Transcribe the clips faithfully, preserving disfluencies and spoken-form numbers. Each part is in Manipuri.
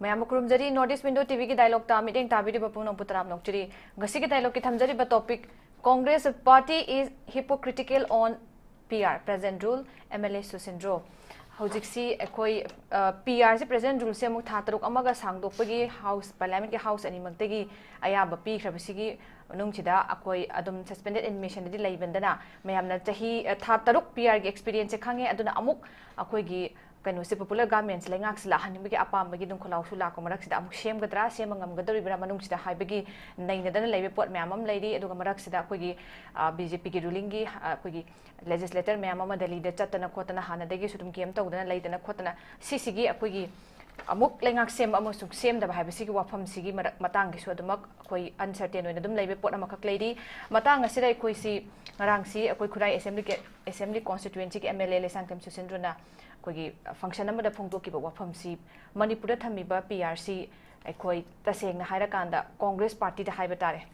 ꯃꯌꯥꯝꯕꯨ ꯈꯨꯔꯨꯝꯖꯔꯤ꯫ North East Window ꯇꯤꯚꯤꯒꯤ ꯗꯥꯏꯂꯣꯛꯇ ꯃꯤꯠꯌꯦꯡ ꯇꯥꯕꯤꯔꯤꯕ ꯄꯨꯝꯅꯃꯛꯄꯨ ꯇꯔꯥꯝꯅ ꯑꯣꯛꯆꯔꯤ꯫ ꯉꯁꯤꯒꯤ ꯗꯥꯏꯂꯣꯛꯀꯤ ꯊꯝꯖꯔꯤꯕ topic: Congress party is hypocritical on P R, present rule, M L A ꯁꯨꯁꯤꯟꯗ꯭ꯔꯣ꯫ ꯍꯧꯖꯤꯛꯁꯤ ꯑꯩꯈꯣꯏ ꯄꯤ ꯑꯥꯔꯁꯤ, ꯄ꯭ꯔꯦꯖꯦꯟ ꯔꯨꯜꯁꯦ ꯑꯃꯨꯛ ꯊꯥ ꯇꯔꯨꯛ ꯑꯃꯒ ꯁꯥꯡꯗꯣꯛꯄꯒꯤ ꯍꯥꯎꯁ, ꯄꯥꯔꯂꯤꯌꯥꯃꯦꯟꯠꯀꯤ ꯍꯥꯎꯁ ꯑꯅꯤꯃꯛꯇꯒꯤ ꯑꯌꯥꯕ ꯄꯤꯈ꯭ꯔꯕꯁꯤꯒꯤ ꯃꯅꯨꯡꯁꯤꯗ ꯑꯩꯈꯣꯏ ꯑꯗꯨꯝ suspended animationꯗꯗꯤ ꯂꯩꯕꯗꯅ ꯃꯌꯥꯝꯅ ꯆꯍꯤ, ꯊꯥ ꯇꯔꯨꯛ ꯄꯤ ꯑꯥꯔꯒꯤ ꯑꯦꯛꯁꯄꯤꯔꯤꯌꯦꯟꯁꯁꯦ ꯈꯪꯉꯦ꯫ ꯑꯗꯨꯅ ꯑꯃꯨꯛ ꯑꯩꯈꯣꯏꯒꯤ ꯀꯩꯅꯣꯁꯦ, ꯄꯣꯄꯨꯂꯔ ꯒꯚꯔꯟꯃꯦꯟꯠꯁꯦ ꯂꯩꯉꯥꯛꯁꯦ ꯂꯥꯛꯍꯟꯅꯤꯡꯕꯒꯤ ꯑꯄꯥꯝꯕꯒꯤ ꯑꯗꯨꯝ ꯈꯣꯜꯂꯥꯎꯁꯨ ꯂꯥꯛꯄ ꯃꯔꯛꯁꯤꯗ ꯑꯃꯨꯛ ꯁꯦꯝꯒꯗ꯭ꯔꯥ, ꯁꯦꯝꯕ ꯉꯝꯒꯗꯧꯔꯤꯕ꯭ꯔꯥ ꯃꯅꯨꯡꯁꯤꯗ ꯍꯥꯏꯕꯒꯤ ꯅꯩꯅꯗꯅ ꯂꯩꯕ ꯄꯣꯠ ꯃꯌꯥꯝ ꯑꯃ ꯂꯩꯔꯤ꯫ ꯑꯗꯨꯒ ꯃꯔꯛꯁꯤꯗ ꯑꯩꯈꯣꯏꯒꯤ, ꯑ, ꯕꯤ ꯖꯦ ꯄꯤꯒꯤ ꯔꯨꯂꯤꯡꯒꯤ, ꯑ, ꯑꯩꯈꯣꯏꯒꯤ ꯂꯦꯖꯤꯁꯂꯦꯇꯔ ꯃꯌꯥꯝ ꯑꯃ ꯗꯦꯜꯂꯤꯗ ꯆꯠꯇꯅ ꯈꯣꯠꯇꯅ, ꯍꯥꯟꯅꯗꯒꯤꯁꯨ ꯑꯗꯨꯝ ꯀꯦꯝ ꯇꯧꯗꯅ ꯂꯩꯗꯅ ꯈꯣꯠꯇꯅ, ꯁꯤꯁꯤꯒꯤ ꯑꯩꯈꯣꯏꯒꯤ ꯑꯃꯨꯛ ꯂꯩꯉꯥꯛ ꯁꯦꯝꯕ ꯑꯃꯁꯨꯡ ꯁꯦꯝꯗꯕ ꯍꯥꯏꯕꯁꯤꯒꯤ ꯋꯥꯐꯝꯁꯤꯒꯤ ꯃꯔꯛ, ꯃꯇꯥꯡꯒꯤꯁꯨ ꯑꯗꯨꯃꯛ ꯑꯩꯈꯣꯏ ꯑꯟꯁꯔꯇꯦꯟ ꯑꯣꯏꯅ ꯑꯗꯨꯝ ꯂꯩꯕ ꯄꯣꯠ ꯑꯃꯈꯛ ꯂꯩꯔꯤ꯫ ꯃꯇꯥꯡ ꯑꯁꯤꯗ ꯑꯩꯈꯣꯏꯁꯤ ꯉꯔꯥꯡꯁꯤ ꯑꯩꯈꯣꯏ ꯈꯨꯔꯥꯏ ꯑꯦꯁꯦꯝꯕ꯭ꯂꯤ, ꯑꯦꯁꯦꯝꯕ꯭ꯂꯤ ꯀꯣꯟꯁꯇꯤꯇ꯭ꯌꯨꯑꯦꯟꯁꯤꯒꯤ ꯑꯦꯝ ꯑꯦꯜ ꯑꯦ ꯂꯩꯁꯥꯡꯊꯦꯝ ꯁꯨꯁꯤꯟꯗ꯭ꯔꯣꯅ ꯑꯩꯈꯣꯏꯒꯤ ꯐꯪꯁꯟ ꯑꯃꯗ ꯐꯣꯡꯗꯣꯛꯈꯤꯕ ꯋꯥꯐꯝꯁꯤ, ꯃꯅꯤꯄꯨꯔꯗ ꯊꯝꯃꯤꯕ ꯄꯤ ꯑꯥꯔꯁꯤ ꯑꯩꯈꯣꯏ ꯇꯁꯦꯡꯅ ꯍꯥꯏꯔꯀꯥꯟꯗ ꯀꯣꯡꯒ꯭ꯔꯦꯁ ꯄꯥꯔꯇꯤꯗ ꯍꯥꯏꯕ ꯇꯥꯔꯦ,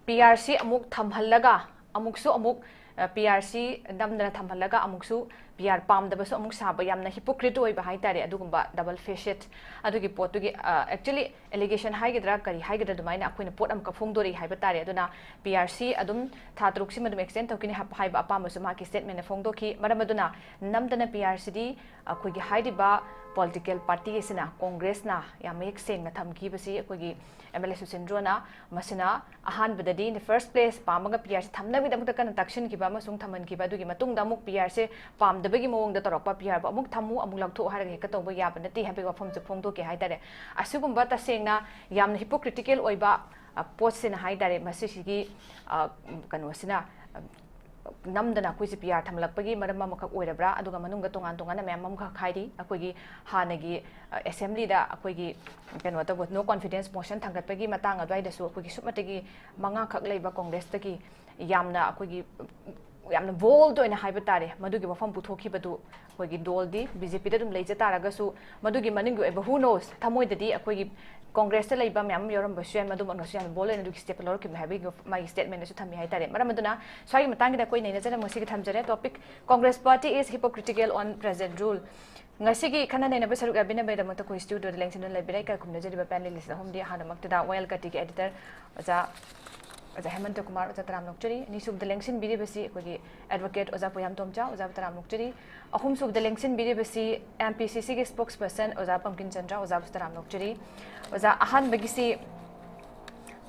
ꯄꯤ ꯑꯥꯔꯁꯤ ꯑꯃꯨꯛ ꯊꯝꯍꯜꯂꯒ ꯑꯃꯨꯛꯁꯨ ꯑꯃꯨꯛ, ꯑ, ꯄꯤ ꯑꯥꯔꯁꯤ ꯅꯝꯗꯅ ꯊꯝꯍꯜꯂꯒ ꯑꯃꯨꯛꯁꯨ ꯄꯤ ꯑꯥꯔ ꯄꯥꯝꯗꯕꯁꯨ ꯑꯃꯨꯛ ꯁꯥꯕ, ꯌꯥꯝꯅ ꯍꯤꯄꯣꯀ꯭ꯔꯤꯠ ꯑꯣꯏꯕ ꯍꯥꯏ ꯇꯥꯔꯦ꯫ ꯑꯗꯨꯒꯨꯝꯕ ꯗꯕꯜ ꯐꯦꯁꯦꯠ ꯑꯗꯨꯒꯤ ꯄꯣꯠꯇꯨꯒꯤ, ꯑ, ꯑꯦꯛꯆꯨꯋꯦꯂꯤ ꯑꯦꯂꯤꯒꯦꯁꯟ ꯍꯥꯏꯒꯗ꯭ꯔꯥ ꯀꯔꯤ ꯍꯥꯏꯒꯗ꯭ꯔꯥ, ꯑꯗꯨꯃꯥꯏꯅ ꯑꯩꯈꯣꯏꯅ ꯄꯣꯠ ꯑꯃꯈꯛ ꯐꯣꯡꯗꯣꯔꯛꯏ ꯍꯥꯏꯕ ꯇꯥꯔꯦ꯫ ꯑꯗꯨꯅ ꯄꯤ ꯑꯥꯔꯁꯤ ꯑꯗꯨꯝ ꯊꯥ ꯇꯔꯨꯛꯁꯤꯃ ꯑꯗꯨꯝ ꯑꯦꯛꯁꯇꯦꯟ ꯇꯧꯈꯤꯅꯤ ꯍꯥꯏꯕ, ꯍꯥꯏꯕ ꯑꯄꯥꯝꯕꯁꯨ ꯃꯍꯥꯛꯀꯤ ꯁ꯭ꯇꯦꯠꯃꯦꯟꯠꯅ ꯐꯣꯡꯗꯣꯛꯈꯤ꯫ ꯃꯔꯝ ꯑꯗꯨꯅ ꯅꯝꯗꯅ ꯄꯤ ꯑꯥꯔꯁꯤꯗꯤ ꯑꯩꯈꯣꯏꯒꯤ ꯍꯥꯏꯔꯤꯕ ꯄꯣꯂꯤꯇꯤꯀꯦꯜ ꯄꯥꯔꯇꯤ ꯑꯁꯤꯅ, ꯀꯣꯡꯒ꯭ꯔꯦꯁꯅ ꯌꯥꯝ ꯃꯌꯦꯛ ꯁꯦꯡꯅ ꯊꯝꯈꯤꯕꯁꯤ ꯑꯩꯈꯣꯏꯒꯤ ꯑꯦꯝ ꯑꯦꯜ ꯑꯦ ꯁꯨꯁꯤꯟꯗ꯭ꯔꯣꯅ ꯃꯁꯤꯅ ꯑꯍꯥꯟꯕꯗꯗꯤ, in the first place, ꯄꯥꯝꯃꯒ ꯄꯤ ꯑꯥꯔꯁꯤ ꯊꯝꯅꯕꯒꯤꯗꯃꯛꯇ ꯀꯟꯅ ꯇꯥꯛꯁꯤꯟꯈꯤꯕ ꯑꯃꯁꯨꯡ ꯊꯝꯍꯟꯈꯤꯕ, ꯑꯗꯨꯒꯤ ꯃꯇꯨꯡꯗ ꯑꯃꯨꯛ ꯄꯤ ꯑꯥꯔꯁꯦ ꯄꯥꯝꯗꯕꯒꯤ ꯃꯑꯣꯡꯗ ꯇꯧꯔꯛꯄ, ꯄꯤ ꯑꯥꯔꯕꯨ ꯑꯃꯨꯛ ꯊꯝꯃꯨ, ꯑꯃꯨꯛ ꯂꯧꯊꯣꯛꯎ ꯍꯥꯏꯔꯒ ꯍꯦꯛꯇ ꯇꯧꯕ ꯌꯥꯕ ꯅꯠꯇꯦ ꯍꯥꯏꯕꯒꯤ ꯋꯥꯐꯝꯁꯦ ꯐꯣꯡꯗꯣꯛꯀꯦ ꯍꯥꯏ ꯇꯥꯔꯦ꯫ ꯑꯁꯤꯒꯨꯝꯕ ꯇꯁꯦꯡꯅ ꯌꯥꯝꯅ ꯍꯤꯄꯣꯀ꯭ꯔꯤꯇꯤꯀꯦꯜ ꯑꯣꯏꯕ, ꯑ, ꯄꯣꯠꯁꯤꯅ ꯍꯥꯏ ꯇꯥꯔꯦ, ꯃꯁꯤꯁꯤꯒꯤ, ꯑ, ꯀꯩꯅꯣꯁꯤꯅ, ꯑ, ꯅꯝꯗꯅ ꯑꯩꯈꯣꯏꯁꯦ ꯄꯤ ꯑꯥꯔ ꯊꯝꯂꯛꯄꯒꯤ ꯃꯔꯝ ꯑꯃꯈꯛ ꯑꯣꯏꯔꯕ꯭ꯔꯥ? ꯑꯗꯨꯒ ꯃꯅꯨꯡꯗ ꯇꯣꯉꯥꯟ ꯇꯣꯉꯥꯟꯅ ꯃꯌꯥꯝ ꯑꯃꯈꯛ ꯍꯥꯏꯔꯤ꯫ ꯑꯩꯈꯣꯏꯒꯤ ꯍꯥꯟꯅꯒꯤ, ꯑ, ꯑꯦꯁꯦꯝꯕ꯭ꯂꯤꯗ ꯑꯩꯈꯣꯏꯒꯤ ꯀꯩꯅꯣ ꯇꯧꯕ, ꯅꯣ ꯀꯣꯟꯐꯤꯗꯦꯟꯁ ꯃꯣꯁꯟ ꯊꯥꯡꯒꯠꯄꯒꯤ ꯃꯇꯥꯡ ꯑꯗꯨꯋꯥꯏꯗꯁꯨ ꯑꯩꯈꯣꯏꯒꯤ ꯁꯨꯞꯅꯇꯒꯤ ꯃꯉꯥꯈꯛ ꯂꯩꯕ ꯀꯣꯡꯒ꯭ꯔꯦꯁꯇꯒꯤ ꯌꯥꯝꯅ ꯑꯩꯈꯣꯏꯒꯤ ꯌꯥꯝꯅ ꯕꯣꯜꯗ ꯑꯣꯏꯅ ꯍꯥꯏꯕ ꯇꯥꯔꯦ, ꯃꯗꯨꯒꯤ ꯋꯥꯐꯝ ꯄꯨꯊꯣꯛꯈꯤꯕꯗꯨ ꯑꯩꯈꯣꯏꯒꯤ ꯗꯣꯜꯗꯤ ꯕꯤ ꯖꯦ ꯄꯤꯗ ꯑꯗꯨꯝ ꯂꯩꯖ ꯇꯥꯔꯒꯁꯨ, ꯃꯗꯨꯒꯤ ꯃꯅꯨꯡꯒꯤ ꯑꯣꯏꯕ, who knows, ꯊꯃꯣꯏꯗꯗꯤ ꯑꯩꯈꯣꯏꯒꯤ ꯀꯣꯡꯒ꯭ꯔꯦꯁꯇ ꯂꯩꯕ ꯃꯌꯥꯝ ꯑꯃ ꯌꯥꯎꯔꯝꯕꯁꯨ ꯌꯥꯏ, ꯃꯗꯨꯃꯛꯅꯁꯨ ꯌꯥꯝꯅ ꯕꯣꯜꯗ ꯑꯣꯏꯅ ꯑꯗꯨꯒꯤ ꯁ꯭ꯇꯦꯞꯇ ꯂꯧꯔꯛꯈꯤꯕꯅꯤ ꯍꯥꯏꯕꯒꯤ ꯃꯥꯒꯤ ꯁ꯭ꯇꯦꯠꯃꯦꯟꯗꯁꯨ ꯊꯝꯃꯤ ꯍꯥꯏ ꯇꯥꯔꯦ꯫ ꯃꯔꯝ ꯑꯗꯨꯅ ꯁ꯭ꯋꯥꯏꯒꯤ ꯃꯇꯥꯡꯒꯤꯗ ꯑꯩꯈꯣꯏ ꯅꯩꯅꯖꯅꯕ ꯉꯁꯤꯒꯤ ꯊꯝꯖꯔꯦ topic: Congress party is hypocritical on present rule꯫ ꯉꯁꯤꯒꯤ ꯈꯟꯅ ꯅꯩꯅꯕ ꯁꯔꯨꯛ ꯌꯥꯕꯤꯅꯕꯒꯤꯗꯃꯛꯇ ꯑꯩꯈꯣꯏ ꯁ꯭ꯇꯨꯗꯤꯑꯣꯗ ꯂꯦꯡꯁꯤꯟꯗꯨꯅ ꯂꯩꯕꯤꯔꯦ꯫ ꯏꯀꯥꯏ ꯈꯨꯝꯅꯖꯔꯤꯕ ꯄꯦꯅꯦꯂꯤꯁ ꯑꯍꯨꯝꯗꯤ ꯑꯍꯥꯟꯕꯃꯛꯇꯗ ꯋꯥꯌꯦꯜ ꯀꯥꯇꯤꯒꯤ ꯑꯦꯗꯤꯇꯔ ꯑꯣꯖꯥ, ꯑꯣꯖꯥ ꯍꯦꯃꯟꯇ ꯀꯨꯃꯥꯔ, ꯑꯣꯖꯥ ꯇꯔꯥꯝ ꯅꯣꯛꯆꯔꯤ꯫ ꯑꯅꯤꯁꯨꯕꯗ ꯂꯦꯡꯁꯤꯟꯕꯤꯔꯤꯕꯁꯤ ꯑꯩꯈꯣꯏꯒꯤ ꯑꯦꯗꯚꯣꯀꯦꯠ ꯑꯣꯖꯥ ꯄꯣꯌꯥꯝ ꯇꯣꯝꯆꯥ, ꯑꯣꯖꯥꯕꯨ ꯇꯔꯥꯝ ꯅꯣꯛꯆꯔꯤ꯫ ꯑꯍꯨꯝꯁꯨꯕꯗ ꯂꯦꯡꯁꯤꯟꯕꯤꯔꯤꯕꯁꯤ ꯑꯦꯝ ꯄꯤ ꯁꯤ ꯁꯤꯒꯤ ꯁ꯭ꯄꯣꯛꯁ ꯄꯔꯁꯟ ꯑꯣꯖꯥ ꯄꯝꯀꯤꯟ ꯆꯟꯗ꯭ꯔ, ꯑꯣꯖꯥꯕꯨꯁꯨ ꯇꯔꯥꯝ ꯅꯣꯛꯆꯔꯤ꯫ ꯑꯣꯖꯥ, ꯑꯍꯥꯟꯕꯒꯤꯁꯤ,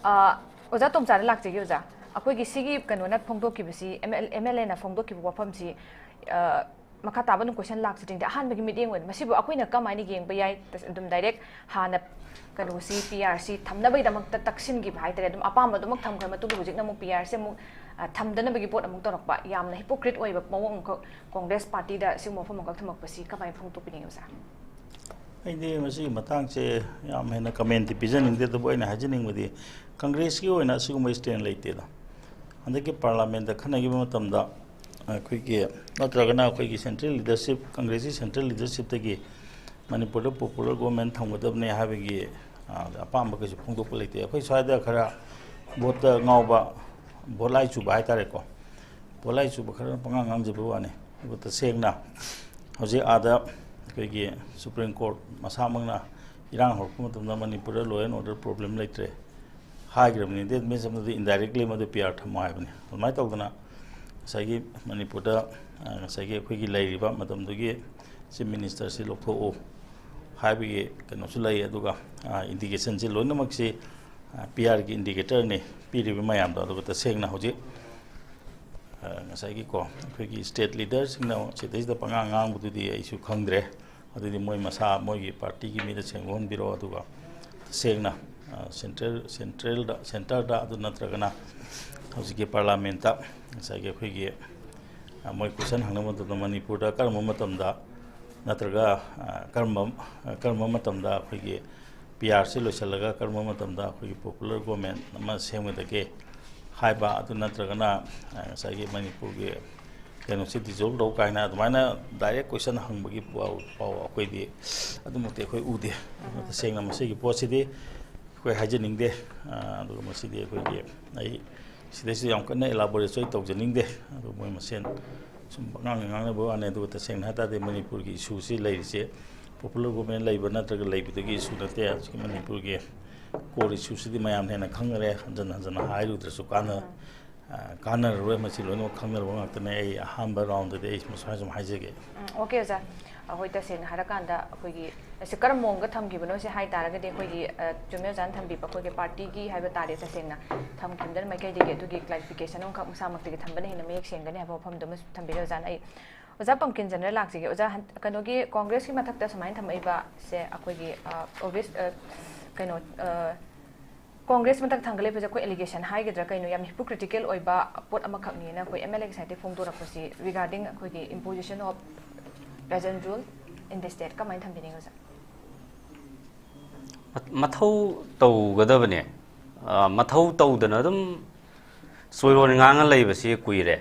ꯑ, ꯑꯣꯖꯥ ꯇꯣꯝꯆꯥꯗ ꯂꯥꯛꯆꯒꯦ꯫ ꯑꯣꯖꯥ, ꯑꯩꯈꯣꯏꯒꯤ ꯁꯤꯒꯤ ꯀꯩꯅꯣꯅ ꯐꯣꯡꯗꯣꯛꯈꯤꯕꯁꯤ, ꯑꯦꯝ ꯑꯦꯜ, ꯑꯦꯝ ꯑꯦꯜ ꯑꯦꯅ ꯐꯣꯡꯗꯣꯛꯈꯤꯕ ꯋꯥꯐꯝꯁꯤ, ꯑ, ꯃꯈꯥ ꯇꯥꯕ ꯑꯗꯨꯝ ꯀꯣꯏꯁꯟ ꯂꯥꯛꯆꯅꯤꯡꯗꯦ꯫ ꯑꯍꯥꯟꯕꯒꯤ ꯃꯤꯠꯌꯦꯡ ꯑꯣꯏꯅ ꯃꯁꯤꯕꯨ ꯑꯩꯈꯣꯏꯅ ꯀꯃꯥꯏꯅ ꯌꯦꯡꯕ ꯌꯥꯏ? ꯇꯁ-, ꯑꯗꯨꯝ ꯗꯥꯏꯔꯦꯛ ꯍꯥꯟꯅ ꯀꯩꯅꯣꯁꯤ, ꯄꯤ ꯑꯥꯔ ꯁꯤ ꯊꯝꯅꯕꯒꯤꯗꯃꯛꯇ ꯇꯛꯁꯤꯟꯈꯤꯕ ꯍꯥꯏꯇꯥꯔꯦ꯫ ꯑꯗꯨꯝ ꯑꯄꯥꯝꯕꯗꯨꯃꯛ ꯊꯝꯈ꯭ꯔ ꯃꯇꯨꯡꯗ ꯍꯧꯖꯤꯛꯅ ꯑꯃꯨꯛ ꯄꯤ ꯑꯥꯔ ꯁꯤ ꯑꯃꯨꯛ, ꯑ, ꯊꯝꯗꯅꯕꯒꯤ ꯄꯣꯠ ꯑꯃꯨꯛ ꯇꯧꯔꯛꯄ, ꯌꯥꯝꯅ ꯍꯤꯄꯣꯀ꯭ꯔꯤꯠ ꯑꯣꯏꯕ ꯃꯑꯣꯡ ꯑꯃꯈꯛ ꯀꯣꯡꯒ꯭ꯔꯦꯁ ꯄꯥꯔꯇꯤꯗ ꯁꯤꯒꯨꯝꯕ ꯋꯥꯐꯝ ꯑꯃꯈꯛ ꯊꯝꯃꯛꯄꯁꯤ ꯀꯃꯥꯏꯅ ꯐꯣꯡꯗꯣꯛꯄꯤꯅꯤꯡꯉꯤ, ꯑꯣꯖꯥ? ꯑꯩꯗꯤ ꯃꯁꯤꯒꯤ ꯃꯇꯥꯡꯁꯦ ꯌꯥꯝ ꯍꯦꯟꯅ ꯀꯃꯦꯟꯇꯤ ꯄꯤꯖꯅꯤꯡꯗꯦ, ꯑꯗꯨꯕꯨ ꯑꯩꯅ ꯍꯥꯏꯖꯅꯤꯡꯕꯗꯤ ꯀꯪꯒ꯭ꯔꯦꯁꯀꯤ ꯑꯣꯏꯅ ꯑꯁꯤꯒꯨꯝꯕ ꯁ꯭ꯇꯦꯟ ꯂꯩꯇꯦꯗ꯫ ꯍꯟꯗꯛꯀꯤ ꯄꯥꯔꯂꯥꯃꯦꯟꯗ ꯈꯟꯅꯈꯤꯕ ꯃꯇꯝꯗ ꯑꯩꯈꯣꯏꯒꯤ, ꯅꯠꯇ꯭ꯔꯒꯅ ꯑꯩꯈꯣꯏꯒꯤ ꯁꯦꯟꯇ꯭ꯔꯦꯜ ꯂꯤꯗꯔꯁꯤꯞ, ꯀꯪꯒ꯭ꯔꯦꯁꯀꯤ ꯁꯦꯟꯇ꯭ꯔꯦꯜ ꯂꯤꯗꯔꯁꯤꯞꯇꯒꯤ ꯃꯅꯤꯄꯨꯔꯗ ꯄꯣꯄꯨꯂꯔ ꯒꯣꯚꯔꯟꯃꯦꯟꯠ ꯊꯝꯒꯗꯕꯅꯤ ꯍꯥꯏꯕꯒꯤ, ꯑ, ꯑꯄꯥꯝꯕ ꯀꯩꯁꯨ ꯐꯣꯡꯗꯣꯛꯄ ꯂꯩꯇꯦ꯫ ꯑꯩꯈꯣꯏ ꯁ꯭ꯋꯥꯏꯗ ꯈꯔ ꯚꯣꯠꯇ ꯉꯥꯎꯕ, ꯚꯣꯠ ꯂꯥꯏ ꯆꯨꯕ ꯍꯥꯏꯇꯥꯔꯦꯀꯣ, ꯚꯣꯠ ꯂꯥꯏ ꯆꯨꯕ ꯈꯔꯅ ꯄꯉꯥꯡ ꯉꯥꯡꯖꯕ ꯋꯥꯅꯤ꯫ ꯑꯗꯨꯒ ꯇꯁꯦꯡꯅ ꯍꯧꯖꯤꯛ ꯑꯥꯗ ꯑꯩꯈꯣꯏꯒꯤ ꯁꯨꯄ꯭ꯔꯤꯝ ꯀꯣꯔꯠ ꯃꯁꯥꯃꯛꯅ ꯏꯔꯥꯡ ꯍꯧꯔꯛꯄ ꯃꯇꯝꯗ ꯃꯅꯤꯄꯨꯔꯗ law and order problem ꯂꯩꯇ꯭ꯔꯦ ꯍꯥꯏꯈ꯭ꯔꯕꯅꯤ꯫ That means ꯑꯃꯗꯤ indirectly ꯃꯗꯨ ꯄꯤ ꯑꯥꯔ ꯊꯝꯃꯣ ꯍꯥꯏꯕꯅꯤ꯫ ꯑꯗꯨꯃꯥꯏꯅ ꯇꯧꯗꯅ ꯉꯁꯥꯏꯒꯤ ꯃꯅꯤꯄꯨꯔꯗ, ꯑ, ꯉꯁꯥꯏꯒꯤ ꯑꯩꯈꯣꯏꯒꯤ ꯂꯩꯔꯤꯕ ꯃꯇꯝꯗꯨꯒꯤ ꯆꯤꯐ ꯃꯤꯅꯤꯁꯇꯔꯁꯤ ꯂꯧꯊꯣꯛꯎ ꯍꯥꯏꯕꯒꯤ ꯀꯩꯅꯣꯁꯨ ꯂꯩ꯫ ꯑꯗꯨꯒ, ꯑ, ꯏꯟꯗꯤꯀꯦꯁꯟꯁꯤ ꯂꯣꯏꯅꯃꯛꯁꯤ, ꯑ, ꯄꯤ ꯑꯥꯔꯒꯤ ꯏꯟꯗꯤꯀꯦꯇꯔꯅꯤ ꯄꯤꯔꯤꯕ ꯃꯌꯥꯝꯗꯣ꯫ ꯑꯗꯨꯒ ꯇꯁꯦꯡꯅ ꯍꯧꯖꯤꯛ, ꯑ, ꯉꯁꯥꯏꯒꯤꯀꯣ, ꯑꯩꯈꯣꯏꯒꯤ ꯁ꯭ꯇꯦꯠ ꯂꯤꯗꯔꯁꯤꯡꯅ ꯁꯤꯗꯩꯁꯤꯗ ꯄꯉꯥꯡ ꯉꯥꯡꯕꯗꯨꯗꯤ ꯑꯩꯁꯨ ꯈꯪꯗ꯭ꯔꯦ꯫ ꯑꯗꯨꯗꯤ ꯃꯣꯏ ꯃꯁꯥ, ꯃꯣꯏꯒꯤ ꯄꯥꯔꯇꯤꯒꯤ ꯃꯤꯗ ꯁꯦꯡꯗꯣꯛꯍꯟꯕꯤꯔꯣ꯫ ꯑꯗꯨꯒ ꯇꯁꯦꯡꯅ, ꯑ, ꯁꯦꯟꯇ꯭ꯔꯦꯜ, ꯁꯦꯟꯇ꯭ꯔꯦꯜꯗ, ꯁꯦꯟꯇꯔꯗ ꯑꯗꯨ ꯅꯠꯇ꯭ꯔꯒꯅ ꯍꯧꯖꯤꯛꯀꯤ ꯄꯥꯔꯂꯥꯃꯦꯟꯠꯇ ꯉꯁꯥꯏꯒꯤ ꯑꯩꯈꯣꯏꯒꯤ, ꯑ, ꯃꯣꯏ ꯀꯣꯏꯁꯟ ꯍꯪꯅꯕ ꯃꯇꯝꯗ ꯃꯅꯤꯄꯨꯔꯗ ꯀꯔꯝꯕ ꯃꯇꯝꯗ ꯅꯠꯇ꯭ꯔꯒ, ꯑ, ꯀꯔꯝꯕ, ꯑ, ꯀꯔꯝꯕ ꯃꯇꯝꯗ ꯑꯩꯈꯣꯏꯒꯤ ꯄꯤ ꯑꯥꯔꯁꯤ ꯂꯣꯏꯁꯤꯜꯂꯒ ꯀꯔꯝꯕ ꯃꯇꯝꯗ ꯑꯩꯈꯣꯏꯒꯤ ꯄꯣꯄꯨꯂꯔ ꯒꯣꯚꯔꯟꯃꯦꯟꯠ ꯑꯃ ꯁꯦꯝꯒꯗꯒꯦ ꯍꯥꯏꯕ ꯑꯗꯨ ꯅꯠꯇ꯭ꯔꯒꯅ, ꯑ, ꯉꯁꯥꯏꯒꯤ ꯃꯅꯤꯄꯨꯔꯒꯤ ꯀꯩꯅꯣꯁꯤ ꯗꯤꯖꯣꯜꯕ ꯇꯧ ꯀꯥꯏꯅ ꯑꯗꯨꯃꯥꯏꯅ ꯗꯥꯏꯔꯦꯛ ꯀꯣꯏꯁꯟ ꯍꯪꯕꯒꯤ ꯄꯥꯎ, ꯄꯥꯎ ꯑꯩꯈꯣꯏꯗꯤ ꯑꯗꯨꯃꯛꯇꯤ ꯑꯩꯈꯣꯏ ꯎꯗꯦ꯫ ꯎꯝ꯫ ꯇꯁꯦꯡꯅ ꯃꯁꯤꯒꯤ ꯄꯣꯠꯁꯤꯗꯤ ꯑꯩꯈꯣꯏ ꯍꯥꯏꯖꯅꯤꯡꯗꯦ꯫ ꯑ, ꯑꯗꯨꯒ ꯃꯁꯤꯗꯤ ꯑꯩꯈꯣꯏꯒꯤ, ꯑꯩ ꯁꯤꯗꯩꯁꯤꯗ ꯌꯥꯝ ꯀꯟꯅ ꯏꯂꯥꯕꯣꯔꯦꯠꯁꯨ ꯑꯩ ꯇꯧꯖꯅꯤꯡꯗꯦ꯫ ꯑꯗꯨ ꯃꯣꯏ ꯃꯁꯦꯟ ꯁꯨꯝ ꯄꯉꯥꯡꯗ ꯉꯥꯡꯅꯕ ꯋꯥꯅꯤ꯫ ꯑꯗꯨꯒ ꯇꯁꯦꯡꯅ ꯍꯥꯏ ꯇꯥꯔꯗꯤ ꯃꯅꯤꯄꯨꯔꯒꯤ ꯏꯁꯨꯁꯤ ꯂꯩꯔꯤꯁꯦ popular government ꯂꯩꯕ ꯅꯠꯇ꯭ꯔꯒ ꯂꯩꯕꯗꯒꯤ ꯏꯁꯨ ꯅꯠꯇꯦ꯫ ꯍꯧꯖꯤꯛꯀꯤ ꯃꯅꯤꯄꯨꯔꯒꯤ core ꯏꯁꯨꯁꯤꯗꯤ ꯃꯌꯥꯝꯅ ꯍꯦꯟꯅ ꯈꯪꯅꯔꯦ꯫ ꯍꯟꯖꯟ ꯍꯟꯖꯟꯅ ꯍꯥꯏꯔꯨꯗ꯭ꯔꯁꯨ ꯀꯥꯟꯅ-, ꯑ, ꯀꯥꯟꯅꯔꯔꯣꯏ꯫ ꯃꯁꯤ ꯂꯣꯏꯅꯃꯛ ꯈꯪꯅꯔꯕ ꯉꯥꯛꯇꯅꯦ꯫ ꯑꯩ ꯑꯍꯥꯟꯕ roundꯗꯗꯤ ꯑꯩ ꯃꯁꯥ ꯁꯨꯝ ꯍꯥꯏꯖꯒꯦ꯫ ꯎꯝ, okay, ꯑꯣꯖꯥ꯫ ꯑꯩꯈꯣꯏ ꯇꯁꯦꯡꯅ ꯍꯥꯏꯔꯀꯥꯟꯗ ꯑꯩꯈꯣꯏꯒꯤ ꯑꯁꯤ ꯀꯔꯝꯕ ꯃꯑꯣꯡꯗ ꯊꯝꯈꯤꯕꯅꯣ ꯁꯤ ꯍꯥꯏ ꯇꯥꯔꯒꯗꯤ ꯑꯩꯈꯣꯏꯒꯤ, ꯑ, ꯆꯨꯝꯃꯦ ꯑꯣꯖꯥꯅ ꯊꯝꯕꯤꯕ ꯑꯩꯈꯣꯏꯒꯤ partyꯒꯤ ꯍꯥꯏꯕ ꯇꯥꯔꯦ, ꯇꯁꯦꯡꯅ ꯊꯝꯈꯤꯕꯗꯅ ꯃꯥꯏꯀꯩꯗꯒꯤ ꯑꯗꯨꯒꯤ clarification ꯑꯃꯈꯛ ꯃꯁꯥꯃꯛꯇꯒꯤ ꯊꯝꯕꯅ ꯍꯦꯟꯅ ꯃꯌꯦꯛ ꯁꯦꯡꯒꯅꯤ ꯍꯥꯏꯕ ꯋꯥꯐꯝꯗꯨꯃ ꯊꯝꯕꯤꯔꯦ ꯑꯣꯖꯥꯅ꯫ ꯑꯩ ꯑꯣꯖꯥ ꯄꯝꯀꯤꯟ ꯆꯟꯗ꯭ꯔ ꯂꯥꯛꯆꯒꯦ꯫ ꯑꯣꯖꯥ, ꯍꯟ-, ꯀꯩꯅꯣꯒꯤ ꯀꯣꯡꯒ꯭ꯔꯦꯁꯀꯤ ꯃꯊꯛꯇ ꯁꯨꯃꯥꯏꯅ ꯊꯝꯃꯛꯏꯕꯁꯦ ꯑꯩꯈꯣꯏꯒꯤ, ꯑ, obvious, ꯑ, ꯀꯩꯅꯣ, ꯑ, ꯀꯣꯡꯒ꯭ꯔꯦꯁ ꯃꯊꯛ ꯊꯥꯡꯒꯠꯂꯛꯏꯕꯁꯦ ꯑꯩꯈꯣꯏ allegation ꯍꯥꯏꯒꯗ꯭ꯔꯥ ꯀꯩꯅꯣ, ꯌꯥꯝ hypocritical ꯑꯣꯏꯕ ꯄꯣꯠ ꯑꯃꯈꯛꯅꯦꯅ ꯑꯩꯈꯣꯏ MLAꯒꯤ side ꯇꯒꯤ ꯐꯣꯡꯗꯣꯔꯛꯄꯁꯤ regarding ꯑꯩꯈꯣꯏꯒꯤ imposition of present rule in the state ꯀꯃꯥꯏꯅ ꯊꯝꯕꯤꯅꯤꯡꯉꯤ ꯑꯣꯖꯥ? ꯃ-, ꯃꯊꯧ ꯇꯧꯒꯗꯕꯅꯦ꯫ ꯑ, ꯃꯊꯧ ꯇꯧꯗꯅ ꯑꯗꯨꯝ ꯆꯣꯏꯔꯣꯟ ꯉꯥꯡꯉ ꯂꯩꯕꯁꯤ ꯀꯨꯏꯔꯦ꯫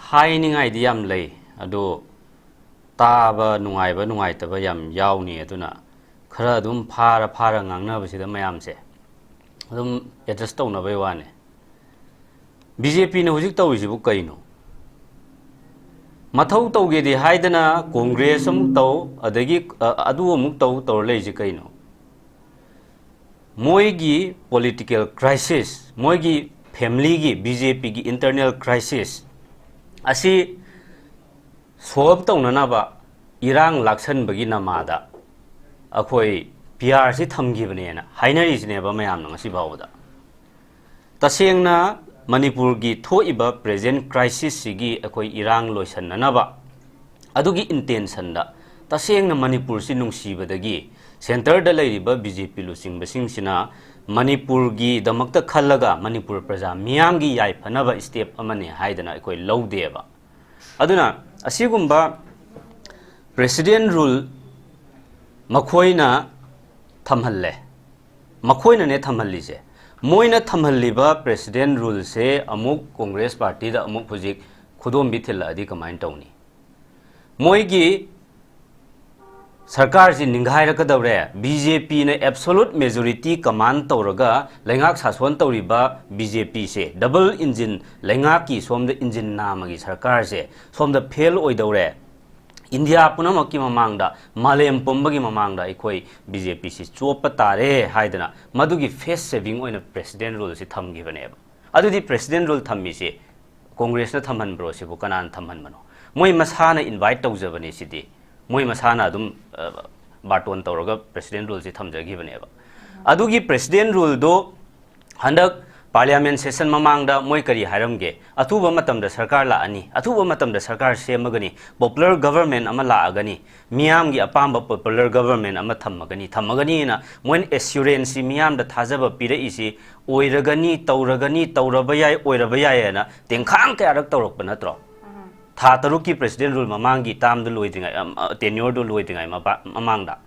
ꯍꯥꯏꯅꯤꯡꯉꯥꯏꯗꯤ ꯌꯥꯝ ꯂꯩ, ꯑꯗꯨ ꯇꯥꯕ ꯅꯨꯡꯉꯥꯏꯕ ꯅꯨꯡꯉꯥꯏꯇꯕ ꯌꯥꯝ ꯌꯥꯎꯅꯤ꯫ ꯑꯗꯨꯅ ꯈꯔ ꯑꯗꯨꯝ ꯐꯥꯔ ꯐꯥꯔ ꯉꯥꯡꯅꯕꯁꯤꯗ ꯃꯌꯥꯝꯁꯦ ꯑꯗꯨꯝ adjust ꯇꯧꯅꯕꯩ ꯋꯥꯅꯦ꯫ BJPꯅ ꯍꯧꯖꯤꯛ ꯇꯧꯔꯤꯁꯤꯕꯨ ꯀꯩꯅꯣ? ꯃꯊꯧ ꯇꯧꯒꯦꯗꯤ ꯍꯥꯏꯗꯅ ꯀꯣꯡꯒ꯭ꯔꯦꯁ ꯑꯃꯨꯛ ꯇꯧ, ꯑꯗꯒꯤ, ꯑ, ꯑꯗꯨ ꯑꯃꯨꯛ ꯇꯧ, ꯇꯧꯔ ꯂꯩꯔꯤꯁꯤ ꯀꯩꯅꯣ? ꯃꯣꯏꯒꯤ political crisis, ꯃꯣꯏꯒꯤ familyꯒꯤ, BJPꯒꯤ internal crisis ꯑꯁꯤ solve ꯇꯧꯅꯅꯕ ꯏꯔꯥꯡ ꯂꯥꯛꯁꯟꯕꯒꯤ ꯅꯃꯥꯗ ꯑꯩꯈꯣꯏ PRꯁꯤ ꯊꯝꯈꯤꯕꯅꯦꯅ ꯍꯥꯏꯅꯔꯤꯁꯤꯅꯦꯕ ꯃꯌꯥꯝꯅ ꯉꯁꯤ ꯐꯥꯎꯕꯗ꯫ ꯇꯁꯦꯡꯅ ꯃꯅꯤꯄꯨꯔꯒꯤ ꯊꯣꯛꯏꯕ present crisisꯁꯤꯒꯤ ꯑꯩꯈꯣꯏ ꯏꯔꯥꯡ ꯂꯣꯏꯁꯟꯅꯅꯕ ꯑꯗꯨꯒꯤ intentionꯗ ꯇꯁꯦꯡꯅ ꯃꯅꯤꯄꯨꯔꯁꯤ ꯅꯨꯡꯁꯤꯕꯗꯒꯤ centreꯗ ꯂꯩꯔꯤꯕ BJP ꯂꯨꯆꯤꯡꯕꯁꯤꯡꯁꯤꯅ ꯃꯅꯤꯄꯨꯔꯒꯤꯗꯃꯛꯇ ꯈꯜꯂꯒ ꯃꯅꯤꯄꯨꯔ ꯄ꯭ꯔꯖꯥ ꯃꯤꯌꯥꯝꯒꯤ ꯌꯥꯏꯐꯅꯕ step ꯑꯃꯅꯤ ꯍꯥꯏꯗꯅ ꯑꯩꯈꯣꯏ ꯂꯧꯗꯦꯕ꯫ ꯑꯗꯨꯅ ꯑꯁꯤꯒꯨꯝꯕ president rule ꯃꯈꯣꯏꯅ ꯊꯝꯍꯜꯂꯦ, ꯃꯈꯣꯏꯅꯅꯦ ꯊꯝꯍꯜꯂꯤꯁꯦ꯫ ꯃꯣꯏꯅ ꯊꯝꯍꯜꯂꯤꯕ president ruleꯁꯦ ꯑꯃꯨꯛ ꯀꯣꯡꯒ꯭ꯔꯦꯁ partyꯗ ꯑꯃꯨꯛ ꯍꯧꯖꯤꯛ ꯈꯨꯗꯣꯝꯕꯤ ꯊꯤꯜꯂꯛꯑꯗꯤ ꯀꯃꯥꯏꯅ ꯇꯧꯅꯤ? ꯃꯣꯏꯒꯤ ꯁꯔꯀꯥꯔꯁꯤ ꯅꯤꯡꯈꯥꯏꯔꯛꯀꯗꯧꯔꯦ꯫ ꯕꯤ ꯖꯦ ꯄꯤꯅ absolute majority command ꯇꯧꯔꯒ ꯂꯩꯉꯥꯛ ꯁꯥꯁꯣꯟ ꯇꯧꯔꯤꯕ ꯕꯤ ꯖꯦ ꯄꯤꯁꯦ double engine, ꯂꯩꯉꯥꯛꯀꯤ ꯁꯣꯝꯗ engine ꯅꯥꯝꯃꯒꯤ ꯁꯔꯀꯥꯔꯁꯦ ꯁꯣꯝꯗ fail ꯑꯣꯏꯗꯧꯔꯦ꯫ ꯏꯟꯗꯤꯌꯥ ꯄꯨꯝꯅꯃꯛꯀꯤ ꯃꯃꯥꯡꯗ, ꯃꯥꯂꯦꯝ ꯄꯨꯝꯕꯒꯤ ꯃꯃꯥꯡꯗ ꯑꯩꯈꯣꯏ ꯕꯤ ꯖꯦ ꯄꯤꯁꯤ ꯆꯣꯞꯄ ꯇꯥꯔꯦ ꯍꯥꯏꯗꯅ ꯃꯗꯨꯒꯤ face saving ꯑꯣꯏꯅ president ruleꯁꯤ ꯊꯝꯈꯤꯕꯅꯦꯕ꯫ ꯑꯗꯨꯗꯤ president rule ꯊꯝꯃꯤꯁꯤ ꯀꯣꯡꯒ꯭ꯔꯦꯁꯅ ꯊꯝꯍꯟꯕ꯭ꯔꯣ? ꯁꯤꯕꯨ ꯀꯅꯥꯅ ꯊꯝꯍꯟꯕꯅꯣ? ꯃꯣꯏ ꯃꯁꯥꯅ invite ꯇꯧꯖꯕꯅꯤ ꯁꯤꯗꯤ꯫ ꯃꯣꯏ ꯃꯁꯥꯅ ꯑꯗꯨꯝ, ꯑ, ꯕꯥꯔꯇꯣꯟ ꯇꯧꯔꯒ president ruleꯁꯤ ꯊꯝꯖꯈꯤꯕꯅꯦꯕ꯫ ꯑꯗꯨꯒꯤ president ruleꯗꯣ ꯍꯟꯗꯛ parliament session ꯃꯃꯥꯡꯗ ꯃꯣꯏ ꯀꯔꯤ ꯍꯥꯏꯔꯝꯒꯦ? ꯑꯊꯨꯕ ꯃꯇꯝꯗ ꯁꯔꯀꯥꯔ ꯂꯥꯛꯑꯅꯤ, ꯑꯊꯨꯕ ꯃꯇꯝꯗ ꯁꯔꯀꯥꯔ ꯁꯦꯝꯃꯒꯅꯤ, popular government ꯑꯃ ꯂꯥꯛꯑꯒꯅꯤ, ꯃꯤꯌꯥꯝꯒꯤ ꯑꯄꯥꯝꯕ popular government ꯑꯃ ꯊꯝꯃꯒꯅꯤ, ꯊꯝꯃꯒꯅꯤꯅ ꯃꯣꯏꯅ assurance ꯁꯤ ꯃꯤꯌꯥꯝꯗ ꯊꯥꯖꯕ ꯄꯤꯔꯛꯏꯁꯤ ꯑꯣꯏꯔꯒꯅꯤ, ꯇꯧꯔꯒꯅꯤ, ꯇꯧꯔꯕ ꯌꯥꯏ, ꯑꯣꯏꯔꯕ ꯌꯥꯏ ꯍꯥꯏꯅ ꯇꯦꯡꯈꯥꯡ ꯀꯌꯥꯔꯛ ꯇꯧꯔꯛꯄ ꯅꯠꯇ꯭ꯔꯣ? ꯊꯥ ꯇꯔꯨꯛꯀꯤ president rule ꯃꯃꯥꯡꯒꯤ termꯗꯨ ꯂꯣꯏꯗ꯭ꯔꯤꯉꯩ, ꯑꯝ, ꯑ, tenureꯗꯨ ꯂꯣꯏꯗ꯭ꯔꯤꯉꯩ ꯃꯄꯥ-, ꯃꯃꯥꯡꯗ꯫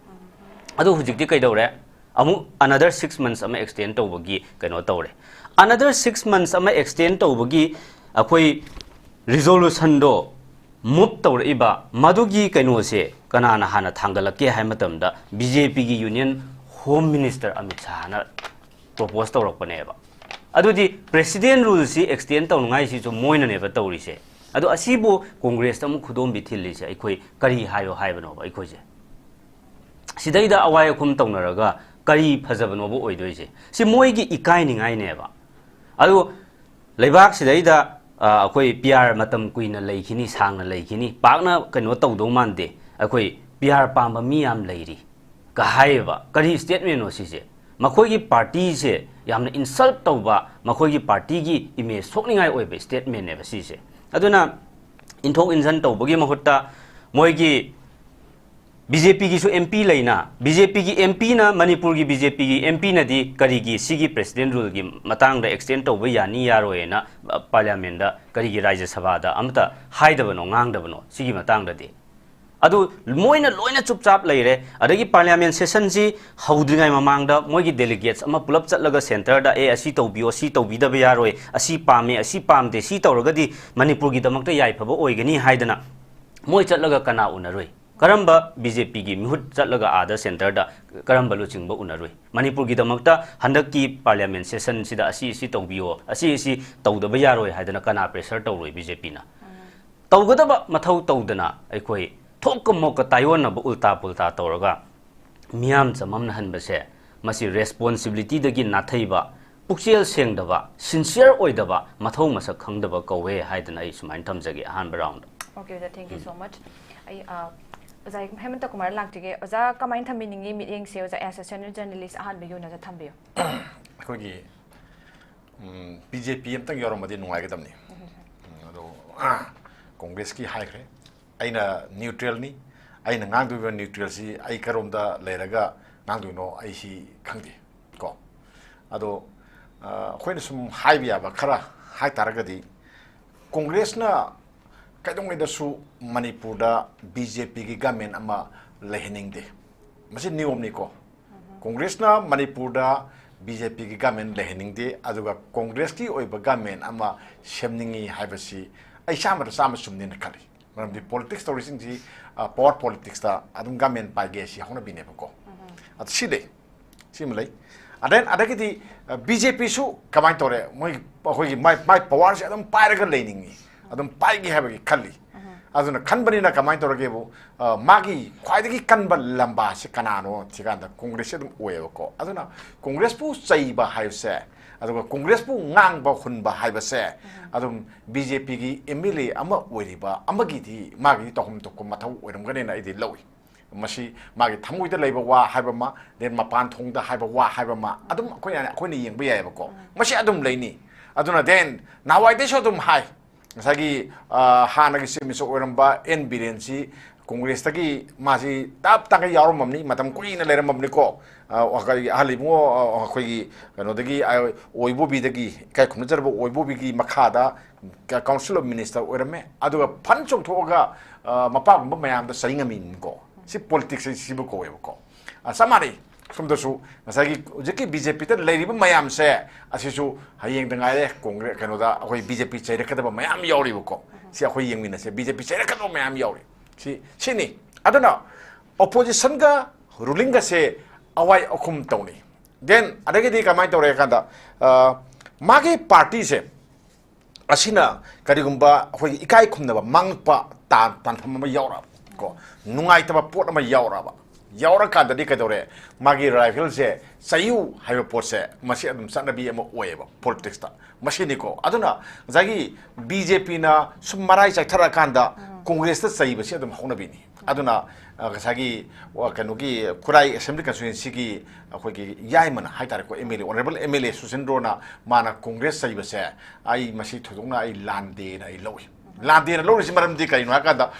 ꯑꯗꯨ ꯍꯧꯖꯤꯛꯇꯤ ꯀꯩꯗꯧꯔꯦ? ꯑꯃꯨꯛ another six months ꯑꯃ extend ꯇꯧꯕꯒꯤ ꯀꯩꯅꯣ ꯇꯧꯔꯦ꯫ Another six months ꯑꯃ extend ꯇꯧꯕꯒꯤ ꯑꯩꯈꯣꯏ resolutionꯗꯣ move ꯇꯧꯔꯛꯏꯕ ꯃꯗꯨꯒꯤ ꯀꯩꯅꯣꯁꯦ ꯀꯅꯥꯅ ꯍꯥꯟꯅ ꯊꯥꯡꯒꯠꯂꯛꯀꯦ ꯍꯥꯏ ꯃꯇꯝꯗ ꯕꯤ ꯖꯦ ꯄꯤꯒꯤ Union Home Minister ꯑꯃꯤꯠ ꯁꯥꯍꯅ propose ꯇꯧꯔꯛꯄꯅꯦꯕ꯫ ꯑꯗꯨꯗꯤ president ruleꯁꯤ extend ꯇꯧꯅꯉꯥꯏꯁꯤꯁꯨ ꯃꯣꯏꯅꯅꯦꯕ ꯇꯧꯔꯤꯁꯦ꯫ ꯑꯗꯣ ꯑꯁꯤꯕꯨ ꯀꯣꯡꯒ꯭ꯔꯦꯁꯇ ꯑꯃꯨꯛ ꯈꯨꯗꯣꯝꯕꯤ ꯊꯤꯜꯂꯤꯁꯦ ꯑꯩꯈꯣꯏ ꯀꯔꯤ ꯍꯥꯏꯌꯣ ꯍꯥꯏꯕꯅꯣꯕ ꯑꯩꯈꯣꯏꯁꯦ? ꯁꯤꯗꯩꯗ ꯑꯋꯥꯏ ꯑꯈꯨꯝ ꯇꯧꯅꯔꯒ ꯀꯔꯤ ꯐꯖꯕꯅꯣꯕ ꯑꯣꯏꯗꯣꯏꯁꯦ? ꯁꯤ ꯃꯣꯏꯒꯤ ꯏꯀꯥꯏꯅꯤꯡꯉꯥꯏꯅꯦꯕ꯫ ꯑꯗꯨ ꯂꯩꯕꯥꯛꯁꯤꯗꯩꯗ, ꯑ, ꯑꯩꯈꯣꯏ ꯄꯤ ꯑꯥꯔ ꯃꯇꯝ ꯀꯨꯏꯅ ꯂꯩꯈꯤꯅꯤ, ꯁꯥꯡꯅ ꯂꯩꯈꯤꯅꯤ, ꯄꯥꯛꯅ ꯀꯩꯅꯣ ꯇꯧꯗꯧ ꯃꯥꯟꯗꯦ, ꯑꯩꯈꯣꯏ ꯄꯤ ꯑꯥꯔ ꯄꯥꯝꯕ ꯃꯤ ꯌꯥꯝ ꯂꯩꯔꯤ ꯀ ꯍꯥꯏꯌꯦꯕ꯫ ꯀꯔꯤ statementꯅꯣ ꯁꯤꯁꯦ? ꯃꯈꯣꯏꯒꯤ partyꯁꯦ ꯌꯥꯝꯅ insult ꯇꯧꯕ, ꯃꯈꯣꯏꯒꯤ partyꯒꯤ image ꯁꯣꯛꯅꯤꯡꯉꯥꯏ ꯑꯣꯏꯕ statementꯅꯦꯕ ꯁꯤꯁꯦ꯫ ꯑꯗꯨꯅ ꯏꯟꯊꯣꯛ ꯏꯟꯁꯤꯟ ꯇꯧꯕꯒꯤ ꯃꯍꯨꯠꯇ ꯃꯣꯏꯒꯤ ꯕꯤ ꯖꯦ ꯄꯤꯒꯤꯁꯨ ꯑꯦꯝ ꯄꯤ ꯂꯩꯅ, ꯕꯤ ꯖꯦ ꯄꯤꯒꯤ ꯑꯦꯝ ꯄꯤꯅ, ꯃꯅꯤꯄꯨꯔꯒꯤ ꯕꯤ ꯖꯦ ꯄꯤꯒꯤ ꯑꯦꯝ ꯄꯤꯅꯗꯤ ꯀꯔꯤꯒꯤ ꯁꯤꯒꯤ president ruleꯒꯤ ꯃꯇꯥꯡꯗ extend ꯇꯧꯕ ꯌꯥꯅꯤ ꯌꯥꯔꯣꯏꯅ, ꯑ, parliamentꯗ ꯀꯔꯤꯒꯤ ꯔꯥꯖ꯭ꯌ ꯁꯚꯥꯗ ꯑꯃꯇ ꯍꯥꯏꯗꯕꯅꯣ, ꯉꯥꯡꯗꯕꯅꯣ ꯁꯤꯒꯤ ꯃꯇꯥꯡꯗꯗꯤ? ꯑꯗꯨ ꯃꯣꯏꯅ ꯂꯣꯏꯅ ꯆꯨꯞ ꯆꯥꯞ ꯂꯩꯔꯦ꯫ ꯑꯗꯒꯤ parliament sessionꯁꯤ ꯍꯧꯗ꯭ꯔꯤꯉꯩ ꯃꯃꯥꯡꯗ ꯃꯣꯏꯒꯤ delegates ꯑꯃ ꯄꯨꯂꯞ ꯆꯠꯂꯒ centreꯗ, "ꯑꯦ, ꯑꯁꯤ ꯇꯧꯕꯤꯌꯣ, ꯁꯤ ꯇꯧꯕꯤꯗꯕ ꯌꯥꯔꯣꯏ, ꯑꯁꯤ ꯄꯥꯝꯃꯦ, ꯑꯁꯤ ꯄꯥꯝꯗꯦ, ꯁꯤ ꯇꯧꯔꯒꯗꯤ ꯃꯅꯤꯄꯨꯔꯒꯤꯗꯃꯛꯇ ꯌꯥꯏꯐꯕ ꯑꯣꯏꯒꯅꯤ" ꯍꯥꯏꯗꯅ ꯃꯣꯏ ꯆꯠꯂꯒ ꯀꯅꯥ ꯎꯅꯔꯨꯏ? ꯀꯔꯝꯕ ꯕꯤ ꯖꯦ ꯄꯤꯒꯤ ꯃꯤꯍꯨꯠ ꯆꯠꯂꯒ ꯑꯥꯗ ꯁꯦꯟꯇꯔꯗ ꯀꯔꯝꯕ ꯂꯨꯆꯤꯡꯕ ꯎꯅꯔꯨꯏ? ꯃꯅꯤꯄꯨꯔꯒꯤꯗꯃꯛꯇ ꯍꯟꯗꯛꯀꯤ ꯄꯥꯔꯂꯤꯌꯥꯃꯦꯟ ꯁꯦꯁꯟꯁꯤꯗ ꯑꯁꯤ ꯑꯁꯤ ꯇꯧꯕꯤꯌꯣ, ꯑꯁꯤ ꯑꯁꯤ ꯇꯧꯗꯕ ꯌꯥꯔꯣꯏ ꯍꯥꯏꯗꯅ ꯀꯅꯥ ꯄ꯭ꯔꯦꯁꯔ ꯇꯧꯔꯨꯏ ꯕꯤ ꯖꯦ ꯄꯤꯅ? ꯇꯧꯒꯗꯕ ꯃꯊꯧ ꯇꯧꯗꯅ ꯑꯩꯈꯣꯏ ꯊꯣꯛꯀ ꯃꯣꯛꯀ ꯇꯥꯏꯑꯣꯟꯅꯕ ꯎꯜꯇꯥ ꯄꯨꯜꯇꯥ ꯇꯧꯔꯒ ꯃꯤꯌꯥꯝ ꯆꯃꯝꯅꯍꯟꯕꯁꯦ, ꯃꯁꯤ ꯔꯦꯁꯄꯣꯟꯁꯤꯕꯤꯂꯤꯇꯤꯗꯒꯤ ꯅꯥꯊꯩꯕ, ꯄꯨꯛꯆꯦꯜ ꯁꯦꯡꯗꯕ, ꯁꯤꯟꯁꯤꯌꯔ ꯑꯣꯏꯗꯕ, ꯃꯊꯧ ꯃꯁꯛ ꯈꯪꯗꯕ ꯀꯧꯋꯦ ꯍꯥꯏꯗꯅ ꯑꯩ ꯁꯨꯃꯥꯏꯅ ꯊꯝꯖꯒꯦ ꯑꯍꯥꯟꯕ ꯔꯥꯎꯟꯗ꯫ Okay, ꯑꯣꯖꯥ, thank you so much. ꯑꯩ ꯑ, ꯑꯣꯖꯥ ꯍꯦꯃꯟꯇ ꯀꯨꯃꯥꯔ ꯂꯥꯛꯆꯒꯦ꯫ ꯑꯣꯖꯥ, ꯀꯃꯥꯏꯅ ꯊꯝꯕꯤꯅꯤꯡꯉꯤ ꯃꯤꯠꯌꯦꯡꯁꯦ? ꯑꯣꯖꯥ, as a senior journalist ꯑꯍꯥꯟꯕꯒꯤ ꯑꯣꯏꯅ ꯑꯣꯖꯥ ꯊꯝꯕꯤꯌꯨ꯫ ꯑꯩꯈꯣꯏꯒꯤ ꯕꯤ ꯖꯦ ꯄꯤ ꯑꯝꯇꯪ ꯌꯥꯎꯔꯝꯃꯗꯤ ꯅꯨꯡꯉꯥꯏꯒꯗꯕꯅꯤ꯫ ꯎꯝ, ꯑꯗꯣ ꯀꯣꯡꯒ꯭ꯔꯦꯁꯀꯤ ꯍꯥꯏꯈ꯭ꯔꯦ, ꯑꯩꯅ ꯅ꯭ꯌꯨꯇ꯭ꯔꯦꯜꯅꯤ, ꯑꯩꯅ ꯉꯥꯡꯗꯣꯔꯤꯕ ꯅ꯭ꯌꯨꯇ꯭ꯔꯦꯜꯁꯤ ꯑꯩ ꯀꯔꯣꯝꯗ ꯂꯩꯔꯒ ꯉꯥꯡꯗꯣꯏꯅꯣ ꯑꯩꯁꯤ ꯈꯪꯗꯦ ꯀꯣ꯫ ꯑꯗꯣ ꯑ, ꯑꯩꯈꯣꯏꯅ ꯁꯨꯝ ꯍꯥꯏꯕ ꯌꯥꯕ ꯈꯔ ꯍꯥꯏ ꯇꯥꯔꯒꯗꯤ, ꯀꯣꯡꯒ꯭ꯔꯦꯁꯅ ꯀꯩꯗꯧꯉꯩꯗꯁꯨ ꯃꯅꯤꯄꯨꯔꯗ ꯕꯤ ꯖꯦ ꯄꯤꯒꯤ ꯒꯃꯦꯟ ꯑꯃ ꯂꯩꯍꯟꯅꯤꯡꯗꯦ꯫ ꯃꯁꯤ ꯅꯤꯌꯣꯝꯅꯤꯀꯣ꯫ ꯀꯣꯡꯒ꯭ꯔꯦꯁꯅ ꯃꯅꯤꯄꯨꯔꯗ ꯕꯤ ꯖꯦ ꯄꯤꯒꯤ ꯒꯃꯦꯟ ꯂꯩꯍꯟꯅꯤꯡꯗꯦ, ꯑꯗꯨꯒ ꯀꯣꯡꯒ꯭ꯔꯦꯁꯀꯤ ꯑꯣꯏꯕ ꯒꯃꯦꯟ ꯑꯃ ꯁꯦꯝꯅꯤꯡꯉꯤ ꯍꯥꯏꯕꯁꯤ ꯑꯩ ꯆꯥꯝꯃꯗ ꯆꯥꯝꯃ ꯆꯨꯝꯅꯦꯅ ꯈꯜꯂꯤ꯫ ꯃꯔꯝꯗꯤ ꯄꯣꯂꯤꯇꯤꯛꯁ ꯇꯧꯔꯤꯁꯤꯡꯁꯤ, ꯑ, ꯄꯋꯥꯔ ꯄꯣꯂꯤꯇꯤꯛꯁꯇ ꯑꯗꯨꯝ ꯒꯃꯦꯟ ꯄꯥꯏꯒꯦ ꯁꯤ ꯍꯧꯅꯕꯤꯅꯦꯕꯀꯣ꯫ ꯑꯗꯨ ꯁꯤ ꯂꯩ, ꯁꯤꯃ ꯂꯩ꯫ ꯑꯗꯦꯟ ꯑꯗꯒꯤꯗꯤ ꯕꯤ ꯖꯦ ꯄꯤꯁꯨ ꯀꯃꯥꯏꯅ ꯇꯧꯔꯦ, ꯃꯣꯏ ꯑꯩꯈꯣꯏꯒꯤ ꯃꯥꯏ ꯃꯥꯏ ꯄꯋꯥꯔꯁꯦ ꯑꯗꯨꯝ ꯄꯥꯏꯔꯒ ꯂꯩꯅꯤꯡꯉꯤ, ꯑꯗꯨꯝ ꯄꯥꯏꯒꯦ ꯍꯥꯏꯕꯒꯤ ꯈꯜꯂꯤ꯫ ꯑꯗꯨꯅ ꯈꯟꯕꯅꯤꯅ ꯀꯃꯥꯏꯅ ꯇꯧꯔꯒꯦꯕꯨ, ꯑ, ꯃꯥꯒꯤ ꯈ꯭ꯋꯥꯏꯗꯒꯤ ꯀꯟꯕ ꯂꯝꯕꯥꯁꯤ ꯀꯅꯥꯅꯣ ꯊꯤꯀꯥꯟꯗ ꯀꯣꯡꯒ꯭ꯔꯦꯁꯁꯤ ꯑꯗꯨꯝ ꯑꯣꯏꯌꯦꯕꯀꯣ꯫ ꯑꯗꯨꯅ ꯀꯣꯡꯒ꯭ꯔꯦꯁꯄꯨ ꯆꯩꯕ ꯍꯥꯏꯕꯁꯦ, ꯑꯗꯨꯒ ꯀꯣꯡꯒ꯭ꯔꯦꯁꯄꯨ ꯉꯥꯡꯕ ꯍꯨꯟꯕ ꯍꯥꯏꯕꯁꯦ ꯑꯗꯨꯝ ꯕꯤ ꯖꯦ ꯄꯤꯒꯤ ꯑꯦꯝ ꯑꯦꯜ ꯑꯦ ꯑꯃ ꯑꯣꯏꯔꯤꯕ ꯑꯃꯒꯤꯗꯤ ꯃꯥꯒꯤꯗꯤ ꯇꯧꯐꯝ ꯊꯣꯛꯄ ꯃꯊꯧ ꯑꯣꯏꯔꯝꯒꯅꯤꯅ ꯑꯩꯗꯤ ꯂꯧꯏ꯫ ꯃꯁꯤ ꯃꯥꯒꯤ ꯊꯃꯣꯏꯗ ꯂꯩꯕ ꯋꯥ ꯍꯥꯏꯕ ꯑꯃ, then ꯃꯄꯥꯟ ꯊꯣꯡꯗ ꯍꯥꯏꯕ ꯋꯥ ꯍꯥꯏꯕ ꯑꯃ ꯑꯗꯨꯝ ꯑꯩꯈꯣꯏꯅ, ꯑꯩꯈꯣꯏꯅ ꯌꯦꯡꯕ ꯌꯥꯏꯑꯕꯀꯣ꯫ ꯃꯁꯤ ꯑꯗꯨꯝ ꯂꯩꯅꯤ꯫ ꯑꯗꯨꯅ then ꯅꯍꯥꯟꯋꯥꯏꯗꯩꯁꯨ ꯑꯗꯨꯝ ꯍꯥꯏ, ꯉꯁꯥꯏꯒꯤ, ꯑ, ꯍꯥꯟꯅꯒꯤ ꯆꯤꯐ ꯃꯤꯅꯤꯁꯇꯔ ꯑꯣꯏꯔꯝꯕ ꯑꯦꯟ ꯕꯤꯔꯦꯟꯁꯤ ꯀꯣꯡꯒ꯭ꯔꯦꯁꯇꯒꯤ ꯃꯥꯁꯤ ꯇꯞ ꯇꯥꯡꯒꯩ ꯌꯥꯎꯔꯝꯃꯕꯅꯤ, ꯃꯇꯝ ꯀꯨꯏꯅ ꯂꯩꯔꯝꯃꯕꯅꯤꯀꯣ꯫ ꯑ, ꯑꯩꯈꯣꯏꯒꯤ ꯑꯍꯜ ꯏꯕꯨꯡꯉꯣ, ꯑ, ꯑꯩꯈꯣꯏꯒꯤ ꯀꯩꯅꯣꯗꯒꯤ, ꯑ, ꯑꯣꯏꯕꯣꯕꯤꯗꯒꯤ, ꯏꯀꯥꯏ ꯈꯨꯝꯅꯖꯔꯕ ꯑꯣꯏꯕꯣꯕꯤꯒꯤ ꯃꯈꯥꯗ ꯀ-, ꯀꯥꯎꯟꯁꯤꯜ ꯑꯣꯐ ꯃꯤꯅꯤꯁꯇꯔ ꯑꯣꯏꯔꯝꯃꯦ꯫ ꯑꯗꯨꯒ ꯐꯟ ꯆꯣꯡꯊꯣꯛꯑꯒ, ꯑ, ꯃꯄꯥꯒꯨꯝꯕ ꯃꯌꯥꯝꯗ ꯆꯩ ꯉꯝꯃꯤꯅꯤꯀꯣ꯫ ꯁꯤ ꯄꯣꯂꯤꯇꯤꯛꯁ ꯁꯤꯕꯨ ꯀꯧꯋꯦꯕꯀꯣ꯫ ꯑ, ꯆꯞ ꯃꯥꯟꯅꯩ꯫ ꯁꯣꯝꯗꯁꯨ ꯉꯁꯥꯏꯒꯤ ꯍꯧꯖꯤꯛꯀꯤ ꯕꯤ ꯖꯦ ꯄꯤꯗ ꯂꯩꯔꯤꯕ ꯃꯌꯥꯝꯁꯦ ꯑꯁꯤꯁꯨ ꯍꯌꯦꯡꯗ ꯉꯥꯏꯔꯦ ꯀꯣꯡꯒ꯭ꯔꯦ-, ꯀꯩꯅꯣꯗ ꯑꯩꯈꯣꯏ ꯕꯤ ꯖꯦ ꯄꯤ ꯆꯩꯔꯛꯀꯗꯕ ꯃꯌꯥꯝ ꯌꯥꯎꯔꯤꯕꯀꯣ꯫ ꯁꯤ ꯑꯩꯈꯣꯏ ꯌꯦꯡꯃꯤꯟꯅꯁꯦ, ꯕꯤ ꯖꯦ ꯄꯤ ꯆꯩꯔꯛꯀꯗꯕ ꯃꯌꯥꯝ ꯌꯥꯎꯔꯤ꯫ ꯁꯤ, ꯁꯤꯅꯤ꯫ ꯑꯗꯨꯅ oppositionꯒ rulingꯒꯁꯦ ꯑꯋꯥꯏ ꯑꯈꯨꯝ ꯇꯧꯅꯤ꯫ Then ꯑꯗꯒꯤꯗꯤ ꯀꯃꯥꯏꯅ ꯇꯧꯔꯦ ꯀꯥꯟꯗ, ꯑ, ꯃꯥꯒꯤ partyꯁꯦ ꯑꯁꯤꯅ ꯀꯔꯤꯒꯨꯝꯕ ꯑꯩꯈꯣꯏꯒꯤ ꯏꯀꯥꯏ ꯈꯨꯝꯅꯕ ꯃꯥꯡꯉꯛꯄ ꯇꯥꯟ-, ꯇꯥꯟꯐꯝ ꯑꯃ ꯌꯥꯎꯔꯛꯑꯕ ꯀꯣ, ꯅꯨꯡꯉꯥꯏꯇꯕ ꯄꯣꯠ ꯑꯃ ꯌꯥꯎꯔꯛꯑꯕ, ꯌꯥꯎꯔꯀꯥꯟꯗꯗꯤ ꯀꯩꯗꯧꯔꯦ? ꯃꯥꯒꯤ rivalꯁꯦ ꯆꯩꯌꯨ ꯍꯥꯏꯕ ꯄꯣꯠꯁꯦ ꯃꯁꯤ ꯑꯗꯨꯝ ꯆꯠꯅꯕꯤ ꯑꯃ ꯑꯣꯏꯌꯦꯕ politicsꯇ꯫ ꯃꯁꯤꯅꯤꯀꯣ꯫ ꯑꯗꯨꯅ ꯉꯁꯥꯏꯒꯤ BJPꯅ ꯁꯨꯝ ꯃꯔꯥꯏ ꯆꯥꯏꯊꯔꯛꯑꯀꯥꯟꯗ Congressꯇ ꯆꯩꯕꯁꯤ ꯑꯗꯨꯝ ꯍꯧꯅꯕꯤꯅꯤ꯫ ꯑꯗꯨꯅ, ꯑ, ꯉꯁꯥꯏꯒꯤ, ꯋꯥ-, ꯀꯩꯅꯣꯒꯤ ꯈꯨꯔꯥꯏ Assembly Constituencyꯒꯤ ꯑꯩꯈꯣꯏꯒꯤ ꯌꯥꯏꯃꯅ ꯍꯥꯏꯇꯥꯔꯦꯀꯣ, MLA, Honourable MLA ꯁꯨꯁꯤꯟꯗ꯭ꯔꯣꯅ ꯃꯥꯅ Congress ꯆꯩꯕꯁꯦ, "ꯑꯩ ꯃꯁꯤ ꯊꯣꯏꯗꯣꯛꯅ ꯑꯩ ꯂꯥꯟꯗꯦꯅ ꯑꯩ ꯂꯧꯏ"꯫ ꯂꯥꯟꯗꯦꯅ ꯂꯧꯔꯤꯁꯤ ꯃꯔꯝꯗꯤ ꯀꯔꯤꯅꯣ ꯍꯥꯏ ꯀꯥꯟꯗ,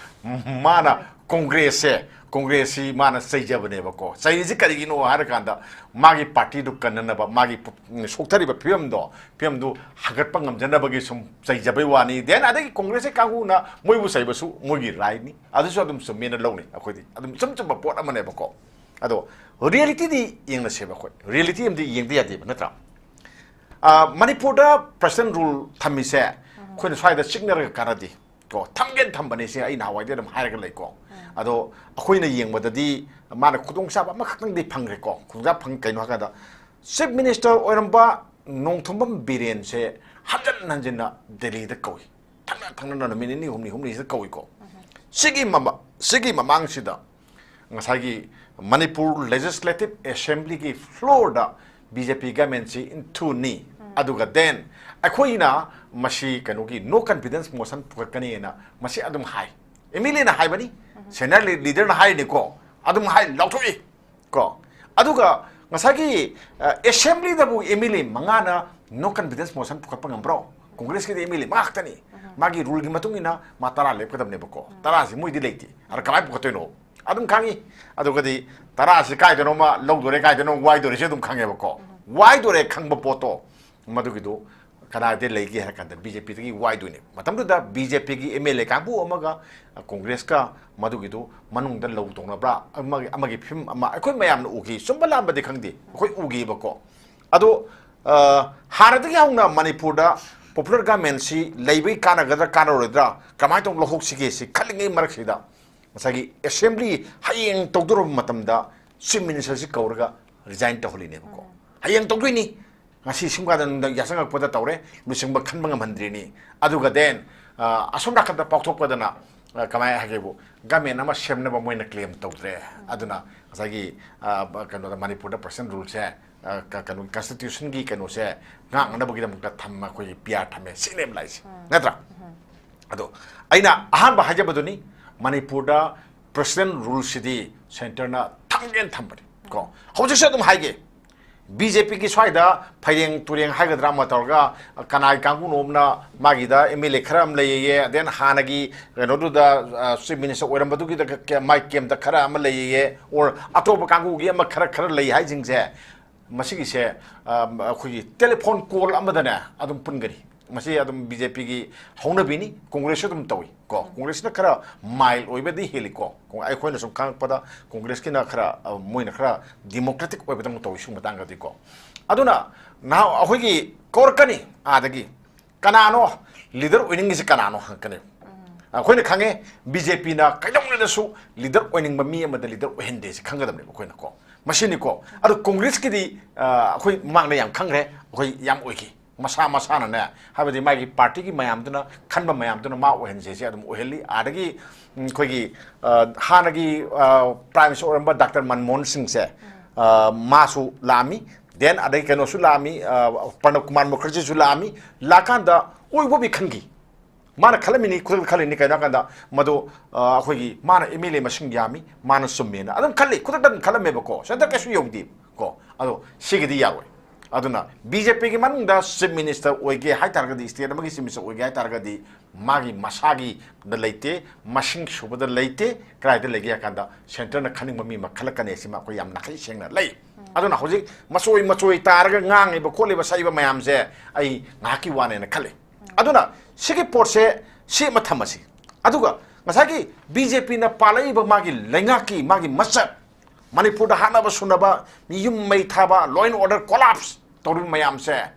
ꯃꯥꯅ Congressꯁꯦ, Congressꯁꯤ ꯃꯥꯅ ꯆꯩꯖꯕꯅꯦꯕꯀꯣ꯫ ꯆꯩꯔꯤꯁꯤ ꯀꯔꯤꯒꯤꯅꯣ ꯍꯥꯏꯔ ꯀꯥꯟꯗ, ꯃꯥꯒꯤ partyꯗꯨ ꯀꯟꯅꯅꯕ, ꯃꯥꯒꯤ ꯄꯨ-, ꯁꯣꯛꯊꯔꯤꯕ ꯐꯤꯕꯝꯗꯣ, ꯐꯤꯕꯝꯗꯨ ꯍꯥꯒꯠꯄ ꯉꯝꯖꯅꯕꯒꯤ ꯁꯨꯝ ꯆꯩꯖꯕꯩ ꯋꯥꯅꯤ꯫ Then ꯑꯗꯒꯤ Congressꯀꯤ ꯀꯥꯡꯕꯨꯅ ꯃꯣꯏꯕꯨ ꯆꯩꯕꯁꯨ ꯃꯣꯏꯒꯤ rightꯅꯤ, ꯑꯗꯨꯁꯨ ꯑꯗꯨꯝ ꯆꯨꯝꯃꯦꯅ ꯂꯧꯅꯩ ꯑꯩꯈꯣꯏꯗꯤ꯫ ꯑꯗꯨꯝ ꯏꯆꯨꯝ ꯆꯨꯝꯕ ꯄꯣꯠ ꯑꯃꯅꯦꯕꯀꯣ꯫ ꯑꯗꯣ realityꯗꯤ ꯌꯦꯡꯅꯁꯦꯕ ꯑꯩꯈꯣꯏ꯫ Reality ꯑꯃꯗꯤ ꯌꯦꯡꯗ ꯌꯥꯗꯦꯕ, ꯅꯠꯇ꯭ꯔꯥ? ꯑ, ꯃꯅꯤꯄꯨꯔꯗ President rule ꯊꯝꯃꯤꯁꯦ ꯑꯩꯈꯣꯏꯅ ꯁ꯭ꯋꯥꯏꯗ ꯆꯤꯛꯅꯔꯒ ꯀꯥꯟꯅꯗꯦ ꯀꯣ꯫ ꯊꯝꯒꯦꯅ ꯊꯝꯕꯅꯦ ꯁꯤ ꯑꯩ ꯅꯍꯥꯟꯋꯥꯏꯗꯩ ꯑꯗꯨꯝ ꯍꯥꯏꯔꯒ ꯂꯩꯀꯣ꯫ ꯑꯗꯣ ꯑꯩꯈꯣꯏꯅ ꯌꯦꯡꯕꯗꯗꯤ ꯃꯥꯅ ꯈꯨꯗꯣꯡꯆꯥꯕ ꯑꯃꯈꯛꯇꯪꯗꯤ ꯐꯪꯈ꯭ꯔꯦꯀꯣ꯫ ꯈꯨꯗꯣꯡꯆꯥꯕ ꯐꯪ-, ꯀꯩꯅꯣ ꯍꯥꯏ ꯀꯥꯟꯗ, Chief Minister ꯑꯣꯏꯔꯝꯕ ꯅꯣꯡꯊꯣꯝꯕꯝ ꯕꯤꯔꯦꯟꯁꯦ ꯍꯟꯖꯟ ꯍꯟꯖꯟꯅ ꯗꯦꯜꯂꯤꯗ ꯀꯧꯏ꯫ ꯊꯪꯅ ꯊꯪꯅꯅ ꯅꯨꯃꯤꯠ ꯅꯤꯅꯤ ꯍꯨꯝꯅꯤ, ꯍꯨꯝꯅꯤꯁꯤꯗ ꯀꯧꯏꯀꯣ꯫ ꯁꯤꯒꯤ ꯃꯃ-, ꯁꯤꯒꯤ ꯃꯃꯥꯡꯁꯤꯗ ꯉꯁꯥꯏꯒꯤ ꯃꯅꯤꯄꯨꯔ Legislative Assemblyꯒꯤ floorꯗ BJP governmentꯁꯤ ꯏꯟꯊꯨꯅꯤ꯫ ꯑꯗꯨꯒ then ꯑꯩꯈꯣꯏꯅ ꯃꯁꯤ ꯀꯩꯅꯣꯒꯤ no confidence motion ꯄꯨꯈꯠꯀꯅꯤꯅ ꯃꯁꯤ ꯑꯗꯨꯝ ꯍꯥꯏ꯫ MLAꯅ ꯍꯥꯏꯕꯅꯤ, senior leaderꯅ ꯍꯥꯏꯔꯤꯅꯤꯀꯣ, ꯑꯗꯨꯝ ꯍꯥꯏ, ꯂꯥꯎꯊꯣꯛꯏ꯫ ꯀꯣ꯫ ꯑꯗꯨꯒ ꯉꯁꯥꯏꯒꯤ, ꯑ, Assemblyꯗꯕꯨ MLA ꯃꯉꯥꯅ no confidence motion ꯄꯨꯈꯠꯄ ꯉꯝꯕ꯭ꯔꯣ? Congressꯀꯤꯗꯤ MLA ꯃꯉꯥ ꯈꯛꯇꯅꯤ꯫ ꯃꯥꯒꯤ ruleꯒꯤ ꯃꯇꯨꯡ ꯏꯟꯅ ꯃꯥ ꯇꯔꯥ ꯂꯦꯞꯀꯗꯕꯅꯦꯕꯀꯣ꯫ ꯇꯔꯥꯁꯤ ꯃꯣꯏꯗꯤ ꯂꯩꯇꯦ꯫ ꯑꯗ ꯀꯃꯥꯏꯅ ꯄꯨꯈꯠꯇꯣꯏꯅꯣ? ꯑꯗꯨꯝ ꯈꯪꯉꯤ꯫ ꯑꯗꯨꯒꯗꯤ ꯇꯔꯥꯁꯤ ꯀꯥꯏꯗꯅꯣꯃ ꯂꯧꯗꯣꯔꯦ, ꯀꯥꯏꯗꯅꯣ ꯋꯥꯏꯗꯣꯔꯦ, ꯁꯤ ꯑꯗꯨꯝ ꯈꯪꯉꯦꯕꯀꯣ꯫ ꯋꯥꯏꯗꯣꯔꯦ ꯈꯪꯕ ꯄꯣꯠꯇꯣ, ꯃꯗꯨꯒꯤꯗꯨ ꯀꯗꯥꯏꯗ ꯂꯩꯒꯦ ꯍꯥꯏꯔ ꯀꯥꯟꯗ BJPꯗꯒꯤ ꯋꯥꯏꯗꯣꯏꯅꯦ꯫ ꯃꯇꯝꯗꯨꯗ BJPꯒꯤ MLA ꯀꯥꯡꯕꯨ ꯑꯃꯒ, ꯑ, Congressꯀ ꯃꯗꯨꯒꯤꯗꯨ ꯃꯅꯨꯡꯗ ꯂꯧ ꯇꯧꯅꯕ꯭ꯔꯥ, ꯑꯃꯒꯤ, ꯑꯃꯒꯤ ꯐꯤꯂꯝ ꯑꯃ ꯑꯩꯈꯣꯏ ꯃꯌꯥꯝꯅ ꯎꯈꯤ꯫ ꯆꯨꯝꯕ ꯂꯥꯟꯕꯗꯤ ꯈꯪꯗꯦ, ꯑꯩꯈꯣꯏ ꯎꯈꯤꯕꯀꯣ꯫ ꯑꯗꯣ, ꯑ, ꯍꯥꯟꯅꯗꯒꯤ ꯍꯧꯅ ꯃꯅꯤꯄꯨꯔꯗ popular governmentꯁꯤ ꯂꯩꯕꯒꯤ ꯀꯥꯟꯅꯒꯗ꯭ꯔꯥ, ꯀꯥꯟꯅꯔꯣꯏꯗ꯭ꯔꯥ, ꯀꯃꯥꯏꯅ ꯇꯧꯅ ꯂꯧꯍꯧꯁꯤꯒꯦ ꯁꯤ ꯈꯜꯂꯤꯉꯩ ꯃꯔꯛꯁꯤꯗ ꯉꯁꯥꯏꯒꯤ ꯑꯦꯁꯦꯝꯕ꯭ꯂꯤ ꯍꯌꯦꯡ ꯇꯧꯗꯧꯔꯕ ꯃꯇꯝꯗ ꯆꯤꯐ ꯃꯤꯅꯤꯁꯇꯔꯁꯤ ꯀꯧꯔꯒ ꯔꯤꯖꯥꯏꯟ ꯇꯧꯍꯜꯂꯤꯅꯦꯕꯀꯣ꯫ ꯍꯌꯦꯡ ꯇꯧꯗꯣꯏꯅꯤ, ꯉꯁꯤ ꯁꯤꯡꯕꯥꯗ ꯅꯨꯡꯗꯥꯡ ꯌꯥꯆꯪꯉꯛꯄꯗ ꯇꯧꯔꯦ, ꯂꯨꯆꯤꯡꯕ ꯈꯟꯕ ꯉꯝꯍꯟꯗ꯭ꯔꯤꯅꯤ꯫ ꯑꯗꯨꯒ ꯗꯦꯟ ꯑꯁꯣꯝ ꯅꯥꯀꯟꯗ ꯄꯥꯎꯊꯣꯛꯄꯗꯅ, ꯑ, ꯀꯃꯥꯏꯅ ꯍꯥꯏꯒꯦꯕꯨ, ꯒꯃꯦꯟ ꯑꯃ ꯁꯦꯝꯅꯕ ꯃꯣꯏꯅ ꯀ꯭ꯂꯦꯝ ꯇꯧꯗ꯭ꯔꯦ꯫ ꯑꯗꯨꯅ ꯉꯁꯥꯏꯒꯤ, ꯑ, ꯕ-, ꯀꯩꯅꯣꯗ, ꯃꯅꯤꯄꯨꯔꯗ ꯄ꯭ꯔꯁꯤꯗꯦꯟ ꯔꯨꯜꯁꯦ, ꯑ, ꯀ-, ꯀꯩꯅꯣ, ꯀꯟꯁꯇꯤꯇ꯭ꯌꯨꯁꯟꯒꯤ ꯀꯩꯅꯣꯁꯦ ꯉꯥꯛꯅꯅꯕꯒꯤꯗꯃꯛꯇ ꯊꯝꯃ ꯑꯩꯈꯣꯏꯒꯤ ꯄꯤ ꯑꯥꯔ ꯊꯝꯃꯦ, ꯁꯤꯅꯦꯕ ꯂꯥꯛꯏꯁꯦ, ꯅꯠꯇ꯭ꯔꯥ? ꯑꯗꯣ ꯑꯩꯅ ꯑꯍꯥꯟꯕ ꯍꯥꯏꯖꯕꯗꯨꯅꯤ, ꯃꯅꯤꯄꯨꯔꯗ ꯄ꯭ꯔꯁꯤꯗꯦꯟ ꯔꯨꯜꯁꯤꯗꯤ ꯁꯦꯟꯇꯔꯅ ꯊꯝꯒꯦꯅ ꯊꯝꯕꯅꯤ ꯀꯣ꯫ ꯍꯧꯖꯤꯛꯁꯨ ꯑꯗꯨꯝ ꯍꯥꯏꯒꯦ, ꯕꯤ ꯖꯦ ꯄꯤꯒꯤ ꯁ꯭ꯋꯥꯏꯗ ꯐꯩꯔꯦꯡ ꯇꯨꯔꯦꯡ ꯍꯥꯏꯒꯗ꯭ꯔꯥ ꯑꯃ ꯇꯧꯔꯒ, ꯀꯅꯥꯏ ꯀꯥꯡꯕꯨꯅꯣꯝꯅ ꯃꯥꯒꯤꯗ ꯑꯦꯝ ꯑꯦꯜ ꯑꯦ ꯈꯔ ꯑꯃ ꯂꯩꯌꯦ, then ꯍꯥꯟꯅꯒꯤ ꯀꯩꯅꯣꯗꯨꯗ, ꯑ, ꯆꯤꯐ ꯃꯤꯅꯤꯁꯇꯔ ꯑꯣꯏꯔꯝꯕꯗꯨꯒꯤꯗ ꯀ-, ꯀ-, ꯃꯥꯏ ꯀꯦꯝꯇ ꯈꯔ ꯑꯃ ꯂꯩꯌꯦ, or ꯑꯇꯣꯞꯄ ꯀꯥꯡꯕꯨꯒꯤ ꯑꯃ ꯈꯔ, ꯈꯔ ꯂꯩ ꯍꯥꯏꯁꯤꯡꯁꯦ, ꯃꯁꯤꯒꯤꯁꯦ, ꯑ, ꯑꯩꯈꯣꯏꯒꯤ ꯇꯦꯂꯤꯐꯣꯟ ꯀꯣꯜ ꯑꯃꯗꯅꯦ ꯑꯗꯨꯝ ꯄꯨꯟꯒꯅꯤ꯫ ꯃꯁꯤ ꯑꯗꯨꯝ ꯕꯤ ꯖꯦ ꯄꯤꯒꯤ ꯍꯧꯅꯕꯤꯅꯤ, ꯀꯣꯡꯒ꯭ꯔꯦꯁꯁꯨ ꯑꯗꯨꯝ ꯇꯧꯏ ꯀꯣ꯫ ꯀꯣꯡꯒ꯭ꯔꯦꯁꯅ ꯈꯔ ꯃꯥꯏꯜ ꯑꯣꯏꯕꯗꯤ ꯍꯦꯜꯂꯤꯀꯣ꯫ ꯀꯣ-, ꯑꯩꯈꯣꯏꯅ ꯁꯨꯝ ꯈꯪꯉꯛꯄꯗ ꯀꯣꯡꯒ꯭ꯔꯦꯁꯀꯤꯅ ꯈꯔ, ꯑ, ꯃꯣꯏꯅ ꯈꯔ ꯗꯤꯃꯣꯀ꯭ꯔꯦꯇꯤꯛ ꯑꯣꯏꯕꯗꯧꯅ ꯇꯧꯏ ꯁꯤꯒꯨꯝꯕ ꯃꯇꯥꯡꯗꯗꯤꯀꯣ꯫ ꯑꯗꯨꯅ ꯅꯍꯥꯟ ꯑꯩꯈꯣꯏꯒꯤ ꯀꯧꯔꯛꯀꯅꯤ ꯑꯥꯗꯒꯤ, "ꯀꯅꯥꯅꯣ ꯂꯤꯗꯔ ꯑꯣꯏꯅꯤꯡꯉꯤꯁꯤ, ꯀꯅꯥꯅꯣ?" ꯍꯪꯉꯛꯀꯅꯤ꯫ ꯑꯩꯈꯣꯏꯅ ꯈꯪꯉꯦ, ꯕꯤ ꯖꯦ ꯄꯤꯅ ꯀꯩꯗꯧꯅꯨꯡꯗꯁꯨ ꯂꯤꯗꯔ ꯑꯣꯏꯅꯤꯡꯕ ꯃꯤ ꯑꯃꯗ ꯂꯤꯗꯔ ꯑꯣꯏꯍꯟꯗꯦ, ꯁꯤ ꯈꯪꯒꯗꯕꯅꯦꯕ ꯑꯩꯈꯣꯏꯅꯀꯣ꯫ ꯃꯁꯤꯅꯤꯀꯣ꯫ ꯑꯗꯣ ꯀꯣꯡꯒ꯭ꯔꯦꯁꯀꯤꯗꯤ, ꯑ, ꯑꯩꯈꯣꯏ ꯃꯃꯥꯡꯗ ꯌꯥꯝ ꯈꯪꯈ꯭ꯔꯦ, ꯑꯩꯈꯣꯏ ꯌꯥꯝ ꯑꯣꯏꯈꯤ꯫ ꯃꯁꯥ ꯃꯁꯥꯅꯅꯦ, ꯍꯥꯏꯕꯗꯤ ꯃꯥꯒꯤ ꯄꯥꯔꯇꯤꯒꯤ ꯃꯌꯥꯝꯗꯨꯅ ꯈꯟꯕ ꯃꯌꯥꯝꯗꯨꯅ ꯃꯥ ꯑꯣꯏꯍꯟꯁꯦ, ꯁꯤ ꯑꯗꯨꯝ ꯑꯣꯏꯍꯜꯂꯤ꯫ ꯑꯗꯒꯤ, ꯎꯝ, ꯑꯩꯈꯣꯏꯒꯤ, ꯑ, ꯍꯥꯟꯅꯒꯤ, ꯑ, ꯄ꯭ꯔꯥꯏꯝ ꯃꯤꯅꯤꯁꯇꯔ ꯑꯣꯏꯔꯝꯕ ꯗꯥꯛꯇꯔ ꯃꯟꯃꯣꯍꯟ ꯁꯤꯡꯁꯦ, ꯑ, ꯃꯥꯁꯨ ꯂꯥꯛꯑꯝꯃꯤ, ꯗꯦꯟ ꯑꯗꯩ ꯀꯩꯅꯣꯁꯨ ꯂꯥꯛꯑꯝꯃꯤ, ꯑ, ꯄ꯭ꯔꯅꯕ ꯀꯨꯃꯥꯔ ꯃꯨꯈꯔꯖꯤꯁꯨ ꯂꯥꯛꯑꯝꯃꯤ꯫ ꯂꯥꯛꯀꯥꯟꯗ ꯑꯣꯏꯕ ꯈꯟꯈꯤ꯫ ꯃꯥꯅ ꯈꯜꯂꯝꯃꯤꯅꯤ, ꯈꯨꯗꯛꯇ ꯈꯜꯂꯤꯅꯤ꯫ ꯀꯩꯅꯣ ꯍꯥꯏꯀꯥꯟꯗ ꯃꯗꯨ, ꯑ, ꯑꯩꯈꯣꯏꯒꯤ ꯃꯥꯅ ꯑꯦꯝ ꯑꯦꯜ ꯑꯦ ꯃꯁꯤꯡ ꯌꯥꯝꯃꯤ, ꯃꯥꯅ ꯆꯨꯝꯃꯦꯅ ꯑꯗꯨꯝ ꯈꯜꯂꯤ, ꯈꯨꯗꯛꯇ ꯑꯗꯨꯝ ꯈꯜꯂꯝꯃꯦꯕꯀꯣ꯫ ꯁꯦꯟꯇꯔ ꯀꯩꯁꯨ ꯌꯧꯗꯦ ꯀꯣ꯫ ꯑꯗꯣ ꯁꯤꯒꯤꯗꯤ ꯌꯥꯔꯣꯏ꯫ ꯑꯗꯨꯅ ꯕꯤ ꯖꯦ ꯄꯤꯒꯤ ꯃꯅꯨꯡꯗ ꯆꯤꯐ ꯃꯤꯅꯤꯁꯇꯔ ꯑꯣꯏꯒꯦ ꯍꯥꯏꯇꯥꯔꯒꯗꯤ, ꯁ꯭ꯇꯦꯠ ꯑꯃꯒꯤ ꯆꯤꯐ ꯃꯤꯅꯤꯁꯇꯔ ꯑꯣꯏꯒꯦ ꯍꯥꯏꯇꯥꯔꯒꯗꯤ, ꯃꯥꯒꯤ ꯃꯁꯥꯒꯤꯗ ꯂꯩꯇꯦ, ꯃꯁꯤꯡ ꯁꯨꯕꯗ ꯂꯩꯇꯦ꯫ ꯀꯗꯥꯏꯗ ꯂꯩꯒꯦ ꯍꯥꯏ ꯀꯥꯟꯗ, ꯁꯦꯟꯇꯔꯅ ꯈꯟꯅꯤꯡꯕ ꯃꯤ ꯑꯃ ꯈꯜꯂꯛꯀꯅꯤ꯫ ꯁꯤꯃ ꯑꯩꯈꯣꯏ ꯌꯥꯝ ꯅꯥꯈꯩ ꯁꯦꯡꯅ ꯂꯩ꯫ ꯑꯗꯨꯅ ꯍꯧꯖꯤꯛ ꯃꯆꯣꯏ ꯃꯆꯣꯏ ꯇꯥꯔꯒ ꯉꯥꯡꯉꯤꯕ ꯈꯣꯠꯂꯤꯕ ꯁꯛꯏꯕ ꯃꯌꯥꯝꯁꯦ ꯑꯩ ꯉꯥꯏꯍꯥꯛꯀꯤ ꯋꯥꯅꯦꯅ ꯈꯜꯂꯤ꯫ ꯑꯗꯨꯅ ꯁꯤꯒꯤ ꯄꯣꯠꯁꯦ ꯁꯤ ꯑꯃ ꯊꯝꯃꯁꯤ꯫ ꯑꯗꯨꯒ ꯉꯁꯥꯏꯒꯤ ꯕꯤ ꯖꯦ ꯄꯤꯅ ꯄꯥꯜꯂꯛꯏꯕ ꯃꯥꯒꯤ ꯂꯩꯉꯥꯛꯀꯤ ꯃꯥꯒꯤ ꯃꯁꯛ, ꯃꯅꯤꯄꯨꯔꯗ ꯍꯥꯠꯅꯕ ꯁꯨꯅꯕ, ꯃꯤ ꯌꯨꯝ ꯃꯩ ꯊꯥꯕ, law and order collapse ꯇꯧꯔꯤꯕ ꯃꯌꯥꯝꯁꯦ,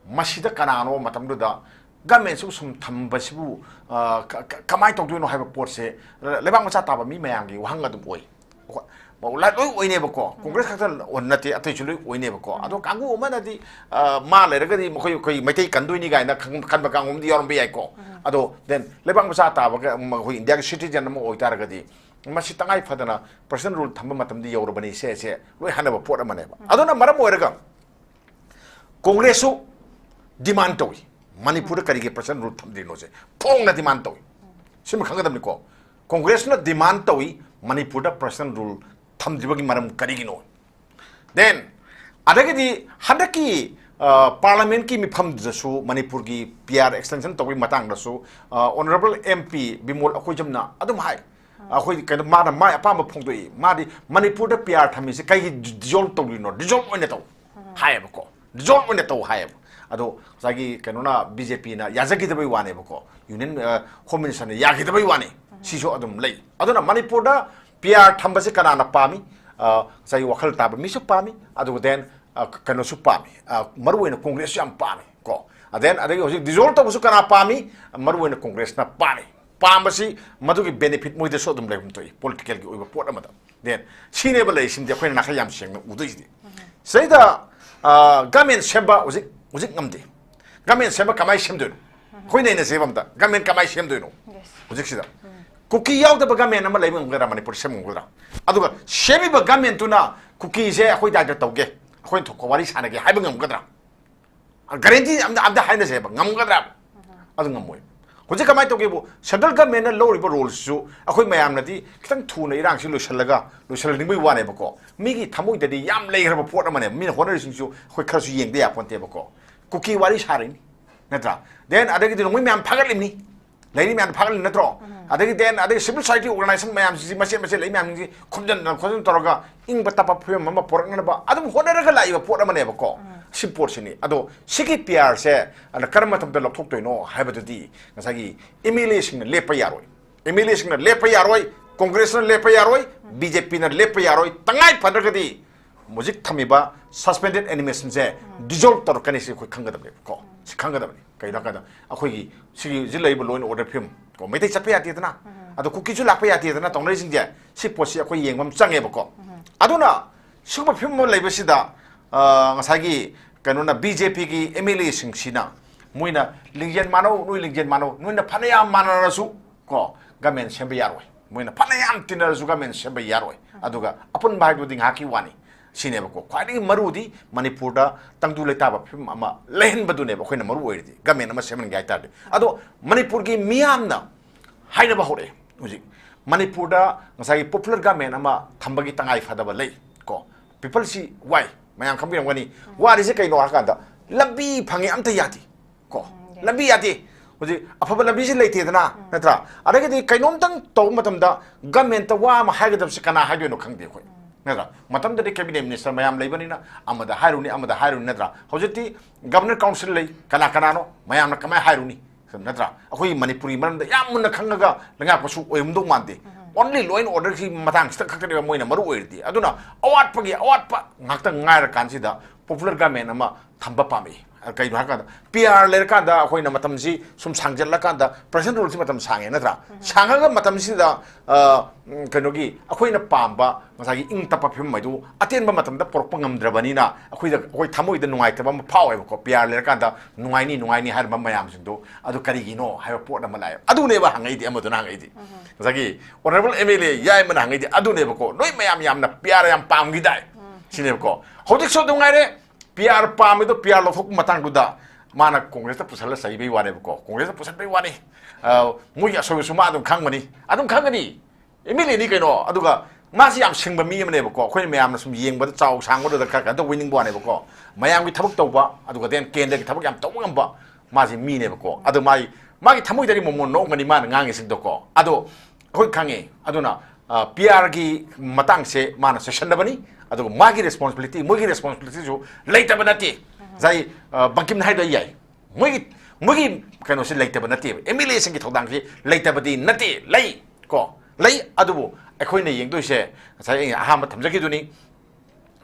ꯃꯁꯤꯗ ꯀꯅꯥꯅꯣ ꯃꯇꯝꯗꯨꯗ ꯒꯃꯦꯟꯁꯤꯕꯨ ꯁꯨꯝ ꯊꯝꯕꯁꯤꯕꯨ, ꯑ, ꯀ-, ꯀ-, ꯀꯃꯥꯏꯅ ꯇꯧꯗꯣꯏꯅꯣ ꯍꯥꯏꯕ ꯄꯣꯠꯁꯦ ꯂꯩꯕꯥꯛ ꯃꯆꯥ ꯇꯥꯕ ꯃꯤ ꯃꯌꯥꯝꯒꯤ ꯋꯥꯍꯪ ꯑꯗꯨꯝ ꯑꯣꯏ꯫ ꯑꯩꯈꯣꯏ ꯂꯣꯏ ꯑꯣꯏꯅꯦꯕꯀꯣ, ꯀꯣꯡꯒ꯭ꯔꯦꯁ ꯈꯛꯇ ꯅꯠꯇꯦ, ꯑꯇꯩꯁꯨ ꯂꯣꯏ ꯑꯣꯏꯅꯦꯕꯀꯣ꯫ ꯑꯗꯣ ꯀꯥꯡꯕꯨ ꯑꯃꯅꯗꯤ, ꯑ, ꯃꯥ ꯂꯩꯔꯒꯗꯤ ꯃꯈꯣꯏ, ꯑꯩꯈꯣꯏ ꯃꯩꯇꯩ ꯀꯟꯗꯣꯏꯅꯤ ꯀꯥꯏꯅ ꯈꯪ-, ꯈꯟꯕ ꯀꯥꯡꯕꯨ ꯑꯃꯗꯤ ꯌꯥꯎꯔꯝꯕ ꯌꯥꯏꯀꯣ꯫ ꯑꯗꯣ then ꯂꯩꯕꯥꯛ ꯃꯆꯥ ꯇꯥꯕꯒ, ꯎꯝ, ꯑꯩꯈꯣꯏ ꯏꯟꯗꯤꯌꯥꯒꯤ citizen ꯑꯃ ꯑꯣꯏꯇꯥꯔꯒꯗꯤ ꯃꯁꯤ ꯇꯉꯥꯏ ꯐꯗꯅ personal rule ꯊꯝꯕ ꯃꯇꯝꯗꯤ ꯌꯧꯔꯕꯅꯤ, ꯁꯦ, ꯁꯦ ꯂꯣꯏ ꯍꯥꯏꯅꯕ ꯄꯣꯠ ꯑꯃꯅꯦꯕ꯫ ꯑꯗꯨꯅ ꯃꯔꯝ ꯑꯣꯏꯔꯒ ꯀꯣꯡꯒ꯭ꯔꯦꯁꯁꯨ demand ꯇꯧꯏ, ꯃꯅꯤꯄꯨꯔꯗ ꯀꯔꯤꯒꯤ personal rule ꯊꯝꯗ꯭ꯔꯤꯅꯣꯁꯦ ꯐꯣꯡꯅ demand ꯇꯧꯏ꯫ ꯁꯤꯃ ꯈꯪꯒꯗꯕꯅꯤꯀꯣ, ꯀꯣꯡꯒ꯭ꯔꯦꯁꯅ demand ꯇꯧꯏ ꯃꯅꯤꯄꯨꯔꯗ personal rule ꯊꯝꯗ꯭ꯔꯤꯕꯒꯤ ꯃꯔꯝ ꯀꯔꯤꯒꯤꯅꯣ꯫ Then ꯑꯗꯒꯤꯗꯤ ꯍꯟꯗꯛꯀꯤ, ꯑ, parliamentꯀꯤ ꯃꯤꯐꯝꯗꯨꯗꯁꯨ ꯃꯅꯤꯄꯨꯔꯒꯤ P R extension ꯇꯧꯕꯒꯤ ꯃꯇꯥꯡꯗꯁꯨ, ꯑ, honourable M P ꯕꯤꯃꯣꯜ ꯑꯩꯈꯣꯏꯖꯝꯅ ꯑꯗꯨꯝ ꯍꯥꯏ, ꯑꯩꯈꯣꯏ ꯀꯩꯅꯣ, ꯃꯥꯅ ꯃꯥꯏ ꯑꯄꯥꯝꯕ ꯐꯣꯡꯗꯣꯛꯏ꯫ ꯃꯥꯗꯤ ꯃꯅꯤꯄꯨꯔꯗ P R ꯊꯝꯃꯤꯁꯦ ꯀꯩꯒꯤ dissolve ꯇꯧꯔꯤꯅꯣ, dissolve ꯑꯣꯏꯅ ꯇꯧ ꯍꯥꯏꯌꯦꯕꯀꯣ, dissolve ꯑꯣꯏꯅ ꯇꯧ ꯍꯥꯏꯌꯦꯕ꯫ ꯑꯗꯣ ꯉꯁꯥꯏꯒꯤ ꯀꯩꯅꯣꯅ, B J Pꯅ ꯌꯥꯖꯈꯤꯗꯕꯩ ꯋꯥꯅꯦꯕꯀꯣ, Union, ꯑ, Home Ministerꯅ ꯌꯥꯈꯤꯗꯕꯩ ꯋꯥꯅꯤ꯫ ꯁꯤꯁꯨ ꯑꯗꯨꯝ ꯂꯩ꯫ ꯑꯗꯨꯅ ꯃꯅꯤꯄꯨꯔꯗ P R ꯊꯝꯕꯁꯦ ꯀꯅꯥꯅ ꯄꯥꯝꯃꯤ? ꯑ, ꯉꯁꯥꯏꯒꯤ ꯋꯥꯈꯜ ꯇꯥꯕ ꯃꯤꯁꯨ ꯄꯥꯝꯃꯤ, ꯑꯗꯨꯒ then, ꯑ, ꯀꯩꯅꯣꯁꯨ ꯄꯥꯝꯃꯤ, ꯑ, ꯃꯔꯨꯑꯣꯏꯅ ꯀꯣꯡꯒ꯭ꯔꯦꯁꯁꯨ ꯌꯥꯝ ꯄꯥꯝꯃꯤ ꯀꯣ꯫ Then ꯑꯗꯒꯤ ꯍꯧꯖꯤꯛ dissolve ꯇꯧꯕꯁꯨ ꯀꯅꯥ ꯄꯥꯝꯃꯤ? ꯃꯔꯨꯑꯣꯏꯅ ꯀꯣꯡꯒ꯭ꯔꯦꯁꯅ ꯄꯥꯝꯃꯤ꯫ ꯄꯥꯝꯕꯁꯤ ꯃꯗꯨꯒꯤ benefit ꯃꯣꯏꯗꯁꯨ ꯑꯗꯨꯝ ꯂꯩꯐꯝ ꯊꯣꯛꯏ, politicalꯒꯤ ꯑꯣꯏꯕ ꯄꯣꯠ ꯑꯃꯗ꯫ Then ꯁꯤꯅꯦꯕ ꯂꯩꯔꯤꯁꯤꯃꯗꯤ ꯑꯩꯈꯣꯏꯅ ꯅꯥꯈꯩ ꯌꯥꯝ ꯁꯦꯡꯅ ꯎꯗꯣꯏꯁꯤꯗꯤ꯫ ꯁꯤꯗꯩꯗ, ꯑ, government ꯁꯦꯝꯕ ꯍꯧꯖꯤꯛ, ꯍꯧꯖꯤꯛ ꯉꯝꯗꯦ꯫ Government ꯁꯦꯝꯕ ꯀꯃꯥꯏꯅ ꯁꯦꯝꯗꯣꯏꯅꯣ? ꯑꯩꯈꯣꯏ ꯅꯩꯅꯁꯦꯕ ꯑꯝꯇ, government ꯀꯃꯥꯏꯅ ꯁꯦꯝꯗꯣꯏꯅꯣ? Yes. ꯍꯧꯖꯤꯛꯁꯤꯗ ꯀꯨꯀꯤ ꯌꯥꯎꯗꯕ government ꯑꯃ ꯂꯩꯕ ꯉꯝꯒꯗ꯭ꯔꯥ? ꯃꯅꯤꯄꯨꯔ ꯁꯦꯝꯕ ꯉꯝꯒꯗ꯭ꯔꯥ? ꯑꯗꯨꯒ ꯁꯦꯝꯃꯤꯕ governmentꯇꯨꯅ ꯀꯨꯀꯤꯁꯦ ꯑꯩꯈꯣꯏ ꯗꯥꯏꯇ ꯇꯧꯒꯦ, ꯑꯩꯈꯣꯏꯅ ꯊꯣꯛꯄ ꯋꯥꯔꯤ ꯁꯥꯟꯅꯒꯦ ꯍꯥꯏꯕ ꯉꯝꯒꯗ꯭ꯔꯥ? Guarantee ꯑꯝꯇ, ꯑꯝꯇ ꯍꯥꯏꯅꯁꯦꯕ, ꯉꯝꯒꯗ꯭ꯔꯥ? ꯑꯗꯨ ꯉꯝꯃꯣꯏ꯫ ꯍꯧꯖꯤꯛ ꯀꯃꯥꯏꯅ ꯇꯧꯒꯦꯕꯨ, central governmentꯅ ꯂꯧꯔꯤꯕ roleꯁꯤꯁꯨ ꯑꯩꯈꯣꯏ ꯃꯌꯥꯝꯅꯗꯤ ꯈꯤꯇꯪ ꯊꯨꯅ ꯏꯔꯥꯡꯁꯤ ꯂꯣꯏꯁꯤꯜꯂꯒ, ꯂꯣꯏꯁꯤꯜꯍꯟꯅꯤꯡꯕꯒꯤ ꯋꯥꯅꯦꯕꯀꯣ꯫ ꯃꯤꯒꯤ ꯊꯃꯣꯏꯗꯗꯤ ꯌꯥꯝ ꯂꯩꯈ꯭ꯔꯕ ꯄꯣꯠ ꯑꯃꯅꯦꯕ꯫ ꯃꯤꯅ ꯍꯣꯠꯅꯔꯤꯁꯤꯡꯁꯨ ꯑꯩꯈꯣꯏ ꯈꯔꯁꯨ ꯌꯦꯡꯗ ꯌꯥꯄꯣꯟꯇꯦꯕꯀꯣ꯫ ꯀꯨꯀꯤ ꯋꯥꯔꯤ ꯁꯥꯔꯤꯅꯤ, ꯅꯠꯇ꯭ꯔꯥ? Then ꯑꯗꯒꯤꯗꯤ ꯅꯣꯡꯃꯩ ꯃꯌꯥꯝ ꯐꯥꯒꯠꯂꯤꯕꯅꯤ, ꯂꯩꯔꯤ ꯃꯌꯥꯝ ꯐꯥꯒꯠꯂꯤ ꯅꯠꯇ꯭ꯔꯣ? ꯑꯗꯒꯤ then ꯑꯗꯒꯤ civil society organisation ꯃꯌꯥꯝꯁꯤꯡꯁꯤ ꯃꯆꯦꯠ ꯃꯆꯦꯠ ꯂꯩ ꯃꯌꯥꯝꯁꯤꯡꯁꯤ ꯈꯣꯝꯖꯤꯟꯗꯅ ꯈꯣꯠꯆꯤꯟ ꯇꯧꯔꯒ ꯏꯪꯕ ꯇꯞꯄ ꯐꯤꯕꯝ ꯑꯃ ꯄꯨꯔꯛꯅꯅꯕ ꯑꯗꯨꯝ ꯍꯣꯠꯅꯔꯒ ꯂꯥꯛꯏꯕ ꯄꯣꯠ ꯑꯃꯅꯦꯕꯀꯣ꯫ ꯁꯤ ꯄꯣꯠꯁꯤꯅꯤ꯫ ꯑꯗꯣ ꯁꯤꯒꯤ P Rꯁꯦ ꯑꯗ ꯀꯔꯝꯕ ꯃꯇꯝꯗ ꯂꯧꯊꯣꯛꯇꯣꯏꯅꯣ ꯍꯥꯏꯕꯗꯨꯗꯤ ꯉꯁꯥꯏꯒꯤ MLAꯁꯤꯡꯅ ꯂꯦꯞꯄ ꯌꯥꯔꯣꯏ꯫ MLAꯁꯤꯡꯅ ꯂꯦꯞꯄ ꯌꯥꯔꯣꯏ, ꯀꯣꯡꯒ꯭ꯔꯦꯁꯅ ꯂꯦꯞꯄ ꯌꯥꯔꯣꯏ, BJPꯅ ꯂꯦꯞꯄ ꯌꯥꯔꯣꯏ꯫ ꯇꯉꯥꯏ ꯐꯗ꯭ꯔꯒꯗꯤ ꯍꯧꯖꯤꯛ ꯊꯝꯃꯤꯕ suspended animationꯁꯦ dissolve ꯇꯧꯔꯛꯀꯅꯤ, ꯁꯤ ꯑꯩꯈꯣꯏ ꯈꯪꯒꯗꯕꯅꯦꯕ ꯀꯣ꯫ ꯁꯤ ꯈꯪꯒꯗꯕꯅꯤ꯫ ꯀꯩꯅꯣ ꯍꯥꯏꯀꯥꯟꯗ ꯑꯩꯈꯣꯏꯒꯤ ꯁꯤꯒꯤ ꯍꯧꯖꯤꯛ ꯂꯩꯔꯤꯕ law and order ꯐꯤꯕꯝ ꯀꯣ, ꯃꯩꯇꯩ ꯆꯠꯄ ꯌꯥꯗꯦꯗꯅ, ꯑꯗꯣ ꯀꯨꯀꯤꯁꯨ ꯂꯥꯛꯄ ꯌꯥꯗꯦꯗꯅ ꯇꯧꯅꯔꯤꯁꯤꯡꯁꯦ, ꯁꯤ ꯄꯣꯠꯁꯤ ꯑꯩꯈꯣꯏ ꯌꯦꯡꯕ ꯑꯃ ꯆꯪꯉꯦꯕꯀꯣ꯫ ꯑꯗꯨꯅ ꯁꯤꯒꯨꯝꯕ ꯐꯤꯕꯝ ꯑꯃ ꯂꯩꯕꯁꯤꯗ, ꯑ, ꯉꯁꯥꯏꯒꯤ ꯀꯩꯅꯣꯅ, BJPꯒꯤ MLAꯁꯤꯡꯁꯤꯅ ꯃꯣꯏꯅ ꯂꯤꯡꯖꯦꯜ ꯃꯥꯟꯅꯧ, ꯅꯣꯏ ꯂꯤꯡꯖꯦꯜ ꯃꯥꯟꯅꯧ, ꯅꯣꯏꯅ ꯐꯅꯌꯥꯝ ꯃꯥꯟꯅꯔꯁꯨ ꯀꯣ, government ꯁꯦꯝꯕ ꯌꯥꯔꯣꯏ꯫ ꯃꯣꯏꯅ ꯐꯅꯌꯥꯝ ꯇꯤꯟꯅꯔꯁꯨ government ꯁꯦꯝꯕ ꯌꯥꯔꯣꯏ꯫ ꯑꯗꯨꯒ ꯑꯄꯨꯟꯕ ꯍꯥꯏꯗꯨꯗꯤ ꯉꯥꯏꯍꯥꯛꯀꯤ ꯋꯥꯅꯤ꯫ ꯁꯤꯅꯦꯕꯀꯣ ꯈ꯭ꯋꯥꯏꯗꯒꯤ ꯃꯔꯨꯗꯤ, ꯃꯅꯤꯄꯨꯔꯗ ꯇꯪꯗꯨ ꯂꯩꯇꯥꯕ ꯐꯤꯕꯝ ꯑꯃ ꯂꯩꯍꯟꯕꯗꯨꯅꯦꯕ ꯑꯩꯈꯣꯏꯅ ꯃꯔꯨ ꯑꯣꯏꯔꯤꯗꯤ, government ꯑꯃ ꯁꯦꯝꯍꯟꯒꯦ ꯍꯥꯏ ꯇꯥꯔꯗꯤ꯫ ꯑꯗꯣ ꯃꯅꯤꯄꯨꯔꯒꯤ ꯃꯤꯌꯥꯝꯅ ꯍꯥꯏꯅꯕ ꯍꯧꯔꯛꯑꯦ ꯍꯧꯖꯤꯛ, ꯃꯅꯤꯄꯨꯔꯗ ꯉꯁꯥꯏꯒꯤ popular government ꯑꯃ ꯊꯝꯕꯒꯤ ꯇꯉꯥꯏ ꯐꯗꯕ ꯂꯩ ꯀꯣ꯫ Peopleꯁꯤ ꯋꯥꯏ, ꯃꯌꯥꯝ ꯈꯪꯕꯤꯔꯝꯒꯅꯤ꯫ ꯋꯥꯔꯤꯁꯦ ꯀꯩꯅꯣ ꯍꯥꯏꯔꯀꯥꯟꯗ, ꯂꯝꯕꯤ ꯐꯪꯉꯦ ꯑꯝꯇ ꯌꯥꯗꯦ ꯀꯣ꯫ ꯎꯝ, ꯌꯥꯏ꯫ ꯂꯝꯕꯤ ꯌꯥꯗꯦ꯫ ꯍꯧꯖꯤꯛ ꯑꯐꯕ ꯂꯝꯕꯤꯁꯤ ꯂꯩꯇꯦꯗꯅ, ꯎꯝ꯫ ꯅꯠꯇ꯭ꯔꯥ? ꯑꯗꯒꯤꯗꯤ ꯀꯩꯅꯣꯝꯇꯪ ꯇꯧꯕ ꯃꯇꯝꯗ governmentꯇ ꯋꯥ ꯑꯃ ꯍꯥꯏꯒꯗꯕꯁꯦ ꯀꯅꯥ ꯍꯥꯏꯗꯣꯏꯅꯣ ꯈꯪꯗꯦ ꯑꯩꯈꯣꯏ꯫ ꯎꯝ꯫ ꯅꯠꯇ꯭ꯔꯥ? ꯃꯇꯝꯗꯗꯤ cabinet minister ꯃꯌꯥꯝ ꯂꯩꯕꯅꯤꯅ ꯑꯃꯗ ꯍꯥꯏꯔꯨꯅꯤ, ꯑꯃꯗ ꯍꯥꯏꯔꯨꯅꯤ, ꯅꯠꯇ꯭ꯔꯥ? ꯍꯧꯖꯤꯛꯇꯤ governor council ꯂꯩ, ꯀꯅꯥ ꯀꯅꯥꯅꯣ? ꯃꯌꯥꯝꯅ ꯀꯃꯥꯏꯅ ꯍꯥꯏꯔꯨꯅꯤ? ꯅꯠꯇ꯭ꯔꯥ? ꯑꯩꯈꯣꯏꯒꯤ ꯃꯅꯤꯄꯨꯔꯤ ꯃꯔꯝꯗ ꯌꯥꯝ ꯃꯨꯟꯅ ꯈꯪꯉꯒ ꯂꯩꯉꯥꯛꯄꯁꯨ ꯑꯣꯏꯔꯝꯗꯧ ꯃꯥꯟꯗꯦ꯫ ꯎꯝ꯫ Only law and orderꯒꯤ ꯃꯇꯥꯡꯁꯤꯗ ꯈꯛꯇꯅꯦꯕ ꯃꯣꯏꯅ ꯃꯔꯨ ꯑꯣꯏꯔꯤꯗꯤ꯫ ꯑꯗꯨꯅ ꯑꯋꯥꯠꯄꯒꯤ ꯑꯋꯥꯠꯄ ꯉꯥꯛꯇ ꯉꯥꯏꯔꯀꯥꯟꯁꯤꯗ popular government ꯑꯃ ꯊꯝꯕ ꯄꯥꯝꯃꯛꯏ꯫ ꯀꯩꯅꯣ ꯍꯥꯏꯔꯀꯥꯟꯗ, PR ꯂꯩꯔꯀꯥꯟꯗ ꯑꯩꯈꯣꯏꯅ ꯃꯇꯝꯁꯤ ꯁꯨꯝ ꯁꯥꯡꯖꯜꯂꯀꯥꯟꯗ, present ruleꯁꯤ ꯃꯇꯝ ꯁꯥꯡꯉꯦ ꯅꯠꯇ꯭ꯔꯥ? ꯎꯝ꯫ ꯁꯥꯡꯉꯒ ꯃꯇꯝꯁꯤꯗ, ꯑ, ꯎꯝ, ꯀꯩꯅꯣꯒꯤ ꯑꯩꯈꯣꯏꯅ ꯄꯥꯝꯕ ꯉꯁꯥꯏꯒꯤ ꯏꯪ ꯇꯞꯄ ꯐꯤꯕꯝ ꯍꯥꯏꯗꯨ ꯑꯇꯦꯟꯕ ꯃꯇꯝꯗ ꯄꯨꯔꯛꯄ ꯉꯝꯗ꯭ꯔꯕꯅꯤꯅ ꯑꯩꯈꯣꯏꯗ, ꯑꯩꯈꯣꯏ ꯊꯃꯣꯏꯗ ꯅꯨꯡꯉꯥꯏꯇꯕ ꯑꯃ ꯐꯥꯎꯋꯦꯕꯀꯣ꯫ PR ꯂꯩꯔꯀꯥꯟꯗ ꯅꯨꯡꯉꯥꯏꯅꯤ, ꯅꯨꯡꯉꯥꯏꯅꯤ ꯍꯥꯏꯔꯝꯕ ꯃꯌꯥꯝꯁꯤꯡꯗꯣ, ꯑꯗꯨ ꯀꯔꯤꯒꯤꯅꯣ ꯍꯥꯏꯕ ꯄꯣꯠ ꯑꯃ ꯂꯥꯛꯑꯦꯕ꯫ ꯑꯗꯨꯅꯦꯕ ꯍꯪꯉꯛꯏꯗꯤ, ꯑꯃꯗꯨꯅ ꯍꯪꯉꯛꯏꯗꯤ꯫ ꯎꯝ꯫ ꯉꯁꯥꯏꯒꯤ honourable MLA ꯌꯥꯏꯃꯅ ꯍꯪꯉꯛꯏꯗꯤ ꯑꯗꯨꯅꯦꯕꯀꯣ꯫ ꯅꯣꯏ ꯃꯌꯥꯝ ꯌꯥꯝꯅ PR ꯌꯥꯝ ꯄꯥꯝꯈꯤꯗꯥꯏ? ꯎꯝ꯫ ꯁꯤꯅꯦꯕꯀꯣ꯫ ꯍꯧꯖꯤꯛꯁꯨ ꯑꯗꯨꯝ ꯉꯥꯏꯔꯦ, PR ꯄꯥꯝꯃꯤꯗꯣ, PR ꯂꯧꯊꯣꯛꯄ ꯃꯇꯥꯡꯗꯨꯗ ꯃꯥꯅ Congressꯇ ꯄꯨꯁꯜꯂ ꯆꯩꯕꯩ ꯋꯥꯅꯦꯕꯀꯣ, Congressꯇ ꯄꯨꯁꯟꯕꯩ ꯋꯥꯅꯤ꯫ ꯑ, ꯃꯣꯏꯒꯤ ꯑꯁꯣꯏꯕꯁꯨ ꯃꯥ ꯑꯗꯨꯝ ꯈꯪꯕꯅꯤ, ꯑꯗꯨꯝ ꯈꯪꯒꯅꯤ, MLAꯅꯤ ꯀꯩꯅꯣ꯫ ꯑꯗꯨꯒ ꯃꯥꯁꯤ ꯌꯥꯝ ꯁꯤꯡꯕ ꯃꯤ ꯑꯃꯅꯦꯕꯀꯣ, ꯑꯩꯈꯣꯏꯅ ꯃꯌꯥꯝꯅ ꯁꯨꯝ ꯌꯦꯡꯕꯗ ꯆꯥꯎ ꯁꯥꯡꯕꯗꯨꯗ ꯈꯔ ꯀꯩꯅꯣ ꯇꯧꯕ ꯅꯤꯡꯕ ꯋꯥꯅꯦꯕꯀꯣ, ꯃꯌꯥꯝꯒꯤ ꯊꯕꯛ ꯇꯧꯕ, ꯑꯗꯨꯒ then ꯀꯦꯟꯗ꯭ꯔꯒꯤ ꯊꯕꯛ ꯌꯥꯝ ꯇꯧꯕ ꯉꯝꯕ ꯃꯥꯁꯤ ꯃꯤꯅꯦꯕꯀꯣ꯫ ꯑꯗꯣ ꯃꯥꯒꯤ, ꯃꯥꯒꯤ ꯊꯃꯣꯏꯗꯗꯤ ꯃꯣꯃꯣꯟ ꯅꯣꯛꯑꯝꯒꯅꯤ ꯃꯥꯅ ꯉꯥꯡꯉꯤꯁꯤꯡꯗꯣꯀꯣ꯫ ꯑꯗꯣ ꯑꯩꯈꯣꯏ ꯈꯪꯉꯦ꯫ ꯑꯗꯨꯅ, ꯑ, PRꯒꯤ ꯃꯇꯥꯡꯁꯦ ꯃꯥꯅ ꯆꯦꯛꯁꯤꯟꯅꯕꯅꯤ, ꯑꯗꯨꯒ ꯃꯥꯒꯤ responsibility, ꯃꯣꯏꯒꯤ responsibilityꯁꯨ ꯂꯩꯇꯕ ꯅꯠꯇꯦ꯫ ꯉꯁꯥꯏ, ꯑ, ꯕꯪꯀꯤꯝꯅ ꯍꯥꯏꯗꯣ ꯌꯥꯏ, ꯃꯣꯏꯒꯤ, ꯃꯣꯏꯒꯤ ꯀꯩꯅꯣꯁꯤ ꯂꯩꯇꯕ ꯅꯠꯇꯦꯕ, MLAꯁꯤꯡꯒꯤ ꯊꯧꯗꯥꯡꯁꯤ ꯂꯩꯇꯕꯗꯤ ꯅꯠꯇꯦ, ꯂꯩ ꯀꯣ, ꯂꯩ꯫ ꯑꯗꯨꯕꯨ ꯑꯩꯈꯣꯏꯅ ꯌꯦꯡꯗꯣꯏꯁꯦ, ꯉꯁꯥꯏ ꯑꯩꯅ ꯑꯍꯥꯟꯕ ꯊꯝꯖꯈꯤꯗꯨꯅꯤ,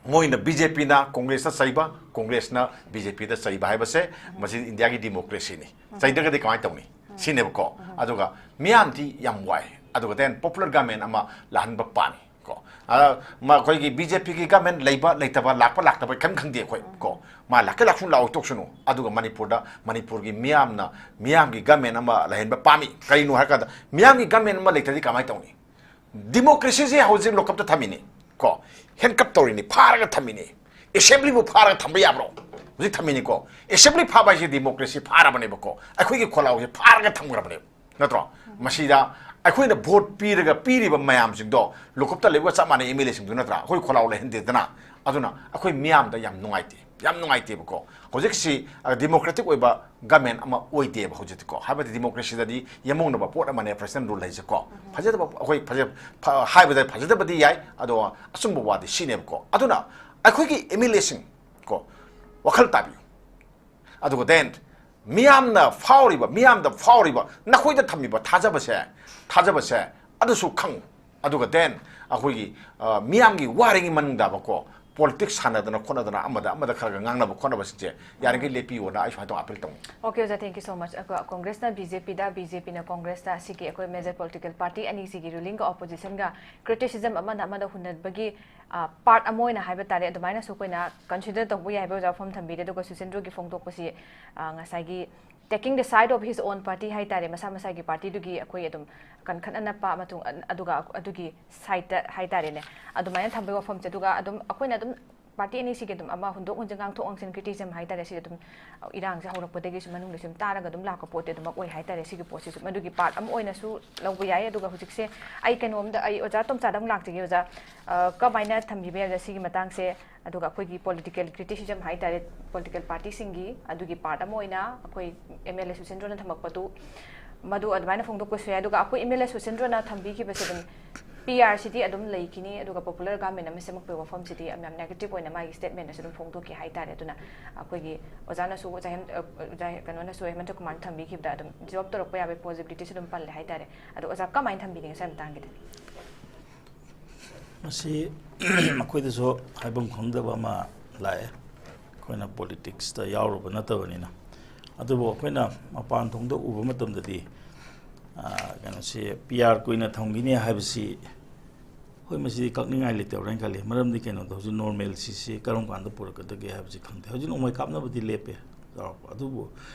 ꯃꯣꯏꯅ ꯕꯤ ꯖꯦ ꯄꯤꯅ ꯀꯣꯡꯒ꯭ꯔꯦꯁꯇ ꯆꯩꯕ, ꯀꯣꯡꯒ꯭ꯔꯦꯁꯅ ꯕꯤ ꯖꯦ ꯄꯤꯗ ꯆꯩꯕ ꯍꯥꯏꯕꯁꯦ ꯃꯁꯤ ꯏꯟꯗꯤꯌꯥꯒꯤ ꯗꯤꯃꯣꯀ꯭ꯔꯦꯁꯤꯅꯤ꯫ ꯆꯩꯗ꯭ꯔꯒꯗꯤ ꯀꯃꯥꯏꯅ ꯇꯧꯅꯤ? ꯁꯤꯅꯦꯕꯀꯣ꯫ ꯑꯗꯨꯒ ꯃꯤꯌꯥꯝꯗꯤ ꯌꯥꯝ ꯋꯥꯏ꯫ ꯑꯗꯨꯒ then popular government ꯑꯃ ꯂꯥꯛꯍꯟꯕ ꯄꯥꯝꯃꯤ ꯀꯣ꯫ ꯑ, ꯃ-, ꯑꯩꯈꯣꯏꯒꯤ ꯕꯤ ꯖꯦ ꯄꯤꯒꯤ government ꯂꯩꯕ ꯂꯩꯇꯕ, ꯂꯥꯛꯄ ꯂꯥꯛꯇꯕ ꯀꯔꯤꯝ ꯈꯪꯗꯦ ꯑꯩꯈꯣꯏ ꯀꯣ꯫ ꯃꯥ ꯂꯥꯛꯀꯦ ꯂꯥꯛꯁꯨ ꯂꯥꯛꯑꯣꯏ ꯇꯣꯛꯁꯅꯨ꯫ ꯑꯗꯨꯒ ꯃꯅꯤꯄꯨꯔꯗ, ꯃꯅꯤꯄꯨꯔꯒꯤ ꯃꯤꯌꯥꯝꯅ, ꯃꯤꯌꯥꯝꯒꯤ government ꯑꯃ ꯂꯩꯍꯟꯕ ꯄꯥꯝꯃꯤ꯫ ꯀꯔꯤꯅꯣ ꯍꯥꯏꯔꯀꯥꯟꯗ ꯃꯤꯌꯥꯝꯒꯤ government ꯑꯃ ꯂꯩꯇ꯭ꯔꯗꯤ ꯀꯃꯥꯏꯅ ꯇꯧꯅꯤ? ꯗꯤꯃꯣꯀ꯭ꯔꯦꯁꯤꯁꯦ ꯍꯧꯖꯤꯛ ꯂꯣꯀꯞꯇ ꯊꯝꯃꯤꯅꯤ ꯀꯣ, handcuff ꯇꯧꯔꯤꯅꯤ, ꯐꯥꯔꯒ ꯊꯝꯃꯤꯅꯤ꯫ ꯑꯦꯁꯦꯝꯕ꯭ꯂꯤꯕꯨ ꯐꯥꯔꯒ ꯊꯝꯕ ꯌꯥꯕ꯭ꯔꯣ? ꯍꯧꯖꯤꯛ ꯊꯝꯃꯤꯅꯤꯀꯣ꯫ ꯑꯦꯁꯦꯝꯕ꯭ꯂꯤ ꯐꯥꯕ ꯍꯥꯏꯁꯦ ꯗꯤꯃꯣꯀ꯭ꯔꯦꯁꯤ ꯐꯥꯔꯕꯅꯦꯕꯀꯣ, ꯑꯩꯈꯣꯏꯒꯤ ꯈꯣꯜꯂꯥꯎꯁꯦ ꯐꯥꯔꯒ ꯊꯝꯈ꯭ꯔꯕꯅꯦꯕ, ꯅꯠꯇ꯭ꯔꯣ? ꯃꯁꯤꯗ ꯑꯩꯈꯣꯏꯅ ꯚꯣꯠ ꯄꯤꯔꯒ ꯄꯤꯔꯤꯕ ꯃꯌꯥꯝꯁꯤꯡꯗꯣ ꯂꯣꯀꯞꯇ ꯂꯩꯕꯒ ꯆꯞ ꯃꯥꯟꯅꯩ, ꯑꯦꯝ ꯑꯦꯜ ꯑꯦꯁꯤꯡꯗꯨ, ꯅꯠꯇ꯭ꯔꯥ? ꯑꯩꯈꯣꯏ ꯈꯣꯜꯂꯥꯎ ꯂꯩꯍꯟꯗꯦꯗꯅ꯫ ꯑꯗꯨꯅ ꯑꯩꯈꯣꯏ ꯃꯤꯌꯥꯝꯗ ꯌꯥꯝ ꯅꯨꯡꯉꯥꯏꯇꯦ, ꯌꯥꯝ ꯅꯨꯡꯉꯥꯏꯇꯦꯕꯀꯣ꯫ ꯍꯧꯖꯤꯛꯁꯤ ꯗꯤꯃꯣꯀ꯭ꯔꯦꯇꯤꯛ ꯑꯣꯏꯕ ꯒꯃꯦꯟ ꯑꯃ ꯑꯣꯏꯗꯦꯕ ꯍꯧꯖꯤꯛꯇꯤꯀꯣ꯫ ꯍꯥꯏꯕꯗꯤ ꯗꯤꯃꯣꯀ꯭ꯔꯦꯁꯤꯗꯗꯤ ꯌꯥꯝꯃꯧꯅꯕ ꯄꯣꯠ ꯑꯃꯅꯦ ꯄ꯭ꯔꯁꯤꯗꯦꯟ ꯔꯨꯜ ꯍꯥꯏꯁꯦꯀꯣ꯫ ꯐꯖꯗꯕ, ꯑꯩꯈꯣꯏ ꯐꯖ-, ꯐ-, ꯍꯥꯏꯕꯗ ꯐꯖꯗꯕꯗꯤ ꯌꯥꯏ, ꯑꯗꯣ ꯑꯆꯨꯝꯕ ꯋꯥꯗꯤ ꯁꯤꯅꯦꯕꯀꯣ꯫ ꯑꯗꯨꯅ ꯑꯩꯈꯣꯏꯒꯤ ꯑꯦꯝ ꯑꯦꯜ ꯑꯦꯁꯤꯡ ꯀꯣ, ꯋꯥꯈꯜ ꯇꯥꯕꯤꯌꯨ꯫ ꯑꯗꯨꯒ then ꯃꯤꯌꯥꯝꯅ ꯐꯥꯎꯔꯤꯕ, ꯃꯤꯌꯥꯝꯗ ꯐꯥꯎꯔꯤꯕ, ꯅꯈꯣꯏꯗ ꯊꯝꯃꯤꯕ ꯊꯥꯖꯕꯁꯦ, ꯊꯥꯖꯕꯁꯦ ꯑꯗꯨꯁꯨ ꯈꯪꯉꯨ꯫ ꯑꯗꯨꯒ then ꯑꯩꯈꯣꯏꯒꯤ, ꯑ, ꯃꯤꯌꯥꯝꯒꯤ ꯋꯥꯔꯤꯉꯩ ꯃꯅꯨꯡꯗꯕꯀꯣ, ꯄꯣꯂꯤꯇꯤꯛꯁ ꯁꯥꯟꯅꯗꯅ ꯈꯣꯠꯅꯗꯅ ꯑꯃꯗ ꯑꯃꯗ ꯈꯔ ꯈꯔ ꯉꯥꯡꯅꯕ ꯈꯣꯠꯅꯕꯁꯤꯡꯁꯦ ꯌꯥꯔꯤꯈꯩ ꯂꯦꯞꯄꯤꯌꯣꯅ ꯑꯩ ꯁꯨꯃꯥꯏꯅ ꯇꯧ ꯑꯥꯄꯤꯜ ꯇꯧꯅꯤ꯫ Okay, ꯑꯣꯖꯥ, thank you so much꯫ ꯑꯩꯈꯣꯏ ꯀꯣꯡꯒ꯭ꯔꯦꯁꯅ ꯕꯤ ꯖꯦ ꯄꯤꯗ, ꯕꯤ ꯖꯦ ꯄꯤꯅ ꯀꯣꯡꯒ꯭ꯔꯦꯁꯇ, ꯑꯁꯤꯒꯤ ꯑꯩꯈꯣꯏ major political party ꯑꯅꯤꯁꯤꯒꯤ rulingꯒ oppositionꯒ criticism ꯑꯃꯅ ꯑꯃꯗ ꯍꯨꯟꯅꯕꯒꯤ, ꯑ, part ꯑꯃ ꯑꯣꯏꯅ ꯍꯥꯏꯕ ꯇꯥꯔꯦ, ꯑꯗꯨꯃꯥꯏꯅꯁꯨ ꯑꯩꯈꯣꯏꯅ consider ꯇꯧꯕ ꯌꯥꯏ ꯍꯥꯏꯕ ꯑꯣꯖꯥ ꯋꯥꯐꯝ ꯊꯝꯕꯤꯔꯦ꯫ ꯑꯗꯨꯒ ꯁꯨꯆꯤꯟꯗ꯭ꯔꯣꯒꯤ ꯐꯣꯡꯗꯣꯛꯄꯁꯤ, ꯑ, ꯉꯁꯥꯏꯒꯤ taking the side of his own party ꯍꯥꯏ ꯇꯥꯔꯦ, ꯃꯁꯥ ꯃꯁꯥꯒꯤ ꯄꯥꯔꯇꯤꯗꯨꯒꯤ ꯑꯩꯈꯣꯏ ꯑꯗꯨꯝ ꯀꯟꯈꯠꯅꯅꯕ ꯑꯃꯁꯨꯡ ꯑ-, ꯑꯗꯨꯒ ꯑꯗꯨꯒꯤ ꯁꯥꯏꯠꯇ ꯍꯥꯏ ꯇꯥꯔꯦꯅꯦ, ꯑꯗꯨꯃꯥꯏꯅ ꯊꯝꯕꯒꯤ ꯋꯥꯐꯝꯁꯦ꯫ ꯑꯗꯨꯒ ꯑꯗꯨꯝ ꯑꯩꯈꯣꯏꯅ ꯑꯗꯨꯝ ꯄꯥꯔꯇꯤ ꯑꯅꯤꯁꯤꯒꯤ ꯑꯗꯨꯝ ꯑꯃ ꯍꯨꯟꯗꯣꯛ ꯍꯨꯟꯖꯤꯟ, ꯉꯥꯡꯊꯣꯛ ꯉꯥꯡꯁꯤꯟ, criticism ꯍꯥꯏ ꯇꯥꯔꯦ, ꯁꯤ ꯑꯗꯨꯝ ꯏꯔꯥꯡꯁꯦ ꯍꯧꯔꯛꯄꯗꯒꯤ ꯁꯨꯝ ꯃꯅꯨꯡꯗ ꯁꯨꯝ ꯇꯥꯔꯒ ꯑꯗꯨꯝ ꯂꯥꯛꯄ ꯄꯣꯠꯇꯤ ꯑꯗꯨꯃꯛ ꯑꯣꯏ ꯍꯥꯏ ꯇꯥꯔꯦ꯫ ꯁꯤꯒꯤ ꯄꯣꯠꯁꯤꯁꯨ ꯃꯗꯨꯒꯤ part ꯑꯃ ꯑꯣꯏꯅꯁꯨ ꯂꯧꯕ ꯌꯥꯏ꯫ ꯑꯗꯨꯒ ꯍꯧꯖꯤꯛꯁꯦ ꯑꯩ ꯀꯩꯅꯣꯝꯗ, ꯑꯩ ꯑꯣꯖꯥ ꯇꯣꯝꯆꯥꯗ ꯑꯃꯨꯛ ꯂꯥꯛꯆꯒꯦ꯫ ꯑꯣꯖꯥ, ꯑ, ꯀꯃꯥꯏꯅ ꯊꯝꯕꯤꯕ ꯌꯥꯏ ꯁꯤꯒꯤ ꯃꯇꯥꯡꯁꯦ? ꯑꯗꯨꯒ ꯑꯩꯈꯣꯏꯒꯤ political criticism ꯍꯥꯏ ꯇꯥꯔꯦ, political partyꯁꯤꯡꯒꯤ ꯑꯗꯨꯒꯤ part ꯑꯃ ꯑꯣꯏꯅ ꯑꯩꯈꯣꯏ ꯑꯦꯝ ꯑꯦꯜ ꯑꯦ ꯁꯨꯆꯤꯟꯗ꯭ꯔꯣꯅ ꯊꯝꯃꯛꯄꯗꯨ, ꯃꯗꯨ ꯑꯗꯨꯃꯥꯏꯅ ꯐꯣꯡꯗꯣꯛꯄꯁꯨ ꯌꯥꯏ꯫ ꯑꯗꯨꯒ ꯑꯩꯈꯣꯏ ꯑꯦꯝ ꯑꯦꯜ ꯑꯦ ꯁꯨꯆꯤꯟꯗ꯭ꯔꯣꯅ ꯊꯝꯕꯤꯈꯤꯕꯁꯦ ꯑꯗꯨꯝ ꯄꯤ ꯑꯥꯔ ꯁꯤꯗꯤ ꯑꯗꯨꯝ ꯂꯩꯈꯤꯅꯤ, ꯑꯗꯨꯒ popular government ꯑꯃ ꯁꯦꯝꯃꯛꯄꯒꯤ ꯋꯥꯐꯝꯁꯤꯗꯤ ꯌꯥꯝ, ꯌꯥꯝ negative ꯑꯣꯏꯅ ꯃꯥꯒꯤ statementꯅꯁꯨ ꯑꯗꯨꯝ ꯐꯣꯡꯗꯣꯛꯈꯤ ꯍꯥꯏ ꯇꯥꯔꯦ꯫ ꯑꯗꯨꯅ ꯑꯩꯈꯣꯏꯒꯤ ꯑꯣꯖꯥꯅꯁꯨ, ꯑꯣꯖꯥ ꯍꯦꯝ-, ꯑ, ꯑꯣꯖꯥ ꯀꯩꯅꯣꯅꯁꯨ, ꯍꯦꯃꯟꯇ ꯀꯨꯃꯥꯔꯅ ꯊꯝꯕꯤꯈꯤꯕꯗ ꯑꯗꯨꯝ ꯖꯣꯕ ꯇꯧꯔꯛꯄ ꯌꯥꯕꯒꯤ possibilityꯁꯨ ꯑꯗꯨꯝ ꯄꯜꯂꯦ ꯍꯥꯏ ꯇꯥꯔꯦ꯫ ꯑꯗꯣ ꯑꯣꯖꯥ ꯀꯃꯥꯏꯅ ꯊꯝꯕꯤꯅꯤ ꯉꯁꯥꯏ ꯃꯇꯥꯡꯒꯤꯗꯤ? ꯃꯁꯤ ꯃꯈꯣꯏꯗꯁꯨ ꯍꯥꯏꯐꯝ ꯈꯪꯗꯕ ꯑꯃ ꯂꯥꯛꯑꯦ꯫ ꯑꯩꯈꯣꯏꯅ ꯄꯣꯂꯤꯇꯤꯛꯁꯇ ꯌꯥꯎꯔꯨꯕ ꯅꯠꯇꯕꯅꯤꯅ꯫ ꯑꯗꯨꯕꯨ ꯑꯩꯈꯣꯏꯅ ꯃꯄꯥꯟ ꯊꯣꯡꯗ ꯎꯕ ꯃꯇꯝꯗꯗꯤ, ꯑ, ꯀꯩꯅꯣꯁꯤ ꯄꯤ ꯑꯥꯔ ꯀꯨꯏꯅ ꯊꯝꯈꯤꯅꯤ ꯍꯥꯏꯕꯁꯤ, ꯍꯣꯏ, ꯃꯁꯤꯗꯤ ꯀꯛꯅꯤꯡꯉꯥꯏ ꯂꯩꯇꯕ꯭ꯔꯥ ꯍꯥꯏꯅ ꯈꯜꯂꯤ꯫ ꯃꯔꯝꯗꯤ ꯀꯩꯅꯣꯗ ꯍꯧꯖꯤꯛ ꯅꯣꯔꯃꯦꯜꯁꯤꯁꯤ ꯀꯔꯝ ꯀꯥꯟꯗ ꯄꯨꯔꯛꯀꯗꯒꯦ ꯍꯥꯏꯕꯁꯤ ꯈꯪꯗꯦ꯫ ꯍꯧꯖꯤꯛ ꯅꯣꯡꯃꯩ ꯀꯥꯞꯅꯕꯗꯤ ꯂꯦꯞꯄꯦ, ꯆꯥꯎꯔꯥꯛꯄ꯫ ꯑꯗꯨꯕꯨ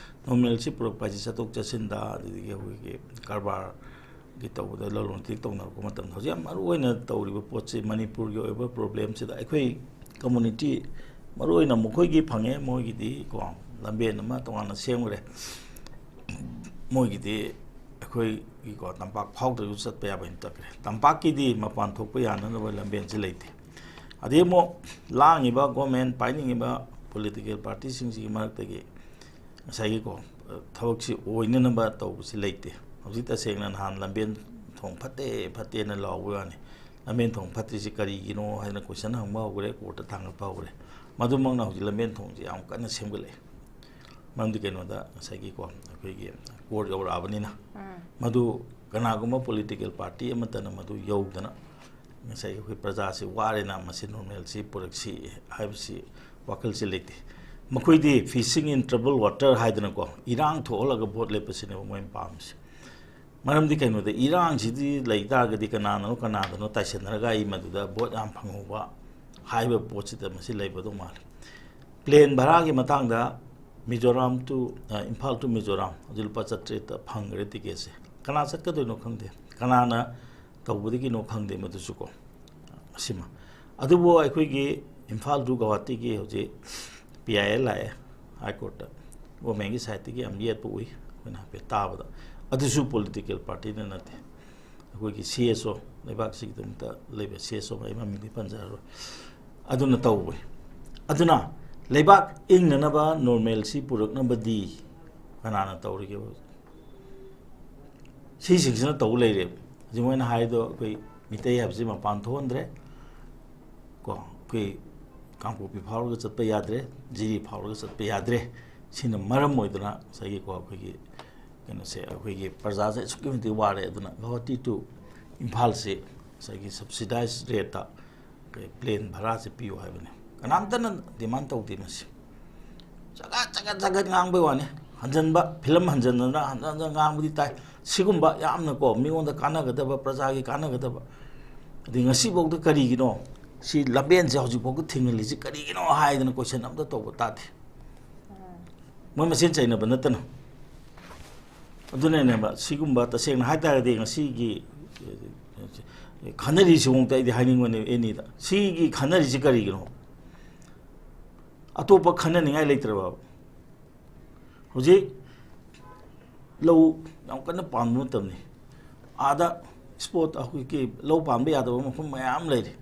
ꯅꯣꯔꯃꯦꯜꯁꯤ ꯄꯨꯔꯛꯄ ꯍꯥꯏꯁꯤ ꯆꯠꯊꯣꯛ ꯆꯠꯁꯤꯟꯗ, ꯑꯗꯨꯗꯒꯤ ꯑꯩꯈꯣꯏꯒꯤ ꯀꯔꯕꯥꯔꯒꯤ ꯇꯧꯕꯗ, ꯂꯂꯣꯟ ꯏꯇꯤꯛ ꯇꯧꯅꯔꯛꯄ ꯃꯇꯝꯗ ꯍꯧꯖꯤꯛ ꯌꯥꯝ ꯃꯔꯨ ꯑꯣꯏꯅ ꯇꯧꯔꯤꯕ ꯄꯣꯠꯁꯤ ꯃꯅꯤꯄꯨꯔꯒꯤ ꯑꯣꯏꯕ ꯄ꯭ꯔꯣꯕ꯭ꯂꯦꯝꯁꯤꯗ ꯑꯩꯈꯣꯏ ꯀꯝꯃꯨꯅꯤꯇꯤ, ꯃꯔꯨ ꯑꯣꯏꯅ ꯃꯈꯣꯏꯒꯤ ꯐꯪꯉꯦ, ꯃꯣꯏꯒꯤꯗꯤ ꯀꯣ, ꯂꯝꯕꯦꯟ ꯑꯃ ꯇꯣꯉꯥꯟꯅ ꯁꯦꯝꯈ꯭ꯔꯦ꯫ ꯃꯣꯏꯒꯤꯗꯤ ꯑꯩꯈꯣꯏꯒꯤꯀꯣ ꯇꯝꯄꯥꯛ ꯐꯥꯎꯗ꯭ꯔꯁꯨ ꯆꯠꯄ ꯌꯥꯕ ꯍꯥꯏꯅ ꯇꯧꯈ꯭ꯔꯦ꯫ ꯇꯝꯄꯥꯛꯀꯤꯗꯤ ꯃꯄꯥꯟ ꯊꯣꯛꯄ ꯌꯥꯅꯅꯕ ꯂꯝꯕꯦꯟꯁꯤ ꯂꯩꯇꯦ꯫ ꯑꯗꯩ ꯑꯃꯨꯛ ꯂꯥꯡꯉꯤꯕ ꯒꯣꯔꯃꯦꯟ ꯄꯥꯏꯅꯤꯡꯉꯤꯕ ꯄꯣꯂꯤꯇꯤꯀꯦꯜ ꯄꯥꯔꯇꯤꯁꯤꯡꯁꯤꯒꯤ ꯃꯔꯛꯇꯒꯤ ꯉꯁꯥꯏꯒꯤꯀꯣ, ꯊꯕꯛꯁꯤ ꯑꯣꯏꯅꯅꯕ ꯇꯧꯕꯁꯤ ꯂꯩꯇꯦ꯫ ꯍꯧꯖꯤꯛ ꯇꯁꯦꯡꯅ ꯅꯍꯥꯟ ꯂꯝꯕꯦꯟ ꯊꯣꯡ ꯐꯠꯇꯦ ꯐꯠꯇꯦꯅ ꯂꯥꯎꯕ ꯋꯥꯅꯤ꯫ ꯂꯝꯕꯦꯟ ꯊꯣꯡ ꯐꯠꯇ꯭ꯔꯤꯁꯤ ꯀꯔꯤꯒꯤꯅꯣ ꯍꯥꯏꯅ ꯀꯣꯏꯁꯟ ꯍꯪꯕ ꯍꯧꯈ꯭ꯔꯦ, ꯀꯣꯔꯠꯇ ꯊꯥꯡꯒꯠꯄ ꯍꯧꯈ꯭ꯔꯦ꯫ ꯃꯗꯨꯃꯛꯅ ꯍꯧꯖꯤꯛ ꯂꯝꯕꯦꯟ ꯊꯣꯡꯁꯤ ꯌꯥꯝ ꯀꯟꯅ ꯁꯦꯝꯒꯠꯂꯛꯑꯦ꯫ ꯃꯔꯝꯗꯤ ꯀꯩꯅꯣꯗ ꯉꯁꯥꯏꯒꯤꯀꯣ, ꯑꯩꯈꯣꯏꯒꯤ ꯀꯣꯔꯠ ꯌꯧꯔꯛꯑꯕꯅꯤꯅ, ꯎꯝ꯫ ꯃꯗꯨ ꯀꯅꯥꯒꯨꯝꯕ ꯄꯣꯂꯤꯇꯤꯀꯦꯜ ꯄꯥꯔꯇꯤ ꯑꯃꯠꯇꯅ ꯃꯗꯨ ꯌꯧꯗꯅ ꯉꯁꯥꯏꯒꯤ ꯑꯩꯈꯣꯏ ꯄ꯭ꯔꯖꯥꯁꯤ ꯋꯥꯔꯦꯅ ꯃꯁꯤ ꯅꯣꯔꯃꯦꯜꯁꯤ ꯄꯨꯔꯛꯁꯤ ꯍꯥꯏꯕꯁꯤ ꯋꯥꯈꯜꯁꯤ ꯂꯩꯇꯦ꯫ ꯃꯈꯣꯏꯗꯤ fishing in trouble water ꯍꯥꯏꯗꯅꯀꯣ, ꯏꯔꯥꯡ ꯊꯣꯛꯍꯜꯂꯒ ꯚꯣꯠ ꯂꯦꯞꯄꯁꯤꯅꯦꯕ ꯃꯣꯏꯅ ꯄꯥꯝꯃꯤꯁꯦ꯫ ꯃꯔꯝꯗꯤ ꯀꯩꯅꯣꯗ, ꯏꯔꯥꯡꯁꯤꯗꯤ ꯂꯩ ꯇꯥꯔꯒꯗꯤ ꯀꯅꯥꯅꯣ ꯀꯅꯥꯗꯅꯣ ꯇꯥꯏꯁꯟꯅꯔꯒ ꯑꯩ ꯃꯗꯨꯗ ꯚꯣꯠ ꯌꯥꯝ ꯐꯪꯍꯧꯕ ꯍꯥꯏꯕ ꯄꯣꯠꯁꯤꯗ ꯃꯁꯤ ꯂꯩꯕꯗꯧ ꯃꯥꯜꯂꯤ꯫ ꯄ꯭ꯂꯦꯟ ꯚꯔꯥꯒꯤ ꯃꯇꯥꯡꯗ ꯃꯤꯖꯣꯔꯥꯝ to, ꯑ, ꯏꯝꯐꯥꯜ to ꯃꯤꯖꯣꯔꯥꯝ ꯍꯧꯖꯤꯛ ꯂꯨꯄꯥ ꯆꯥꯇ꯭ꯔꯦꯠꯇ ꯐꯪꯈ꯭ꯔꯦ ꯇꯤꯀꯦꯠꯁꯦ꯫ ꯀꯅꯥ ꯆꯠꯀꯗꯣꯏꯅꯣ ꯈꯪꯗꯦ, ꯀꯅꯥꯅ ꯇꯧꯕꯗꯒꯤꯅꯣ ꯈꯪꯗꯦ ꯃꯗꯨꯁꯨꯀꯣ꯫ ꯑꯁꯤꯃ꯫ ꯑꯗꯨꯕꯨ ꯑꯩꯈꯣꯏꯒꯤ ꯏꯝꯐꯥꯜ to ꯒꯧꯍꯥꯇꯤꯒꯤ ꯍꯧꯖꯤꯛ ꯄꯤ ꯑꯥꯏ ꯑꯦꯜ ꯂꯥꯛꯑꯦ ꯍꯥꯏ ꯀꯣꯔꯠꯇ꯫ ꯒꯣꯔꯃꯦꯟꯒꯤ ꯁꯥꯏꯠꯇꯒꯤ ꯌꯥꯝ ꯌꯦꯠꯄ ꯎꯏ ꯑꯩꯈꯣꯏꯅ ꯍꯥꯏꯐꯦꯠ ꯇꯥꯕꯗ꯫ ꯑꯗꯨꯁꯨ ꯄꯣꯂꯤꯇꯤꯀꯦꯜ ꯄꯥꯔꯇꯤꯅ ꯅꯠꯇꯦ, ꯑꯩꯈꯣꯏꯒꯤ ꯁꯤ ꯑꯦꯁ ꯑꯣ, ꯂꯩꯕꯥꯛꯁꯤꯒꯤꯗꯃꯛꯇ ꯂꯩꯕ ꯁꯤ ꯑꯦꯁ ꯑꯣ, ꯑꯩ ꯃꯃꯤꯡꯗꯤ ꯄꯟꯖꯔꯔꯣꯏ, ꯑꯗꯨꯅ ꯇꯧꯕꯅꯤ꯫ ꯑꯗꯨꯅ ꯂꯩꯕꯥꯛ ꯏꯪꯅꯅꯕ, ꯅꯣꯔꯃꯦꯜꯁꯤ ꯄꯨꯔꯛꯅꯕꯗꯤ ꯀꯅꯥꯅ ꯇꯧꯔꯤꯒꯦ? ꯁꯤꯁꯤꯡꯁꯤꯅ ꯇꯧ ꯂꯩꯔꯦꯕ꯫ ꯍꯧꯖꯤꯛ ꯃꯣꯏꯅ ꯍꯥꯏꯗꯣ, ꯑꯩꯈꯣꯏ ꯃꯤꯇꯩ ꯍꯥꯏꯕꯁꯤ ꯃꯄꯥꯟ ꯊꯣꯛꯍꯟꯗ꯭ꯔꯦ, ꯀꯣ, ꯑꯩꯈꯣꯏ ꯀꯥꯡꯄꯣꯛꯄꯤ ꯐꯥꯎꯔꯒ ꯆꯠꯄ ꯌꯥꯗ꯭ꯔꯦ, ꯖꯤꯔꯤ ꯐꯥꯎꯔꯒ ꯆꯠꯄ ꯌꯥꯗ꯭ꯔꯦ꯫ ꯁꯤꯅ ꯃꯔꯝ ꯑꯣꯏꯗꯅ ꯉꯁꯥꯏꯒꯤꯀꯣ, ꯑꯩꯈꯣꯏꯒꯤ ꯀꯩꯅꯣꯁꯦ, ꯑꯩꯈꯣꯏꯒꯤ ꯄ꯭ꯔꯖꯥꯁꯦ ꯑꯁꯨꯛꯀꯤ ꯃꯇꯤꯛ ꯋꯥꯔꯦ꯫ ꯑꯗꯨꯅ ꯒꯧꯍꯥꯇꯤ to ꯏꯝꯐꯥꯜꯁꯦ ꯉꯁꯥꯏꯒꯤ subsidized rate ꯇ plane ꯚꯔꯥꯁꯦ ꯄꯤꯌꯨ ꯍꯥꯏꯕꯅꯤ꯫ ꯀꯅꯥꯝꯇꯅ demand ꯇꯧꯗꯦ ꯃꯁꯤ꯫ ꯆꯒꯠ ꯆꯒꯠ ꯆꯒꯠ ꯉꯥꯡꯕꯩ ꯋꯥꯅꯤ꯫ ꯍꯟꯖꯟꯕ, film ꯍꯟꯖꯟꯗꯅ ꯍꯟꯖꯟ ꯍꯟꯖꯟ ꯉꯥꯡꯕꯗꯤ ꯇꯥꯏ꯫ ꯁꯤꯒꯨꯝꯕ ꯌꯥꯝꯅꯀꯣ, ꯃꯤꯉꯣꯟꯗ ꯀꯥꯟꯅꯒꯗꯕ, ꯄ꯭ꯔꯖꯥꯒꯤ ꯀꯥꯟꯅꯒꯗꯕ, ꯑꯗꯩ ꯉꯁꯤꯐꯥꯎꯗ ꯀꯔꯤꯒꯤꯅꯣ ꯁꯤ ꯂꯝꯕꯦꯟꯁꯦ ꯍꯧꯖꯤꯛꯐꯥꯎꯗ ꯊꯤꯡꯍꯜꯂꯤꯁꯤ ꯀꯔꯤꯒꯤꯅꯣ ꯍꯥꯏꯗꯅ question ꯑꯝꯇ ꯇꯧꯕ ꯇꯥꯗꯦ꯫ ꯃꯣꯏ ꯃꯁꯦꯟ ꯆꯩꯅꯕ ꯅꯠꯇꯅ꯫ ꯑꯗꯨꯅꯅꯦꯕ, ꯁꯤꯒꯨꯝꯕ ꯇꯁꯦꯡꯅ ꯍꯥꯏꯇꯥꯔꯒꯗꯤ ꯉꯁꯤꯒꯤ ꯈꯟꯅꯔꯤꯁꯤꯐꯥꯎꯗ ꯑꯩꯗꯤ ꯍꯥꯏꯅꯤꯡꯕꯅꯦ ꯑꯦꯅꯤꯗ꯫ ꯁꯤꯒꯤ ꯈꯟꯅꯔꯤꯁꯤ ꯀꯔꯤꯒꯤꯅꯣ? ꯑꯇꯣꯞꯄ ꯈꯟꯅꯅꯤꯡꯉꯥꯏ ꯂꯩꯇ꯭ꯔꯕ? ꯍꯧꯖꯤꯛ ꯂꯧ ꯌꯥꯝ ꯀꯟꯅ ꯄꯥꯟꯕ ꯃꯇꯝꯅꯤ꯫ ꯑꯥꯗ spot ꯑꯩꯈꯣꯏꯒꯤ ꯂꯧ ꯄꯥꯟꯕ ꯌꯥꯗꯕ ꯃꯐꯝ ꯃꯌꯥꯝ ꯂꯩꯔꯤ꯫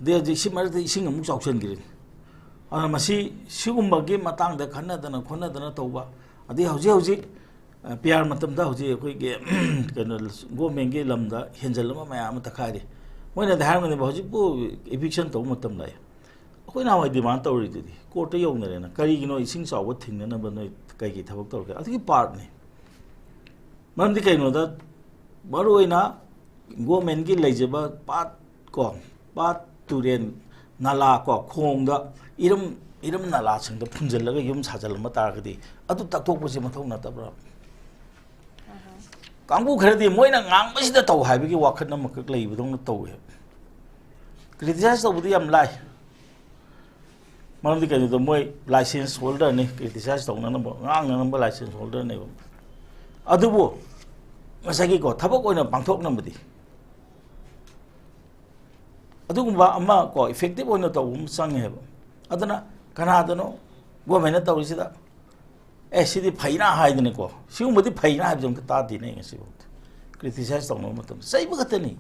ꯑꯗꯩ ꯍꯧꯖꯤꯛ ꯁꯤ ꯃꯔꯛꯇ ꯏꯁꯤꯡ ꯑꯃꯨꯛ ꯆꯥꯎꯁꯤꯟꯈ꯭ꯔꯦ꯫ ꯑꯗꯨꯅ ꯃꯁꯤ ꯁꯤꯒꯨꯝꯕꯒꯤ ꯃꯇꯥꯡꯗ ꯈꯟꯅꯗꯅ ꯈꯣꯠꯅꯗꯅ ꯇꯧꯕ, ꯑꯗꯩ ꯍꯧꯖꯤꯛ ꯍꯧꯖꯤꯛ, ꯑ, ꯄꯤ ꯑꯥꯔ ꯃꯇꯝꯗ ꯍꯧꯖꯤꯛ ꯑꯩꯈꯣꯏꯒꯤ ꯀꯩꯅꯣ, government ꯀꯤ ꯂꯝꯗ ꯍꯦꯟꯖꯜꯂꯝꯕ ꯃꯌꯥꯝ ꯑꯃ ꯇꯛꯈꯥꯏꯔꯤ꯫ ꯃꯣꯏꯅꯗꯤ ꯍꯥꯏꯔꯝꯒꯅꯦꯕ, "ꯍꯧꯖꯤꯛꯄꯨ eviction ꯇꯧꯕ ꯃꯇꯝ ꯂꯥꯛꯑꯦ?" ꯑꯩꯈꯣꯏ ꯅꯍꯥꯟꯋꯥꯏ demand ꯇꯧꯔꯤꯗꯨꯗꯤ, court ꯇ ꯌꯧꯅꯔꯦꯅ꯫ ꯀꯔꯤꯒꯤꯅꯣ ꯏꯁꯤꯡ ꯆꯥꯎꯕ ꯊꯤꯡꯅꯅꯕ ꯅꯣꯏ ꯀꯩ ꯀꯩ ꯊꯕꯛ ꯇꯧꯔꯒꯦ? ꯑꯗꯨꯒꯤ part ꯅꯤ꯫ ꯃꯔꯝꯗꯤ ꯀꯩꯅꯣꯗ, ꯃꯔꯨꯑꯣꯏꯅ government ꯀꯤ ꯂꯩꯖꯕ ꯄꯥꯠ ꯀꯣ, ꯄꯥꯠ, ꯇꯨꯔꯦꯟ, ꯅꯂꯥ ꯀꯣ, ꯈꯣꯡꯗ ꯏꯔꯝ, ꯏꯔꯝ ꯅꯂꯥꯁꯤꯡꯗ ꯐꯨꯝꯖꯤꯜꯂꯒ ꯌꯨꯝ ꯁꯥꯖꯤꯜꯂꯝꯕ ꯇꯥꯔꯒꯗꯤ ꯑꯗꯨ ꯇꯛꯊꯣꯛꯄꯁꯤ ꯃꯊꯧ ꯅꯠꯇꯕ꯭ꯔꯥ? ꯀꯥꯡꯕꯨ ꯈꯔꯗꯤ ꯃꯣꯏꯅ ꯉꯥꯡꯕꯁꯤꯗ ꯇꯧ ꯍꯥꯏꯕꯒꯤ ꯋꯥꯈꯜ ꯑꯃꯈꯛ ꯂꯩꯕꯗꯧꯅ ꯇꯧꯋꯦ꯫ Criticize ꯇꯧꯕꯗꯤ ꯌꯥꯝ ꯂꯥꯏ꯫ ꯃꯔꯝꯗꯤ ꯀꯩꯅꯣꯗ ꯃꯣꯏ license holder ꯅꯤ, criticize ꯇꯧꯅꯅꯕ, ꯉꯥꯡꯅꯅꯕ license holder ꯅꯦꯕ꯫ ꯑꯗꯨꯕꯨ ꯉꯁꯥꯏꯒꯤꯀꯣ, ꯊꯕꯛ ꯑꯣꯏꯅ ꯄꯥꯡꯊꯣꯛꯅꯕꯗꯤ ꯑꯗꯨꯒꯨꯝꯕ ꯑꯃ ꯀꯣ, effective ꯑꯣꯏꯅ ꯇꯧꯕ ꯑꯃ ꯆꯪꯉꯦꯕ꯫ ꯑꯗꯨꯅ ꯀꯅꯥꯗꯅꯣ government ꯅ ꯇꯧꯔꯤꯁꯤꯗ, "ꯑꯦ, ꯁꯤꯗꯤ ꯐꯩꯅ" ꯍꯥꯏꯗꯅꯀꯣ, ꯁꯤꯒꯨꯝꯕꯗꯤ ꯐꯩꯅ ꯍꯥꯏꯕꯁꯦ ꯑꯝꯇ ꯇꯥꯗꯦꯅꯦ ꯉꯁꯤꯐꯥꯎꯗ꯫ Criticize ꯇꯧꯅꯕ ꯃꯇꯝꯗ ꯆꯩꯕ ꯈꯛꯇꯅꯤ꯫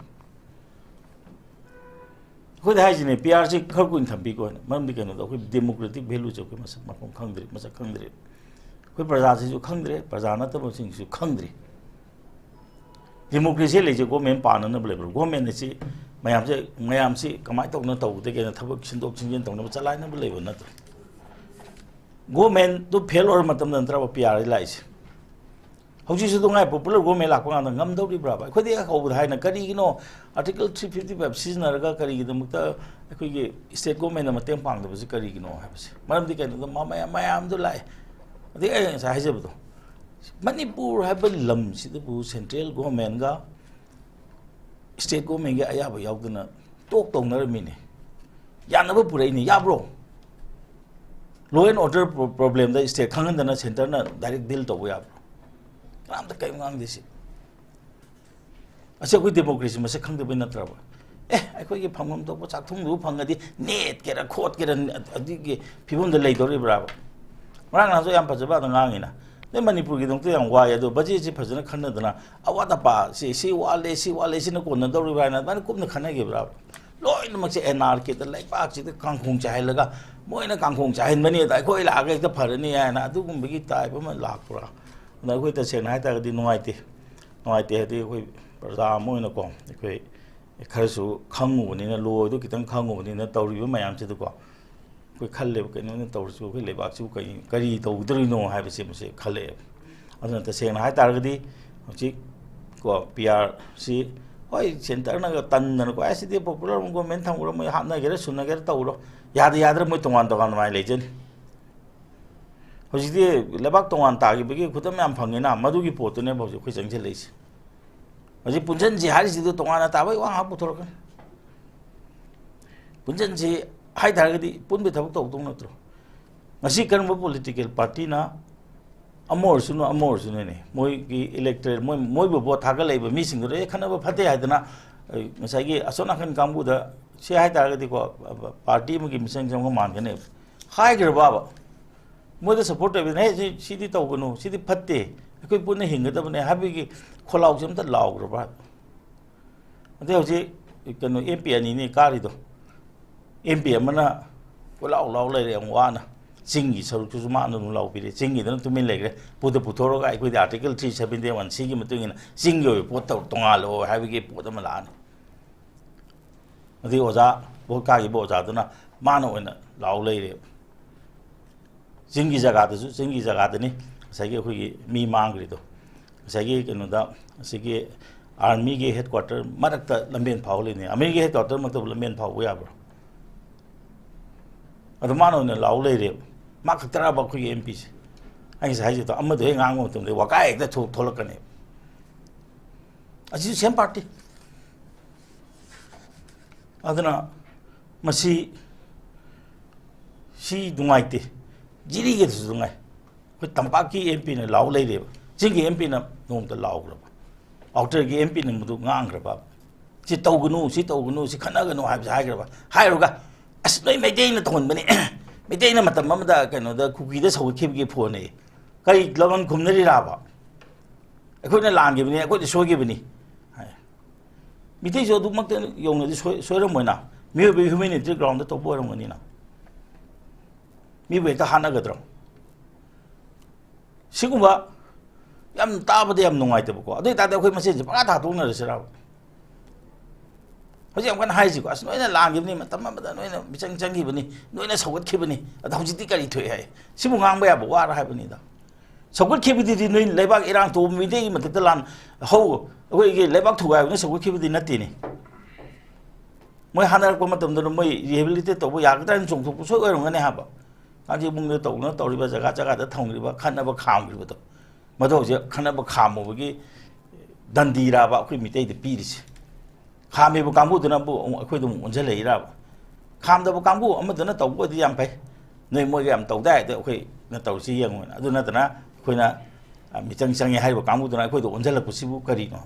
ꯑꯩꯈꯣꯏꯗ ꯍꯥꯏꯁꯤꯅꯦ, ꯄꯤ ꯑꯥꯔ ꯁꯤ ꯈꯔ ꯀꯨꯏꯅ ꯊꯝꯕꯤꯀꯣ ꯍꯥꯏꯅ꯫ ꯃꯔꯝꯗꯤ ꯀꯩꯅꯣꯗ, ꯑꯩꯈꯣꯏ democratic value ꯁꯦ ꯑꯩꯈꯣꯏ ꯃꯁꯛ ꯃꯐꯝ ꯈꯪꯗ꯭ꯔꯤ, ꯃꯁꯛ ꯈꯪꯗ꯭ꯔꯤ꯫ ꯑꯩꯈꯣꯏ ꯄ꯭ꯔꯖꯥꯁꯤꯁꯨ ꯈꯪꯗ꯭ꯔꯦ, ꯄ꯭ꯔꯖꯥ ꯅꯠꯇꯕꯁꯤꯡꯁꯨ ꯈꯪꯗ꯭ꯔꯤ꯫ Democracy ꯂꯩꯁꯦ government ꯄꯥꯟꯅꯅꯕ ꯂꯩꯕ꯭ꯔꯥ? Government ꯑꯁꯤ ꯃꯌꯥꯝꯁꯦ, ꯃꯌꯥꯝꯁꯤ ꯀꯃꯥꯏꯅ ꯇꯧꯗꯅ ꯇꯧꯒꯗꯒꯦꯅ ꯊꯕꯛ ꯁꯤꯟꯗꯣꯛ ꯁꯤꯟꯖꯤꯟ ꯇꯧꯅꯕ ꯆꯂꯥꯏꯅꯕ ꯂꯩꯕ ꯅꯠꯇ꯭ꯔꯣ? Government ꯗꯨ fail ꯑꯣꯏꯔ ꯃꯇꯝꯗ ꯅꯠꯇ꯭ꯔꯕ ꯄꯤ ꯑꯥꯔ ꯂꯥꯛꯏꯁꯦ? ꯍꯧꯖꯤꯛꯁꯨ ꯑꯗꯨ ꯉꯥꯏ ꯄꯣꯄꯨꯂꯔ ꯒꯣꯔꯃꯦꯟ ꯂꯥꯛꯄ ꯀꯥꯟꯗ ꯉꯝꯗꯧꯔꯤꯕ꯭ꯔꯥꯕ? ꯑꯩꯈꯣꯏꯗꯤ ꯍꯦꯛ ꯍꯧꯕꯗ ꯍꯥꯏꯅ ꯀꯔꯤꯒꯤꯅꯣ ꯑꯥꯔꯇꯤꯀꯜ ꯊ꯭ꯔꯤ ꯐꯤꯐꯇꯤ ꯐꯥꯏꯚ ꯁꯤꯖꯤꯟꯅꯔꯒ ꯀꯔꯤꯒꯤꯗꯃꯛꯇ ꯑꯩꯈꯣꯏꯒꯤ ꯁ꯭ꯇꯦꯠ ꯒꯣꯔꯃꯦꯟꯅ ꯃꯇꯦꯡ ꯄꯥꯡꯗꯕꯁꯤ ꯀꯔꯤꯒꯤꯅꯣ ꯍꯥꯏꯕꯁꯦ? ꯃꯔꯝꯗꯤ ꯀꯩꯅꯣꯗ ꯃ- ꯃꯌꯥꯝ ꯃꯌꯥꯝꯗꯣ ꯂꯥꯛꯑꯦ꯫ ꯑꯗꯩ ꯑꯩ ꯉꯁꯥꯏ ꯍꯥꯏꯖꯕꯗꯣ, ꯃꯅꯤꯄꯨꯔ ꯍꯥꯏꯕ ꯂꯝꯁꯤꯗꯕꯨ ꯁꯦꯟꯇ꯭ꯔꯦꯜ ꯒꯣꯔꯃꯦꯟꯒ ꯁ꯭ꯇꯦꯠ ꯒꯣꯔꯃꯦꯟꯒꯤ ꯑꯌꯥꯕ ꯌꯥꯎꯗꯅ ꯇꯣꯛ ꯇꯧꯅꯔꯝꯃꯤꯅꯦ꯫ ꯌꯥꯅꯕ ꯄꯨꯔꯛꯏꯅꯦ, ꯌꯥꯕ꯭ꯔꯣ? ꯂꯣ ꯑꯦꯟ ꯑꯣꯔꯗꯔ ꯄ꯭ꯔꯣꯕ꯭ꯂꯦꯝꯗ ꯁ꯭ꯇꯦꯠ ꯈꯪꯍꯟꯗꯅ ꯁꯦꯟꯇꯔꯅ ꯗꯥꯏꯔꯦꯛ ꯗꯤꯜ ꯇꯧꯕ ꯌꯥꯕ꯭ꯔꯣ? ꯀꯅꯥꯝꯇ ꯀꯔꯤꯝ ꯉꯥꯡꯗꯦ ꯁꯤ꯫ ꯑꯁꯤ ꯑꯩꯈꯣꯏ ꯗꯦꯃꯣꯀ꯭ꯔꯦꯁꯤ ꯃꯁꯛ ꯈꯪꯗꯕꯩ ꯅꯠꯇ꯭ꯔꯕ? ꯑꯦ, ꯑꯩꯈꯣꯏꯒꯤ ꯐꯪꯐꯝ ꯊꯣꯛꯄ ꯆꯥꯛꯊꯨꯡꯗꯨ ꯐꯪꯉꯗꯤ ꯅꯦꯠꯀꯦꯔꯥ ꯈꯣꯠꯀꯦꯔꯥ ꯑꯗꯨꯒꯤ ꯐꯤꯕꯝꯗ ꯂꯩꯗꯧꯔꯤꯕ꯭ꯔꯥꯕ? ꯉꯔꯥꯡ ꯅꯍꯥꯟꯁꯨ ꯌꯥꯝ ꯐꯖꯕ ꯑꯗꯨꯝ ꯉꯥꯡꯉꯤꯅ, ꯅꯣꯏ ꯃꯅꯤꯄꯨꯔꯒꯤꯗꯃꯛꯇ ꯌꯥꯝ ꯋꯥꯏ, ꯑꯗꯣ ꯕꯖꯦꯠꯁꯤ ꯐꯖꯅ ꯈꯟꯅꯗꯅ ꯑꯋꯥꯠ ꯑꯄꯥ ꯁꯤ, ꯁꯤ ꯋꯥꯠꯂꯦ, ꯁꯤ ꯋꯥꯠꯂꯦ, ꯁꯤꯅ ꯀꯣꯟꯅꯗꯧꯔꯤꯕ꯭ꯔꯥ ꯍꯥꯏꯅ ꯑꯗꯨꯃꯥꯏꯅ ꯀꯨꯞꯅ ꯈꯟꯅꯈꯤꯕ꯭ꯔꯥ? ꯂꯣꯏꯅꯃꯛꯁꯦ ꯑꯦꯟ ꯑꯥꯔ ꯀꯦꯗ ꯂꯩꯕꯥꯛꯁꯤꯗ ꯀꯥꯡꯈꯣꯡ ꯆꯥꯏꯍꯜꯂꯒ ꯃꯣꯏꯅ ꯀꯥꯡꯈꯣꯡ ꯆꯥꯏꯍꯟꯕꯅꯤ, ꯑꯗ ꯑꯩꯈꯣꯏ ꯂꯥꯛꯑꯒ ꯍꯦꯛꯇ ꯐꯔꯅꯤ ꯍꯥꯏꯅ ꯑꯗꯨꯒꯨꯝꯕꯒꯤ ꯇꯥꯏꯞ ꯑꯃ ꯂꯥꯛꯄ꯭ꯔꯥ? ꯑꯗ ꯑꯩꯈꯣꯏ ꯇꯁꯦꯡꯅ ꯍꯥꯏꯇꯥꯔꯒꯗꯤ ꯅꯨꯡꯉꯥꯏꯇꯦ꯫ ꯅꯨꯡꯉꯥꯏꯇꯦ ꯍꯥꯏꯗꯤ ꯑꯩꯈꯣꯏ ꯄ꯭ꯔꯖꯥ ꯑꯃ ꯑꯣꯏꯅꯀꯣ, ꯑꯩꯈꯣꯏ ꯈꯔꯁꯨ ꯈꯪꯉꯨꯕꯅꯤꯅ, ꯂꯣꯗꯣ ꯈꯤꯇꯪ ꯈꯪꯉꯨꯕꯅꯤꯅ ꯇꯧꯔꯤꯕ ꯃꯌꯥꯝꯁꯤꯗꯀꯣ, ꯑꯩꯈꯣꯏ ꯈꯜꯂꯦꯕ, ꯀꯩꯅꯣꯅ ꯇꯧꯔꯤꯁꯤꯕꯨ, ꯑꯩꯈꯣꯏ ꯂꯩꯕꯥꯛꯁꯤꯕꯨ ꯀꯔꯤ, ꯀꯔꯤ ꯇꯧꯒꯗꯧꯔꯤꯅꯣ ꯍꯥꯏꯕꯁꯦ ꯃꯁꯤ ꯈꯜꯂꯛꯑꯦꯕ꯫ ꯑꯗꯨꯅ ꯇꯁꯦꯡꯅ ꯍꯥꯏ ꯇꯥꯔꯒꯗꯤ ꯍꯧꯖꯤꯛ ꯀꯣ ꯄꯤ ꯑꯥꯔ ꯁꯤ, ꯍꯣꯏ, ꯁꯦꯟꯇꯔꯅꯒ ꯇꯟꯗꯅꯀꯣ, "ꯑꯦ, ꯁꯤꯗꯤ ꯄꯣꯄꯨꯂꯔ ꯒꯣꯔꯃꯦꯟ ꯊꯝꯈ꯭ꯔꯣ, ꯃꯣꯏ ꯍꯥꯞꯅꯒꯦꯔꯥ ꯁꯨꯅꯒꯦꯔꯥ ꯇꯧꯔꯣ, ꯌꯥꯗ ꯌꯥꯗ꯭ꯔꯥ ꯃꯣꯏ ꯇꯣꯉꯥꯟ ꯇꯣꯉꯥꯟ ꯑꯗꯨꯃꯥꯏꯅ ꯂꯩꯖꯅꯤ"꯫ ꯍꯧꯖꯤꯛꯇꯤ ꯂꯩꯕꯥꯛ ꯇꯣꯉꯥꯟ ꯇꯥꯈꯤꯕꯒꯤ ꯈꯨꯗꯝ ꯌꯥꯝ ꯐꯪꯉꯤꯅ, ꯃꯗꯨꯒꯤ ꯄꯣꯠꯇꯨꯅꯦꯕ ꯍꯧꯖꯤꯛ ꯑꯩꯈꯣꯏ ꯆꯪꯁꯤꯜꯂꯛꯏꯁꯦ꯫ ꯍꯧꯖꯤꯛ ꯄꯨꯟꯁꯤꯟꯁꯤ ꯍꯥꯏꯔꯤꯁꯤꯗ ꯇꯣꯉꯥꯟꯅ ꯇꯥꯕꯒꯤ ꯋꯥ ꯉꯥꯛ ꯄꯨꯊꯣꯔꯛꯀꯅꯤ꯫ ꯄꯨꯟꯁꯤꯟꯁꯤ ꯍꯥꯏ ꯇꯥꯔꯒꯗꯤ ꯄꯨꯟꯕꯒꯤ ꯊꯕꯛ ꯇꯧꯗꯧ ꯅꯠꯇ꯭ꯔꯣ? ꯉꯁꯤ ꯀꯔꯝꯕ ꯄꯣꯂꯤꯇꯤꯀꯦꯜ ꯄꯥꯔꯇꯤꯅ, ꯑꯃ ꯑꯣꯏꯔꯁꯨꯅꯨ, ꯑꯃ ꯑꯣꯏꯔꯁꯨꯅꯨꯅꯦ, ꯃꯣꯏꯒꯤ ꯏꯂꯦꯛꯇꯔꯦꯠ, ꯃꯣꯏ, ꯃꯣꯏꯕꯨ ꯚꯣꯠ ꯊꯥꯒꯠꯂꯛꯏꯕ ꯃꯤꯁꯤꯡꯗꯨꯗ, "ꯑꯦ, ꯈꯠꯅꯕ ꯐꯠꯇꯦ" ꯍꯥꯏꯗꯅ, ꯑꯩ ꯉꯁꯥꯏꯒꯤ ꯑꯁꯣꯝ ꯅꯥꯀꯟ ꯀꯥꯡꯕꯨꯗ ꯁꯤ ꯍꯥꯏ ꯇꯥꯔꯒꯗꯤꯀꯣ, ꯄꯥꯔꯇꯤ ꯑꯃꯒꯤ ꯃꯤꯆꯪ ꯆꯪꯕ ꯃꯥꯟꯒꯅꯦꯕ꯫ ꯍꯥꯏꯈ꯭ꯔꯕꯕ? ꯃꯣꯏꯗ ꯁꯞꯄꯣꯔꯠ ꯇꯧꯕꯤꯗꯅ, "ꯍꯦ, ꯁꯤ, ꯁꯤꯗꯤ ꯇꯧꯒꯅꯨ, ꯁꯤꯗꯤ ꯐꯠꯇꯦ, ꯑꯩꯈꯣꯏ ꯄꯨꯟꯅ ꯍꯤꯡꯒꯗꯕꯅꯦ" ꯍꯥꯏꯕꯒꯤ ꯈꯣꯜꯂꯥꯎꯁꯦ ꯑꯝꯇ ꯂꯥꯎꯈ꯭ꯔꯕ? ꯑꯗꯩ ꯍꯧꯖꯤꯛ ꯀꯩꯅꯣ, ꯑꯦꯝ ꯄꯤ ꯑꯅꯤꯅꯦ ꯀꯥꯔꯤꯗꯣ꯫ ꯑꯦꯝ ꯄꯤ ꯑꯃꯅ ꯀꯣꯏꯂꯥꯎ ꯂꯥꯎ ꯂꯩꯔꯦ ꯌꯥꯝ ꯋꯥꯅ꯫ ꯆꯤꯡꯒꯤ ꯁꯔꯨꯛꯇꯨꯁꯨ ꯃꯥꯅ ꯑꯗꯨꯝ ꯂꯥꯎꯕꯤꯔꯦ, ꯆꯤꯡꯒꯤꯗꯨꯅ ꯇꯨꯃꯤꯟ ꯂꯩꯈ꯭ꯔꯦ꯫ ꯄꯨꯗ ꯄꯨꯊꯣꯔꯒ ꯑꯩꯈꯣꯏꯗꯤ Article three seventy one C ꯒꯤ ꯃꯇꯨꯡ ꯏꯟꯅ ꯆꯤꯡꯒꯤ ꯑꯣꯏꯕ ꯄꯣꯠ ꯇꯧ-, ꯇꯣꯉꯥꯜꯂꯛꯑꯣ ꯍꯥꯏꯕꯒꯤ ꯄꯣꯠ ꯑꯃ ꯂꯥꯛꯑꯅꯤ꯫ ꯑꯗꯩ ꯑꯣꯖꯥ, ꯚꯣꯠ ꯀꯥꯈꯤꯕ ꯑꯣꯖꯥꯗꯨꯅ ꯃꯥꯅ ꯑꯣꯏꯅ ꯂꯥꯎ ꯂꯩꯔꯦꯕ꯫ ꯆꯤꯡꯒꯤ ꯖꯒꯥꯗꯁꯨ, ꯆꯤꯡꯒꯤ ꯖꯒꯥꯗꯅꯤ ꯉꯁꯥꯏꯒꯤ ꯑꯩꯈꯣꯏꯒꯤ ꯃꯤ ꯃꯥꯡꯈ꯭ꯔꯤꯗꯣ꯫ ꯉꯁꯥꯏꯒꯤ ꯀꯩꯅꯣꯗ, ꯑꯁꯤꯒꯤ ꯑꯥꯔꯃꯤꯒꯤ ꯍꯦꯗ ꯀ꯭ꯋꯥꯇꯔ ꯃꯔꯛꯇ ꯂꯝꯕꯦꯟ ꯐꯥꯎ ꯂꯩꯅꯩ꯫ ꯑꯥꯔꯃꯤꯒꯤ ꯍꯦꯗ ꯀ꯭ꯋꯥꯇꯔ ꯃꯛꯇꯕꯨ ꯂꯝꯕꯦꯟ ꯐꯥꯎꯕ ꯌꯥꯕ꯭ꯔꯣ? ꯑꯗꯣ ꯃꯥꯅ ꯑꯣꯏꯅ ꯂꯥꯎ ꯂꯩꯔꯦꯕ꯫ ꯃꯥ ꯈꯛꯇꯔꯕ ꯑꯩꯈꯣꯏꯒꯤ ꯑꯦꯝ ꯄꯤꯁꯦ? ꯑꯩ ꯉꯁꯥꯏ ꯍꯥꯏꯖꯗꯣ, ꯑꯃꯗꯣ ꯍꯦꯛ ꯉꯥꯡꯕ ꯃꯇꯝꯗ ꯋꯥꯀꯥꯏ ꯍꯦꯛꯇ ꯊꯣꯛ-, ꯊꯣꯛꯂꯛꯀꯅꯦꯕ꯫ ꯑꯁꯤꯁꯨ ꯁꯦꯝ ꯄꯥꯔꯇꯤ꯫ ꯑꯗꯨꯅ ꯃꯁꯤ, ꯁꯤ ꯅꯨꯡꯉꯥꯏꯇꯦ꯫ ꯖꯤꯔꯤꯒꯤꯗꯁꯨ ꯅꯨꯡꯉꯥꯏ꯫ ꯑꯩꯈꯣꯏ ꯇꯝꯄꯥꯛꯀꯤ ꯑꯦꯝ ꯄꯤꯅ ꯂꯥꯎ ꯂꯩꯔꯦꯕ, ꯆꯤꯡꯒꯤ ꯑꯦꯝ ꯄꯤꯅ ꯅꯣꯡꯃꯇ ꯂꯥꯎꯈ꯭ꯔꯕ? ꯑꯥꯎꯇꯔꯒꯤ ꯑꯦꯝ ꯄꯤꯅ ꯃꯗꯨ ꯉꯥꯡꯈ꯭ꯔꯕ? "ꯁꯤ ꯇꯧꯒꯅꯨ, ꯁꯤ ꯇꯧꯒꯅꯨ, ꯁꯤ ꯈꯠꯅꯒꯅꯨ" ꯍꯥꯏꯕꯁꯦ ꯍꯥꯏꯈ꯭ꯔꯕ? ꯍꯥꯏꯔꯨꯒ, "ꯑꯁ, ꯅꯣꯏ ꯃꯩꯇꯩꯅ ꯇꯧꯍꯟꯕꯅꯤ, ꯃꯩꯇꯩꯅ ꯃꯇꯝ ꯑꯃꯗ ꯀꯩꯅꯣꯗ ꯀꯨꯀꯤꯗ ꯁꯧꯒꯠꯈꯤꯕꯒꯤ ꯐꯣꯟꯅꯦ"꯫ ꯀꯔꯤ ꯂꯃꯟ ꯈꯨꯝꯅꯔꯤꯔꯕ? "ꯑꯩꯈꯣꯏꯅ ꯂꯥꯟꯈꯤꯕꯅꯤ, ꯑꯩꯈꯣꯏꯅ ꯁꯣꯏꯈꯤꯕꯅꯤ" ꯍꯥꯏ꯫ ꯃꯤꯇꯩꯁꯨ ꯑꯗꯨꯃꯛꯇ ꯌꯧꯅꯗꯤ ꯁꯣꯏ-, ꯁꯣꯏꯔꯝꯃꯣꯏꯅ꯫ ꯃꯤꯑꯣꯏꯕꯒꯤ ꯍ꯭ꯌꯨꯃꯦꯅꯤꯇꯤ ꯒ꯭ꯔꯥꯎꯟꯗ ꯇꯧꯕ ꯑꯣꯏꯔꯝꯒꯅꯤꯅ꯫ ꯃꯤꯕꯨ ꯍꯦꯛꯇ ꯍꯥꯠꯅꯒꯗ꯭ꯔꯣ? ꯁꯤꯒꯨꯝꯕ ꯌꯥꯝ ꯇꯥꯕꯗ ꯌꯥꯝ ꯅꯨꯡꯉꯥꯏꯇꯕꯀꯣ꯫ ꯑꯗꯨ ꯑꯣꯏ ꯇꯥꯔꯗꯤ ꯑꯩꯈꯣꯏ ꯃꯁꯦꯟꯁꯦ ꯄꯪꯇꯥ ꯊꯥꯗꯣꯛꯅꯔꯁꯤꯔꯕ? ꯍꯧꯖꯤꯛ ꯌꯥꯝ ꯀꯟꯅ ꯍꯥꯏꯔꯤꯁꯤꯀꯣ, "ꯑꯁ, ꯅꯣꯏꯅ ꯂꯥꯟꯈꯤꯕꯅꯤ, ꯃꯇꯝ ꯑꯃꯗ ꯅꯣꯏꯅ ꯃꯤꯆꯪ ꯆꯪꯈꯤꯕꯅꯤ, ꯅꯣꯏꯅ ꯁꯧꯒꯠꯈꯤꯕꯅꯤ, ꯑꯗꯣ ꯍꯧꯖꯤꯛꯇꯤ ꯀꯔꯤ ꯊꯣꯛꯑꯦ?" ꯍꯥꯏ꯫ ꯁꯤꯕꯨ ꯉꯥꯡꯕ ꯌꯥꯕ ꯋꯥꯔ ꯍꯥꯏꯕꯅꯤꯗ꯫ ꯁꯧꯒꯠꯈꯤꯕꯗꯨꯗꯤ ꯅꯣꯏ ꯂꯩꯕꯥꯛ ꯏꯔꯥꯡ ꯇꯧꯕ ꯃꯤꯗꯩꯒꯤ ꯃꯊꯛꯇ ꯂꯥꯟ ꯍꯧ-, ꯑꯩꯈꯣꯏꯒꯤ ꯂꯩꯕꯥꯛ ꯊꯨꯒꯥꯏꯕꯅ ꯁꯧꯒꯠꯈꯤꯕꯗꯤ ꯅꯠꯇꯦꯅꯦ꯫ ꯃꯣꯏ ꯍꯥꯠꯅꯔꯛꯄ ꯃꯇꯝꯗꯨꯗ ꯃꯣꯏ ꯔꯤꯍꯦꯕꯤꯂꯤꯇꯦꯠ ꯇꯧꯕ ꯌꯥꯒꯗ꯭ꯔꯥ ꯍꯥꯏꯅ ꯆꯣꯡꯊꯣꯛꯄ ꯁꯣꯏ ꯑꯣꯏꯔꯝꯒꯅꯤ ꯍꯥꯏꯕ꯫ ꯀꯥꯡꯖꯩꯕꯨꯡꯗ ꯇꯧꯗꯅ ꯇꯧꯔꯤꯕ, ꯖꯒꯥ ꯖꯒꯥꯗ ꯊꯝꯈ꯭ꯔꯤꯕ, ꯈꯠꯅꯕ ꯈꯥꯝꯈ꯭ꯔꯤꯕꯗꯣ, ꯃꯗꯨ ꯍꯧꯖꯤꯛ ꯈꯠꯅꯕ ꯈꯥꯝꯃꯨꯕꯒꯤ ꯗꯟꯗꯤꯔꯥꯕ ꯑꯩꯈꯣꯏ ꯃꯤꯇꯩꯗ ꯄꯤꯔꯤꯁꯦ? ꯈꯥꯝꯃꯤꯕ ꯀꯥꯡꯕꯨꯗꯨꯅꯕꯨ ꯑꯃꯨꯛ ꯑꯩꯈꯣꯏꯗ ꯑꯃꯨꯛ ꯑꯣꯟꯁꯤꯜꯂꯛꯏꯔꯕ? ꯈꯥꯝꯗꯕ ꯀꯥꯡꯕꯨ ꯑꯃꯗꯨꯅ ꯇꯧꯕ ꯑꯣꯏꯗꯤ ꯌꯥꯝ ꯐꯩ, ꯅꯣꯏ ꯃꯣꯏꯒ ꯌꯥꯝ ꯇꯧꯗꯥꯏ ꯍꯥꯏꯗ ꯑꯩꯈꯣꯏꯅ ꯇꯧꯔꯤꯁꯤ ꯌꯦꯡꯉꯨꯅ꯫ ꯑꯗꯨ ꯅꯠꯇꯅ ꯑꯩꯈꯣꯏꯅ, ꯑ, ꯃꯤꯆꯪ ꯆꯪꯉꯦ ꯍꯥꯏꯔꯤꯕ ꯀꯥꯡꯕꯨꯗꯨꯅ ꯑꯩꯈꯣꯏꯗ ꯑꯣꯟꯁꯤꯜꯂꯛꯄꯁꯤꯕꯨ ꯀꯔꯤꯅꯣ?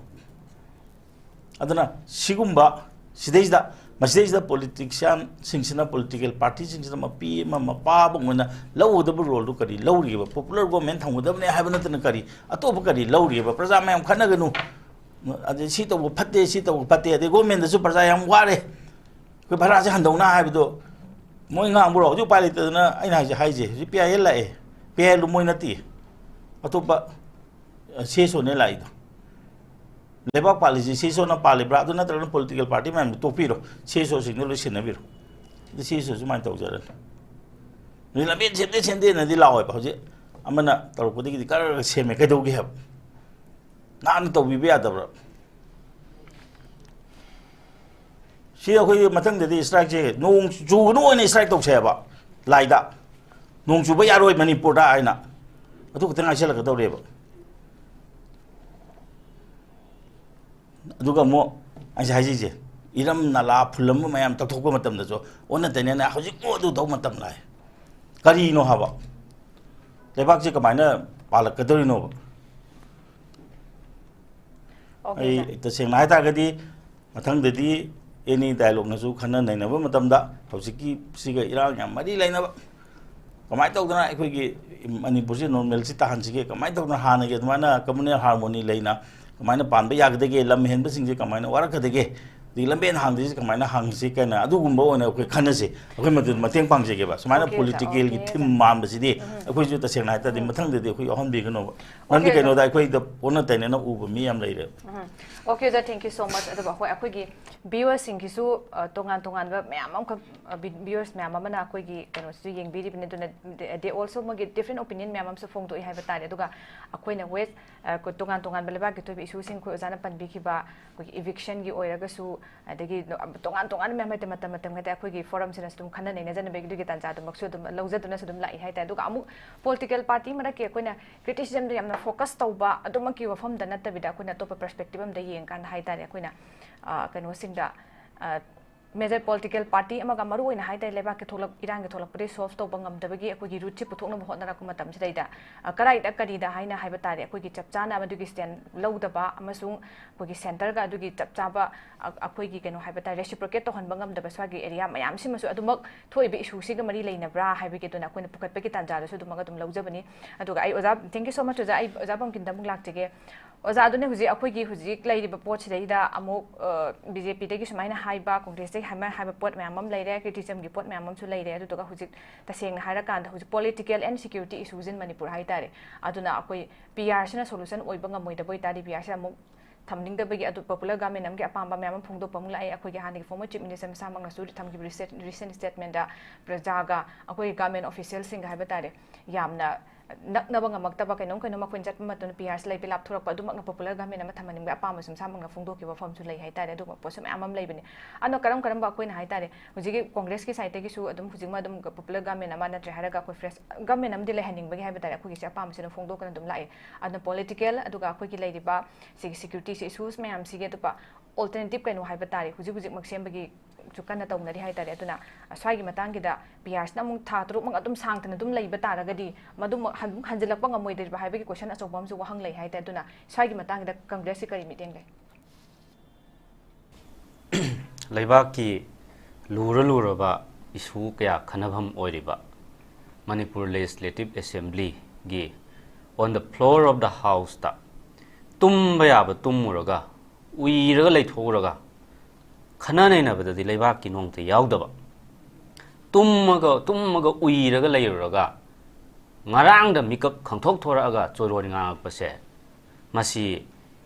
ꯑꯗꯨꯅ ꯁꯤꯒꯨꯝꯕ ꯁꯤꯗꯩꯁꯤꯗ, ꯃꯁꯤꯗꯩꯁꯤꯗ ꯄꯣꯂꯤꯇꯤꯛꯁꯤꯌꯥꯟꯁꯤꯡꯁꯤꯅ, ꯄꯣꯂꯤꯇꯤꯀꯦꯜ ꯄꯥꯔꯇꯤꯁꯤꯡꯁꯤꯅ ꯃꯄꯤ ꯑꯃ ꯃꯄꯥ ꯑꯃ ꯑꯣꯏꯅ ꯂꯧꯒꯗꯕ ꯔꯣꯜꯗꯨ ꯀꯔꯤ ꯂꯧꯔꯤꯕ? ꯄꯣꯄꯨꯂꯔ ꯒꯣꯔꯃꯦꯟ ꯊꯝꯒꯗꯕꯅꯦ ꯍꯥꯏꯕ ꯅꯠꯇꯅ ꯀꯔꯤ, ꯑꯇꯣꯞꯄ ꯀꯔꯤ ꯂꯧꯔꯤꯕ? ꯄ꯭ꯔꯖꯥ ꯃꯌꯥꯝ ꯈꯠꯅꯒꯅꯨ, ꯑꯗꯩ ꯁꯤ ꯇꯧꯕ ꯐꯠꯇꯦ, ꯁꯤ ꯇꯧꯕ ꯐꯠꯇꯦ, ꯑꯗꯩ ꯒꯣꯔꯃꯦꯟꯗꯁꯨ ꯄ꯭ꯔꯖꯥ ꯌꯥꯝ ꯋꯥꯔꯦ, ꯑꯩꯈꯣꯏ ꯚꯔꯥꯁꯦ ꯍꯟꯗꯧꯅ ꯍꯥꯏꯕꯗꯣ ꯃꯣꯏ ꯉꯥꯡꯕ꯭ꯔꯣ? ꯍꯧꯖꯤꯛ ꯎꯄꯥꯏ ꯂꯩꯇꯗꯅ ꯑꯩꯅ ꯍꯥꯏꯁꯦ, ꯍꯥꯏꯁꯦ ꯍꯧꯖꯤꯛ ꯄꯤ ꯑꯥꯏ ꯑꯦꯜ ꯂꯥꯛꯑꯦ, ꯄꯤ ꯑꯥꯏ ꯑꯦꯜꯗꯨ ꯃꯣꯏ ꯅꯠꯇꯦ, ꯑꯇꯣꯞꯄ ꯁꯤ ꯑꯦꯁ ꯑꯣꯅꯦ ꯂꯥꯛꯏꯗꯣ꯫ ꯂꯩꯕꯥꯛ ꯄꯥꯜꯂꯤꯁꯤ ꯁꯤ ꯑꯦꯁ ꯑꯣꯅ ꯄꯥꯜꯂꯤꯕ꯭ꯔꯥ? ꯑꯗꯨ ꯅꯠꯇ꯭ꯔꯒꯅ ꯄꯣꯂꯤꯇꯤꯀꯦꯜ ꯄꯥꯔꯇꯤ ꯃꯌꯥꯝꯗꯨ ꯇꯣꯛꯄꯤꯔꯣ, ꯁꯤ ꯑꯦꯁ ꯑꯣꯁꯤꯡꯗꯨ ꯂꯣꯏ ꯁꯤꯟꯅꯕꯤꯔꯣ꯫ ꯑꯗꯨ ꯁꯤ ꯑꯦꯁ ꯑꯣ ꯁꯨꯃꯥꯏꯅ ꯇꯧꯖꯔꯅꯤ꯫ ꯅꯣꯏ ꯂꯝꯕꯦꯟ ꯁꯦꯝꯗꯦ ꯁꯦꯝꯗꯦꯅꯗꯤ ꯂꯥꯎꯋꯦꯕ꯫ ꯍꯧꯖꯤꯛ ꯑꯃꯅ ꯇꯧꯔꯛꯄꯗꯒꯤꯗꯤ ꯀꯔ ꯁꯦꯝꯃꯦ꯫ ꯀꯩꯗꯧꯒꯦ ꯍꯥꯏꯕ? ꯉꯥꯛꯅ ꯇꯧꯕꯤꯕ ꯌꯥꯗꯕ꯭ꯔꯥ? ꯁꯤ ꯑꯩꯈꯣꯏ ꯃꯊꯪꯗꯗꯤ ꯁ꯭ꯇ꯭ꯔꯥꯏꯛꯁꯦ ꯅꯣꯡ ꯆꯨꯒꯅꯨ ꯑꯣꯏꯅ ꯁ꯭ꯇ꯭ꯔꯥꯏꯛ ꯇꯧꯁꯦ ꯍꯥꯏꯕ, ꯂꯥꯏꯗ ꯅꯣꯡ ꯆꯨꯕ ꯌꯥꯔꯣꯏ ꯃꯅꯤꯄꯨꯔꯗ ꯍꯥꯏꯅ, ꯑꯗꯨ ꯈꯛꯇ ꯉꯥꯏꯁꯜꯂꯛꯀꯗꯧꯔꯦꯕ꯫ ꯑꯗꯨꯒ ꯑꯃꯨꯛ ꯑꯩꯁꯦ ꯍꯥꯏꯖꯩꯁꯦ, ꯏꯔꯝ ꯅꯂꯥ ꯐꯨꯜꯂꯝꯕ ꯃꯌꯥꯝ ꯇꯧꯊꯣꯛꯄ ꯃꯇꯝꯗꯁꯨ ꯑꯣꯟꯅ ꯇꯩꯅꯅ ꯍꯧꯖꯤꯛꯄꯨ ꯑꯗꯨ ꯇꯧꯕ ꯃꯇꯝ ꯂꯥꯛꯑꯦ꯫ ꯀꯔꯤꯅꯣ ꯍꯥꯏꯕ? ꯂꯩꯕꯥꯛꯁꯦ ꯀꯃꯥꯏꯅ ꯄꯥꯜꯂꯛꯀꯗꯧꯔꯤꯅꯣꯕ? Okay, ꯑꯩ sir. ꯇꯁꯦꯡꯅ ꯍꯥꯏꯇꯥꯔꯒꯗꯤ ꯃꯊꯪꯗꯗꯤ ꯑꯦꯅꯤ ꯗꯥꯏꯂꯣꯛꯅꯁꯨ ꯈꯟꯅ ꯅꯩꯅꯕ ꯃꯇꯝꯗ ꯍꯧꯖꯤꯛꯀꯤ ꯁꯤꯒ ꯏꯔꯥꯡ ꯌꯥꯝ ꯃꯔꯤ ꯂꯩꯅꯕ ꯀꯃꯥꯏꯅ ꯇꯧꯗꯅ ꯑꯩꯈꯣꯏꯒꯤ ꯃꯅꯤꯄꯨꯔꯁꯤ ꯅꯣꯔꯃꯦꯜꯁꯤ ꯇꯥꯍꯟꯁꯤꯒꯦ, ꯀꯃꯥꯏꯅ ꯇꯧꯗꯅ ꯍꯥꯟꯅꯒꯤ ꯑꯗꯨꯃꯥꯏꯅ ꯀꯝꯃꯨꯅꯦꯜ ꯍꯥꯔꯃꯣꯅꯤ ꯂꯩꯅ ꯀꯃꯥꯏꯅ ꯄꯥꯟꯕ ꯌꯥꯒꯗꯒꯦ, ꯂꯝ ꯍꯦꯟꯕꯁꯤꯡꯁꯦ ꯀꯃꯥꯏꯅ ꯋꯥꯔꯛꯀꯗꯒꯦ, ꯑꯗꯒꯤ ꯂꯝꯕꯦꯟ ꯍꯥꯡꯗ꯭ꯔꯤꯁꯦ ꯀꯃꯥꯏꯅ ꯍꯥꯡꯁꯤ ꯀꯥꯏꯅ ꯑꯗꯨꯒꯨꯝꯕ ꯑꯣꯏꯅ ꯑꯩꯈꯣꯏ ꯈꯟꯅꯁꯤ, ꯑꯩꯈꯣꯏ ꯃꯗꯨ ꯃꯇꯦꯡ ꯄꯥꯡꯖꯒꯦꯕ꯫ ꯁꯨꯃꯥꯏꯅ Okay, sir. ꯄꯣꯂꯤꯇꯤꯀꯦꯜꯒꯤ Okay, ꯊꯤꯝ sir. ꯃꯥꯟꯕꯁꯤꯗꯤ ꯑꯩꯈꯣꯏꯁꯨ ꯇꯁꯦꯡꯅ ꯍꯥꯏꯇꯥꯔꯗꯤ ꯃꯊꯪꯗꯗꯤ ꯑꯩꯈꯣꯏ ꯌꯥꯎꯍꯟꯕꯤꯒꯅꯣꯕ꯫ Okay, ꯃꯔꯝꯗꯤ sir. ꯀꯩꯅꯣꯗ ꯑꯩꯈꯣꯏꯗ ꯑꯣꯟꯅ ꯇꯩꯅꯅ ꯎꯕ ꯃꯤ ꯌꯥꯝ ꯂꯩꯔꯦ꯫ Okay, sir, thank you so much. ꯑꯗꯨꯒ ꯍꯣꯏ, ꯑꯩꯈꯣꯏꯒꯤ ꯚꯤꯌꯨꯋꯔꯁꯤꯡꯒꯤꯁꯨ ꯑ, ꯇꯣꯉꯥꯟ ꯇꯣꯉꯥꯟꯕ ꯃꯌꯥꯝ ꯑꯃꯈꯛ, ꯚꯤꯌꯨꯋꯔꯁ ꯃꯌꯥꯝ ꯑꯃꯅ ꯑꯩꯈꯣꯏꯒꯤ ꯀꯩꯅꯣꯁꯤꯁꯨ ꯌꯦꯡꯕꯤꯔꯤꯕꯅꯤ꯫ ꯑꯗꯨꯅ they also ꯃꯣꯏꯒꯤ different opinion ꯃꯌꯥꯝ ꯑꯃꯁꯨ ꯐꯣꯡꯗꯣꯛꯏ ꯍꯥꯏꯕ ꯇꯥꯔꯦ꯫ ꯑꯗꯨꯒ ꯑꯩꯈꯣꯏꯅ ꯋꯦꯁ, ꯑ, ꯀꯣ-, ꯇꯣꯉꯥꯟ ꯇꯣꯉꯥꯟꯕ ꯂꯩꯕꯥꯛꯀꯤ ꯊꯣꯛꯏꯕ ꯏꯁꯨꯁꯤꯡ, ꯑꯩꯈꯣꯏ ꯑꯣꯖꯥꯅ ꯄꯟꯕꯤꯈꯤꯕ ꯑꯩꯈꯣꯏꯒꯤ ꯏꯚꯤꯛꯁꯟꯒꯤ ꯑꯣꯏꯔꯒꯁꯨ, ꯑꯗꯒꯤ ꯅꯣ-, ꯇꯣꯉꯥꯟ ꯇꯣꯉꯥꯟꯕ ꯃꯌꯥꯝ ꯍꯥꯏꯇꯥꯔꯦ, ꯃꯇꯝ ꯃꯇꯝ ꯍꯥꯏꯇꯥꯔꯦ, ꯑꯩꯈꯣꯏꯒꯤ ꯐꯣꯔꯝꯁꯤꯅꯁꯨ ꯑꯗꯨꯝ ꯈꯟꯅ ꯅꯩꯅꯖꯅꯕꯒꯤ ꯑꯗꯨꯒꯤ ꯇꯥꯟꯖꯥꯗꯨꯃꯛꯁꯨ ꯑꯗꯨꯝ ꯂꯧꯖꯗꯨꯅꯁꯨ ꯑꯗꯨꯝ ꯂꯥꯛꯏ ꯍꯥꯏꯇꯥꯔꯦ꯫ ꯑꯗꯨꯒ ꯑꯃꯨꯛ ꯄꯣꯂꯤꯇꯤꯀꯦꯜ ꯄꯥꯔꯇꯤ ꯃꯔꯛꯀꯤ ꯑꯩꯈꯣꯏꯅ ꯀ꯭ꯔꯤꯇꯤꯁꯤꯖꯝꯗ ꯌꯥꯝꯅ ꯐꯣꯀꯁ ꯇꯧꯕ ꯑꯗꯨꯃꯛꯀꯤ ꯋꯥꯐꯝꯗ ꯅꯠꯇꯕꯤꯗ, ꯑꯩꯈꯣꯏꯅ ꯑꯇꯣꯞꯄ ꯄꯔꯁꯄꯦꯛꯇꯤꯞ ꯑꯃꯗ ꯌꯦꯡꯀꯥꯟꯗ ꯍꯥꯏꯇꯥꯔꯦ, ꯑꯩꯈꯣꯏꯅ, ꯑ, ꯀꯩꯅꯣꯁꯤꯡꯗ, ꯑ, ꯃꯦꯖꯔ ꯄꯣꯂꯤꯇꯤꯀꯦꯜ ꯄꯥꯔꯇꯤ ꯑꯃꯒ ꯃꯔꯨ ꯑꯣꯏꯅ ꯍꯥꯏꯇꯥꯔꯦ, ꯂꯩꯕꯥꯛꯀꯤ ꯊꯣꯛꯂꯛ-, ꯏꯔꯥꯡꯒꯤ ꯊꯣꯛꯂꯛꯄꯗꯒꯤ ꯁꯣꯜꯕ ꯇꯧꯕ ꯉꯝꯗꯕꯒꯤ ꯑꯩꯈꯣꯏꯒꯤ ꯔꯨꯠꯁꯤ ꯄꯨꯊꯣꯛꯅꯕ ꯍꯣꯠꯅꯔꯛꯄ ꯃꯇꯝꯁꯤꯗꯩꯗ, ꯑ, ꯀꯗꯥꯏꯗ ꯀꯔꯤꯗ ꯍꯥꯏꯅ ꯍꯥꯏꯕ ꯇꯥꯔꯦ, ꯑꯩꯈꯣꯏꯒꯤ ꯆꯞ ꯆꯥꯅ ꯃꯗꯨꯒꯤ ꯁ꯭ꯇꯦꯟ ꯂꯧꯗꯕ ꯑꯃꯁꯨꯡ ꯑꯩꯈꯣꯏꯒꯤ ꯁꯦꯟꯇꯔꯒ ꯑꯗꯨꯒꯤ ꯆꯞ ꯆꯥꯕ, ꯑ-, ꯑꯩꯈꯣꯏꯒꯤ ꯀꯩꯅꯣ ꯍꯥꯏꯕ ꯇꯥꯔꯦ, ꯔꯦꯁꯤꯄ꯭ꯔꯣꯀꯦꯠ ꯇꯧꯍꯟꯕ ꯉꯝꯗꯕ ꯁ꯭ꯋꯥꯏꯒꯤ ꯑꯦꯔꯤꯌꯥ ꯃꯌꯥꯝꯁꯤꯃꯁꯨ ꯑꯗꯨꯃꯛ ꯊꯣꯛꯏꯕ ꯏꯁꯨꯁꯤꯒ ꯃꯔꯤ ꯂꯩꯅꯕ꯭ꯔꯥ ꯍꯥꯏꯕꯒꯤ ꯑꯗꯨꯅ ꯑꯩꯈꯣꯏꯅ ꯄꯨꯈꯠꯄꯒꯤ ꯇꯥꯟꯖꯥꯗꯨꯁꯨ ꯑꯗꯨꯃꯛ ꯑꯗꯨꯝ ꯂꯧꯖꯕꯅꯤ꯫ ꯑꯗꯨꯒ ꯑꯩ ꯑꯣꯖꯥ, thank you so much ꯑꯣꯖꯥ, ꯑꯩ ꯑꯣꯖꯥ ꯄꯝꯀꯤꯟꯗ ꯑꯃꯨꯛ ꯂꯥꯛꯆꯒꯦ꯫ ꯑꯣꯖꯥ, ꯑꯗꯨꯅ ꯍꯧꯖꯤꯛ ꯑꯩꯈꯣꯏꯒꯤ ꯍꯧꯖꯤꯛ ꯂꯩꯔꯤꯕ ꯄꯣꯠꯁꯤꯗꯩꯗ ꯑꯃꯨꯛ, ꯑ, ꯕꯤ ꯖꯦ ꯄꯤꯗꯒꯤ ꯁꯨꯃꯥꯏꯅ ꯍꯥꯏꯕ, ꯀꯣꯡꯒ꯭ꯔꯦꯁꯇꯒꯤ ꯍꯥꯏꯃ-, ꯍꯥꯏꯕ ꯄꯣꯠ ꯃꯌꯥꯝ ꯑꯃ ꯂꯩꯔꯦ, ꯀ꯭ꯔꯤꯇꯤꯁꯤꯖꯝꯒꯤ ꯄꯣꯠ ꯃꯌꯥꯝ ꯑꯃꯁꯨ ꯂꯩꯔꯦ꯫ ꯑꯗꯨꯗꯨꯒ ꯍꯧꯖꯤꯛ ꯇꯁꯦꯡꯅ ꯍꯥꯏꯔꯀꯥꯟꯗ ꯍꯧꯖꯤꯛ political and security issues in Manipur ꯍꯥꯏꯇꯥꯔꯦ꯫ ꯑꯗꯨꯅ ꯑꯩꯈꯣꯏ ꯄꯤ ꯑꯥꯔꯁꯤꯅ ꯁꯣꯂꯨꯁꯟ ꯑꯣꯏꯕ ꯉꯝꯃꯣꯏꯗꯕ ꯑꯣꯏꯇꯥꯔꯗꯤ ꯄꯤ ꯑꯥꯔꯁꯤ ꯑꯃꯨꯛ ꯊꯝꯅꯤꯡꯗꯕꯒꯤ ꯑꯗꯨ popular government ꯑꯃꯒꯤ ꯑꯄꯥꯝꯕ ꯃꯌꯥꯝ ꯑꯃ ꯐꯣꯡꯗꯣꯛꯄ ꯑꯃꯨꯛ ꯂꯥꯛꯑꯦ꯫ ꯑꯩꯈꯣꯏꯒꯤ ꯍꯥꯟꯅꯒꯤ former chief minister ꯃꯁꯥꯃꯛꯅꯁꯨ ꯊꯝꯈꯤꯕ recent, recent statementꯗ ꯄ꯭ꯔꯖꯥꯒ ꯑꯩꯈꯣꯏꯒꯤ government officialꯁꯤꯡꯒ ꯍꯥꯏꯕ ꯇꯥꯔꯦ, ꯌꯥꯝꯅ ꯅꯛꯅꯕ ꯉꯝꯃꯛꯇꯕ, ꯀꯩꯅꯣꯝ ꯀꯩꯅꯣꯝ ꯑꯩꯈꯣꯏꯅ ꯆꯠꯄ ꯃꯇꯝꯗ ꯄꯤ ꯑꯥꯔꯁꯤ ꯂꯩꯕ ꯂꯥꯞꯊꯣꯔꯛꯄ, ꯑꯗꯨꯃꯛꯅ popular government ꯑꯃ ꯊꯝꯍꯟꯅꯤꯡꯕꯒꯤ ꯑꯄꯥꯝꯕꯁꯨ ꯃꯁꯥꯃꯛꯅ ꯐꯣꯡꯗꯣꯛꯈꯤꯕ ꯃꯐꯝꯁꯨ ꯂꯩ ꯍꯥꯏꯇꯥꯔꯦ꯫ ꯑꯗꯨꯒꯨꯝꯕ ꯄꯣꯠꯁꯨ ꯃꯌꯥꯝ ꯑꯃ ꯂꯩꯕꯅꯤ꯫ ꯑꯗꯣ ꯀꯔꯝ ꯀꯔꯝꯕ ꯑꯩꯈꯣꯏꯅ ꯍꯥꯏꯇꯥꯔꯦ, ꯍꯧꯖꯤꯛꯀꯤ ꯀꯣꯡꯒ꯭ꯔꯦꯁꯀꯤ ꯁꯥꯏꯠꯇꯒꯤꯁꯨ ꯑꯗꯨꯝ ꯍꯧꯖꯤꯛꯃꯛ ꯑꯗꯨꯝ popular government ꯑꯃ ꯅꯠꯇ꯭ꯔꯦ ꯍꯥꯏꯔꯒ ꯑꯩꯈꯣꯏ fresh government ꯑꯃꯗꯤ ꯂꯩꯍꯟꯅꯤꯡꯕꯒꯤ ꯍꯥꯏꯕ ꯇꯥꯔꯦ, ꯑꯩꯈꯣꯏꯒꯤꯁꯦ ꯑꯄꯥꯝꯕꯁꯤꯅ ꯐꯣꯡꯗꯣꯛꯇꯅ ꯑꯗꯨꯝ ꯂꯥꯛꯑꯦ꯫ ꯑꯗꯨꯅ political, ꯑꯗꯨꯒ ꯑꯩꯈꯣꯏꯒꯤ ꯂꯩꯔꯤꯕ ꯁꯤꯒꯤ securityꯁꯤ issues ꯃꯌꯥꯝꯁꯤꯒꯤ ꯑꯇꯣꯞꯄ alternative ꯀꯩꯅꯣ ꯍꯥꯏꯕ ꯇꯥꯔꯦ, ꯍꯧꯖꯤꯛ ꯍꯧꯖꯤꯛꯃꯛ ꯁꯦꯝꯕꯒꯤ ꯁꯨ ꯀꯟꯅ ꯇꯧꯅꯔꯤ ꯍꯥꯏꯇꯥꯔꯦ꯫ ꯑꯗꯨꯅ ꯁ꯭ꯋꯥꯏꯒꯤ ꯃꯇꯥꯡꯒꯤꯗ ꯄꯤ ꯑꯥꯔꯁꯤꯅ ꯑꯃꯨꯛ ꯊꯥ ꯇꯔꯨꯛꯃꯛ ꯑꯗꯨꯝ ꯁꯥꯡꯗꯅ ꯑꯗꯨꯝ ꯂꯩꯕ ꯇꯥꯔꯒꯗꯤ, ꯃꯗꯨꯃꯛ ꯍꯟ-, ꯍꯟꯖꯤꯜꯂꯛꯄ ꯉꯝꯃꯣꯏꯗ꯭ꯔꯤꯕ ꯍꯥꯏꯕꯒꯤ question ꯑꯆꯧꯕ ꯑꯃꯁꯨ ꯋꯥꯍꯪ ꯂꯩ ꯍꯥꯏꯇꯥꯔꯦ꯫ ꯑꯗꯨꯅ ꯁ꯭ꯋꯥꯏꯒꯤ ꯃꯇꯥꯡꯁꯤꯗ ꯀꯪꯒ꯭ꯔꯦꯁꯁꯤ ꯀꯔꯤ ꯃꯤꯠꯌꯦꯡ ꯂꯩ? ꯂꯩꯕꯥꯛꯀꯤ ꯂꯨꯔ ꯂꯨꯔꯕ issue ꯀꯌꯥ ꯈꯟꯅꯐꯝ ꯑꯣꯏꯔꯤꯕ Manipur Legislative Assemblyꯒꯤ on the floor of the houseꯇ ꯇꯨꯝꯕ ꯌꯥꯕ ꯇꯨꯝꯃꯨꯔꯒ, ꯎꯏꯔꯒ ꯂꯩꯊꯣꯛꯎꯔꯒ, ꯈꯟꯅ ꯅꯩꯅꯕꯗꯗꯤ ꯂꯩꯕꯥꯛꯀꯤ ꯅꯣꯡꯇ ꯌꯥꯎꯗꯕ, ꯇꯨꯝꯃꯒ, ꯇꯨꯝꯃꯒ ꯎꯏꯔꯒ ꯂꯩꯔꯨꯔꯒ, ꯉꯔꯥꯡꯗ ꯃꯤꯀꯞ ꯈꯪꯊꯣꯛ ꯊꯣꯔꯛꯑꯒ ꯆꯣꯏꯔꯣꯟ ꯉꯥꯡꯉꯛꯄꯁꯦ, ꯃꯁꯤ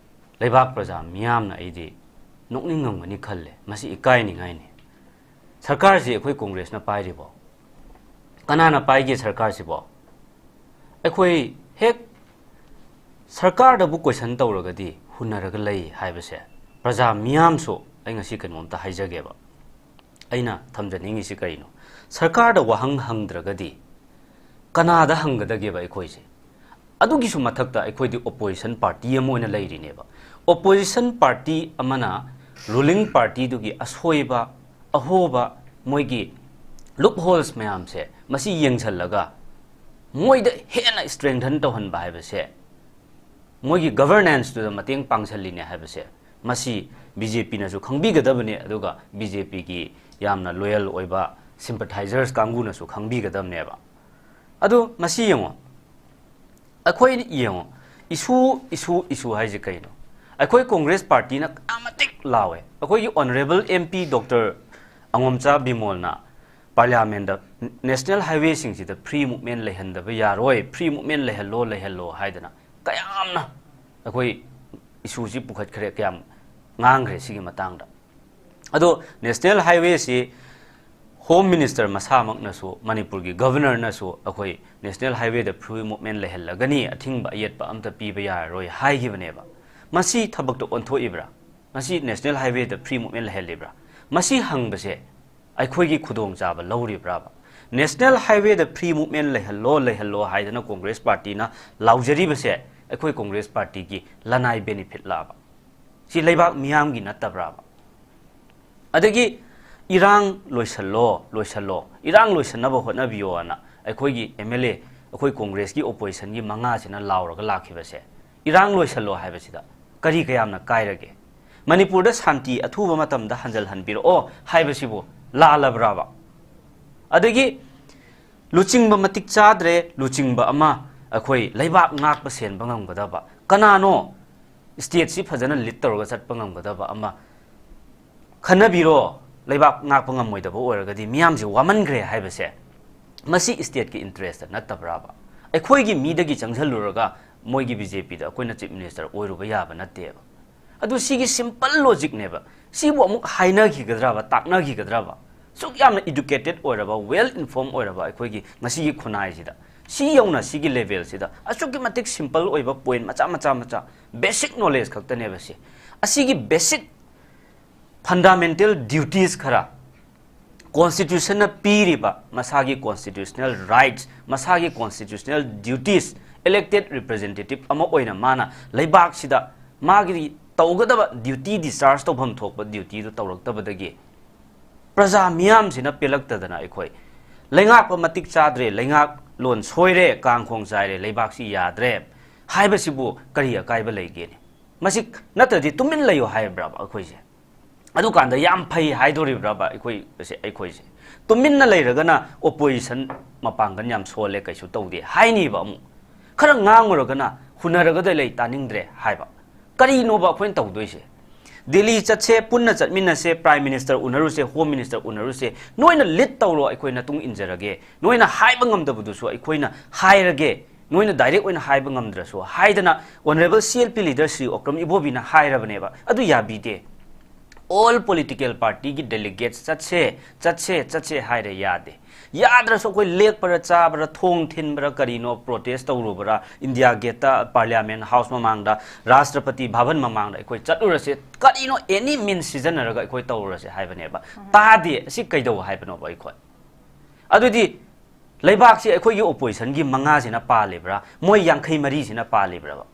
ꯂꯩꯕꯥꯛ ꯄ꯭ꯔꯖꯥ ꯃꯤꯌꯥꯝꯅ ꯑꯩꯗꯤ ꯅꯣꯛꯅꯤꯡꯉꯝꯒꯅꯤ ꯈꯜꯂꯦ꯫ ꯃꯁꯤ ꯏꯀꯥꯏꯅꯤꯡꯉꯥꯏꯅꯤ꯫ ꯁꯔꯀꯥꯔꯁꯤ ꯑꯩꯈꯣꯏ ꯀꯣꯡꯒ꯭ꯔꯦꯁꯅ ꯄꯥꯏꯔꯤꯕꯣ? ꯀꯅꯥꯅ ꯄꯥꯏꯒꯦ ꯁꯔꯀꯥꯔꯁꯤꯕꯣ? ꯑꯩꯈꯣꯏ ꯍꯦꯛ ꯁꯔꯀꯥꯔꯗꯕꯨ question ꯇꯧꯔꯒꯗꯤ ꯍꯨꯟꯅꯔꯒ ꯂꯩ ꯍꯥꯏꯕꯁꯦ, ꯄ꯭ꯔꯖꯥ ꯃꯤꯌꯥꯝꯁꯨ, ꯑꯩ ꯉꯁꯤ ꯀꯩꯅꯣꯝꯇ ꯍꯥꯏꯖꯒꯦꯕ꯫ ꯑꯩꯅ ꯊꯝꯖꯅꯤꯡꯉꯤꯁꯤ ꯀꯔꯤꯅꯣ? ꯁꯔꯀꯥꯔꯗ ꯋꯥꯍꯪ ꯍꯪꯗ꯭ꯔꯒꯗꯤ ꯀꯅꯥꯗ ꯍꯪꯒꯗꯒꯦꯕ ꯑꯩꯈꯣꯏꯁꯦ? ꯑꯗꯨꯒꯤꯁꯨ ꯃꯊꯛꯇ ꯑꯩꯈꯣꯏꯗꯤ opposition party ꯑꯃ ꯑꯣꯏꯅ ꯂꯩꯔꯤꯅꯦꯕ꯫ Opposition party ꯑꯃꯅ ruling partyꯗꯨꯒꯤ ꯑꯁꯣꯏꯕ, ꯑꯍꯣꯕ, ꯃꯣꯏꯒꯤ loopholes ꯃꯌꯥꯝꯁꯦ, ꯃꯁꯤ ꯌꯦꯡꯁꯜꯂꯒ ꯃꯣꯏꯗ ꯍꯦꯟꯅ strengthen ꯇꯧꯍꯟꯕ ꯍꯥꯏꯕꯁꯦ, ꯃꯣꯏꯒꯤ governanceꯇꯨꯗ ꯃꯇꯦꯡ ꯄꯥꯡꯁꯜꯂꯤꯅꯦ ꯍꯥꯏꯕꯁꯦ, ꯃꯁꯤ BJPꯅꯁꯨ ꯈꯪꯕꯤꯒꯗꯕꯅꯤ, ꯑꯗꯨꯒ BJPꯒꯤ ꯌꯥꯝꯅ loyal ꯑꯣꯏꯕ sympathizers ꯀꯥꯡꯕꯨꯅꯁꯨ ꯈꯪꯕꯤꯒꯗꯕꯅꯦꯕ꯫ ꯑꯗꯣ ꯃꯁꯤ ꯌꯦꯡꯉꯣ, ꯑꯩꯈꯣꯏ ꯌꯦꯡꯉꯣ, issue, issue, issue ꯍꯥꯏꯁꯦ ꯀꯩꯅꯣ? ꯑꯩꯈꯣꯏ ꯀꯣꯡꯒ꯭ꯔꯦꯁ partyꯅ ꯀꯌꯥ ꯃꯇꯤꯛ ꯂꯥꯎꯋꯦ꯫ ꯑꯩꯈꯣꯏꯒꯤ honourable MP Doctor ꯑꯉꯣꯝꯆꯥ ꯕꯤꯃꯣꯜꯅ parliamentꯇ national highwayꯁꯤꯡꯁꯤꯗ free movement ꯂꯩꯍꯟꯗꯕ ꯌꯥꯔꯣꯏ, free movement ꯂꯩꯍꯜꯂꯣ, ꯂꯩꯍꯜꯂꯣ ꯍꯥꯏꯗꯅ ꯀꯌꯥꯝꯅ ꯑꯩꯈꯣꯏ issueꯁꯤ ꯄꯨꯈꯠꯈ꯭ꯔꯦ, ꯀꯌꯥꯝ ꯉꯥꯡꯈ꯭ꯔꯦ ꯁꯤꯒꯤ ꯃꯇꯥꯡꯗ꯫ ꯑꯗꯣ national highwayꯁꯤ Home Minister ꯃꯁꯥꯃꯛꯅꯁꯨ, ꯃꯅꯤꯄꯨꯔꯒꯤ Governorꯅꯁꯨ ꯑꯩꯈꯣꯏ National Highwayꯗ free movement ꯂꯩꯍꯜꯂꯒꯅꯤ, ꯑꯊꯤꯡꯕ ꯑꯌꯦꯠꯄ ꯑꯝꯇ ꯄꯤꯕ ꯌꯥꯔꯔꯣꯏ ꯍꯥꯏꯈꯤꯕꯅꯦꯕ꯫ ꯃꯁꯤ ꯊꯕꯛꯇ ꯑꯣꯟꯊꯣꯛꯏꯕ꯭ꯔꯥ? ꯃꯁꯤ National Highwayꯗ free movement ꯂꯩꯍꯜꯂꯤꯕ꯭ꯔꯥ? ꯃꯁꯤ ꯍꯪꯕꯁꯦ ꯑꯩꯈꯣꯏꯒꯤ ꯈꯨꯗꯣꯡꯆꯥꯕ ꯂꯧꯔꯤꯕ꯭ꯔꯥꯕ? National Highwayꯗ free movement ꯂꯩꯍꯜꯂꯣ, ꯂꯩꯍꯜꯂꯣ ꯍꯥꯏꯗꯅ Congress Partyꯅ ꯂꯥꯎꯖꯔꯤꯕꯁꯦ ꯑꯩꯈꯣꯏ Congress Partyꯒꯤ ꯂꯅꯥꯏ benefit ꯂꯥꯕ? ꯁꯤ ꯂꯩꯕꯥꯛ ꯃꯤꯌꯥꯝꯒꯤ ꯅꯠꯇꯕ꯭ꯔꯥꯕ? ꯑꯗꯒꯤ ꯏꯔꯥꯡ ꯂꯣꯏꯁꯜꯂꯣ, ꯂꯣꯏꯁꯜꯂꯣ, ꯏꯔꯥꯡ ꯂꯣꯏꯁꯟꯅꯕ ꯍꯣꯠꯅꯕꯤꯌꯣꯅ ꯑꯩꯈꯣꯏꯒꯤ MLA, ꯑꯩꯈꯣꯏ Congressꯀꯤ oppositionꯒꯤ ꯃꯉꯥꯁꯤꯅ ꯂꯥꯎꯔꯒ ꯂꯥꯛꯈꯤꯕꯁꯦ, ꯏꯔꯥꯡ ꯂꯣꯏꯁꯜꯂꯣ ꯍꯥꯏꯕꯁꯤꯗ ꯀꯔꯤ ꯀꯌꯥꯝꯅ ꯀꯥꯏꯔꯒꯦ? ꯃꯅꯤꯄꯨꯔꯗ ꯁꯥꯟꯇꯤ ꯑꯊꯨꯕ ꯃꯇꯝꯗ ꯍꯟꯖꯜꯍꯟꯕꯤꯔꯛꯑꯣ ꯍꯥꯏꯕꯁꯤꯕꯨ ꯂꯥꯜꯂꯕ꯭ꯔꯥꯕ? ꯑꯗꯒꯤ ꯂꯨꯆꯤꯡꯕ ꯃꯇꯤꯛ ꯆꯥꯗ꯭ꯔꯦ, ꯂꯨꯆꯤꯡꯕ ꯑꯃ ꯑꯩꯈꯣꯏ ꯂꯩꯕꯥꯛ ꯉꯥꯛꯄ ꯁꯦꯟꯕ ꯉꯝꯒꯗꯕ ꯀꯅꯥꯅꯣ? Stateꯁꯤ ꯐꯖꯅ lead ꯇꯧꯔꯒ ꯆꯠꯄ ꯉꯝꯒꯗꯕ ꯑꯃ ꯈꯟꯅꯕꯤꯔꯣ꯫ ꯂꯩꯕꯥꯛ ꯉꯥꯛꯄ ꯉꯝꯃꯣꯏꯗꯕ ꯑꯣꯏꯔꯒꯗꯤ ꯃꯤꯌꯥꯝꯁꯦ ꯋꯥꯃꯟꯈ꯭ꯔꯦ ꯍꯥꯏꯕꯁꯦ, ꯃꯁꯤ stateꯀꯤ interestꯇ ꯅꯠꯇꯕ꯭ꯔꯥꯕ? ꯑꯩꯈꯣꯏꯒꯤ ꯃꯤꯗꯒꯤ ꯆꯪꯁꯤꯜꯂꯨꯔꯒ ꯃꯣꯏꯒꯤ BJPꯗ ꯑꯩꯈꯣꯏꯅ Chief Minister ꯑꯣꯏꯔꯨꯕ ꯌꯥꯕ ꯅꯠꯇꯦꯕ꯫ ꯑꯗꯨ ꯁꯤꯒꯤ simple logicꯅꯦꯕ꯫ ꯁꯤꯕꯨ ꯑꯃꯨꯛ ꯍꯥꯏꯅꯈꯤꯒꯗ꯭ꯔꯕ, ꯇꯥꯛꯅꯈꯤꯒꯗ꯭ꯔꯕ? ꯁꯨꯛ ꯌꯥꯝꯅ educated ꯑꯣꯏꯔꯕ, well informed ꯑꯣꯏꯔꯕ ꯑꯩꯈꯣꯏꯒꯤ ꯉꯁꯤꯒꯤ ꯈꯨꯟꯅꯥꯏꯁꯤꯗ, ꯁꯤ ꯌꯧꯅ ꯁꯤꯒꯤ levelꯁꯤꯗ ꯑꯁꯨꯛꯀꯤ ꯃꯇꯤꯛ simple ꯑꯣꯏꯕ point ꯃꯆꯥ ꯃꯆꯥ ꯃꯆꯥ, basic knowledge ꯈꯛꯇꯅꯦꯕ ꯁꯤ꯫ ꯑꯁꯤꯒꯤ basic fundamental duties ꯈꯔ, Constitutionꯅ ꯄꯤꯔꯤꯕ ꯃꯁꯥꯒꯤ constitutional rights, ꯃꯁꯥꯒꯤ constitutional duties, elected representative ꯑꯃ ꯑꯣꯏꯅ ꯃꯥꯅ ꯂꯩꯕꯥꯛꯁꯤꯗ ꯃꯥꯒꯤ ꯇꯧꯒꯗꯕ duty discharge ꯇꯧꯐꯝ ꯊꯣꯛꯄ dutyꯗꯨ ꯇꯧꯔꯛꯇꯕꯗꯒꯤ ꯄ꯭ꯔꯖꯥ ꯃꯤꯌꯥꯝꯁꯤꯅ ꯄꯦꯜꯂꯛꯇꯗꯅ ꯑꯩꯈꯣꯏ ꯂꯩꯉꯥꯛꯄ ꯃꯇꯤꯛ ꯆꯥꯗ꯭ꯔꯦ, ꯂꯩꯉꯥꯛꯂꯣꯟ ꯁꯣꯏꯔꯦ, ꯀꯥꯡꯈꯣꯡ ꯆꯥꯏꯔꯦ, ꯂꯩꯕꯥꯛꯁꯤ ꯌꯥꯗ꯭ꯔꯦ ꯍꯥꯏꯕꯁꯤꯕꯨ ꯀꯔꯤ ꯑꯀꯥꯏꯕ ꯂꯩꯒꯦꯅꯦ? ꯃꯁꯤ ꯅꯠꯇ꯭ꯔꯗꯤ ꯇꯨꯃꯤꯟ ꯂꯩꯌꯨ ꯍꯥꯏꯕ꯭ꯔꯕ ꯑꯩꯈꯣꯏꯁꯦ? ꯑꯗꯨꯀꯥꯟꯗ ꯌꯥꯝ ꯐꯩ ꯍꯥꯏꯗꯣꯔꯤꯕ꯭ꯔꯕ ꯑꯩꯈꯣꯏ, ꯑꯩꯈꯣꯏꯁꯦ, ꯑꯩꯈꯣꯏꯁꯦ? ꯇꯨꯃꯤꯟꯅ ꯂꯩꯔꯒꯅ opposition ꯃꯄꯥꯡꯒꯜ ꯌꯥꯝ ꯁꯣꯜꯂꯦ, ꯀꯩꯁꯨ ꯇꯧꯗꯦ ꯍꯥꯏꯅꯤꯕ꯫ ꯑꯃꯨꯛ ꯈꯔ ꯉꯥꯡꯉꯨꯔꯒꯅ ꯍꯨꯟꯅꯔꯒꯗ ꯂꯩ, ꯇꯥꯅꯤꯡꯗ꯭ꯔꯦ ꯍꯥꯏꯕ꯫ ꯀꯔꯤꯅꯣꯕ ꯑꯩꯈꯣꯏꯅ ꯇꯧꯗꯣꯏꯁꯦ? ꯗꯤꯜꯂꯤ ꯆꯠꯁꯦ, ꯄꯨꯟꯅ ꯆꯠꯃꯤꯟꯅꯁꯦ, Prime Minister ꯎꯅꯔꯨꯁꯦ, Home Minister ꯎꯅꯔꯨꯁꯦ, ꯅꯣꯏꯅ lead ꯇꯧꯔꯣ, ꯑꯩꯈꯣꯏ ꯅꯇꯨꯡ ꯏꯟꯖꯔꯒꯦ, ꯅꯣꯏꯅ ꯍꯥꯏꯕ ꯉꯝꯗꯕꯗꯨꯁꯨ ꯑꯩꯈꯣꯏꯅ ꯍꯥꯏꯔꯒꯦ, ꯅꯣꯏꯅ direct ꯑꯣꯏꯅ ꯍꯥꯏꯕ ꯉꯝꯗ꯭ꯔꯁꯨ ꯍꯥꯏꯗꯅ Honourable CLP leader Shri Okram ꯏꯕꯣꯕꯤꯅ ꯍꯥꯏꯔꯕꯅꯦꯕ꯫ ꯑꯗꯨ ꯌꯥꯕꯤꯗꯦ꯫ All political party ꯒꯤ delegates ꯆꯠꯁꯦ, ꯆꯠꯁꯦ, ꯆꯠꯁꯦ ꯍꯥꯏꯔꯦ, ꯌꯥꯗꯦ꯫ ꯌꯥꯗ꯭ꯔꯁꯨ ꯑꯩꯈꯣꯏ ꯂꯦꯛꯄꯔꯥ, ꯆꯥꯕꯔꯥ, ꯊꯣꯡ ꯊꯤꯟꯕꯔꯥ, ꯀꯔꯤꯅꯣ, protest ꯇꯧꯔꯨꯕꯔꯥ, India Gate ꯇ, Parliament House ꯃꯃꯥꯡꯗ, Rashtrapati Bhavan ꯃꯃꯥꯡꯗ ꯑꯩꯈꯣꯏ ꯆꯠꯂꯨꯔꯁꯦ, ꯀꯔꯤꯅꯣ, any means ꯁꯤꯖꯤꯟꯅꯔꯒ ꯑꯩꯈꯣꯏ ꯇꯧꯔꯨꯔꯁꯦ ꯍꯥꯏꯕꯅꯦꯕ꯫ ꯇꯥꯗꯦ꯫ ꯑꯁꯤ ꯀꯩꯗꯧ ꯍꯥꯏꯕꯅꯣꯕ ꯑꯩꯈꯣꯏ? ꯑꯗꯨꯗꯤ ꯂꯩꯕꯥꯛꯁꯤ ꯑꯩꯈꯣꯏꯒꯤ opposition ꯒꯤ ꯃꯉꯥꯁꯤꯅ ꯄꯥꯜꯂꯤꯕ꯭ꯔꯥ, ꯃꯣꯏ ꯌꯥꯡꯈꯩ ꯃꯔꯤꯁꯤꯅ ꯄꯥꯜꯂꯤꯕ꯭ꯔꯕ?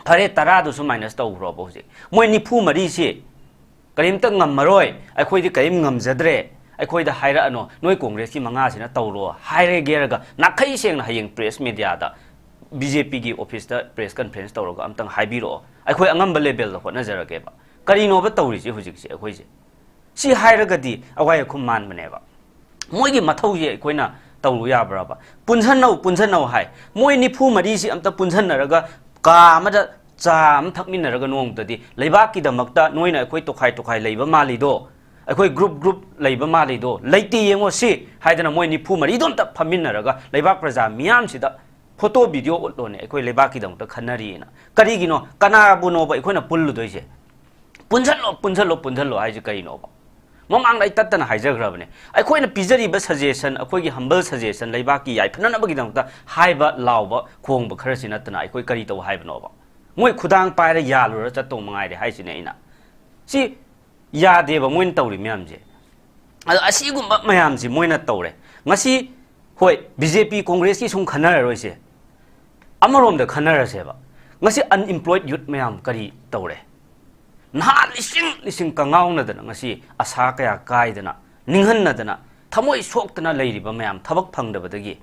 ꯐꯔꯦ, ꯇꯔꯥꯗꯨꯁꯨ minus ꯇꯧꯈ꯭ꯔꯣꯕ꯫ ꯍꯧꯖꯤꯛ ꯃꯣꯏ ꯅꯤꯐꯨ ꯃꯔꯤꯁꯤ ꯀꯔꯤꯝꯇ ꯉꯝꯃꯔꯣꯏ, ꯑꯩꯈꯣꯏꯗꯤ ꯀꯔꯤꯝ ꯉꯝꯖꯗ꯭ꯔꯦ, ꯑꯩꯈꯣꯏꯗ ꯍꯥꯏꯔꯛꯑꯅꯣ, ꯅꯣꯏ Congress ꯀꯤ ꯃꯉꯥꯁꯤꯅ ꯇꯧꯔꯣ ꯍꯥꯏꯔꯒꯦꯔꯒ, ꯅꯥꯈꯩ ꯁꯦꯡꯅ ꯍꯌꯦꯡ press media ꯗ, B J P ꯒꯤ office ꯇ press conference ꯇꯧꯔꯒ ꯑꯝꯇꯪ ꯍꯥꯏꯕꯤꯔꯛꯑꯣ, ꯑꯩꯈꯣꯏ ꯑꯉꯝꯕ level ꯗ ꯍꯣꯠꯅꯖꯔꯒꯦꯕ꯫ ꯀꯔꯤꯅꯣꯕ ꯇꯧꯔꯤꯁꯤ ꯍꯧꯖꯤꯛꯁꯦ ꯑꯩꯈꯣꯏꯁꯦ? ꯁꯤ ꯍꯥꯏꯔꯒꯗꯤ ꯑꯋꯥꯏ ꯑꯈꯨꯝ ꯃꯥꯟꯕꯅꯦꯕ꯫ ꯃꯣꯏꯒꯤ ꯃꯊꯧꯁꯦ ꯑꯩꯈꯣꯏꯅ ꯇꯧꯔꯨ ꯌꯥꯕ꯭ꯔꯕ? ꯄꯨꯟꯁꯟꯅꯧ, ꯄꯨꯟꯁꯟꯅꯧ ꯍꯥꯏ꯫ ꯃꯣꯏ ꯅꯤꯐꯨ ꯃꯔꯤꯁꯤ ꯑꯝꯇ ꯄꯨꯟꯁꯟꯅꯔꯒ ꯀꯥ ꯑꯃꯗ ꯆꯥ ꯑꯃ ꯊꯛꯃꯤꯟꯅꯔꯒ ꯅꯣꯡꯃꯇꯗꯤ ꯂꯩꯕꯥꯛꯀꯤꯗꯃꯛꯇ ꯅꯣꯏꯅ ꯑꯩꯈꯣꯏ ꯇꯣꯈꯥꯏ ꯇꯣꯈꯥꯏ ꯂꯩꯕ ꯃꯥꯜꯂꯤꯗꯣ, ꯑꯩꯈꯣꯏ group group ꯂꯩꯕ ꯃꯥꯜꯂꯤꯗꯣ, ꯂꯩꯇꯦ ꯌꯦꯡꯉꯣ ꯁꯤ ꯍꯥꯏꯗꯅ ꯃꯣꯏ ꯅꯤꯐꯨ ꯃꯔꯤꯗꯣ ꯑꯝꯇ ꯐꯝꯃꯤꯟꯅꯔꯒ ꯂꯩꯕꯥꯛ ꯄ꯭ꯔꯖꯥ ꯃꯤꯌꯥꯝꯁꯤꯗ photo video ꯎꯠꯂꯣꯅꯦ, ꯑꯩꯈꯣꯏ ꯂꯩꯕꯥꯛꯀꯤꯗꯃꯛꯇ ꯈꯟꯅꯔꯤꯑꯅ꯫ ꯀꯔꯤꯒꯤꯅꯣ? ꯀꯅꯥꯕꯨꯅꯣꯕ ꯑꯩꯈꯣꯏꯅ ꯄꯨꯜꯂꯨꯗꯣꯏꯁꯦ? ꯄꯨꯟꯁꯤꯜꯂꯣ, ꯄꯨꯟꯁꯤꯜꯂꯣ, ꯄꯨꯟꯁꯤꯜꯂꯣ ꯍꯥꯏꯁꯦ ꯀꯩꯅꯣꯕ? ꯃꯃꯥꯡꯗ ꯑꯩ ꯇꯠꯇꯅ ꯍꯥꯏꯖꯈ꯭ꯔꯕꯅꯦ, ꯑꯩꯈꯣꯏꯅ ꯄꯤꯖꯔꯤꯕ suggestion, ꯑꯩꯈꯣꯏꯒꯤ humble suggestion, ꯂꯩꯕꯥꯛꯀꯤ ꯌꯥꯏꯐꯅꯅꯕꯒꯤꯗꯃꯛꯇ ꯍꯥꯏꯕ, ꯂꯥꯎꯕ, ꯈꯣꯡꯕ ꯈꯔꯁꯤ ꯅꯠꯇꯅ ꯑꯩꯈꯣꯏ ꯀꯔꯤ ꯇꯧ ꯍꯥꯏꯕꯅꯣꯕ? ꯃꯣꯏ ꯈꯨꯗꯥꯡ ꯄꯥꯏꯔ ꯌꯥꯜꯂꯨꯔ ꯆꯠꯇꯧ ꯃꯉꯥꯏꯔꯦ ꯍꯥꯏꯁꯤꯅꯦ ꯑꯩꯅ꯫ ꯁꯤ ꯌꯥꯗꯦꯕ ꯃꯣꯏꯅ ꯇꯧꯔꯤ ꯃꯌꯥꯝꯁꯦ꯫ ꯑꯗꯣ ꯑꯁꯤꯒꯨꯝꯕ ꯃꯌꯥꯝꯁꯤ ꯃꯣꯏꯅ ꯇꯧꯔꯦ꯫ ꯉꯁꯤ, ꯍꯣꯏ, B J P Congress ꯀꯤ ꯁꯨꯝ ꯈꯟꯅꯔꯔꯣꯏꯁꯦ, ꯑꯃꯔꯣꯝꯗ ꯈꯟꯅꯔꯁꯦꯕ꯫ ꯉꯁꯤ unemployed youth ꯃꯌꯥꯝ ꯀꯔꯤ ꯇꯧꯔꯦ? ꯅꯍꯥ ꯂꯤꯁꯤꯡ ꯂꯤꯁꯤꯡ ꯀꯉꯥꯎꯅꯗꯅ, ꯉꯁꯤ ꯑꯁꯥ ꯀꯌꯥ ꯀꯥꯏꯗꯅ, ꯅꯤꯡꯍꯟꯅꯗꯅ, ꯊꯃꯣꯏ ꯁꯣꯛꯇꯅ ꯂꯩꯔꯤꯕ ꯃꯌꯥꯝ, ꯊꯕꯛ ꯐꯪꯗꯕꯗꯒꯤ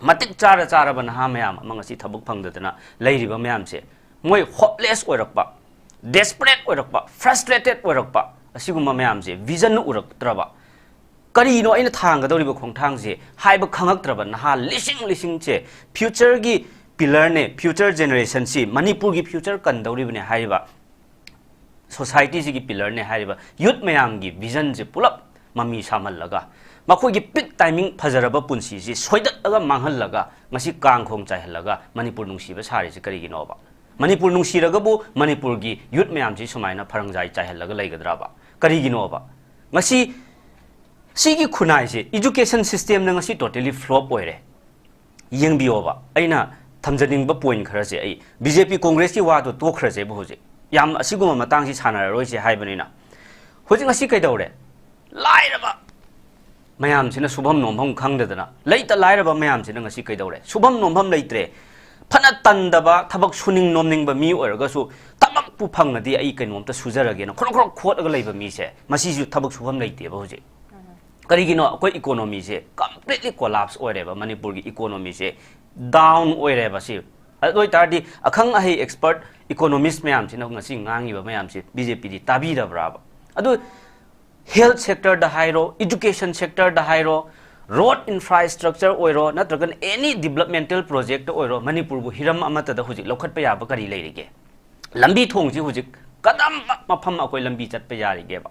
ꯃꯇꯤꯛ ꯆꯥꯔ ꯆꯥꯔꯕ ꯅꯍꯥ ꯃꯌꯥꯝ ꯑꯃ ꯉꯁꯤ ꯊꯕꯛ ꯐꯪꯗꯗꯅ ꯂꯩꯔꯤꯕ ꯃꯌꯥꯝꯁꯦ, ꯃꯣꯏ hopeless ꯑꯣꯏꯔꯛꯄ, desperate ꯑꯣꯏꯔꯛꯄ, frustrated ꯑꯣꯏꯔꯛꯄ, ꯑꯁꯤꯒꯨꯝꯕ ꯃꯌꯥꯝꯁꯦ vision ꯎꯔꯛꯇ꯭ꯔꯕ, ꯀꯔꯤꯅꯣ ꯑꯩꯅ ꯊꯥꯡꯒꯗꯧꯔꯤꯕ ꯈꯣꯡꯊꯥꯡꯁꯦ ꯍꯥꯏꯕ ꯈꯪꯉꯛꯇ꯭ꯔꯕ ꯅꯍꯥ ꯂꯤꯁꯤꯡ ꯂꯤꯁꯤꯡꯁꯦ future ꯒꯤ pillar ꯅꯦ, future generation ꯁꯤ, ꯃꯅꯤꯄꯨꯔꯒꯤ future ꯀꯟꯗꯧꯔꯤꯕꯅꯦ ꯍꯥꯏꯔꯤꯕ society ꯁꯤꯒꯤ pillar ꯅꯦ ꯍꯥꯏꯔꯤꯕ youth ꯃꯌꯥꯝꯒꯤ vision ꯁꯦ ꯄꯨꯂꯞ ꯃꯃꯤ ꯁꯥꯝꯍꯜꯂꯒ, ꯃꯈꯣꯏꯒꯤ peak timing ꯐꯖꯔꯕ ꯄꯨꯟꯁꯤꯁꯤ ꯁꯣꯏꯗꯠꯂꯒ ꯃꯥꯡꯍꯜꯂꯒ, ꯉꯁꯤ ꯀꯥꯡꯈꯣꯡ ꯆꯥꯏꯍꯜꯂꯒ ꯃꯅꯤꯄꯨꯔ ꯅꯨꯡꯁꯤꯕ ꯁꯥꯔꯤꯁꯤ ꯀꯔꯤꯒꯤꯅꯣꯕ? ꯃꯅꯤꯄꯨꯔ ꯅꯨꯡꯁꯤꯔꯒꯕꯨ ꯃꯅꯤꯄꯨꯔꯒꯤ youth ꯃꯌꯥꯝꯁꯤ ꯁꯨꯃꯥꯏꯅ ꯐꯔꯪꯖꯥꯏ ꯆꯥꯏꯍꯜꯂꯒ ꯂꯩꯒꯗ꯭ꯔꯕ? ꯀꯔꯤꯒꯤꯅꯣꯕ? ꯉꯁꯤ ꯁꯤꯒꯤ ꯈꯨꯟꯅꯥꯏꯁꯦ, education systemꯅ ꯉꯁꯤ totally flop ꯑꯣꯏꯔꯦ꯫ ꯌꯦꯡꯕꯤꯌꯣꯕ, ꯑꯩꯅ ꯊꯝꯖꯅꯤꯡꯕ point ꯈꯔꯁꯦ, ꯑꯩ B J P Congressꯀꯤ ꯋꯥꯗꯣ ꯇꯣꯛꯈ꯭ꯔꯁꯦꯕ, ꯍꯧꯖꯤꯛ ꯌꯥꯝ ꯑꯁꯤꯒꯨꯝꯕ ꯃꯇꯥꯡꯁꯤ ꯁꯥꯟꯅꯔꯔꯣꯏꯁꯦ ꯍꯥꯏꯕꯅꯤꯅ꯫ ꯍꯧꯖꯤꯛ ꯉꯁꯤ ꯀꯩꯗꯧꯔꯦ? ꯂꯥꯏꯔꯕ ꯃꯌꯥꯝꯁꯤꯅ ꯁꯨꯐꯝ ꯅꯣꯝꯐꯝ ꯈꯪꯗꯗꯅ, ꯂꯩꯇ ꯂꯥꯏꯔꯕ ꯃꯌꯥꯝꯁꯤꯅ ꯉꯁꯤ ꯀꯩꯗꯧꯔꯦ? ꯁꯨꯐꯝ ꯅꯣꯝꯐꯝ ꯂꯩꯇ꯭ꯔꯦ꯫ ꯐꯅ ꯇꯟꯗꯕ, ꯊꯕꯛ ꯁꯨꯅꯤꯡ ꯅꯣꯝꯅꯤꯡꯕ ꯃꯤ ꯑꯣꯏꯔꯒꯁꯨ, ꯊꯕꯛꯄꯨ ꯐꯪꯉꯗꯤ ꯑꯩ ꯀꯩꯅꯣꯝꯇ ꯁꯨꯖꯔꯒꯦꯅ ꯈ꯭ꯔꯣꯛ ꯈ꯭ꯔꯣꯛ ꯈꯣꯠꯂꯒ ꯂꯩꯕ ꯃꯤꯁꯦ, ꯃꯁꯤꯁꯨ ꯊꯕꯛ ꯁꯨꯐꯝ ꯂꯩꯇꯦꯕ ꯍꯧꯖꯤꯛ꯫ ꯀꯔꯤꯒꯤꯅꯣ? ꯑꯩꯈꯣꯏ economyꯁꯦ completely collapse ꯑꯣꯏꯔꯦꯕ, ꯃꯅꯤꯄꯨꯔꯒꯤ economyꯁꯦ down ꯑꯣꯏꯔꯦꯕ꯫ ꯁꯤ ꯑꯗꯨ ꯑꯣꯏꯇꯥꯔꯗꯤ, ꯑꯈꯪ ꯑꯍꯩ expert economist ꯃꯌꯥꯝꯁꯤꯅ ꯉꯁꯤ ꯉꯥꯡꯉꯤꯕ ꯃꯌꯥꯝꯁꯤ B J Pꯗꯤ ꯇꯥꯕꯤꯗꯕ꯭ꯔꯥꯕ? ꯑꯗꯨ health sectorꯗ ꯍꯥꯏꯔꯣ, education sectorꯗ ꯍꯥꯏꯔꯣ, road infrastructure ꯑꯣꯏꯔꯣ, ꯅꯠꯇ꯭ꯔꯒꯅ any developmental project ꯑꯣꯏꯔꯣ, ꯃꯅꯤꯄꯨꯔꯕꯨ ꯍꯤꯔꯝ ꯑꯃꯠꯇꯗ ꯍꯧꯖꯤꯛ ꯂꯧꯈꯠꯄ ꯌꯥꯕ ꯀꯔꯤ ꯂꯩꯔꯤꯒꯦ? ꯂꯝꯕꯤ ꯊꯣꯡꯁꯤ ꯍꯧꯖꯤꯛ ꯀꯔꯝꯕ ꯃꯐꯝ ꯑꯩꯈꯣꯏ ꯂꯝꯕꯤ ꯆꯠꯄ ꯌꯥꯔꯤꯒꯦꯕ?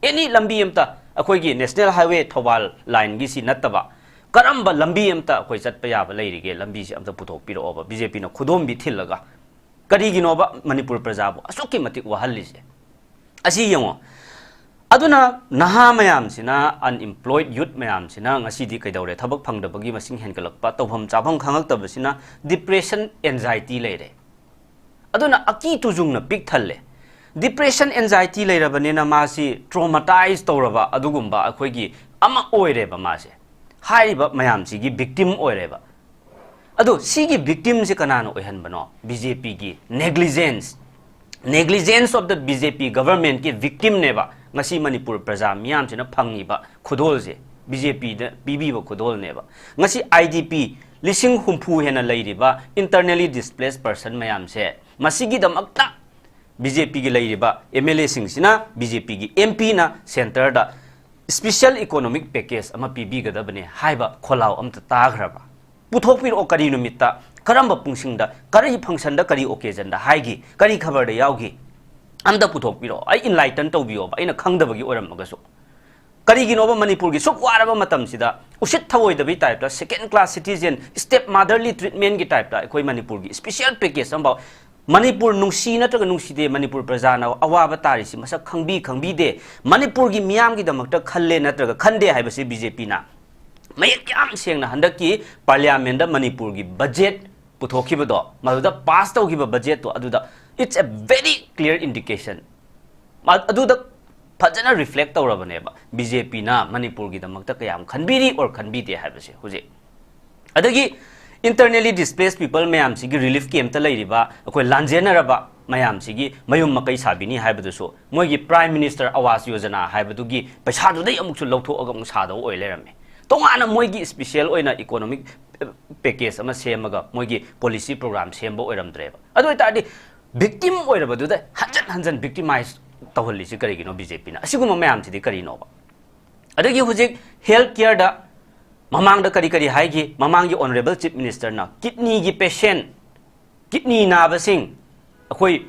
Any ꯂꯝꯕꯤ ꯑꯝꯇ, ꯑꯩꯈꯣꯏꯒꯤ National Highway ꯊꯧꯕꯥꯜ lineꯒꯤꯁꯤ ꯅꯠꯇꯕ, ꯀꯔꯝꯕ ꯂꯝꯕꯤ ꯑꯝꯇ ꯑꯩꯈꯣꯏ ꯆꯠꯄ ꯌꯥꯕ ꯂꯩꯔꯤꯒꯦ? ꯂꯝꯕꯤꯁꯤ ꯑꯝꯇ ꯄꯨꯊꯣꯛꯄꯤꯔꯛꯑꯣꯕ, B J Pꯅ ꯈꯨꯗꯣꯝꯕꯤ ꯊꯤꯜꯂꯒ꯫ ꯀꯔꯤꯒꯤꯅꯣꯕ ꯃꯅꯤꯄꯨꯔ ꯄ꯭ꯔꯖꯥꯕꯨ ꯑꯁꯨꯛꯀꯤ ꯃꯇꯤꯛ ꯋꯥꯍꯜꯂꯤꯁꯦ? ꯑꯁꯤ ꯌꯦꯡꯉꯣ꯫ ꯑꯗꯨꯅ ꯅꯍꯥ ꯃꯌꯥꯝꯁꯤꯅ, unemployed youth ꯃꯌꯥꯝꯁꯤꯅ ꯉꯁꯤꯗꯤ ꯀꯩꯗꯧꯔꯦ? ꯊꯕꯛ ꯐꯪꯗꯕꯒꯤ ꯃꯁꯤꯡ ꯍꯦꯟꯒꯠꯂꯛꯄ, ꯇꯧꯐꯝ ꯆꯥꯐꯝ ꯈꯪꯉꯛꯇꯕꯁꯤꯅ depression, anxiety ꯂꯩꯔꯦ꯫ ꯑꯗꯨꯅ ꯑꯀꯤ ꯇꯨꯖꯨꯡꯅ ꯄꯤꯛ ꯊꯜꯂꯦ꯫ Depression, anxiety ꯂꯩꯔꯕꯅꯤꯅ ꯃꯥꯁꯤ traumatize ꯇꯧꯔꯕ ꯑꯗꯨꯒꯨꯝꯕ ꯑꯩꯈꯣꯏꯒꯤ ꯑꯃ ꯑꯣꯏꯔꯦꯕ ꯃꯥꯁꯦ꯫ ꯍꯥꯏꯔꯤꯕ ꯃꯌꯥꯝꯁꯤꯒꯤ victim ꯑꯣꯏꯔꯦꯕ꯫ ꯑꯗꯣ ꯁꯤꯒꯤ victimꯁꯦ ꯀꯅꯥꯅ ꯑꯣꯏꯍꯟꯕꯅꯣ? B J Pꯒꯤ negligence, negligence of the B J P governmentꯀꯤ victimꯅꯦꯕ ꯉꯁꯤ ꯃꯅꯤꯄꯨꯔ ꯄ꯭ꯔꯖꯥ ꯃꯤꯌꯥꯝꯁꯤꯅ ꯐꯪꯉꯤꯕ ꯈꯨꯗꯣꯜꯁꯦ, B J Pꯗ ꯄꯤꯕꯤꯕ ꯈꯨꯗꯣꯜꯅꯦꯕ꯫ ꯉꯁꯤ I D P ꯂꯤꯁꯤꯡ ꯍꯨꯝꯐꯨ ꯍꯦꯟꯅ ꯂꯩꯔꯤꯕ internally displaced person ꯃꯌꯥꯝꯁꯦ, ꯃꯁꯤꯒꯤꯗꯃꯛꯇ B J Pꯒꯤ ꯂꯩꯔꯤꯕ M L Aꯁꯤꯡꯁꯤꯅ, B J Pꯒꯤ M Pꯅ centreꯗ special economic package ꯑꯃ ꯄꯤꯕꯤꯒꯗꯕꯅꯦ ꯍꯥꯏꯕ ꯈꯣꯜꯂꯥꯎ ꯑꯝꯇ ꯇꯥꯈ꯭ꯔꯕ? ꯄꯨꯊꯣꯛꯄꯤꯔꯛꯑꯣ꯫ ꯀꯔꯤ ꯅꯨꯃꯤꯠꯇ, ꯀꯔꯝꯕ functionꯗ, ꯀꯔꯤ functionꯗ, ꯀꯔꯤ occasionꯗ ꯍꯥꯏꯈꯤ, ꯀꯔꯤ ꯈꯕꯔꯗ ꯌꯥꯎꯈꯤ? ꯑꯝꯇ ꯄꯨꯊꯣꯛꯄꯤꯔꯛꯑꯣ꯫ ꯑꯩ enlighten ꯇꯧꯕꯤꯌꯣꯕ, ꯑꯩꯅ ꯈꯪꯗꯕꯒꯤ ꯑꯣꯏꯔꯝꯃꯒꯁꯨ꯫ ꯀꯔꯤꯒꯤꯅꯣꯕ ꯃꯅꯤꯄꯨꯔꯒꯤ ꯁꯨꯛ ꯋꯥꯔꯕ ꯃꯇꯝꯁꯤꯗ ꯎꯁꯤꯠ ꯊꯑꯣꯏꯗꯕꯒꯤ typeꯇ, second class citizen, step motherly treatmentꯀꯤ typeꯇ ꯑꯩꯈꯣꯏ ꯃꯅꯤꯄꯨꯔꯒꯤ special package ꯑꯃꯐꯥꯎ ꯃꯅꯤꯄꯨꯔ ꯅꯨꯡꯁꯤ ꯅꯠꯇ꯭ꯔꯒ ꯅꯨꯡꯁꯤꯗꯦ, ꯃꯅꯤꯄꯨꯔ ꯄ꯭ꯔꯖꯥꯅ ꯑꯋꯥꯕ ꯇꯥꯔꯤꯁꯤ ꯃꯁꯛ ꯈꯪꯕꯤ ꯈꯪꯕꯤꯗꯦ, ꯃꯅꯤꯄꯨꯔꯒꯤ ꯃꯤꯌꯥꯝꯒꯤꯗꯃꯛꯇ ꯈꯜꯂꯦ ꯅꯠꯇ꯭ꯔꯒ ꯈꯟꯗꯦ ꯍꯥꯏꯕꯁꯤ ꯕꯤ ꯖꯦ ꯄꯤꯅ ꯃꯌꯦꯛ ꯌꯥꯝ ꯁꯦꯡꯅ ꯍꯟꯗꯛꯀꯤ ꯄꯥꯔꯂꯤꯌꯥꯃꯦꯟꯗ ꯃꯅꯤꯄꯨꯔꯒꯤ ꯕꯖꯦꯠ ꯄꯨꯊꯣꯛꯈꯤꯕꯗꯣ, ꯃꯗꯨꯗ ꯄꯥꯁ ꯇꯧꯈꯤꯕ ꯕꯖꯦꯠꯇꯣ, ꯑꯗꯨꯗ it's a very clear indication꯫ ꯃ-, ꯑꯗꯨꯗ ꯐꯖꯅ ꯔꯤꯐ꯭ꯂꯦꯛ ꯇꯧꯔꯕꯅꯦꯕ ꯕꯤ ꯖꯦ ꯄꯤꯅ ꯃꯅꯤꯄꯨꯔꯒꯤꯗꯃꯛꯇ ꯀꯌꯥꯝ ꯈꯟꯕꯤꯔꯤ or ꯈꯟꯕꯤꯗꯦ ꯍꯥꯏꯕꯁꯦ꯫ ꯍꯧꯖꯤꯛ ꯑꯗꯒꯤ internally displaced people ꯃꯌꯥꯝꯁꯤꯒꯤ relief camp ꯇ ꯂꯩꯔꯤꯕ ꯑꯩꯈꯣꯏ ꯂꯥꯟꯖꯦꯟꯅꯔꯕ ꯃꯌꯥꯝꯁꯤꯒꯤ ꯃꯌꯨꯝ ꯃꯀꯩ ꯁꯥꯕꯤꯅꯤ ꯍꯥꯏꯕꯗꯨꯁꯨ ꯃꯣꯏꯒꯤ Prime Minister Awas Yojana ꯍꯥꯏꯕꯗꯨꯒꯤ ꯄꯩꯁꯥꯗꯨꯗꯩ ꯑꯃꯨꯛꯁꯨ ꯂꯧꯊꯣꯛꯑꯒ ꯑꯃꯨꯛ ꯁꯥꯗꯧ ꯑꯣꯏ ꯂꯩꯔꯝꯃꯦ꯫ ꯇꯣꯉꯥꯟꯅ ꯃꯣꯏꯒꯤ special ꯑꯣꯏꯅ economic package ꯑꯃ ꯁꯦꯝꯃꯒ ꯃꯣꯏꯒꯤ policy program ꯁꯦꯝꯕ ꯑꯣꯏꯔꯝꯗ꯭ꯔꯦꯕ꯫ ꯑꯗꯨ ꯑꯣꯏꯇꯥꯔꯗꯤ victim ꯑꯣꯏꯔꯕꯗꯨꯗ ꯍꯟꯖꯟ ꯍꯟꯖꯟ victimize ꯇꯧꯍꯜꯂꯤꯁꯤ ꯀꯔꯤꯒꯤꯅꯣ ꯕꯤ ꯖꯦ ꯄꯤꯅ? ꯑꯁꯤꯒꯨꯝꯕ ꯃꯌꯥꯝꯁꯤꯗꯤ ꯀꯔꯤꯅꯣꯕ? ꯑꯗꯒꯤ ꯍꯧꯖꯤꯛ health care ꯗ ꯃꯃꯥꯡꯗ ꯀꯔꯤ ꯀꯔꯤ ꯍꯥꯏꯈꯤ? ꯃꯃꯥꯡꯒꯤ Honourable Chief Minister ꯅ kidney ꯒꯤ patient, kidney ꯅꯥꯕꯁꯤꯡ ꯑꯩꯈꯣꯏ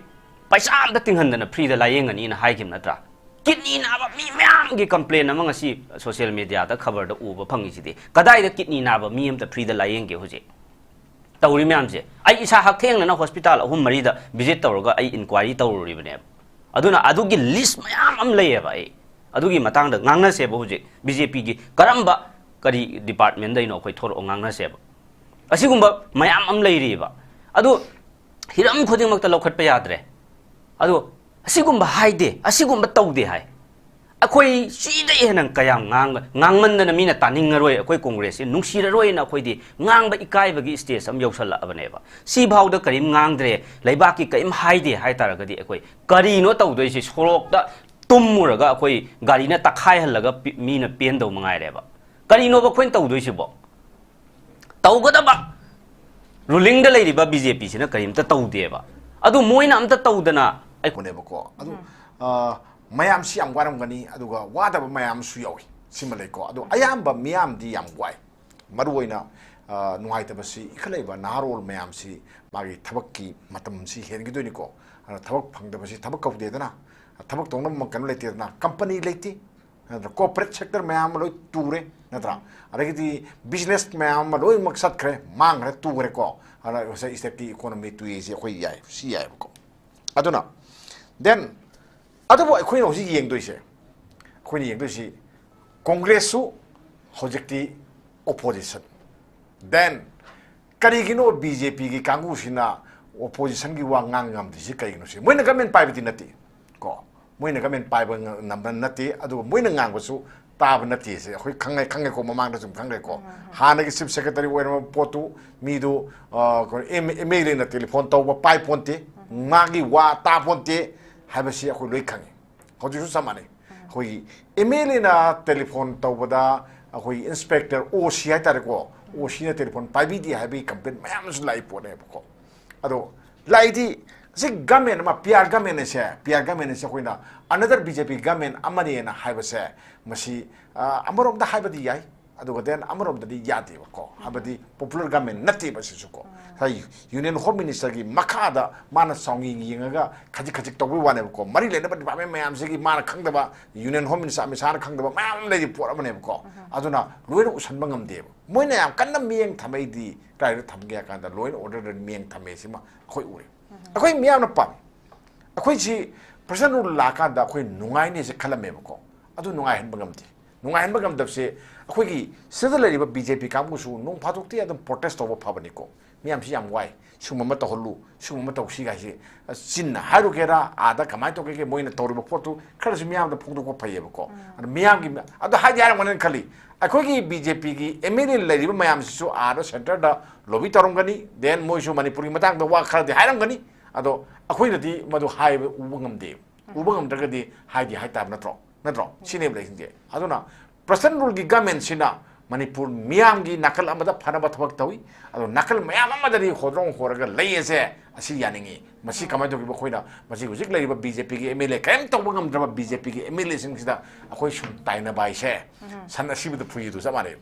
ꯄꯩꯁꯥ ꯑꯝꯇ ꯇꯤꯡꯍꯟꯗꯅ free ꯗ ꯂꯥꯌꯦꯡꯒꯅꯤꯅ ꯍꯥꯏꯈꯤꯕ ꯅꯠꯇ꯭ꯔꯥ? Kidney ꯅꯥꯕ ꯃꯤ ꯃꯌꯥꯝꯒꯤ complain ꯑꯃ ꯉꯁꯤ social media ꯗ ꯈꯕꯔꯗ ꯎꯕ ꯐꯪꯉꯤꯁꯤꯗꯤ꯫ ꯀꯗꯥꯏꯗ kidney ꯅꯥꯕ ꯃꯤ ꯑꯝꯇ free ꯗ ꯂꯥꯌꯦꯡꯒꯦ ꯍꯧꯖꯤꯛ? ꯇꯧꯔꯤ ꯃꯌꯥꯝꯁꯦ꯫ ꯑꯩ ꯏꯁꯥ ꯍꯛꯊꯦꯡꯅꯅ hospital ꯑꯍꯨꯝ ꯃꯔꯤꯗ visit ꯇꯧꯔꯒ ꯑꯩ inquiry ꯇꯧꯔꯨꯔꯤꯕꯅꯦꯕ꯫ ꯑꯗꯨꯅ ꯑꯗꯨꯒꯤ list ꯃꯌꯥꯝ ꯑꯃ ꯂꯩꯌꯦꯕ꯫ ꯑꯩ ꯑꯗꯨꯒꯤ ꯃꯇꯥꯡꯗ ꯉꯥꯡꯅꯁꯦꯕ ꯍꯧꯖꯤꯛ꯫ ꯕꯤ ꯖꯦ ꯄꯤꯒꯤ ꯀꯔꯝꯕ, ꯀꯔꯤ department ꯗꯩꯅꯣ ꯑꯩꯈꯣꯏ ꯊꯣꯔꯛꯑꯣ ꯉꯥꯡꯅꯁꯦꯕ꯫ ꯑꯁꯤꯒꯨꯝꯕ ꯃꯌꯥꯝ ꯑꯃ ꯂꯩꯔꯤꯕ꯫ ꯑꯗꯨ ꯍꯤꯔꯝ ꯈꯨꯗꯤꯡꯃꯛꯇ ꯂꯧꯈꯠꯄ ꯌꯥꯗ꯭ꯔꯦ꯫ ꯑꯗꯣ ꯑꯁꯤꯒꯨꯝꯕ ꯍꯥꯏꯗꯦ, ꯑꯁꯤꯒꯨꯝꯕ ꯇꯧꯗꯦ ꯍꯥꯏ꯫ ꯑꯩꯈꯣꯏ ꯁꯤꯗꯩ ꯍꯦꯟꯅ ꯀꯌꯥꯝ ꯉꯥꯡꯕ, ꯉꯥꯡꯃꯟꯗꯅ ꯃꯤꯅ ꯇꯥꯅꯤꯡꯉꯔꯣꯏ, ꯑꯩꯈꯣꯏ ꯀꯣꯡꯒ꯭ꯔꯦꯁꯁꯤ ꯅꯨꯡꯁꯤꯔꯔꯣꯏꯅ ꯑꯩꯈꯣꯏꯗꯤ ꯉꯥꯡꯕ ꯏꯀꯥꯏꯕꯒꯤ stage ꯑꯃ ꯌꯧꯁꯜꯂꯛꯑꯕꯅꯦꯕ꯫ ꯁꯤꯐꯥꯎꯗ ꯀꯔꯤꯝ ꯉꯥꯡꯗ꯭ꯔꯦ, ꯂꯩꯕꯥꯛꯀꯤ ꯀꯔꯤꯝ ꯍꯥꯏꯗꯦ ꯍꯥꯏ ꯇꯥꯔꯒꯗꯤ ꯑꯩꯈꯣꯏ ꯀꯔꯤꯅꯣ ꯇꯧꯗꯣꯏꯁꯤ? ꯁꯣꯔꯣꯛꯇ ꯇꯨꯝꯃꯨꯔꯒ ꯑꯩꯈꯣꯏ ꯒꯥꯔꯤꯅ ꯇꯛꯈꯥꯏꯍꯜꯂꯒ ꯄꯤ-, ꯃꯤꯅ ꯄꯦꯟꯗꯧ ꯃꯉꯥꯏꯔꯦꯕ꯫ ꯀꯔꯤꯅꯣꯕ ꯑꯩꯈꯣꯏꯅ ꯇꯧꯗꯣꯏꯁꯤꯕꯣ? ꯇꯧꯒꯗꯕ ruling ꯗ ꯂꯩꯔꯤꯕ ꯕꯤ ꯖꯦ ꯄꯤ ꯁꯤꯅ ꯀꯔꯤꯝꯇ ꯇꯧꯗꯦꯕ꯫ ꯑꯗꯨ ꯃꯣꯏꯅ ꯑꯝꯇ ꯇꯧꯗꯅ ꯑꯩ ꯎꯅꯦꯕꯀꯣ꯫ ꯑꯗꯨ, ꯎꯝ꯫ ꯑ, ꯃꯌꯥꯝꯁꯤ ꯌꯥꯝ ꯋꯥꯔꯝꯒꯅꯤ, ꯑꯗꯨꯒ ꯋꯥꯗꯕ ꯃꯌꯥꯝꯁꯨ ꯌꯥꯎꯏ꯫ ꯁꯤꯃ ꯂꯩꯀꯣ꯫ ꯑꯗꯣ ꯑꯌꯥꯝꯕ ꯃꯤꯌꯥꯝꯗꯤ ꯌꯥꯝ ꯋꯥꯏ꯫ ꯃꯔꯨꯑꯣꯏꯅ, ꯑ, ꯅꯨꯡꯉꯥꯏꯇꯕꯁꯤ ꯏꯟꯈꯠꯂꯛꯏꯕ ꯅꯍꯥꯔꯣꯜ ꯃꯌꯥꯝꯁꯤ ꯃꯥꯒꯤ ꯊꯕꯛꯀꯤ ꯃꯇꯝꯁꯤ ꯍꯦꯟꯈꯤꯗꯣꯏꯅꯤꯀꯣ꯫ ꯑꯗꯨꯅ ꯊꯕꯛ ꯐꯪꯗꯕꯁꯤ ꯊꯕꯛ ꯀꯧꯗꯦꯗꯅ, ꯊꯕꯛ ꯇꯧꯅꯕ ꯀꯩꯅꯣ ꯂꯩꯇꯦꯗꯅ, company ꯂꯩꯇꯦ꯫ ꯅꯠꯇ꯭ꯔꯥ? Corporate sector ꯃꯌꯥꯝ ꯑꯃ ꯂꯣꯏ ꯇꯨꯔꯦ, ꯅꯠꯇ꯭ꯔꯥ? ꯑꯗꯒꯤꯗꯤ business ꯃꯌꯥꯝ ꯑꯃ ꯂꯣꯏꯅꯃꯛ ꯆꯠꯈ꯭ꯔꯦ, ꯃꯥꯡꯈ꯭ꯔꯦ, ꯇꯨꯈ꯭ꯔꯦꯀꯣ꯫ ꯑꯗ ꯉꯁꯥꯏ stateꯀꯤ economy ꯇꯨꯏꯁꯦ ꯑꯩꯈꯣꯏ ꯌꯥꯏ, ꯁꯤ ꯌꯥꯏꯑꯕꯀꯣ꯫ ꯑꯗꯨꯅ then, ꯑꯗꯨꯕꯨ ꯑꯩꯈꯣꯏꯅ ꯍꯧꯖꯤꯛ ꯌꯦꯡꯗꯣꯏꯁꯦ, ꯑꯩꯈꯣꯏꯅ ꯌꯦꯡꯗꯣꯏꯁꯤ Congressꯁꯨ ꯍꯧꯖꯤꯛꯇꯤ opposition, then ꯀꯔꯤꯒꯤꯅꯣ BJPꯒꯤ ꯀꯥꯡꯕꯨꯁꯤꯅ oppositionꯒꯤ ꯋꯥ ꯉꯥꯡ ꯉꯝꯗ꯭ꯔꯤꯁꯤ ꯀꯔꯤꯒꯤꯅꯣ? ꯁꯤ ꯃꯣꯏꯅ government ꯄꯥꯏꯕꯗꯤ ꯅꯠꯇꯦ ꯀꯣ, ꯃꯣꯏꯅ government ꯄꯥꯏꯕ ꯉ-, ꯉꯝꯕ ꯅꯠꯇꯦ꯫ ꯑꯗꯨꯒ ꯃꯣꯏꯅ ꯉꯥꯡꯕꯁꯨ ꯇꯥꯕ ꯅꯠꯇꯦ꯫ ꯁꯦ ꯑꯩꯈꯣꯏ ꯈꯪꯉꯦ, ꯈꯪꯉꯦꯀꯣ, ꯃꯃꯥꯡꯗꯁꯨ ꯑꯗꯨꯝ ꯈꯪꯈ꯭ꯔꯦꯀꯣ꯫ ꯍꯥꯟꯅꯒꯤ chief secretary ꯑꯣꯏꯔꯝꯕ ꯄꯣꯠꯇꯨ ꯃꯤꯗꯨ, ꯑ, ꯑꯩꯈꯣꯏ ꯑꯦꯝ-, MLAꯅ telephone ꯇꯧꯕ ꯄꯥꯏ ꯄꯣꯟꯇꯦ, ꯃꯥꯒꯤ ꯋꯥ ꯇꯥ ꯄꯣꯟꯇꯦ ꯍꯥꯏꯕꯁꯤ ꯑꯩꯈꯣꯏ ꯂꯣꯏ ꯈꯪꯉꯤ꯫ ꯍꯧꯖꯤꯛꯁꯨ ꯆꯞ ꯃꯥꯟꯅꯩ꯫ ꯑꯩꯈꯣꯏꯒꯤ MLAꯅ telephone ꯇꯧꯕꯗ ꯑꯩꯈꯣꯏꯒꯤ inspector, OC ꯍꯥꯏꯇꯥꯔꯦꯀꯣ, OCꯅ telephone ꯄꯥꯏꯕꯤꯗꯦ ꯍꯥꯏꯕꯒꯤ complaint ꯃꯌꯥꯝ ꯑꯃꯁꯨ ꯂꯥꯛꯏ ꯄꯣꯠꯅꯦꯕꯀꯣ꯫ ꯑꯗꯣ ꯂꯥꯛꯏꯗꯤ ꯁꯤ government ꯑꯃ, PR government ꯑꯁꯦ, PR government ꯑꯁꯦ ꯑꯩꯈꯣꯏꯅ another BJP government ꯑꯃꯅꯦꯅ ꯍꯥꯏꯕꯁꯦ, ꯃꯁꯤ, ꯑ, ꯑꯃꯔꯣꯝꯗ ꯍꯥꯏꯕꯗꯤ ꯌꯥꯏ, ꯑꯗꯨꯒ then ꯑꯃꯔꯣꯝꯗꯗꯤ ꯌꯥꯗꯦꯕꯀꯣ, ꯍꯥꯏꯕꯗꯤ popular government ꯅꯠꯇꯦꯕ ꯁꯤꯁꯨꯀꯣ꯫ ꯉꯁꯥꯏ Union Home Ministerꯒꯤ ꯃꯈꯥꯗ ꯃꯥꯅ ꯆꯥꯎꯉꯤ ꯌꯦꯡꯉꯒ ꯈꯖꯤꯛ ꯈꯖꯤꯛ ꯇꯧꯕꯩ ꯋꯥꯅꯦꯕꯀꯣ꯫ ꯃꯔꯤ ꯂꯩꯅꯕ department ꯃꯌꯥꯝꯁꯤꯒꯤ ꯃꯥꯅ ꯈꯪꯗꯕ, Union Home Minister ꯑꯃꯤꯠ ꯁꯥꯍꯅ ꯈꯪꯗꯕ ꯃꯌꯥꯝ ꯑꯃ ꯂꯩꯔꯤ ꯄꯣꯠ ꯑꯃꯅꯦꯕꯀꯣ꯫ ꯑꯗꯨꯅ ꯂꯣꯏꯅ ꯎꯁꯟꯕ ꯉꯝꯗꯦꯕ꯫ ꯃꯣꯏꯅ ꯌꯥꯝ ꯀꯟꯅ ꯃꯤꯠꯌꯦꯡ ꯊꯝꯃꯛꯏꯗꯤ ꯀꯗꯥꯏꯗ ꯊꯝꯒꯦ ꯍꯥꯏ ꯀꯥꯟꯗ ꯂꯣꯏꯅ order ꯃꯤꯠꯌꯦꯡ ꯊꯝꯃꯦ꯫ ꯁꯤꯃ ꯑꯩꯈꯣꯏ ꯎꯔꯦ꯫ ꯑꯩꯈꯣꯏ ꯃꯤꯌꯥꯝꯅ ꯄꯥꯝꯃꯤ꯫ ꯑꯩꯈꯣꯏꯁꯤ President Rule ꯂꯥꯛꯑꯀꯥꯟꯗ ꯑꯩꯈꯣꯏ ꯅꯨꯡꯉꯥꯏꯅꯦꯁꯦ ꯈꯜꯂꯝꯃꯦꯕꯀꯣ꯫ ꯑꯗꯨ ꯅꯨꯡꯉꯥꯏꯍꯟꯕ ꯉꯝꯗꯦ꯫ ꯅꯨꯡꯉꯥꯏꯍꯟꯕ ꯉꯝꯗꯕꯁꯦ ꯑꯩꯈꯣꯏꯒꯤ ꯁꯤꯗ ꯂꯩꯔꯤꯕ BJP ꯀꯥꯡꯕꯨꯁꯨ ꯅꯣꯡ ꯐꯥꯗꯣꯛꯇꯤ ꯑꯗꯨꯝ protest ꯇꯧꯕ ꯐꯕꯅꯤꯀꯣ꯫ ꯃꯤꯌꯥꯝꯁꯤ ꯌꯥꯝ ꯋꯥꯏ, ꯁꯤꯒꯨꯝꯕ ꯑꯃ ꯇꯧꯍꯜꯂꯨ, ꯁꯤꯒꯨꯝꯕ ꯑꯃ ꯇꯧꯁꯤ ꯍꯥꯏꯁꯤ, ꯑ, ꯆꯤꯟꯅ ꯍꯥꯏꯔꯨꯒꯦꯔꯥ, ꯑꯥꯗ ꯀꯃꯥꯏꯅ ꯇꯧꯒꯦ, ꯃꯣꯏꯅ ꯇꯧꯔꯤꯕ ꯄꯣꯠꯇꯨ ꯈꯔꯁꯨ ꯃꯤꯌꯥꯝꯗ ꯐꯣꯡꯗꯣꯛꯄ ꯐꯩꯌꯦꯕꯀꯣ꯫ ꯑꯗꯨ ꯃꯤꯌꯥꯝꯒꯤ, ꯑꯗꯨ ꯍꯥꯏꯗꯤ ꯍꯥꯏꯔꯝꯒꯅꯤꯅ ꯈꯜꯂꯤ꯫ ꯑꯩꯈꯣꯏꯒꯤ BJPꯒꯤ MLA ꯂꯩꯔꯤꯕ ꯃꯌꯥꯝꯁꯤꯁꯨ ꯑꯥꯗ centreꯗ lobby ꯇꯧꯔꯝꯒꯅꯤ, then ꯃꯣꯏꯁꯨ ꯃꯅꯤꯄꯨꯔꯒꯤ ꯃꯇꯥꯡꯗ ꯋꯥ ꯈꯔꯗꯤ ꯍꯥꯏꯔꯝꯒꯅꯤ꯫ ꯑꯗꯣ ꯑꯩꯈꯣꯏꯅꯗꯤ ꯃꯗꯨ ꯍꯥꯏꯕ ꯎꯕ ꯉꯝꯗꯦ꯫ ꯎꯕ ꯉꯝꯗ꯭ꯔꯒꯗꯤ ꯍꯥꯏꯗꯤ ꯍꯥꯏꯇꯥꯕ ꯅꯠꯇ꯭ꯔꯣ? ꯅꯠꯇ꯭ꯔꯣ? ꯁꯤꯅꯦꯕ ꯂꯩꯁꯤꯡꯁꯦ꯫ ꯑꯗꯨꯅ President Ruleꯒꯤ governmentꯁꯤꯅ ꯃꯅꯤꯄꯨꯔ ꯃꯤꯌꯥꯝꯒꯤ ꯅꯥꯀꯜ ꯑꯃꯗ ꯐꯅꯕ ꯊꯕꯛ ꯇꯧꯏ, ꯑꯗꯣ ꯅꯥꯀꯜ ꯃꯌꯥꯝ ꯑꯃꯗꯗꯤ ꯍꯣꯗ꯭ꯔꯣꯡ ꯍꯣꯔꯒ ꯂꯩ ꯑꯁꯦ ꯑꯁꯤ ꯌꯥꯅꯤꯡꯉꯤ꯫ ꯃꯁꯤ ꯀꯃꯥꯏꯅ ꯇꯧꯒꯦꯕꯨ ꯑꯩꯈꯣꯏꯅ ꯃꯁꯤ ꯍꯧꯖꯤꯛ ꯂꯩꯔꯤꯕ BJPꯒꯤ MLA, ꯀꯔꯤꯝ ꯇꯧꯕ ꯉꯝꯗ꯭ꯔꯕ BJPꯒꯤ MLAꯁꯤꯡꯁꯤꯗ ꯑꯩꯈꯣꯏ ꯁꯨꯝ ꯇꯥꯏꯅꯕ ꯍꯥꯏꯁꯦ ꯁꯟ ꯑꯁꯤꯕꯗ ꯐꯨꯏꯗꯨ ꯆꯞ ꯃꯥꯟꯅꯩ꯫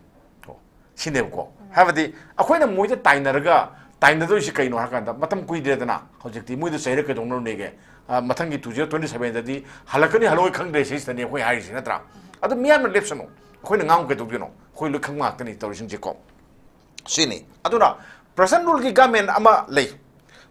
ꯀꯣ꯫ ꯁꯤꯅꯦꯕꯀꯣ꯫ ꯍꯥꯏꯕꯗꯤ ꯑꯩꯈꯣꯏꯅ ꯃꯣꯏꯗ ꯇꯥꯏꯅꯔꯒ, ꯇꯥꯏꯅꯗꯣꯏꯁꯤ ꯀꯩꯅꯣ ꯍꯥꯏ ꯀꯥꯟꯗ ꯃꯇꯝ ꯀꯨꯏꯗ꯭ꯔꯦꯗꯅ꯫ ꯍꯧꯖꯤꯛꯇꯤ ꯃꯣꯏꯗ ꯆꯩꯔ ꯀꯩꯗꯧꯅꯔꯨꯅꯦꯒꯦ? ꯑ, ꯃꯊꯪꯒꯤ two zero twenty sevenꯗꯗꯤ ꯍꯜꯂꯛꯀꯅꯤ ꯍꯜꯂꯛꯑꯣꯏ ꯈꯪꯗ꯭ꯔꯦ ꯁꯤꯁꯤꯗꯅꯤ ꯑꯩꯈꯣꯏ ꯍꯥꯏꯔꯤꯁꯤ ꯅꯠꯇ꯭ꯔꯥ? ꯑꯗꯨ ꯃꯤꯌꯥꯝꯅ ꯂꯦꯞꯁꯅꯨ, ꯑꯩꯈꯣꯏꯅ ꯉꯥꯡꯕ ꯀꯩꯗꯧꯗꯣꯏꯅꯣ? ꯑꯩꯈꯣꯏ ꯂꯣꯏ ꯈꯪꯕ ꯉꯥꯛꯇꯅꯤ ꯇꯧꯔꯤꯁꯤꯡꯁꯦꯀꯣ꯫ ꯁꯤꯅꯤ꯫ ꯑꯗꯨꯅ personal rule ꯒꯤ government ꯑꯃ ꯂꯩ꯫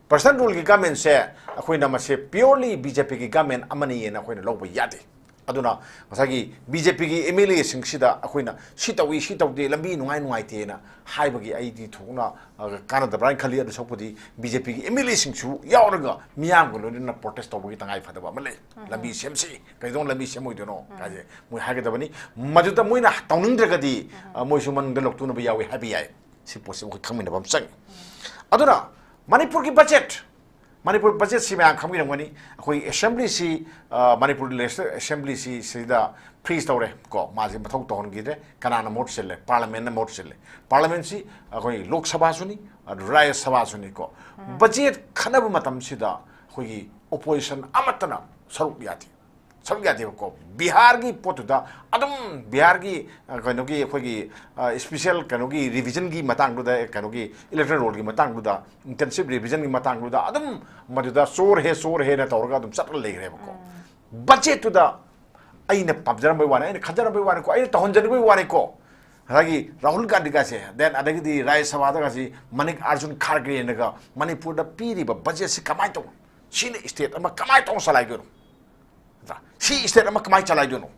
Personal rule ꯒꯤ government ꯁꯦ ꯑꯩꯈꯣꯏꯅ ꯃꯁꯦ purely B J P ꯒꯤ government ꯑꯃꯅꯤꯅ ꯑꯩꯈꯣꯏꯅ ꯂꯧꯕ ꯌꯥꯗꯦ꯫ ꯑꯗꯨꯅ ꯉꯁꯥꯏꯒꯤ B J P ꯒꯤ M L A ꯁꯤꯡꯁꯤꯗ ꯑꯩꯈꯣꯏꯅ ꯁꯤ ꯇꯧꯏ, ꯁꯤ ꯇꯧꯗꯦ, ꯂꯝꯕꯤ ꯅꯨꯡꯉꯥꯏ ꯅꯨꯡꯉꯥꯏꯇꯦꯅ ꯍꯥꯏꯕꯒꯤ ꯑꯩꯗꯤ ꯊꯣꯏꯗꯣꯛꯅ, ꯑ, ꯀꯥꯟꯅꯗꯕ꯭ꯔꯥ ꯍꯥꯏꯅ ꯈꯜꯂꯤ꯫ ꯑꯗꯨ ꯁꯔꯨꯛꯄꯨꯗꯤ B J P ꯒꯤ M L A ꯁꯤꯡꯁꯨ ꯌꯥꯎꯔꯒ ꯃꯤꯌꯥꯝꯒ ꯂꯣꯏꯅꯅ protest ꯇꯧꯕꯒꯤ ꯇꯉꯥꯏ ꯐꯗꯕ ꯑꯃ ꯂꯩ꯫ ꯂꯝꯕꯤ ꯁꯦꯝꯁꯤ, ꯀꯩꯗꯧꯅ ꯂꯝꯕꯤ ꯁꯦꯝꯃꯣꯏꯗꯣꯏꯅꯣ ꯀꯥꯏꯁꯦ ꯃꯣꯏ ꯍꯥꯏꯒꯗꯕꯅꯤ꯫ ꯃꯗꯨꯗ ꯃꯣꯏꯅ ꯇꯧꯅꯤꯡꯗ꯭ꯔꯒꯗꯤ, ꯑ, ꯃꯣꯏꯁꯨ ꯃꯅꯨꯡꯗ ꯂꯧꯊꯣꯛꯅꯕ ꯌꯥꯎꯏ ꯍꯥꯏꯕ ꯌꯥꯏ꯫ ꯁꯤ ꯄꯣꯠꯁꯤ ꯑꯩꯈꯣꯏ ꯈꯪꯃꯤꯟꯅꯕ ꯑꯃ ꯆꯪꯉꯤ꯫ ꯑꯗꯨꯅ ꯃꯅꯤꯄꯨꯔꯒꯤ budget, ꯃꯅꯤꯄꯨꯔ budget ꯁꯤ ꯃꯌꯥꯝ ꯈꯪꯕꯤꯔꯝꯒꯅꯤ꯫ ꯑꯩꯈꯣꯏ assembly ꯁꯤ, ꯑ, ꯃꯅꯤꯄꯨꯔ legislative assembly ꯁꯤ ꯁꯤꯗ freeze ꯇꯧꯔꯦ ꯀꯣ, ꯃꯥꯁꯤ ꯃꯊꯧ ꯇꯧꯍꯟꯈꯤꯗ꯭ꯔꯦ꯫ ꯀꯅꯥꯅ ꯃꯍꯨꯠ ꯁꯤꯜꯂꯦ? Parliament ꯅ ꯃꯍꯨꯠ ꯁꯤꯜꯂꯦ꯫ Parliament ꯁꯤ ꯑꯩꯈꯣꯏ ꯂꯣꯛ ꯁꯚꯥꯁꯨꯅꯤ, ꯑꯗꯨ ꯔꯥꯖ꯭ꯌ ꯁꯚꯥꯁꯨꯅꯤ ꯀꯣ꯫ Budget ꯈꯟꯅꯕ ꯃꯇꯝꯁꯤꯗ ꯑꯩꯈꯣꯏꯒꯤ opposition ꯑꯃꯠꯇꯅ ꯁꯔꯨꯛ ꯌꯥꯗꯦ꯫ ꯁꯔꯨꯛ ꯌꯥꯗꯦꯕꯀꯣ꯫ ꯕꯤꯍꯥꯔꯒꯤ ꯄꯣꯠꯇꯨꯗ ꯑꯗꯨꯝ ꯕꯤꯍꯥꯔꯒꯤ, ꯑ, ꯀꯩꯅꯣꯒꯤ ꯑꯩꯈꯣꯏꯒꯤ, ꯑ, special ꯀꯩꯅꯣꯒꯤ revision ꯒꯤ ꯃꯇꯥꯡꯗꯨꯗ, ꯀꯩꯅꯣꯒꯤ electoral roll ꯒꯤ ꯃꯇꯥꯡꯗꯨꯗ, intensive revision ꯒꯤ ꯃꯇꯥꯡꯗꯨꯗ ꯑꯗꯨꯝ ꯃꯗꯨꯗ ꯆꯣꯔ ꯍꯦ, ꯆꯣꯔ ꯍꯦꯅ ꯇꯧꯔꯒ ꯑꯗꯨꯝ ꯆꯠꯂ ꯂꯩꯈ꯭ꯔꯦꯕꯀꯣ꯫ Budget ꯇꯨꯗ ꯑꯩꯅ ꯄꯥꯝꯖꯔꯝꯕꯩ ꯋꯥꯅꯤ, ꯑꯩꯅ ꯈꯟꯖꯔꯝꯕꯩ ꯋꯥꯅꯤꯀꯣ, ꯑꯩꯅ ꯇꯧꯍꯟꯖꯅꯤꯡꯕꯩ ꯋꯥꯅꯤꯀꯣ꯫ ꯉꯁꯥꯏꯒꯤ ꯔꯥꯍꯨꯜ ꯒꯥꯟꯙꯤ ꯒꯥꯏꯁꯦ, then ꯑꯗꯒꯤꯗꯤ ꯔꯥꯖ꯭ꯌ ꯁꯚꯥꯗ ꯉꯁꯤ ꯃꯅꯤꯛ ꯑꯥꯔꯖꯨꯟ ꯈꯥꯔꯒꯦꯅꯒ ꯃꯅꯤꯄꯨꯔꯗ ꯄꯤꯔꯤꯕ budget ꯁꯤ ꯀꯃꯥꯏꯅ ꯇꯧꯕ? ꯁꯤꯅ state ꯑꯃ ꯀꯃꯥꯏꯅ ꯇꯧꯅ ꯆꯂꯥꯏꯗꯣꯏꯅꯣ? ꯅꯠꯇ꯭ꯔꯥ? ꯁꯤ state ꯑꯃ ꯀꯃꯥꯏꯅ ꯆꯂꯥꯏꯗꯣꯏꯅꯣ?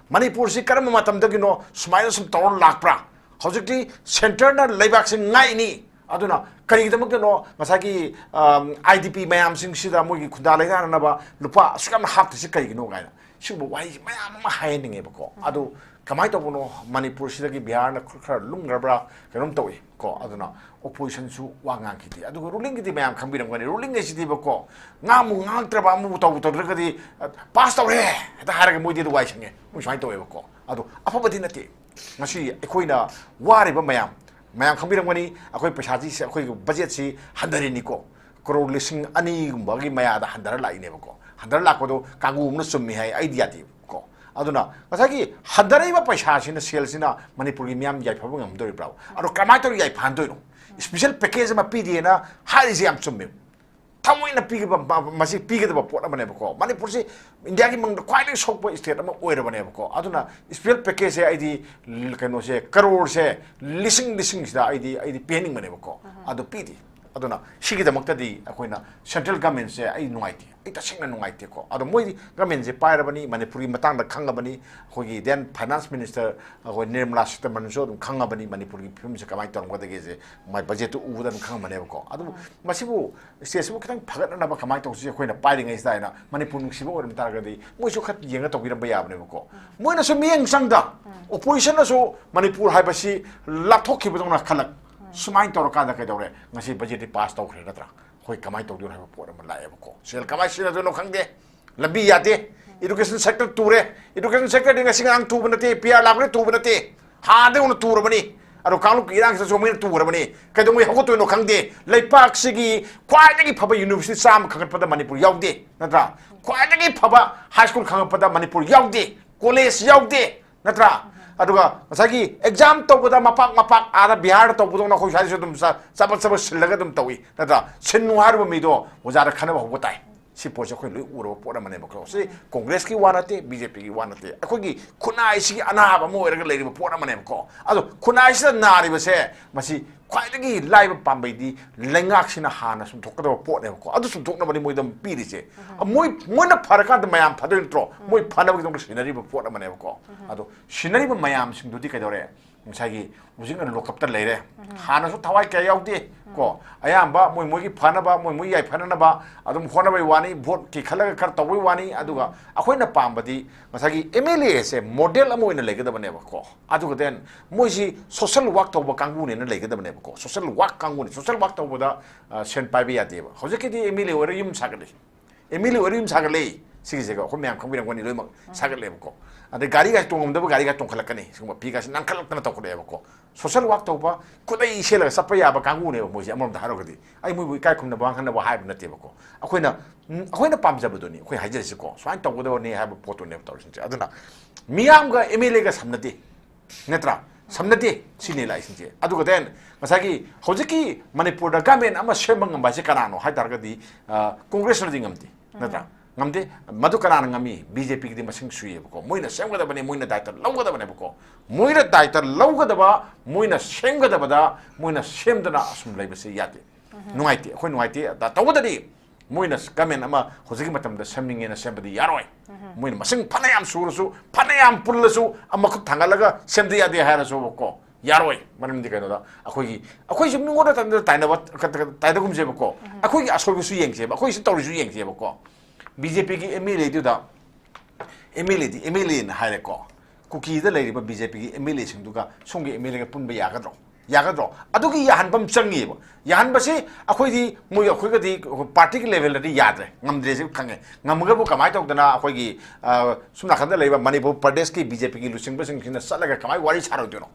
ꯃꯅꯤꯄꯨꯔꯁꯤ ꯀꯔꯝꯕ ꯃꯇꯝꯗꯒꯤꯅꯣ ꯁꯨꯃꯥꯏꯅ ꯁꯨꯝ ꯇꯧꯔ ꯂꯥꯛꯄ꯭ꯔꯥ? ꯍꯧꯖꯤꯛꯇꯤ centre ꯅ ꯂꯩꯕꯥꯛꯁꯤ ꯉꯥꯛꯏꯅꯤ꯫ ꯑꯗꯨꯅ ꯀꯔꯤꯒꯤꯗꯃꯛꯇꯅꯣ ꯉꯁꯥꯏꯒꯤ, ꯑꯝ, I D P ꯃꯌꯥꯝꯁꯤꯡꯁꯤꯗ ꯃꯣꯏꯒꯤ ꯈꯨꯟꯗꯥ ꯂꯩꯇꯥꯅꯅꯕ ꯂꯨꯄꯥ ꯑꯁꯨꯛ ꯌꯥꯝꯅ ꯍꯥꯞꯇ꯭ꯔꯤꯁꯤ ꯀꯩꯒꯤꯅꯣ ꯀꯥꯏꯅ ꯁꯤꯒꯨꯝꯕ ꯋꯥꯍꯩꯁꯤ ꯃꯌꯥꯝ ꯑꯃ ꯍꯥꯏꯍꯟꯅꯤꯡꯉꯦꯕꯀꯣ꯫ ꯑꯗꯨ ꯀꯃꯥꯏꯅ ꯇꯧꯕꯅꯣ? ꯃꯅꯤꯄꯨꯔꯁꯤꯗꯒꯤ ꯕꯤꯍꯥꯔꯅ ꯈꯔ, ꯈꯔ ꯂꯨꯝꯈ꯭ꯔꯕ꯭ꯔꯥ ꯀꯩꯅꯣꯝ ꯇꯧꯏ ꯀꯣ꯫ ꯑꯗꯨꯅ opposition ꯁꯨ ꯋꯥ ꯉꯥꯡꯈꯤꯗꯦ꯫ ꯑꯗꯨꯒ ruling ꯒꯤꯗꯤ ꯃꯌꯥꯝ ꯈꯪꯕꯤꯔꯝꯒꯅꯤ꯫ Ruling ꯍꯥꯏꯁꯤꯗꯤꯕꯀꯣ, ꯉꯥꯡꯕꯨ ꯉꯥꯡꯉꯛꯇ꯭ꯔꯕ, ꯑꯃꯕꯨ ꯇꯧꯕꯨ ꯇꯧꯗ꯭ꯔꯒꯗꯤ, ꯑ, pass ꯇꯧꯔꯦ ꯍꯦꯛꯇ ꯍꯥꯏꯔꯒ ꯃꯣꯏꯗꯤ ꯑꯗꯨ ꯋꯥꯏ ꯁꯪꯉꯦ꯫ ꯃꯣꯏ ꯁꯨꯃꯥꯏꯅ ꯇꯧꯋꯦꯕꯀꯣ꯫ ꯑꯗꯣ ꯑꯐꯕꯗꯤ ꯅꯠꯇꯦ꯫ ꯉꯁꯤ ꯑꯩꯈꯣꯏꯅ ꯋꯥꯔꯤꯕ ꯃꯌꯥꯝ, ꯃꯌꯥꯝ ꯈꯪꯕꯤꯔꯝꯒꯅꯤ, ꯑꯩꯈꯣꯏ ꯄꯩꯁꯥꯁꯤ, ꯑꯩꯈꯣꯏꯒꯤ budget ꯁꯤ ꯍꯟꯊꯔꯤꯅꯤꯀꯣ꯫ Crore ꯂꯤꯁꯤꯡ ꯑꯅꯤꯒꯨꯝꯕꯒꯤ ꯃꯌꯥꯗ ꯍꯟꯊꯔ ꯂꯥꯛꯏꯅꯦꯕꯀꯣ꯫ ꯍꯟꯊꯔ ꯂꯥꯛꯄꯗꯣ ꯀꯥꯡꯕꯨ ꯑꯃꯅ ꯆꯨꯝꯃꯤ ꯍꯥꯏ, ꯑꯩꯗꯤ ꯌꯥꯗꯦꯕꯀꯣ꯫ ꯑꯗꯨꯅ ꯉꯁꯥꯏꯒꯤ ꯍꯟꯊꯔꯛꯏꯕ ꯄꯩꯁꯥꯁꯤꯅ, ꯁꯦꯜꯁꯤꯅ ꯃꯅꯤꯄꯨꯔꯒꯤ ꯃꯤꯌꯥꯝ ꯌꯥꯏꯐꯕ ꯉꯝꯗꯣꯔꯤꯕ꯭ꯔꯥ? ꯑꯗꯣ ꯀꯃꯥꯏꯅ ꯇꯧꯔꯒ ꯌꯥꯏꯐꯍꯟꯗꯣꯏꯅꯣ? Special package ꯑꯃ ꯄꯤꯔꯤꯑꯅ ꯍꯥꯏꯔꯤꯁꯦ ꯌꯥꯝ ꯆꯨꯝꯃꯦ꯫ ꯊꯃꯣꯏꯅ ꯄꯤꯒꯗꯕ, ꯃ-, ꯃꯁꯤ ꯄꯤꯒꯗꯕ ꯄꯣꯠ ꯑꯃꯅꯦꯕꯀꯣ꯫ ꯃꯅꯤꯄꯨꯔꯁꯤ ꯏꯟꯗꯤꯌꯥꯒꯤ ꯃꯅꯨꯡꯗ ꯈ꯭ꯋꯥꯏꯗꯒꯤ ꯁꯣꯛꯄ state ꯑꯃ ꯑꯣꯏꯔꯕꯅꯦꯕꯀꯣ꯫ ꯑꯗꯨꯅ special packageꯁꯦ ꯑꯩꯗꯤ ꯀꯩꯅꯣꯁꯦ, ꯀꯔꯣꯔꯁꯦ ꯂꯤꯁꯤꯡ ꯂꯤꯁꯤꯡꯁꯤꯗ ꯑꯩꯗꯤ, ꯑꯩꯗꯤ ꯄꯤꯍꯟꯅꯤꯡꯕꯅꯦꯕꯀꯣ꯫ ꯑꯗꯣ ꯄꯤꯗꯦ꯫ ꯑꯗꯨꯅ ꯁꯤꯒꯤꯗꯃꯛꯇꯗꯤ ꯑꯩꯈꯣꯏꯅ central governmentꯁꯦ ꯑꯩ ꯅꯨꯡꯉꯥꯏꯇꯦ, ꯑꯩ ꯇꯁꯦꯡꯅ ꯅꯨꯡꯉꯥꯏꯇꯦꯀꯣ꯫ ꯑꯗꯣ ꯃꯣꯏꯗꯤ governmentꯁꯦ ꯄꯥꯏꯔꯕꯅꯤ, ꯃꯅꯤꯄꯨꯔꯒꯤ ꯃꯇꯥꯡꯗ ꯈꯪꯉꯕꯅꯤ꯫ ꯑꯩꯈꯣꯏꯒꯤ then finance minister ꯑꯩꯈꯣꯏ ꯅꯤꯔꯃꯂꯥ ꯁꯤꯇꯥꯔꯃꯟꯁꯨ ꯑꯗꯨꯝ ꯈꯪꯉꯕꯅꯤ ꯃꯅꯤꯄꯨꯔꯒꯤ ꯐꯤꯕꯝꯁꯦ ꯀꯃꯥꯏꯅ ꯇꯧꯔꯝꯒꯗꯒꯦꯁꯦ, ꯃꯥꯏ budgetꯇꯨ ꯎꯕꯗ ꯑꯗꯨꯝ ꯈꯪꯉꯝꯃꯅꯦꯕꯀꯣ꯫ ꯑꯗꯨꯕꯨ ꯃꯁꯤꯕꯨ stateꯁꯤꯕꯨ ꯈꯤꯇꯪ ꯐꯒꯠꯅꯅꯕ ꯀꯃꯥꯏꯅ ꯇꯧꯁꯤ, ꯑꯩꯈꯣꯏꯅ ꯄꯥꯏꯔꯤꯉꯩꯁꯤꯗ ꯍꯥꯏꯅ ꯃꯅꯤꯄꯨꯔ ꯅꯨꯡꯁꯤꯕ ꯑꯣꯏꯔꯝ ꯇꯥꯔꯒꯗꯤ ꯃꯣꯏꯁꯨ ꯈꯔ ꯌꯦꯡꯉ ꯇꯧꯕꯤꯔꯝꯕ ꯌꯥꯕꯅꯦꯕꯀꯣ꯫ ꯃꯣꯏꯅꯁꯨ ꯃꯤꯠꯌꯦꯡ ꯆꯪꯗ, oppositionꯅꯁꯨ ꯃꯅꯤꯄꯨꯔ ꯍꯥꯏꯕꯁꯤ ꯂꯥꯞꯊꯣꯛꯈꯤꯕꯗꯧꯅ ꯈꯜꯂꯛ꯫ ꯁꯨꯃꯥꯏꯅ ꯇꯧꯔꯀꯥꯟꯗ ꯀꯩꯗꯧꯔꯦ? ꯉꯁꯤ budgetꯇꯤ pass ꯇꯧꯈ꯭ꯔꯦ ꯅꯠꯇ꯭ꯔꯥ? ꯑꯩꯈꯣꯏ ꯀꯃꯥꯏꯅ ꯇꯧꯗꯣꯏꯅꯣ ꯍꯥꯏꯕ ꯄꯣꯠ ꯑꯃ ꯂꯥꯛꯑꯦꯕꯀꯣ꯫ ꯁꯦꯜ ꯀꯃꯥꯏꯅ ꯁꯤꯖꯤꯟꯅꯗꯣꯏꯅꯣ ꯈꯪꯗꯦ꯫ ꯂꯝꯕꯤ ꯌꯥꯗꯦ꯫ Education sector ꯇꯨꯔꯦ꯫ Education sectorꯗꯤ ꯉꯁꯤ ꯉꯔꯥꯡ ꯇꯨꯕ ꯅꯠꯇꯦ, P R ꯂꯥꯛꯄꯗꯒꯤ ꯇꯨꯕ ꯅꯠꯇꯦ꯫ ꯍꯥꯟꯅꯗꯒꯤ ꯍꯧꯅ ꯇꯨꯔꯕꯅꯤ꯫ ꯑꯗꯣ ꯀꯥꯡꯂꯨꯞꯀꯤ ꯏꯔꯥꯡꯁꯤꯗꯁꯨ ꯃꯣꯏꯅ ꯇꯨꯔꯕꯅꯤ꯫ ꯀꯩꯗꯧꯉꯩ ꯍꯧꯒꯠꯇꯣꯏꯅꯣ ꯈꯪꯗꯦ꯫ ꯂꯩꯄꯥꯛꯁꯤꯒꯤ ꯈ꯭ꯋꯥꯏꯗꯒꯤ ꯐꯕ university ꯆꯥꯝꯃ ꯈꯪꯒꯠꯄꯗ ꯃꯅꯤꯄꯨꯔ ꯌꯥꯎꯗꯦ, ꯅꯠꯇ꯭ꯔꯥ? ꯈ꯭ꯋꯥꯏꯗꯒꯤ ꯐꯕ high school ꯈꯪꯒꯠꯄꯗ ꯃꯅꯤꯄꯨꯔ ꯌꯥꯎꯗꯦ, college ꯌꯥꯎꯗꯦ, ꯅꯠꯇ꯭ꯔꯥ? ꯑꯗꯨꯒ ꯉꯁꯥꯏꯒꯤ exam ꯇꯧꯕꯗ ꯃꯄꯥꯛ ꯃꯄꯥꯛ ꯑꯥꯗ ꯕꯤꯍꯥꯔꯗ ꯇꯧꯕꯗꯧꯅ ꯑꯩꯈꯣꯏ ꯁ꯭ꯋꯥꯏꯗꯁꯨ ꯑꯗꯨꯝ ꯆ-, ꯆꯕꯠ ꯆꯕꯠ ꯁꯤꯜꯂꯒ ꯑꯗꯨꯝ ꯇꯧꯏ, ꯅꯠꯇ꯭ꯔꯥ? ꯁꯤꯟꯅꯨ ꯍꯥꯏꯔꯨꯕ ꯃꯤꯗꯣ ꯑꯣꯖꯥꯗ ꯈꯟꯅꯕ ꯍꯧꯕ ꯇꯥꯏ꯫ ꯁꯤ ꯄꯣꯠꯁꯦ ꯑꯩꯈꯣꯏ ꯂꯣꯏ ꯎꯔꯕ ꯄꯣꯠ ꯑꯃꯅꯦꯕꯀꯣ꯫ ꯁꯤ Congressꯀꯤ ꯋꯥ ꯅꯠꯇꯦ, BJPꯒꯤ ꯋꯥ ꯅꯠꯇꯦ, ꯑꯩꯈꯣꯏꯒꯤ ꯈꯨꯟꯅꯥꯏꯁꯤꯒꯤ ꯑꯅꯥꯕ ꯑꯃ ꯑꯣꯏꯔꯒ ꯂꯩꯔꯤꯕ ꯄꯣꯠ ꯑꯃꯅꯦꯕꯀꯣ꯫ ꯑꯗꯣ ꯈꯨꯟꯅꯥꯏꯁꯤꯗ ꯅꯥꯔꯤꯕꯁꯦ, ꯃꯁꯤ ꯈ꯭ꯋꯥꯏꯗꯒꯤ ꯂꯥꯏꯕ ꯄꯥꯝꯕꯩꯗꯤ ꯂꯩꯉꯥꯛꯁꯤꯅ ꯍꯥꯟꯅ ꯆꯨꯝꯊꯣꯛꯀꯗꯕ ꯄꯣꯠꯅꯦꯕꯀꯣ꯫ ꯑꯗꯨ ꯆꯨꯝꯊꯣꯛꯅꯕꯅꯤ ꯃꯣꯏꯗ ꯄꯤꯔꯤꯁꯦ꯫ ꯃꯣꯏ, ꯃꯣꯏꯅ ꯐꯔꯀꯥꯟꯗ ꯃꯌꯥꯝ ꯐꯗꯣꯏ ꯅꯠꯇ꯭ꯔꯣ? ꯃꯣꯏ ꯐꯅꯕꯒꯤꯗꯃꯛꯇ ꯁꯤꯟꯅꯔꯤꯕ ꯄꯣꯠ ꯑꯃꯅꯦꯕꯀꯣ꯫ ꯑꯗꯣ ꯁꯤꯟꯅꯔꯤꯕ ꯃꯌꯥꯝꯁꯤꯡꯗꯨꯗꯤ ꯀꯩꯗꯧꯔꯦ? ꯉꯁꯥꯏꯒꯤ ꯍꯧꯖꯤꯛ ꯑꯣꯏꯅ ꯂꯣꯀꯞꯇ ꯂꯩꯔꯦ꯫ ꯍꯥꯟꯅꯁꯨ ꯊꯋꯥꯏ ꯀꯌꯥ ꯌꯥꯎꯗꯦ ꯀꯣ꯫ ꯑꯌꯥꯝꯕ ꯃꯣꯏ ꯃꯣꯏꯒꯤ ꯐꯅꯕ, ꯃꯣꯏ ꯃꯣꯏ ꯌꯥꯏꯐꯅꯅꯕ ꯑꯗꯨꯝ ꯍꯣꯠꯅꯕꯩ ꯋꯥꯅꯤ, voteꯀꯤ ꯈꯜꯂꯒ ꯈꯔ ꯇꯧꯕꯩ ꯋꯥꯅꯤ꯫ ꯑꯗꯨꯒ ꯑꯩꯈꯣꯏꯅ ꯄꯥꯝꯕꯗꯤ ꯉꯁꯥꯏꯒꯤ MLAꯁꯦ model ꯑꯃ ꯑꯣꯏꯅ ꯂꯩꯒꯗꯕꯅꯦꯕꯀꯣ꯫ ꯑꯗꯨꯒ then ꯃꯣꯏꯁꯤ social work ꯇꯧꯕ ꯀꯥꯡꯕꯨꯅꯦꯅ ꯂꯩꯒꯗꯕꯅꯦꯕꯀꯣ꯫ Social work ꯀꯥꯡꯕꯨꯅꯤ꯫ Social work ꯇꯧꯕꯗ, ꯑ, ꯁꯦꯟ ꯄꯥꯏꯕ ꯌꯥꯗꯦꯕ꯫ ꯍꯧꯖꯤꯛꯀꯤꯗꯤ MLA ꯑꯣꯏꯔ ꯌꯨꯝ ꯁꯥꯒꯠꯂꯤ꯫ MLA ꯑꯣꯏꯔ ꯌꯨꯝ ꯁꯥꯒꯠꯂꯦ꯫ ꯁꯤꯒꯤꯁꯦ ꯑꯩꯈꯣꯏ ꯃꯌꯥꯝ ꯈꯪꯕꯤꯔꯝꯒꯅꯤ ꯂꯣꯏꯅꯃꯛ꯫ ꯁꯥꯒꯠꯂꯦꯕꯀꯣ꯫ ꯑꯗꯩ ꯒꯥꯔꯤꯒ ꯇꯣꯡꯉꯝꯗꯕ ꯒꯥꯔꯤꯒ ꯇꯣꯡꯈꯠꯂꯛꯀꯅꯤ꯫ ꯁꯤꯒꯨꯝꯕ ꯐꯤꯒꯁꯤ ꯅꯥꯟꯈꯠꯂꯛꯇꯅ ꯇꯧꯈꯠꯂꯛꯑꯦꯕꯀꯣ꯫ Social work ꯇꯧꯕ, ꯈꯨꯗꯩ ꯁꯦꯠꯂꯒ ꯆꯠꯄ ꯌꯥꯕ ꯀꯥꯡꯕꯨꯅꯦꯕ ꯃꯣꯏꯁꯦ꯫ ꯑꯃꯔꯣꯝꯗ ꯍꯥꯏꯔꯒꯗꯤ ꯑꯩ ꯃꯣꯏꯕꯨ ꯏꯀꯥꯏ ꯈꯨꯝꯅꯕ ꯋꯥ ꯉꯥꯡꯅꯕ ꯍꯥꯏꯕ ꯅꯠꯇꯦꯕꯀꯣ꯫ ꯑꯩꯈꯣꯏꯅ, ꯎꯝ, ꯑꯩꯈꯣꯏꯅ ꯄꯥꯝꯖꯕꯗꯨꯅꯤ ꯑꯩꯈꯣꯏ ꯍꯥꯏꯖꯔꯤꯁꯤꯀꯣ꯫ ꯁꯨꯃꯥꯏꯅ ꯇꯧꯒꯗꯕꯅꯤ ꯍꯥꯏꯕ ꯄꯣꯠꯇꯨꯅꯦꯕ ꯇꯧꯔꯤꯁꯤꯡꯁꯦ꯫ ꯑꯗꯨꯅ ꯃꯤꯌꯥꯝꯒ MLAꯒ ꯁꯝꯅꯗꯦ꯫ ꯅꯠꯇ꯭ꯔꯥ? ꯁꯝꯅꯗꯦ꯫ ꯁꯤꯅꯤ ꯂꯥꯛꯏꯁꯤꯡꯁꯦ꯫ ꯑꯗꯨꯒ then ꯉꯁꯥꯏꯒꯤ ꯍꯧꯖꯤꯛꯀꯤ ꯃꯅꯤꯄꯨꯔꯗ government ꯑꯃ ꯁꯦꯝꯕ ꯉꯝꯕ ꯍꯥꯏꯁꯦ ꯀꯅꯥꯅꯣ ꯍꯥꯏ ꯇꯥꯔꯒꯗꯤ, ꯑ, Congressꯅꯗꯤ ꯉꯝꯗꯦ, ꯅꯠꯇ꯭ꯔꯥ? ꯉꯝꯗꯦ꯫ ꯃꯗꯨ ꯀꯅꯥꯅ ꯉꯝꯃꯤ? BJPꯒꯤꯗꯤ ꯃꯁꯤꯡ ꯁꯨꯏꯌꯦꯕꯀꯣ꯫ ꯃꯣꯏꯅ ꯁꯦꯝꯒꯗꯕꯅꯤ, ꯃꯣꯏꯅ ꯗꯥꯏꯇ ꯂꯧꯒꯗꯕꯅꯦꯕꯀꯣ꯫ ꯃꯣꯏꯅ ꯗꯥꯏꯇ ꯂꯧꯒꯗꯕ, ꯃꯣꯏꯅ ꯁꯦꯝꯒꯗꯕꯗ ꯃꯣꯏꯅ ꯁꯦꯝꯗꯅ ꯑꯁꯨꯝ ꯂꯩꯕꯁꯦ ꯌꯥꯗꯦ꯫ ꯅꯨꯡꯉꯥꯏꯇꯦ, ꯑꯩꯈꯣꯏ ꯅꯨꯡꯉꯥꯏꯇꯦ꯫ ꯑꯗ ꯇꯧꯕꯗꯗꯤ ꯃꯣꯏꯅ government ꯑꯃ ꯍꯧꯖꯤꯛꯀꯤ ꯃꯇꯝꯗ ꯁꯦꯝꯅꯤꯡꯉꯦꯅ ꯁꯦꯝꯕꯗꯤ ꯌꯥꯔꯣꯏ꯫ ꯃꯣꯏꯅ ꯃꯁꯤꯡ ꯐꯅꯌꯥꯝ ꯁꯨꯔꯁꯨ, ꯐꯅꯌꯥꯝ ꯄꯨꯜꯂꯁꯨ, ꯑꯃꯈꯛ ꯊꯥꯡꯒꯠꯂꯒ ꯁꯦꯝꯗ ꯌꯥꯗꯦ ꯍꯥꯏꯔꯁꯨꯕꯀꯣ, ꯌꯥꯔꯣꯏ꯫ ꯃꯔꯝꯗꯤ ꯀꯩꯅꯣꯗ ꯑꯩꯈꯣꯏꯒꯤ, ꯑꯩꯈꯣꯏꯁꯨ ꯃꯤꯉꯣꯟꯗ ꯇꯥꯏꯅ-, ꯇꯥꯏꯅꯕ-, ꯇꯥꯏꯅꯒꯨꯝꯁꯦꯕꯀꯣ꯫ ꯑꯩꯈꯣꯏꯒꯤ ꯑꯁꯣꯏꯕꯁꯨ ꯌꯦꯡꯁꯦꯕ, ꯑꯩꯈꯣꯏꯁꯨ ꯇꯧꯔꯤꯁꯨ ꯌꯦꯡꯁꯦꯕꯀꯣ꯫ BJPꯒꯤ MLAꯗꯨꯗ, MLAꯗꯤ MLAꯅ ꯍꯥꯏꯔꯦꯀꯣ, ꯀꯨꯀꯤꯗ ꯂꯩꯔꯤꯕ BJPꯒꯤ MLAꯁꯤꯡꯗꯨꯒ ꯁꯣꯝꯒꯤ MLAꯒ ꯄꯨꯟꯕ ꯌꯥꯒꯗ꯭ꯔꯣ? ꯌꯥꯒꯗ꯭ꯔꯣ? ꯑꯗꯨꯒꯤ ꯌꯥꯍꯟꯕ ꯑꯃ ꯆꯪꯉꯤꯕ꯫ ꯌꯥꯍꯟꯕꯁꯤ ꯑꯩꯈꯣꯏꯗꯤ, ꯃꯣꯏ ꯑꯩꯈꯣꯏꯒꯗꯤ partyꯒꯤ levelꯗꯗꯤ ꯌꯥꯗ꯭ꯔꯦ, ꯉꯝꯗ꯭ꯔꯦꯁꯤ ꯈꯪꯉꯦ꯫ ꯉꯝꯃꯒꯕꯨ ꯀꯃꯥꯏꯅ ꯇꯧꯗꯅ ꯑꯩꯈꯣꯏꯒꯤ, ꯑ, ꯁꯣꯝ ꯅꯥꯀꯟꯗ ꯂꯩꯕ ꯃꯅꯤꯄꯨꯔ ꯄ꯭ꯔꯗꯦꯁꯀꯤ BJPꯒꯤ ꯂꯨꯆꯤꯡꯕꯁꯤꯡꯁꯤꯅ ꯆꯠꯂꯒ ꯀꯃꯥꯏꯅ ꯋꯥꯔꯤ ꯁꯥꯔꯣꯏꯗꯣꯏꯅꯣ?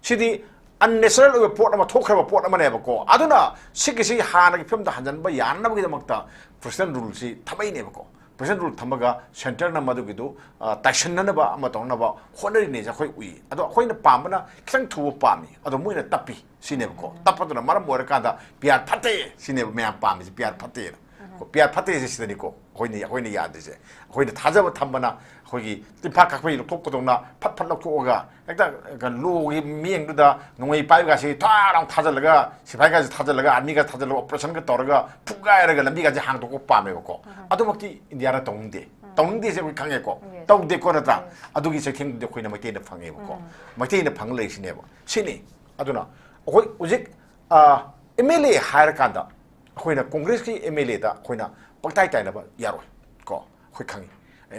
ꯁꯤꯗꯤ unnatural ꯑꯣꯏꯕ ꯄꯣꯠ ꯑꯃ, ꯊꯣꯛꯈ꯭ꯔꯕ ꯄꯣꯠ ꯑꯃꯅꯦꯕꯀꯣ꯫ ꯑꯗꯨꯅ ꯁꯤꯒꯤꯁꯤ ꯍꯥꯟꯅꯒꯤ ꯐꯤꯕꯝꯗ ꯍꯟꯖꯤꯟꯕ ꯌꯥꯅꯕꯒꯤꯗꯃꯛꯇ President Ruleꯁꯤ ꯊꯝꯃꯛꯏꯅꯦꯕꯀꯣ꯫ President Rule ꯊꯝꯃꯒ centreꯅ ꯃꯗꯨꯒꯤꯗꯨ, ꯑ, ꯇꯥꯏꯁꯟꯅꯅꯕ ꯑꯃ ꯇꯧꯅꯕ ꯍꯣꯠꯅꯔꯤꯅꯦꯁꯦ ꯑꯩꯈꯣꯏ ꯎꯏ꯫ ꯑꯗꯣ ꯑꯩꯈꯣꯏꯅ ꯄꯥꯝꯕꯅ ꯈꯤꯇꯪ ꯊꯨꯕ ꯄꯥꯝꯃꯤ, ꯑꯗꯣ ꯃꯣꯏꯅ ꯇꯞꯄꯤ ꯁꯤꯅꯦꯕꯀꯣ꯫ ꯇꯞꯄꯗꯨꯅ ꯃꯔꯝ ꯑꯣꯏꯔꯀꯥꯟꯗ PR ꯐꯠꯇꯦ ꯁꯤꯅꯦꯕ ꯃꯌꯥꯝ ꯄꯥꯝꯃꯤꯁꯦ, PR ꯐꯠꯇꯦꯅ꯫ ꯀꯣ, PR ꯐꯠꯇꯦꯁꯦ ꯁꯤꯗꯅꯤꯀꯣ ꯑꯩꯈꯣꯏꯅ, ꯑꯩꯈꯣꯏꯅ ꯌꯥꯗ꯭ꯔꯤꯁꯦ꯫ ꯑꯩꯈꯣꯏꯅ ꯊꯥꯖꯕ ꯊꯝꯕꯅ ꯑꯩꯈꯣꯏꯒꯤ ꯇꯤꯟꯐꯥ ꯀꯥꯞꯄꯩ ꯂꯧꯊꯣꯛꯄꯗꯧꯅ ꯐꯠ ꯐꯠ ꯂꯧꯊꯣꯛꯑꯒ ꯍꯦꯛꯇ ꯂꯣꯒꯤ ꯃꯤꯠꯌꯦꯡꯗꯨꯗ ꯅꯣꯡꯃꯩ ꯄꯥꯏꯕꯒꯁꯤ ꯊꯥ ꯂꯥꯎ ꯊꯥꯖꯤꯜꯂꯒ, ꯁꯤꯐꯥꯏꯒꯁꯤ ꯊꯥꯖꯤꯜꯂꯒ, armyꯒ ꯊꯥꯖꯤꯜꯂꯒ operationꯒ ꯇꯧꯔꯒ ꯐꯨꯒꯥꯏꯔꯒ ꯂꯝꯕꯤꯒꯁꯦ ꯍꯥꯡꯗꯣꯛꯄ ꯄꯥꯝꯃꯦꯕꯀꯣ꯫ ꯑꯗꯨꯃꯛꯇꯤ ꯏꯟꯗꯤꯌꯥꯅ ꯇꯧꯅꯤꯡꯗꯦ꯫ ꯇꯧꯅꯤꯡꯗꯦꯁꯦ ꯑꯩꯈꯣꯏ ꯈꯪꯉꯦꯀꯣ꯫ Yes. ꯇꯧꯗꯦꯀꯣ, ꯅꯠꯇ꯭ꯔꯥ? Yes. ꯑꯗꯨꯒꯤ ꯆꯩꯊꯦꯡꯗꯨꯗꯤ ꯑꯩꯈꯣꯏꯅ ꯃꯩꯇꯩꯅ ꯐꯪꯉꯦꯕꯀꯣ꯫ ꯃꯩꯇꯩꯅ ꯐꯪ ꯂꯩꯔꯤꯁꯤꯅꯦꯕ꯫ ꯁꯤꯅꯤ꯫ ꯑꯗꯨꯅ ꯑꯩꯈꯣꯏ ꯍꯧꯖꯤꯛ, ꯑ, MLA ꯍꯥꯏꯔꯀꯥꯟꯗ ꯑꯩꯈꯣꯏꯅ Congressꯀꯤ MLAꯗ ꯑꯩꯈꯣꯏꯅ ꯄꯪꯇꯥꯏ ꯇꯥꯏꯅꯕ ꯌꯥꯔꯣꯏ ꯀꯣ꯫ ꯑꯩꯈꯣꯏ ꯈꯪꯉꯤ꯫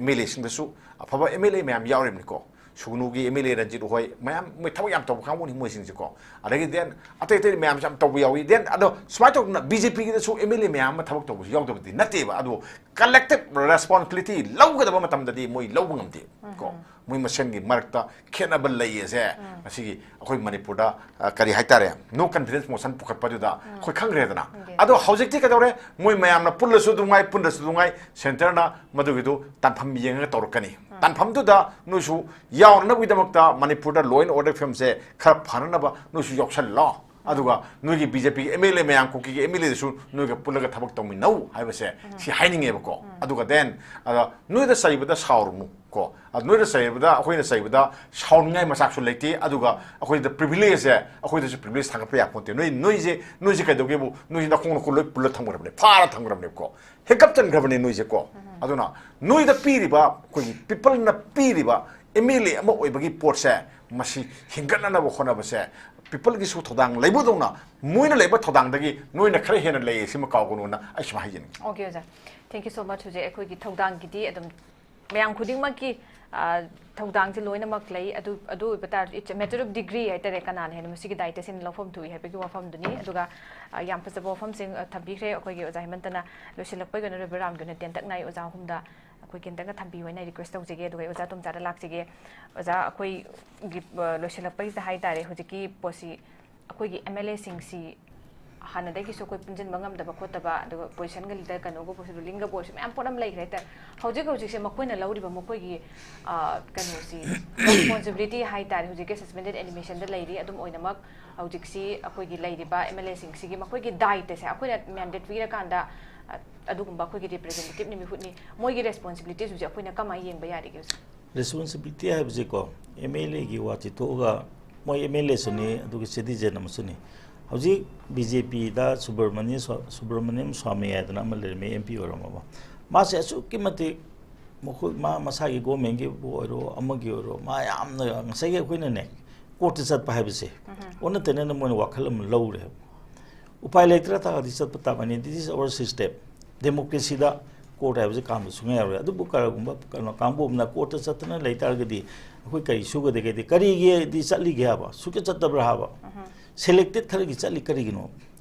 MLAꯁꯤꯡꯗꯁꯨ ꯑꯐꯕ MLA ꯃꯌꯥꯝ ꯌꯥꯎꯔꯤꯕꯅꯤꯀꯣ꯫ ꯁꯨꯒꯅꯨꯒꯤ MLA ꯔꯟꯖꯤꯠ ꯍꯣꯏ ꯃꯌꯥꯝ ꯃꯣꯏ ꯊꯕꯛ ꯌꯥꯝ ꯇꯧꯕ ꯀꯥꯡꯕꯨꯅꯤ ꯃꯣꯏꯁꯤꯡꯁꯦꯀꯣ꯫ ꯑꯗꯒꯤ then ꯑꯇꯩ ꯑꯇꯩ ꯃꯌꯥꯝꯁꯨ ꯌꯥꯝ ꯇꯧꯕ ꯌꯥꯎꯏ꯫ Then ꯑꯗꯣ ꯁꯨꯃꯥꯏꯅ ꯇꯧꯗꯅ BJPꯒꯤꯗꯁꯨ MLA ꯃꯌꯥꯝ ꯑꯃ ꯊꯕꯛ ꯇꯧꯕꯁꯨ ꯌꯥꯎꯗꯕꯗꯤ ꯅꯠꯇꯦꯕ꯫ ꯑꯗꯨꯕꯨ collective responsibility ꯂꯧꯒꯗꯕ ꯃꯇꯝꯗꯗꯤ ꯃꯣꯏ ꯂꯧꯕ ꯉꯝꯗꯦ ꯀꯣ꯫ ꯃꯣꯏ ꯃꯁꯦꯟꯒꯤ ꯃꯔꯛꯇ ꯈꯦꯠꯅꯕ ꯂꯩ ꯑꯁꯦ ꯉꯁꯤꯒꯤ ꯑꯩꯈꯣꯏ ꯃꯅꯤꯄꯨꯔꯗ, ꯑ, ꯀꯔꯤ ꯍꯥꯏꯇꯥꯔꯦ, no confidence motion ꯄꯨꯈꯠꯄꯗꯨꯗ ꯑꯩꯈꯣꯏ ꯈꯪꯈ꯭ꯔꯦꯗꯅ꯫ Yes. ꯑꯗꯣ ꯍꯧꯖꯤꯛꯇꯤ ꯀꯩꯗꯧꯔꯦ? ꯃꯣꯏ ꯃꯌꯥꯝꯅ ꯄꯨꯜꯂꯁꯨ ꯑꯗꯨꯝ ꯉꯥꯏ, ꯄꯨꯟꯗ꯭ꯔꯁꯨ ꯑꯗꯨꯝ ꯉꯥꯏ, centreꯅ ꯃꯗꯨꯒꯤꯗꯨ ꯇꯥꯟꯐꯝ ꯌꯦꯡꯉꯒ ꯇꯧꯔꯛꯀꯅꯤ꯫ ꯇꯥꯟꯐꯝꯗꯨꯗ ꯅꯣꯏꯁꯨ ꯌꯥꯎꯅꯅꯕꯒꯤꯗꯃꯛꯇ ꯃꯅꯤꯄꯨꯔꯗ law and order ꯐꯤꯕꯝꯁꯦ ꯈꯔ ꯐꯅꯅꯕ ꯅꯣꯏꯁꯨ ꯌꯥꯎꯁꯜꯂꯣ꯫ ꯑꯗꯨꯒ ꯅꯣꯏꯒꯤ ꯕꯤ ꯖꯦ ꯄꯤꯒꯤ ꯑꯦꯝ ꯑꯦꯜ ꯑꯦ ꯃꯌꯥꯝ, ꯀꯨꯀꯤꯒꯤ ꯑꯦꯝ ꯑꯦꯜ ꯑꯦꯗꯁꯨ ꯅꯣꯏꯒ ꯄꯨꯜꯂꯒ ꯊꯕꯛ ꯇꯧꯃꯤꯟꯅꯧ ꯍꯥꯏꯕꯁꯦ ꯁꯤ ꯍꯥꯏꯅꯤꯡꯉꯦꯕꯀꯣ꯫ ꯑꯗꯨꯒ then, ꯑꯗ ꯅꯣꯏꯗ ꯆꯩꯕꯗ ꯁꯥꯎꯔꯨꯅꯨ ꯀꯣ꯫ ꯑꯗ ꯅꯣꯏꯗ ꯆꯩꯕꯗ, ꯑꯩꯈꯣꯏꯅ ꯆꯩꯕꯗ ꯁꯥꯎꯅꯤꯡꯉꯥꯏ ꯃꯆꯥꯛꯁꯨ ꯂꯩꯇꯦ꯫ ꯑꯗꯨꯒ ꯑꯩꯈꯣꯏꯗ privilege ꯁꯦ, ꯑꯩꯈꯣꯏꯗꯁꯨ privilege ꯊꯥꯡꯒꯠꯄ ꯌꯥꯄꯣꯟꯇꯦ꯫ ꯅꯣꯏ, ꯅꯣꯏꯁꯦ, ꯅꯣꯏꯁꯦ ꯀꯩꯗꯧꯒꯦꯕꯨ, ꯅꯣꯏꯁꯦ ꯅꯈꯣꯡ ꯅꯈꯨꯠ ꯂꯣꯏ ꯄꯨꯜꯂ ꯊꯝꯈ꯭ꯔꯕꯅꯦ, ꯐꯥꯔ ꯊꯝꯈ꯭ꯔꯕꯅꯦꯕꯀꯣ꯫ ꯍꯦꯛꯀꯞ ꯆꯟꯈ꯭ꯔꯕꯅꯦ ꯅꯣꯏꯁꯦꯀꯣ꯫ ꯑꯗꯨꯅ ꯅꯣꯏꯗ ꯄꯤꯔꯤꯕ, ꯑꯩꯈꯣꯏꯒꯤ people ꯅ ꯄꯤꯔꯤꯕ ꯑꯦꯝ ꯑꯦꯜ ꯑꯦ ꯑꯃ ꯑꯣꯏꯕꯒꯤ ꯄꯣꯠꯁꯦ, ꯃꯁꯤ ꯍꯤꯡꯒꯠꯅꯅꯕ ꯍꯣꯠꯅꯕꯁꯦ, people ꯒꯤꯁꯨ ꯊꯧꯗꯥꯡ ꯂꯩꯕꯗꯧꯅ ꯃꯣꯏꯅ ꯂꯩꯕ ꯊꯧꯗꯥꯡꯗꯒꯤ ꯅꯣꯏꯅ ꯈꯔ ꯍꯦꯟꯅ ꯂꯩꯌꯦ, ꯁꯤꯃ ꯀꯥꯎꯒꯅꯣꯅ ꯑꯩ ꯁꯨꯃꯥꯏꯅ ꯍꯥꯏꯖꯅꯤꯡꯉꯤ꯫ Okay, ꯑꯣꯖꯥ꯫ Thank you so much꯫ ꯍꯧꯖꯤꯛ ꯑꯩꯈꯣꯏꯒꯤ ꯊꯧꯗꯥꯡꯒꯤꯗꯤ ꯑꯗꯨꯝ ꯃꯌꯥꯝ ꯈꯨꯗꯤꯡꯃꯛꯀꯤ, ꯑ, ꯊꯧꯗꯥꯡꯁꯦ ꯂꯣꯏꯅꯃꯛ ꯂꯩ꯫ ꯑꯗꯨ, ꯑꯗꯨ ꯑꯣꯏꯕ ꯇꯥꯔꯁꯨ, it's a matter of degree ꯍꯥꯏꯇꯥꯔꯦ, ꯀꯅꯥꯅ ꯍꯦꯟꯅ ꯃꯁꯤꯒꯤ ꯗꯥꯏꯇ ꯁꯤꯅ ꯂꯧꯐꯝ ꯊꯣꯛꯏ ꯍꯥꯏꯕꯒꯤ ꯋꯥꯐꯝꯗꯨꯅꯤ꯫ ꯑꯗꯨꯒ, ꯑ, ꯌꯥꯝ ꯐꯖꯕ ꯋꯥꯐꯝꯁꯤꯡ, ꯑ, ꯊꯝꯕꯤꯈ꯭ꯔꯦ ꯑꯩꯈꯣꯏꯒꯤ ꯑꯣꯖꯥ ꯍꯦꯃꯟꯇꯅ꯫ ꯂꯣꯏꯁꯤꯜꯂꯛꯄꯒꯤ ꯑꯣꯏꯅ ꯔꯕꯤꯔꯥꯝꯒꯤ ꯑꯣꯏꯅ ꯇꯦꯟꯇꯛꯅ ꯑꯩ ꯑꯣꯖꯥ ꯑꯍꯨꯝꯗ ꯑꯩꯈꯣꯏ ꯈꯤꯇꯪꯒ ꯊꯝꯕꯤꯌꯨ ꯍꯥꯏꯅ request ꯇꯧꯖꯒꯦ꯫ ꯑꯗꯨꯒ ꯑꯩ ꯑꯣꯖꯥ ꯇꯣꯝꯆꯥꯗ ꯂꯥꯛꯆꯒꯦ꯫ ꯑꯣꯖꯥ, ꯑꯩꯈꯣꯏꯒꯤ, ꯑ, ꯂꯣꯏꯁꯤꯜꯂꯛꯄꯒꯤꯁꯤꯗ ꯍꯥꯏꯇꯥꯔꯦ, ꯍꯧꯖꯤꯛꯀꯤ ꯄꯣꯠꯁꯤ ꯑꯩꯈꯣꯏꯒꯤ ꯑꯦꯝ ꯑꯦꯜ ꯑꯦꯁꯤꯡꯁꯤ ꯍꯥꯟꯅꯗꯒꯤꯁꯨ ꯑꯩꯈꯣꯏ ꯄꯨꯟꯁꯤꯟꯕ ꯉꯝꯗꯕ ꯈꯣꯠꯇꯕ, ꯑꯗꯨꯒ ꯄꯣꯖꯤꯁꯟꯒ ꯂꯤꯗꯔ ꯀꯩꯅꯣꯒ ꯄꯣꯖꯤꯁꯟ ꯔꯨꯂꯤꯡꯒ ꯄꯣꯖꯤꯁꯟ ꯃꯌꯥꯝ ꯄꯣꯠ ꯑꯃ ꯂꯩꯈ꯭ꯔꯦ ꯍꯥꯏꯇꯥꯔꯦ꯫ ꯍꯧꯖꯤꯛ ꯍꯧꯖꯤꯛꯁꯦ ꯃꯈꯣꯏꯅ ꯂꯧꯔꯤꯕ ꯃꯈꯣꯏꯒꯤ, ꯑ, ꯀꯩꯅꯣꯁꯤ, ꯔꯦꯁꯄꯣꯟꯁꯤꯕꯤꯂꯤꯇꯤ ꯍꯥꯏꯇꯥꯔꯦ, ꯍꯧꯖꯤꯛꯀꯤ ꯁꯁꯄꯦꯟꯗꯦꯗ ꯑꯦꯅꯤꯃꯦꯁꯟꯗ ꯂꯩꯔꯤ꯫ ꯑꯗꯨꯝ ꯑꯣꯏꯅꯃꯛ ꯍꯧꯖꯤꯛꯁꯤ ꯑꯩꯈꯣꯏꯒꯤ ꯂꯩꯔꯤꯕ ꯑꯦꯝ ꯑꯦꯜ ꯑꯦꯁꯤꯡꯁꯤꯒꯤ ꯃꯈꯣꯏꯒꯤ ꯗꯥꯏꯇꯁꯦ ꯑꯩꯈꯣꯏꯅ ꯃꯦꯟꯗꯦꯠ ꯄꯤꯔꯀꯥꯟꯗ, ꯑ, ꯑꯗꯨꯒꯨꯝꯕ ꯑꯩꯈꯣꯏꯒꯤ ꯔꯤꯄ꯭ꯔꯖꯦꯟꯇꯦꯇꯤꯚꯅꯤ, ꯃꯤꯍꯨꯠꯅꯤ, ꯃꯣꯏꯒꯤ ꯔꯦꯁꯄꯣꯟꯁꯤꯕꯤꯂꯤꯇꯤꯁ ꯍꯧꯖꯤꯛ ꯑꯩꯈꯣꯏꯅ ꯀꯃꯥꯏꯅ ꯌꯦꯡꯕ ꯌꯥꯔꯤꯒꯦ ꯍꯧꯖꯤꯛ? ꯔꯦꯁꯄꯣꯟꯁꯤꯕꯤꯂꯤꯇꯤ ꯍꯥꯏꯕꯁꯤꯀꯣ, ꯑꯦꯝ ꯑꯦꯜ ꯑꯦꯒꯤ ꯋꯥꯁꯤ ꯊꯣꯛꯑꯒ, ꯃꯣꯏ ꯑꯦꯝ ꯑꯦꯜ ꯑꯦꯁꯨꯅꯤ, ꯑꯗꯨꯒ ꯁꯤꯇꯤꯖꯦꯟ ꯑꯃꯁꯨꯅꯤ꯫ ꯍꯧꯖꯤꯛ ꯕꯤ ꯖꯦ ꯄꯤꯗ ꯁꯨꯕ꯭ꯔꯃꯅꯤ ꯁ꯭ꯋꯥ-, ꯁꯨꯕ꯭ꯔꯃꯅꯤꯌꯝ ꯁ꯭ꯋꯥꯃꯤ ꯍꯥꯏꯗꯅ ꯑꯃ ꯂꯩꯔꯝꯃꯤ, ꯑꯦꯝ ꯄꯤ ꯑꯣꯏꯔꯝꯃꯕ꯫ ꯃꯥꯁꯦ ꯑꯁꯨꯛꯀꯤ ꯃꯇꯤꯛ ꯃꯈꯣꯏ, ꯃꯥ ꯃꯁꯥꯒꯤ ꯒꯣꯔꯃꯦꯟꯒꯤꯕꯨ ꯑꯣꯏꯔꯣ, ꯑꯃꯒꯤ ꯑꯣꯏꯔꯣ, ꯃꯥ ꯌꯥꯝꯅ ꯉꯁꯥꯏꯒꯤ ꯑꯩꯈꯣꯏꯅꯅꯦ, ꯀꯣꯔꯠꯇ ꯆꯠꯄ ꯍꯥꯏꯕꯁꯦ, ꯑꯣꯟꯅ ꯇꯩꯅꯅ ꯃꯣꯏꯅ ꯋꯥꯈꯜ ꯑꯃ ꯂꯧꯔꯦꯕ꯫ ꯎꯄꯥꯏ ꯂꯩꯇ꯭ꯔ ꯇꯥꯔꯒꯗꯤ ꯆꯠꯄ ꯇꯥꯕꯅꯤ꯫ This is our system꯫ ꯗꯦꯃꯣꯀ꯭ꯔꯦꯁꯤꯗ ꯀꯣꯔꯠ ꯍꯥꯏꯕꯁꯤ ꯀꯥꯟꯕ ꯁꯨꯡꯌꯥ ꯌꯥꯔꯣꯏ꯫ ꯑꯗꯨꯕꯨ ꯀꯔꯤꯒꯨꯝꯕ ꯀꯩꯅꯣ ꯀꯥꯡꯕꯨ ꯑꯃꯅ ꯀꯣꯔꯠꯇ ꯆꯠꯇꯅ ꯂꯩ ꯇꯥꯔꯒꯗꯤ ꯑꯩꯈꯣꯏ ꯀꯔꯤ ꯁꯨꯒꯗꯒꯦꯗꯤ, ꯀꯔꯤꯒꯤꯗꯤ ꯆꯠꯂꯤꯒꯦ ꯍꯥꯏꯕ, ꯁꯨꯛꯆꯠ ꯆꯠꯇꯕ꯭ꯔꯥ ꯍꯥꯏꯕ, ꯁꯦꯂꯦꯛꯇꯦꯗ ꯈꯔꯒꯤ ꯆꯠꯂꯤ ꯀꯔꯤꯒꯤꯅꯣ?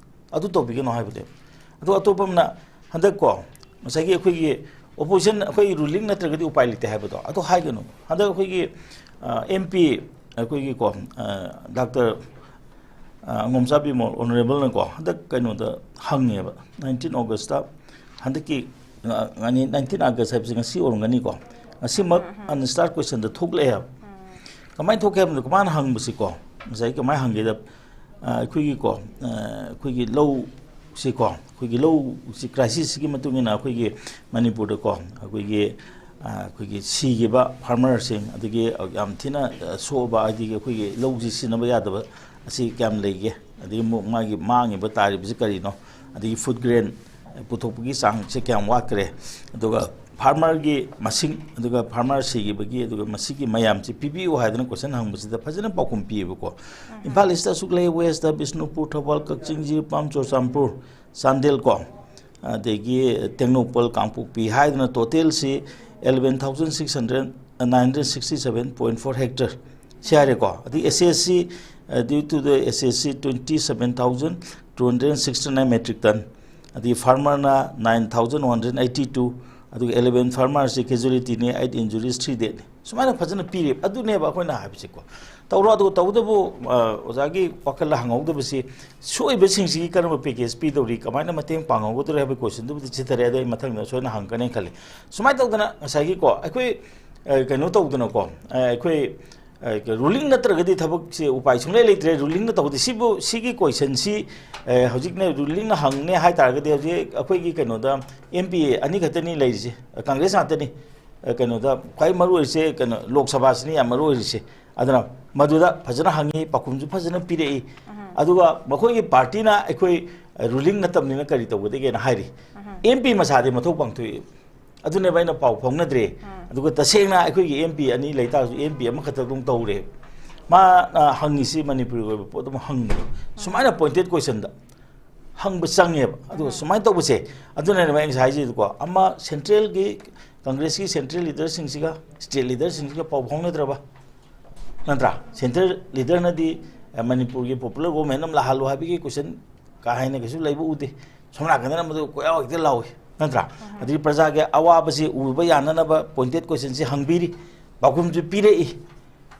ꯑꯗꯨ ꯇꯧꯕꯤꯒꯅꯣ ꯍꯥꯏꯕꯅꯦ꯫ ꯑꯗꯣ ꯑꯇꯣꯞꯄ ꯑꯃꯅ ꯍꯟꯗꯛ ꯀꯣ, ꯉꯁꯥꯏꯒꯤ ꯑꯩꯈꯣꯏꯒꯤ ꯑꯣꯄꯣꯖꯤꯁꯟ, ꯑꯩꯈꯣꯏ ꯔꯨꯂꯤꯡ ꯅꯠꯇ꯭ꯔꯒꯗꯤ ꯎꯄꯥꯏ ꯂꯩꯇꯦ ꯍꯥꯏꯕꯗꯣ, ꯑꯗꯨ ꯍꯥꯏꯒꯅꯨ꯫ ꯍꯟꯗꯛ ꯑꯩꯈꯣꯏꯒꯤ, ꯑ, ꯑꯦꯝ ꯄꯤ, ꯑꯩꯈꯣꯏꯒꯤ ꯀꯣ, ꯑ, ꯗꯥꯛꯇꯔ, ꯑ, ꯑꯉꯣꯝꯆꯥ ꯕꯤꯃꯣꯜ ꯑꯣꯅꯔꯦꯕꯜꯅꯀꯣ, ꯍꯟꯗꯛ ꯀꯩꯅꯣꯗ ꯍꯪꯉꯦꯕ, ꯅꯥꯏꯟꯇꯤꯟ ꯑꯣꯒꯁꯇ, ꯍꯟꯗꯛꯀꯤ, ꯑ, ꯅꯥꯏꯟꯇꯤꯟ ꯑꯥꯒꯁ ꯍꯥꯏꯕꯁꯤ ꯉꯁꯤ ꯑꯣꯏꯔꯝꯒꯅꯤꯀꯣ, ꯑꯁꯤꯃꯛ unanswered questionꯗ ꯊꯣꯛꯂꯛꯑꯦ ꯍꯥꯏꯕ꯫ ꯀꯃꯥꯏꯅ ꯊꯣꯛꯀꯦ ꯍꯥꯏꯕꯗ, ꯃꯥꯅ ꯍꯪꯕꯁꯤꯀꯣ, ꯉꯁꯥꯏ ꯀꯃꯥꯏꯅ ꯍꯪꯒꯦꯗ, ꯑ, ꯑꯩꯈꯣꯏꯒꯤꯀꯣ, ꯑ, ꯑꯩꯈꯣꯏꯒꯤ ꯂꯧꯁꯤꯀꯣ, ꯑꯩꯈꯣꯏꯒꯤ ꯂꯧꯁꯤ crisisꯁꯤꯒꯤ ꯃꯇꯨꯡ ꯏꯟꯅ ꯑꯩꯈꯣꯏꯒꯤ ꯃꯅꯤꯄꯨꯔꯗꯀꯣ, ꯑꯩꯈꯣꯏꯒꯤ, ꯑ, ꯑꯩꯈꯣꯏꯒꯤ ꯁꯤꯈꯤꯕ farmerꯁꯤꯡ, ꯑꯗꯒꯤ ꯌꯥꯝ ꯊꯤꯅ, ꯑ, ꯁꯣꯛꯑꯕ, ꯍꯥꯏꯗꯤ ꯑꯩꯈꯣꯏꯒꯤ ꯂꯧꯁꯤ ꯁꯤꯖꯤꯟꯅꯕ ꯌꯥꯗꯕ ꯑꯁꯤ ꯀꯌꯥꯝ ꯂꯩꯒꯦ, ꯑꯗꯒꯤ ꯑꯃꯨꯛ ꯃꯥꯒꯤ ꯃꯥꯡꯉꯤꯕ ꯇꯥꯔꯤꯕꯁꯤ ꯀꯔꯤꯅꯣ, ꯑꯗꯒꯤ food grain ꯄꯨꯊꯣꯛꯄꯒꯤ ꯆꯥꯡꯁꯦ ꯀꯌꯥꯝ ꯋꯥꯠꯈ꯭ꯔꯦ, ꯑꯗꯨꯒ farmerꯒꯤ ꯃꯁꯤꯡ, ꯑꯗꯨꯒ farmer ꯁꯤꯈꯤꯕꯒꯤ, ꯑꯗꯨꯒ ꯃꯁꯤꯒꯤ ꯃꯌꯥꯝꯁꯤ ꯄꯤꯕꯤꯌꯨ ꯍꯥꯏꯗꯅ question ꯍꯪꯕꯁꯤꯗ ꯐꯖꯅ ꯄꯥꯎꯈꯨꯝ ꯄꯤꯌꯦꯕꯀꯣ꯫ ꯏꯝꯐꯥꯜ ꯏꯁꯇ ꯑꯁꯨꯛ ꯂꯩ, ꯋꯦꯁꯇ ꯕꯤꯁꯅꯨꯄꯨꯔ, ꯊꯧꯕꯥꯜ, ꯀꯛꯆꯤꯡ, ꯖꯤꯔꯤꯕꯥꯝ, ꯆꯨꯔꯆꯥꯟꯄꯨꯔ, ꯆꯥꯟꯗꯦꯜ ꯀꯣ, ꯑꯗꯒꯤ ꯇꯦꯡꯅꯧꯄꯜ, ꯀꯥꯡꯄꯣꯛꯄꯤ ꯍꯥꯏꯗꯅ totalꯁꯤ eleven thousand six hundred, nine hundred sixty seven point four hectare ꯁꯤ ꯍꯥꯏꯔꯦꯀꯣ꯫ ꯑꯗꯒꯤ S S C, uh, due to the S S C twenty seven thousand two hundred sixty nine metric ton, ꯑꯗꯒꯤ farmerꯅ nine thousand one hundred eighty two, ꯑꯗꯨꯒ eleven farmerꯁꯤ casualtyꯅꯤ, eight injuries, three deathꯅꯤ꯫ ꯁꯨꯃꯥꯏꯅ ꯐꯖꯅ ꯄꯤꯔꯦ꯫ ꯑꯗꯨꯅꯦꯕ ꯑꯩꯈꯣꯏꯅ ꯍꯥꯏꯕꯁꯦꯀꯣ꯫ ꯇꯧꯔꯣ, ꯑꯗꯨꯒ ꯇꯧꯕꯇꯕꯨ, ꯑ, ꯑꯣꯖꯥꯒꯤ ꯋꯥꯈꯜꯗ ꯍꯪꯍꯧꯗꯕꯁꯤ, ꯁꯣꯛꯏꯕꯁꯤꯡꯁꯤꯒꯤ ꯀꯔꯝꯕ package ꯄꯤꯗꯧꯔꯤ, ꯀꯃꯥꯏꯅ ꯃꯇꯦꯡ ꯄꯥꯡꯍꯧꯒꯗꯧꯔꯤ ꯍꯥꯏꯕ questionꯗꯨꯕꯨꯗꯤ ꯆꯤꯊꯔꯦ꯫ ꯑꯗꯣ ꯑꯩ ꯃꯊꯪꯗ ꯁꯣꯏꯗꯅ ꯍꯪꯒꯅꯦꯅ ꯈꯜꯂꯤ꯫ ꯁꯨꯃꯥꯏꯅ ꯇꯧꯗꯅ ꯉꯁꯥꯏꯒꯤꯀꯣ, ꯑꯩꯈꯣꯏ, ꯑ, ꯀꯩꯅꯣ ꯇꯧꯗꯅꯀꯣ, ꯑ, ꯑꯩꯈꯣꯏ, ꯑ, ruling ꯅꯠꯇ꯭ꯔꯒꯗꯤ ꯊꯕꯛꯁꯦ ꯎꯄꯥꯏ ꯁꯨꯡꯂꯩ ꯂꯩꯇ꯭ꯔꯦ꯫ Rulingꯅ ꯇꯧꯗꯦ꯫ ꯁꯤꯕꯨ, ꯁꯤꯒꯤ questionꯁꯤ, ꯑ, ꯍꯧꯖꯤꯛꯅ rulingꯅ ꯍꯪꯅꯦ ꯍꯥꯏ ꯇꯥꯔꯒꯗꯤ, ꯍꯧꯖꯤꯛ ꯑꯩꯈꯣꯏꯒꯤ ꯀꯩꯅꯣꯗ M P ꯑꯅꯤ ꯈꯛꯇꯅꯤ ꯂꯩꯔꯤꯁꯦ, Congress ꯉꯥꯛꯇꯅꯤ꯫ ꯑ, ꯀꯩꯅꯣꯗ ꯈ꯭ꯋꯥꯏ ꯃꯔꯨ ꯑꯣꯏꯔꯤꯁꯦ, ꯀꯩꯅꯣ, ꯂꯣꯛ ꯁꯚꯥꯁꯤꯅ ꯌꯥꯝ ꯃꯔꯨ ꯑꯣꯏꯔꯤꯁꯦ꯫ ꯑꯗꯨꯅ ꯃꯗꯨꯗ ꯐꯖꯅ ꯍꯪꯉꯤ, ꯄꯥꯎꯈꯨꯝꯁꯨ ꯐꯖꯅ ꯄꯤꯔꯛꯏ꯫ ꯑꯗꯨꯒ ꯃꯈꯣꯏꯒꯤ partyꯅ ꯑꯩꯈꯣꯏ, ꯑ, ruling ꯅꯠꯇꯕꯅꯤꯅ ꯀꯔꯤ ꯇꯧꯒꯗꯒꯦꯅ ꯍꯥꯏꯔꯤ꯫ M P ꯃꯁꯥꯗꯤ ꯃꯊꯧ ꯄꯥꯡꯊꯣꯛꯏ꯫ ꯑꯗꯨꯅꯦꯕ ꯑꯩꯅ ꯄꯥꯎ ꯐꯥꯎꯅꯗ꯭ꯔꯦ꯫ ꯑꯗꯨꯒ ꯇꯁꯦꯡꯅ ꯑꯩꯈꯣꯏꯒꯤ M P ꯑꯅꯤ ꯂꯩꯇꯥꯔꯁꯨ, M P ꯑꯃꯈꯛꯇ ꯑꯗꯨꯝ ꯇꯧꯔꯦ꯫ ꯃꯥꯅ ꯍꯪꯉꯤꯁꯤ ꯃꯅꯤꯄꯨꯔꯒꯤ ꯑꯣꯏꯕ ꯄꯣꯠ ꯑꯃ ꯍꯪꯕ꯫ ꯁꯨꯃꯥꯏꯅ pointed questionꯗ ꯍꯪꯕ ꯆꯪꯉꯦꯕ꯫ ꯑꯗꯨꯒ ꯁꯨꯃꯥꯏꯅ ꯇꯧꯕꯁꯦ, ꯑꯗꯨꯅꯅꯦꯕ ꯑꯩ ꯉꯁꯥꯏ ꯍꯥꯏꯖꯩꯗꯨꯀꯣ, ꯑꯃ centralꯒꯤ, Congressꯀꯤ central leaderꯁꯤꯡꯁꯤꯒ state leaderꯁꯤꯡꯁꯤꯒ ꯄꯥꯎ ꯐꯥꯎꯅꯗ꯭ꯔꯕ? ꯅꯠꯇ꯭ꯔꯥ? Central leaderꯅꯗꯤ, ꯑ, ꯃꯅꯤꯄꯨꯔꯒꯤ popular government ꯑꯃ ꯂꯥꯛꯍꯜꯂꯣ ꯍꯥꯏꯕꯒꯤ question ꯀꯥ ꯍꯦꯟꯅ ꯀꯩꯁꯨ ꯂꯩꯕ ꯎꯗꯦ꯫ ꯁꯣꯝ ꯅꯥꯀꯟꯗꯅ ꯃꯗꯨ ꯀꯣꯏꯌꯥꯎ ꯍꯦꯛꯇ ꯂꯥꯎꯏ, ꯅꯠꯇ꯭ꯔꯥ? ꯑꯗꯒꯤ ꯄ꯭ꯔꯖꯥꯒꯤ ꯑꯋꯥꯕꯁꯤ ꯎꯕ ꯌꯥꯅꯅꯕ pointed questionꯁꯤ ꯍꯪꯕꯤꯔꯤ, ꯄꯥꯎꯈꯨꯝꯁꯨ ꯄꯤꯔꯛꯏ꯫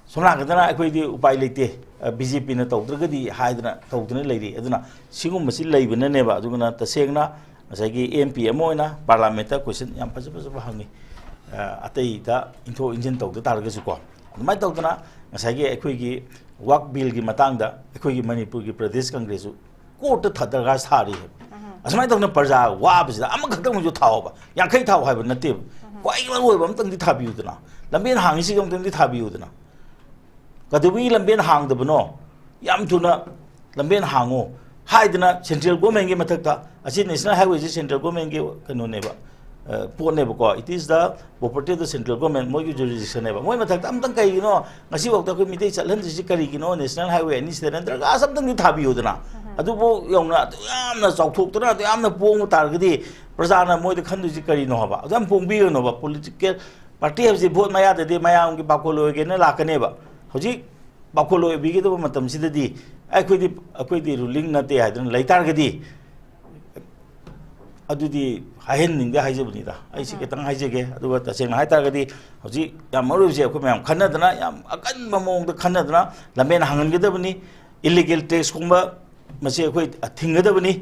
ꯁꯣꯝ ꯅꯥꯀꯟꯗꯅ ꯑꯩꯈꯣꯏꯗꯤ ꯎꯄꯥꯏ ꯂꯩꯇꯦ, ꯑ, BJPꯅ ꯇꯧꯗ꯭ꯔꯒꯗꯤ ꯍꯥꯏꯗꯅ ꯇꯧꯗꯅ ꯂꯩꯔꯤ꯫ ꯑꯗꯨꯅ ꯁꯤꯒꯨꯝꯕꯁꯤ ꯂꯩꯕꯅꯅꯦꯕ꯫ ꯑꯗꯨꯅ ꯇꯁꯦꯡꯅ ꯉꯁꯥꯏꯒꯤ M P ꯑꯃ ꯑꯣꯏꯅ parliamentꯇ question ꯌꯥꯝ ꯐꯖ ꯐꯖꯕ ꯍꯪꯉꯤ꯫ ꯑ, ꯑꯇꯩꯗ ꯏꯟꯊꯣꯛ ꯏꯟꯁꯤꯟ ꯇꯧꯗ ꯇꯥꯔꯒꯁꯨꯀꯣ, ꯑꯗꯨꯃꯥꯏꯅ ꯇꯧꯗꯅ ꯉꯁꯥꯏꯒꯤ ꯑꯩꯈꯣꯏꯒꯤ ꯋꯥꯛ ꯕꯤꯜꯒꯤ ꯃꯇꯥꯡꯗ ꯑꯩꯈꯣꯏꯒꯤ ꯃꯅꯤꯄꯨꯔꯒꯤ ꯄ꯭ꯔꯗꯦꯁ ꯀꯪꯒ꯭ꯔꯦꯁꯁꯨ ꯀꯣꯔꯠꯇ ꯊ-, ꯗꯔꯀꯥꯔ ꯁꯥꯔꯤ ꯍꯥꯏꯕ꯫ ꯑꯁꯨꯃꯥꯏꯅ ꯇꯧꯗꯅ ꯄ꯭ꯔꯖꯥ ꯋꯥꯕꯁꯤꯗ ꯑꯃꯈꯛꯇꯪ ꯑꯣꯏꯁꯨ ꯊꯥꯎꯕ, ꯌꯥꯡꯈꯩ ꯊꯥꯎ ꯍꯥꯏꯕ ꯅꯠꯇꯦꯕ꯫ ꯈ꯭ꯋꯥꯏ ꯃꯔꯨ ꯑꯣꯏꯕ ꯑꯃꯇꯪꯗꯤ ꯊꯥꯕꯤꯌꯨꯗꯅ, ꯂꯝꯕꯦꯟ ꯍꯥꯡꯉꯤꯁꯤꯒꯤ ꯑꯃꯇꯪꯗꯤ ꯊꯥꯕꯤꯌꯨꯗꯅ꯫ ꯀꯩꯗꯧꯕꯒꯤ ꯂꯝꯕꯦꯟ ꯍꯥꯡꯗꯕꯅꯣ? ꯌꯥꯝ ꯊꯨꯅ ꯂꯝꯕꯦꯟ ꯍꯥꯡꯉꯨ ꯍꯥꯏꯗꯅ ꯁꯦꯟꯇ꯭ꯔꯦꯜ ꯒꯣꯔꯃꯦꯟꯒꯤ ꯃꯊꯛꯇ, ꯑꯁꯤ ꯅꯦꯁꯅꯦꯜ ꯍꯥꯏꯋꯦꯁꯤ ꯁꯦꯟꯇ꯭ꯔꯦꯜ ꯒꯣꯔꯃꯦꯟꯒꯤ ꯀꯩꯅꯣꯅꯦꯕ, ꯑ, ꯄꯣꯠꯅꯦꯕꯀꯣ, it is the property of the central government, ꯃꯣꯏꯒꯤ ꯖꯨꯔꯤꯗꯤꯛꯁꯟꯅꯦꯕ꯫ ꯃꯣꯏ ꯃꯊꯛꯇ ꯑꯝꯇꯪ ꯀꯩꯒꯤꯅꯣ ꯉꯁꯤꯐꯥꯎꯗ ꯑꯩꯈꯣꯏ ꯃꯤꯇꯩ ꯆꯠꯍꯟꯗ꯭ꯔꯤꯁꯤ ꯀꯔꯤꯒꯤꯅꯣ? ꯅꯦꯁꯅꯦꯜ ꯍꯥꯏꯋꯦ ꯑꯅꯤꯁꯤꯗ ꯅꯠꯇ꯭ꯔꯒ ꯑꯁ ꯑꯝꯇꯪꯗꯤ ꯊꯥꯕꯤꯌꯨꯗꯅ꯫ ꯑꯗꯨꯕꯨ ꯌꯧꯅ ꯑꯗꯨ ꯌꯥꯝꯅ ꯆꯥꯎꯊꯣꯛꯇꯅ ꯑꯗꯨ ꯌꯥꯝꯅ ꯄꯣꯡꯕ ꯇꯥꯔꯒꯗꯤ ꯄ꯭ꯔꯖꯥꯅ ꯃꯣꯏꯗ ꯈꯟꯗꯣꯏꯁꯤ ꯀꯔꯤꯅꯣ ꯍꯥꯏꯕ? ꯑꯗꯨ ꯌꯥꯝ ꯄꯣꯡꯕꯤꯒꯅꯣꯕ꯫ ꯄꯣꯂꯤꯇꯤꯀꯦꯜ ꯄꯥꯔꯇꯤ ꯍꯥꯏꯕꯁꯤ ꯚꯣꯠ ꯃꯌꯥꯗꯗꯤ ꯃꯌꯥꯝꯒꯤ ꯄꯥꯈꯣꯜ ꯑꯣꯏꯒꯦꯅ ꯂꯥꯛꯀꯅꯦꯕ꯫ ꯍꯧꯖꯤꯛ ꯄꯥꯈꯣꯜ ꯑꯣꯏꯕꯤꯒꯗꯕ ꯃꯇꯝꯁꯤꯗꯗꯤ ꯑꯩꯈꯣꯏꯗꯤ, ꯑꯩꯈꯣꯏꯗꯤ ꯔꯨꯂꯤꯡ ꯅꯠꯇꯦ ꯍꯥꯏꯗꯅ ꯂꯩꯇꯥꯔꯒꯗꯤ, ꯑꯗꯨꯗꯤ ꯍꯥꯏꯍꯟꯅꯤꯡꯗꯦ ꯍꯥꯏꯖꯕꯅꯤꯗ꯫ ꯑꯩ ꯁꯤ ꯈꯤꯇꯪ ꯍꯥꯏꯖꯒꯦ꯫ ꯑꯗꯨꯒ ꯇꯁꯦꯡꯅ ꯍꯥꯏꯇꯥꯔꯒꯗꯤ ꯍꯧꯖꯤꯛ ꯌꯥꯝ ꯃꯔꯨ ꯑꯣꯏꯕꯁꯦ ꯑꯩꯈꯣꯏ ꯃꯌꯥꯝ ꯈꯟꯅꯗꯅ ꯌꯥꯝ ꯑꯀꯟꯕ ꯃꯑꯣꯡꯗ ꯈꯟꯅꯗꯅ ꯂꯝꯕꯦꯟ ꯍꯥꯡꯍꯟꯒꯗꯕꯅꯤ꯫ ꯏꯂꯤꯒꯦꯜ ꯇꯦꯛꯁꯀꯨꯝꯕ ꯃꯁꯤ ꯑꯩꯈꯣꯏ ꯊꯤꯡꯒꯗꯕꯅꯤ꯫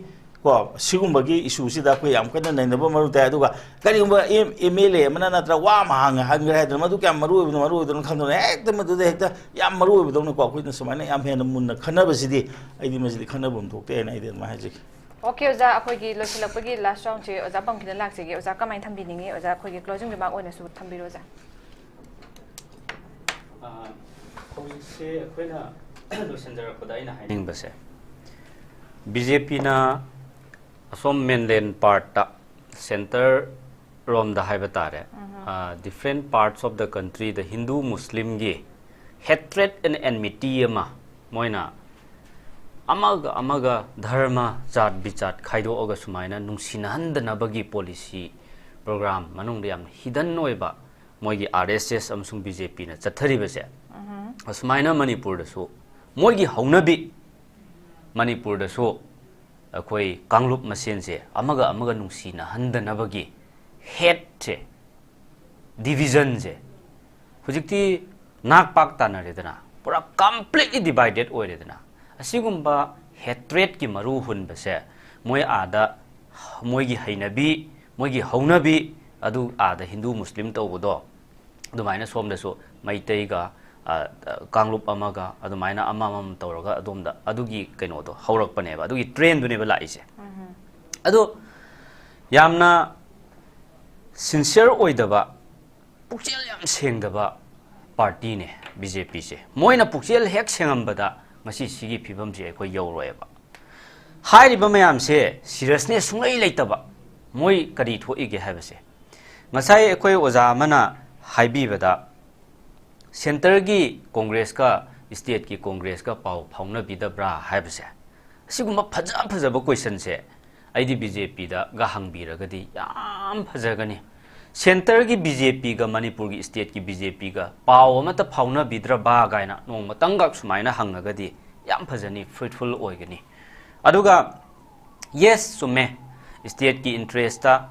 ꯀꯣ, ꯁꯤꯒꯨꯝꯕꯒꯤ ꯏꯁꯨꯁꯤꯗ ꯑꯩꯈꯣꯏ ꯌꯥꯝ ꯀꯟꯅ ꯅꯩꯅꯕ ꯃꯔꯨ ꯇꯥꯏ꯫ ꯑꯗꯨꯒ ꯀꯔꯤꯒꯨꯝꯕ ꯑꯦꯝ, ꯑꯦꯝ ꯑꯦꯜ ꯑꯦ ꯑꯃꯅ ꯅꯠꯇ꯭ꯔ ꯋꯥ ꯑꯃ ꯍꯥꯡꯉꯦ ꯍꯥꯏꯈ꯭ꯔꯦ ꯍꯥꯏꯗꯅ ꯃꯗꯨ ꯀꯌꯥꯝ ꯃꯔꯨ ꯑꯣꯏꯕꯅꯣ, ꯃꯔꯨ ꯑꯣꯏꯗꯕꯅꯣ ꯈꯪꯗꯅ ꯍꯦꯛꯇ ꯃꯗꯨꯗ ꯍꯦꯛꯇ ꯌꯥꯝ ꯃꯔꯨ ꯑꯣꯏꯕꯗꯧꯅꯀꯣ ꯑꯩꯈꯣꯏꯅ ꯁꯨꯃꯥꯏꯅ ꯌꯥꯝ ꯍꯦꯟꯅ ꯃꯨꯟꯅ ꯈꯟꯅꯕꯁꯤꯗꯤ ꯑꯩꯗꯤ ꯃꯁꯤꯗꯤ ꯈꯟꯅꯐꯝ ꯊꯣꯛꯇꯦ ꯍꯥꯏꯅ ꯑꯩꯗꯤ ꯑꯗꯨꯃꯥꯏꯅ ꯍꯥꯏꯖꯒꯦ꯫ ꯑꯣꯀꯦ ꯑꯣꯖꯥ, ꯑꯩꯈꯣꯏꯒꯤ ꯂꯣꯏꯁꯤꯜꯂꯛꯄꯒꯤ ꯂꯥꯁ ꯔꯥꯎꯟꯁꯦ ꯑꯣꯖꯥ ꯄꯝꯀꯤꯟꯗ ꯂꯥꯛꯆꯒꯦ꯫ ꯑꯣꯖꯥ ꯀꯃꯥꯏꯅ ꯊꯝꯕꯤꯅꯤꯡꯉꯤ? ꯑꯣꯖꯥ ꯑꯩꯈꯣꯏꯒꯤ ꯀ꯭ꯂꯣꯖꯤꯡ ꯔꯤꯃꯥꯔꯛ ꯑꯣꯏꯅꯁꯨ ꯊꯝꯕꯤꯔꯣ ꯑꯣꯖꯥ꯫ ꯑ, ꯍꯧꯖꯤꯛꯁꯦ ꯑꯩꯈꯣꯏꯅ ꯂꯣꯏꯁꯤꯟꯖꯔꯛꯄꯗ ꯑꯩꯅ ꯍꯥꯏꯅꯤꯡꯕꯁꯦ, ꯕꯤ ꯖꯦ ꯄꯤꯅ ꯑꯁꯣꯝ ꯃꯦꯟꯂꯦꯟ ꯄꯥꯔꯠꯇ, ꯁꯦꯟꯇꯔ ꯔꯣꯝꯗ ꯍꯥꯏꯕ ꯇꯥꯔꯦ, ꯑ, different parts of the countryꯗ Hindu ꯃꯨꯁꯂꯤꯝꯒꯤ hatred and enmity ꯑꯃ ꯃꯣꯏꯅ ꯑꯃꯒ ꯑꯃꯒ ꯙꯔꯃ, ꯖꯥꯠ ꯕꯤꯖꯥꯠ ꯈꯥꯏꯗꯣꯛꯑꯒ ꯁꯨꯃꯥꯏꯅ ꯅꯨꯡꯁꯤꯅꯍꯟꯗꯅꯕꯒꯤ ꯄꯣꯂꯤꯁꯤ ꯄ꯭ꯔꯣꯒ꯭ꯔꯥꯝ ꯃꯅꯨꯡꯗ ꯌꯥꯝꯅ hidden ꯑꯣꯏꯕ ꯃꯣꯏꯒꯤ ꯑꯥꯔ ꯑꯦꯁ ꯑꯦꯁ ꯑꯃꯁꯨꯡ ꯕꯤ ꯖꯦ ꯄꯤꯅ ꯆꯠꯊꯔꯤꯕꯁꯦ, ꯑꯁꯨꯃꯥꯏꯅ ꯃꯅꯤꯄꯨꯔꯗꯁꯨ ꯃꯣꯏꯒꯤ ꯍꯧꯅꯕꯤ, ꯃꯅꯤꯄꯨꯔꯗꯁꯨ ꯑꯩꯈꯣꯏ ꯀꯥꯡꯂꯨꯞ ꯃꯁꯦꯟꯁꯦ ꯑꯃꯒ ꯑꯃꯒ ꯅꯨꯡꯁꯤꯅꯍꯟꯗꯅꯕꯒꯤ ꯍꯦꯠꯁꯦ, ꯗꯤꯚꯤꯖꯟꯁꯦ ꯍꯧꯖꯤꯛꯇꯤ ꯅꯥꯛ ꯄꯥꯛ ꯇꯥꯅꯔꯦꯗꯅ, ꯄꯨꯔꯥ completely divided ꯑꯣꯏꯔꯦꯗꯅ꯫ ꯑꯁꯤꯒꯨꯝꯕ ꯍꯦꯇ꯭ꯔꯦꯠꯀꯤ ꯃꯔꯨ ꯍꯨꯟꯕꯁꯦ ꯃꯣꯏ ꯑꯥꯗ ꯃꯣꯏꯒꯤ ꯍꯩꯅꯕꯤ, ꯃꯣꯏꯒꯤ ꯍꯧꯅꯕꯤ, ꯑꯗꯨ ꯑꯥꯗ ꯍꯤꯟꯗꯨ ꯃꯨꯁꯂꯤꯝ ꯇꯧꯕꯗꯣ, ꯑꯗꯨꯃꯥꯏꯅ ꯁꯣꯝꯗꯁꯨ ꯃꯩꯇꯩꯒ, ꯑ, ꯀꯥꯡꯂꯨꯞ ꯑꯃꯒ ꯑꯗꯨꯃꯥꯏꯅ ꯑꯃꯃꯝ ꯇꯧꯔꯒ ꯑꯗꯣꯝꯗ ꯑꯗꯨꯒꯤ ꯀꯩꯅꯣꯗꯣ ꯍꯧꯔꯛꯄꯅꯦꯕ, ꯑꯗꯨꯒꯤ ꯇ꯭ꯔꯦꯟꯗꯨꯅꯦꯕ ꯂꯥꯛꯏꯁꯦ꯫ ꯑꯗꯣ ꯌꯥꯝꯅ ꯁꯤꯟꯁꯤꯌꯔ ꯑꯣꯏꯗꯕ, ꯄꯨꯛꯆꯦꯜ ꯌꯥꯝ ꯁꯦꯡꯗꯕ ꯄꯥꯔꯇꯤꯅꯦ ꯕꯤ ꯖꯦ ꯄꯤꯁꯦ꯫ ꯃꯣꯏꯅ ꯄꯨꯛꯆꯦꯜ ꯍꯦꯛ ꯁꯦꯡꯉꯝꯕꯗ ꯉꯁꯤ ꯁꯤꯒꯤ ꯐꯤꯕꯝꯁꯦ ꯑꯩꯈꯣꯏ ꯌꯧꯔꯣꯏꯕ꯫ ꯍꯥꯏꯔꯤꯕ ꯃꯌꯥꯝꯁꯦ ꯁꯤꯔꯤꯌꯁꯅꯦꯁ ꯁꯨꯡꯂꯩ ꯂꯩꯇꯕ꯫ ꯃꯣꯏ ꯀꯔꯤ ꯊꯣꯛꯏꯒꯦ ꯍꯥꯏꯕꯁꯦ, ꯉꯁꯥꯏ ꯑꯩꯈꯣꯏ ꯑꯣꯖꯥ ꯑꯃꯅ ꯍꯥꯏꯕꯤꯕꯗ, ꯁꯦꯟꯇꯔꯒꯤ ꯀꯣꯡꯒ꯭ꯔꯦꯁꯀ ꯁ꯭ꯇꯦꯠꯀꯤ ꯀꯣꯡꯒ꯭ꯔꯦꯁꯀ ꯄꯥꯎ ꯐꯥꯎꯅꯕꯤꯗꯕ꯭ꯔꯥ ꯍꯥꯏꯕꯁꯦ, ꯑꯁꯤꯒꯨꯝꯕ ꯐꯖ ꯐꯖꯕ ꯀꯣꯏꯁꯟꯁꯦ ꯑꯩꯗꯤ ꯕꯤ ꯖꯦ ꯄꯤꯗꯒ ꯍꯪꯕꯤꯔꯒꯗꯤ ꯌꯥꯝ ꯐꯖꯒꯅꯤ꯫ ꯁꯦꯟꯇꯔꯒꯤ ꯕꯤ ꯖꯦ ꯄꯤꯒ ꯃꯅꯤꯄꯨꯔꯒꯤ ꯁ꯭ꯇꯦꯠꯀꯤ ꯕꯤ ꯖꯦ ꯄꯤꯒ ꯄꯥꯎ ꯑꯃꯠꯇ ꯐꯥꯎꯅꯕꯤꯗ꯭ꯔꯕ ꯀꯥꯏꯅ ꯅꯣꯡꯃꯇꯪꯒ ꯁꯨꯃꯥꯏꯅ ꯍꯪꯉꯒꯗꯤ ꯌꯥꯝ ꯐꯖꯅꯤ, ꯐ꯭ꯔꯨꯏꯠꯐꯨꯜ ꯑꯣꯏꯒꯅꯤ꯫ ꯑꯗꯨꯒ ꯌꯦꯁ, ꯆꯨꯝꯃꯦ, ꯁ꯭ꯇꯦꯠꯀꯤ ꯏꯟꯇꯔꯦꯁꯇ,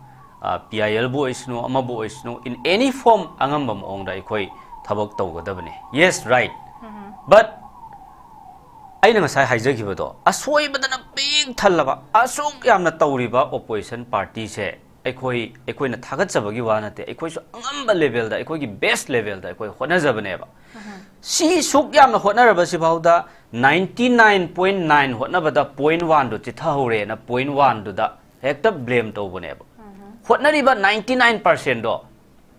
ꯄꯤ ꯑꯥꯏ ꯑꯦꯜꯕꯨ ꯑꯣꯏꯁꯅꯨ, ꯑꯃꯕꯨ ꯑꯣꯏꯁꯅꯨ, in any form ꯑꯉꯝꯕ ꯃꯑꯣꯡꯗ ꯑꯩꯈꯣꯏ ꯊꯕꯛ ꯇꯧꯒꯗꯕꯅꯤ꯫ Yes, right. ꯕꯠ ꯑꯩꯅ ꯉꯁꯥꯏ ꯍꯥꯏꯖꯈꯤꯕꯗꯣ, ꯑꯁꯣꯏꯕꯗꯅ ꯄꯤꯛ ꯊꯜꯂꯕ ꯑꯁꯨꯛ ꯌꯥꯝꯅ ꯇꯧꯔꯤꯕ ꯑꯣꯄꯣꯖꯤꯁꯟ ꯄꯥꯔꯇꯤꯁꯦ ꯑꯩꯈꯣꯏ, ꯑꯩꯈꯣꯏꯅ ꯊꯥꯒꯠꯆꯕꯒꯤ ꯋꯥ ꯅꯠꯇꯦ, ꯑꯩꯈꯣꯏꯁꯨ ꯑꯉꯝꯕ ꯂꯦꯚꯦꯜꯗ, ꯑꯩꯈꯣꯏꯒꯤ ꯕꯦꯁ ꯂꯦꯚꯦꯜꯗ ꯑꯩꯈꯣꯏ ꯍꯣꯠꯅꯖꯕꯅꯦꯕ꯫ ꯁꯤ ꯁꯨꯛ ꯌꯥꯝꯅ ꯍꯣꯠꯅꯔꯕꯁꯤꯐꯥꯎꯗ ninety nine point nine ꯍꯣꯠꯅꯕꯗ point one ꯗꯨ ꯆꯤꯊꯍꯧꯔꯦꯅ point one ꯗꯨꯗ ꯍꯦꯛꯇ ꯕ꯭ꯂꯦꯝ ꯇꯧꯕꯅꯦꯕ꯫ ꯍꯣꯠꯅꯔꯤꯕ ninety nine percent ꯗꯣ,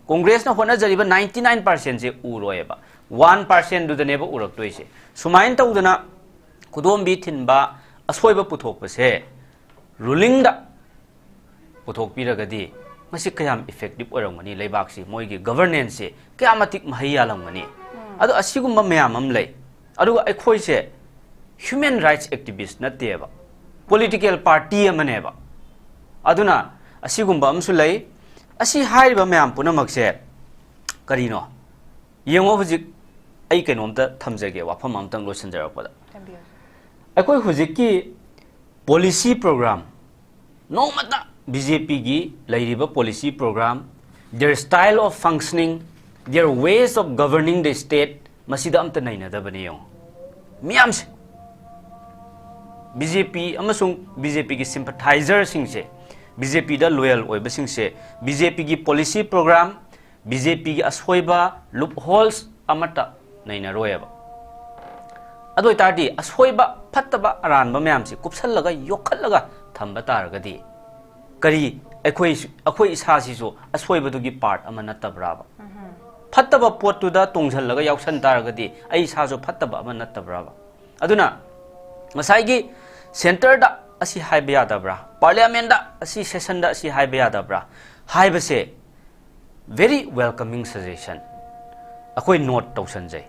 ꯀꯣꯡꯒ꯭ꯔꯦꯁꯅ ꯍꯣꯠꯅꯖꯔꯤꯕ ninety nine percent ꯁꯦ ꯎꯔꯣꯏꯕ, one percent ꯗꯨꯗꯅꯦꯕ ꯎꯔꯛꯇꯣꯏꯁꯦ꯫ ꯁꯨꯃꯥꯏꯅ ꯇꯧꯗꯅ ꯈꯨꯗꯣꯝꯕꯤ ꯊꯤꯟꯕ, ꯑꯁꯣꯏꯕ ꯄꯨꯊꯣꯛꯄꯁꯦ ꯔꯨꯂꯤꯡꯗ ꯄꯨꯊꯣꯛꯄꯤꯔꯒꯗꯤ ꯃꯁꯤ ꯀꯌꯥꯝ ꯏꯐꯦꯛꯇꯤꯞ ꯑꯣꯏꯔꯝꯒꯅꯤ, ꯂꯩꯕꯥꯛꯁꯤ, ꯃꯣꯏꯒꯤ ꯒꯚꯔꯅꯦꯟꯁꯁꯤ ꯀꯌꯥꯝ ꯃꯇꯤꯛ ꯃꯍꯩ ꯌꯥꯜꯂꯝꯒꯅꯤ? ꯑꯗꯣ ꯑꯁꯤꯒꯨꯝꯕ ꯃꯌꯥꯝ ꯑꯃ ꯂꯩ꯫ ꯑꯗꯨꯒ ꯑꯩꯈꯣꯏꯁꯦ ꯍ꯭ꯌꯨꯃꯦꯟ ꯔꯥꯏꯠꯁ ꯑꯦꯛꯇꯤꯚꯤꯁ ꯅꯠꯇꯦꯕ, ꯄꯣꯂꯤꯇꯤꯀꯦꯜ ꯄꯥꯔꯇꯤ ꯑꯃꯅꯦꯕ꯫ ꯑꯗꯨꯅ ꯑꯁꯤꯒꯨꯝꯕ ꯑꯃꯁꯨ ꯂꯩ꯫ ꯑꯁꯤ ꯍꯥꯏꯔꯤꯕ ꯃꯌꯥꯝ ꯄꯨꯝꯅꯃꯛꯁꯦ ꯀꯔꯤꯅꯣ? ꯌꯦꯡꯉꯣ, ꯍꯧꯖꯤꯛ ꯑꯩ ꯀꯩꯅꯣꯝꯇ ꯊꯝꯖꯒꯦ, ꯋꯥꯐꯝ ꯑꯃꯇꯪ ꯂꯣꯏꯁꯤꯟꯖꯔꯛꯄꯗ꯫ ꯊꯝꯕꯤꯌꯨ꯫ ꯑꯩꯈꯣꯏ ꯍꯧꯖꯤꯛꯀꯤ ꯄꯣꯂꯤꯁꯤ ꯄ꯭ꯔꯣꯒ꯭ꯔꯥꯝ, ꯅꯣꯡꯃꯇ ꯕꯤ ꯖꯦ ꯄꯤꯒꯤ ꯂꯩꯔꯤꯕ policy programme, their style of functioning, their ways of governing the state, ꯃꯁꯤꯗ ꯑꯝꯇ ꯅꯩꯅꯗꯕꯅꯤ꯫ ꯌꯦꯡꯉꯣ, ꯃꯤꯌꯥꯝꯁꯦ, ꯕꯤ ꯖꯦ ꯄꯤ ꯑꯃꯁꯨꯡ ꯕꯤ ꯖꯦ ꯄꯤꯒꯤ ꯁꯤꯝꯄꯊꯥꯏꯖꯔꯁꯤꯡꯁꯦ ꯕꯤ ꯖꯦ ꯄꯤꯗ ꯂꯣꯌꯦꯜ ꯑꯣꯏꯕꯁꯤꯡꯁꯦ ꯕꯤ ꯖꯦ ꯄꯤꯒꯤ ꯄꯣꯂꯤꯁꯤ ꯄ꯭ꯔꯣꯒ꯭ꯔꯥꯝ, ꯕꯤ ꯖꯦ ꯄꯤꯒꯤ ꯑꯁꯣꯏꯕ ꯂꯨꯞ ꯍꯣꯜꯁ ꯑꯃꯠꯇ ꯅꯩꯅꯔꯣꯏꯕ꯫ ꯑꯗꯨ ꯑꯣꯏꯇꯥꯔꯗꯤ ꯑꯁꯣꯏꯕ, ꯐꯠꯇꯕ, ꯑꯔꯥꯟꯕ ꯃꯌꯥꯝꯁꯤ ꯀꯨꯞꯁꯜꯂꯒ ꯌꯣꯛꯈꯠꯂꯒ ꯊꯝꯕ ꯇꯥꯔꯒꯗꯤ ꯀꯔꯤ ꯑꯩꯈꯣꯏ, ꯑꯩꯈꯣꯏ ꯏꯁꯥꯁꯤꯁꯨ ꯑꯁꯣꯏꯕꯗꯨꯒꯤ ꯄꯥꯔꯠ ꯑꯃ ꯅꯠꯇꯕ꯭ꯔꯥꯕ? ꯐꯠꯇꯕ ꯄꯣꯠꯇꯨꯗ ꯇꯣꯡꯁꯤꯜꯂꯒ ꯌꯥꯎꯁꯟ ꯇꯥꯔꯒꯗꯤ ꯑꯩ ꯏꯁꯥꯁꯨ ꯐꯠꯇꯕ ꯑꯃ ꯅꯠꯇꯕ꯭ꯔꯥꯕ? ꯑꯗꯨꯅ ꯉꯁꯥꯏꯒꯤ ꯁꯦꯟꯇꯔꯗ ꯑꯁꯤ ꯍꯥꯏꯕ ꯌꯥꯗꯕ꯭ꯔꯥ, ꯄꯥꯔꯂꯤꯌꯥꯃꯦꯟꯗ ꯑꯁꯤ, ꯁꯦꯁꯟꯗ ꯑꯁꯤ ꯍꯥꯏꯕ ꯌꯥꯗꯕ꯭ꯔꯥ ꯍꯥꯏꯕꯁꯦ very welcoming suggestion, ꯑꯩꯈꯣꯏ ꯅꯣꯠ ꯇꯧꯁꯟꯖꯩ꯫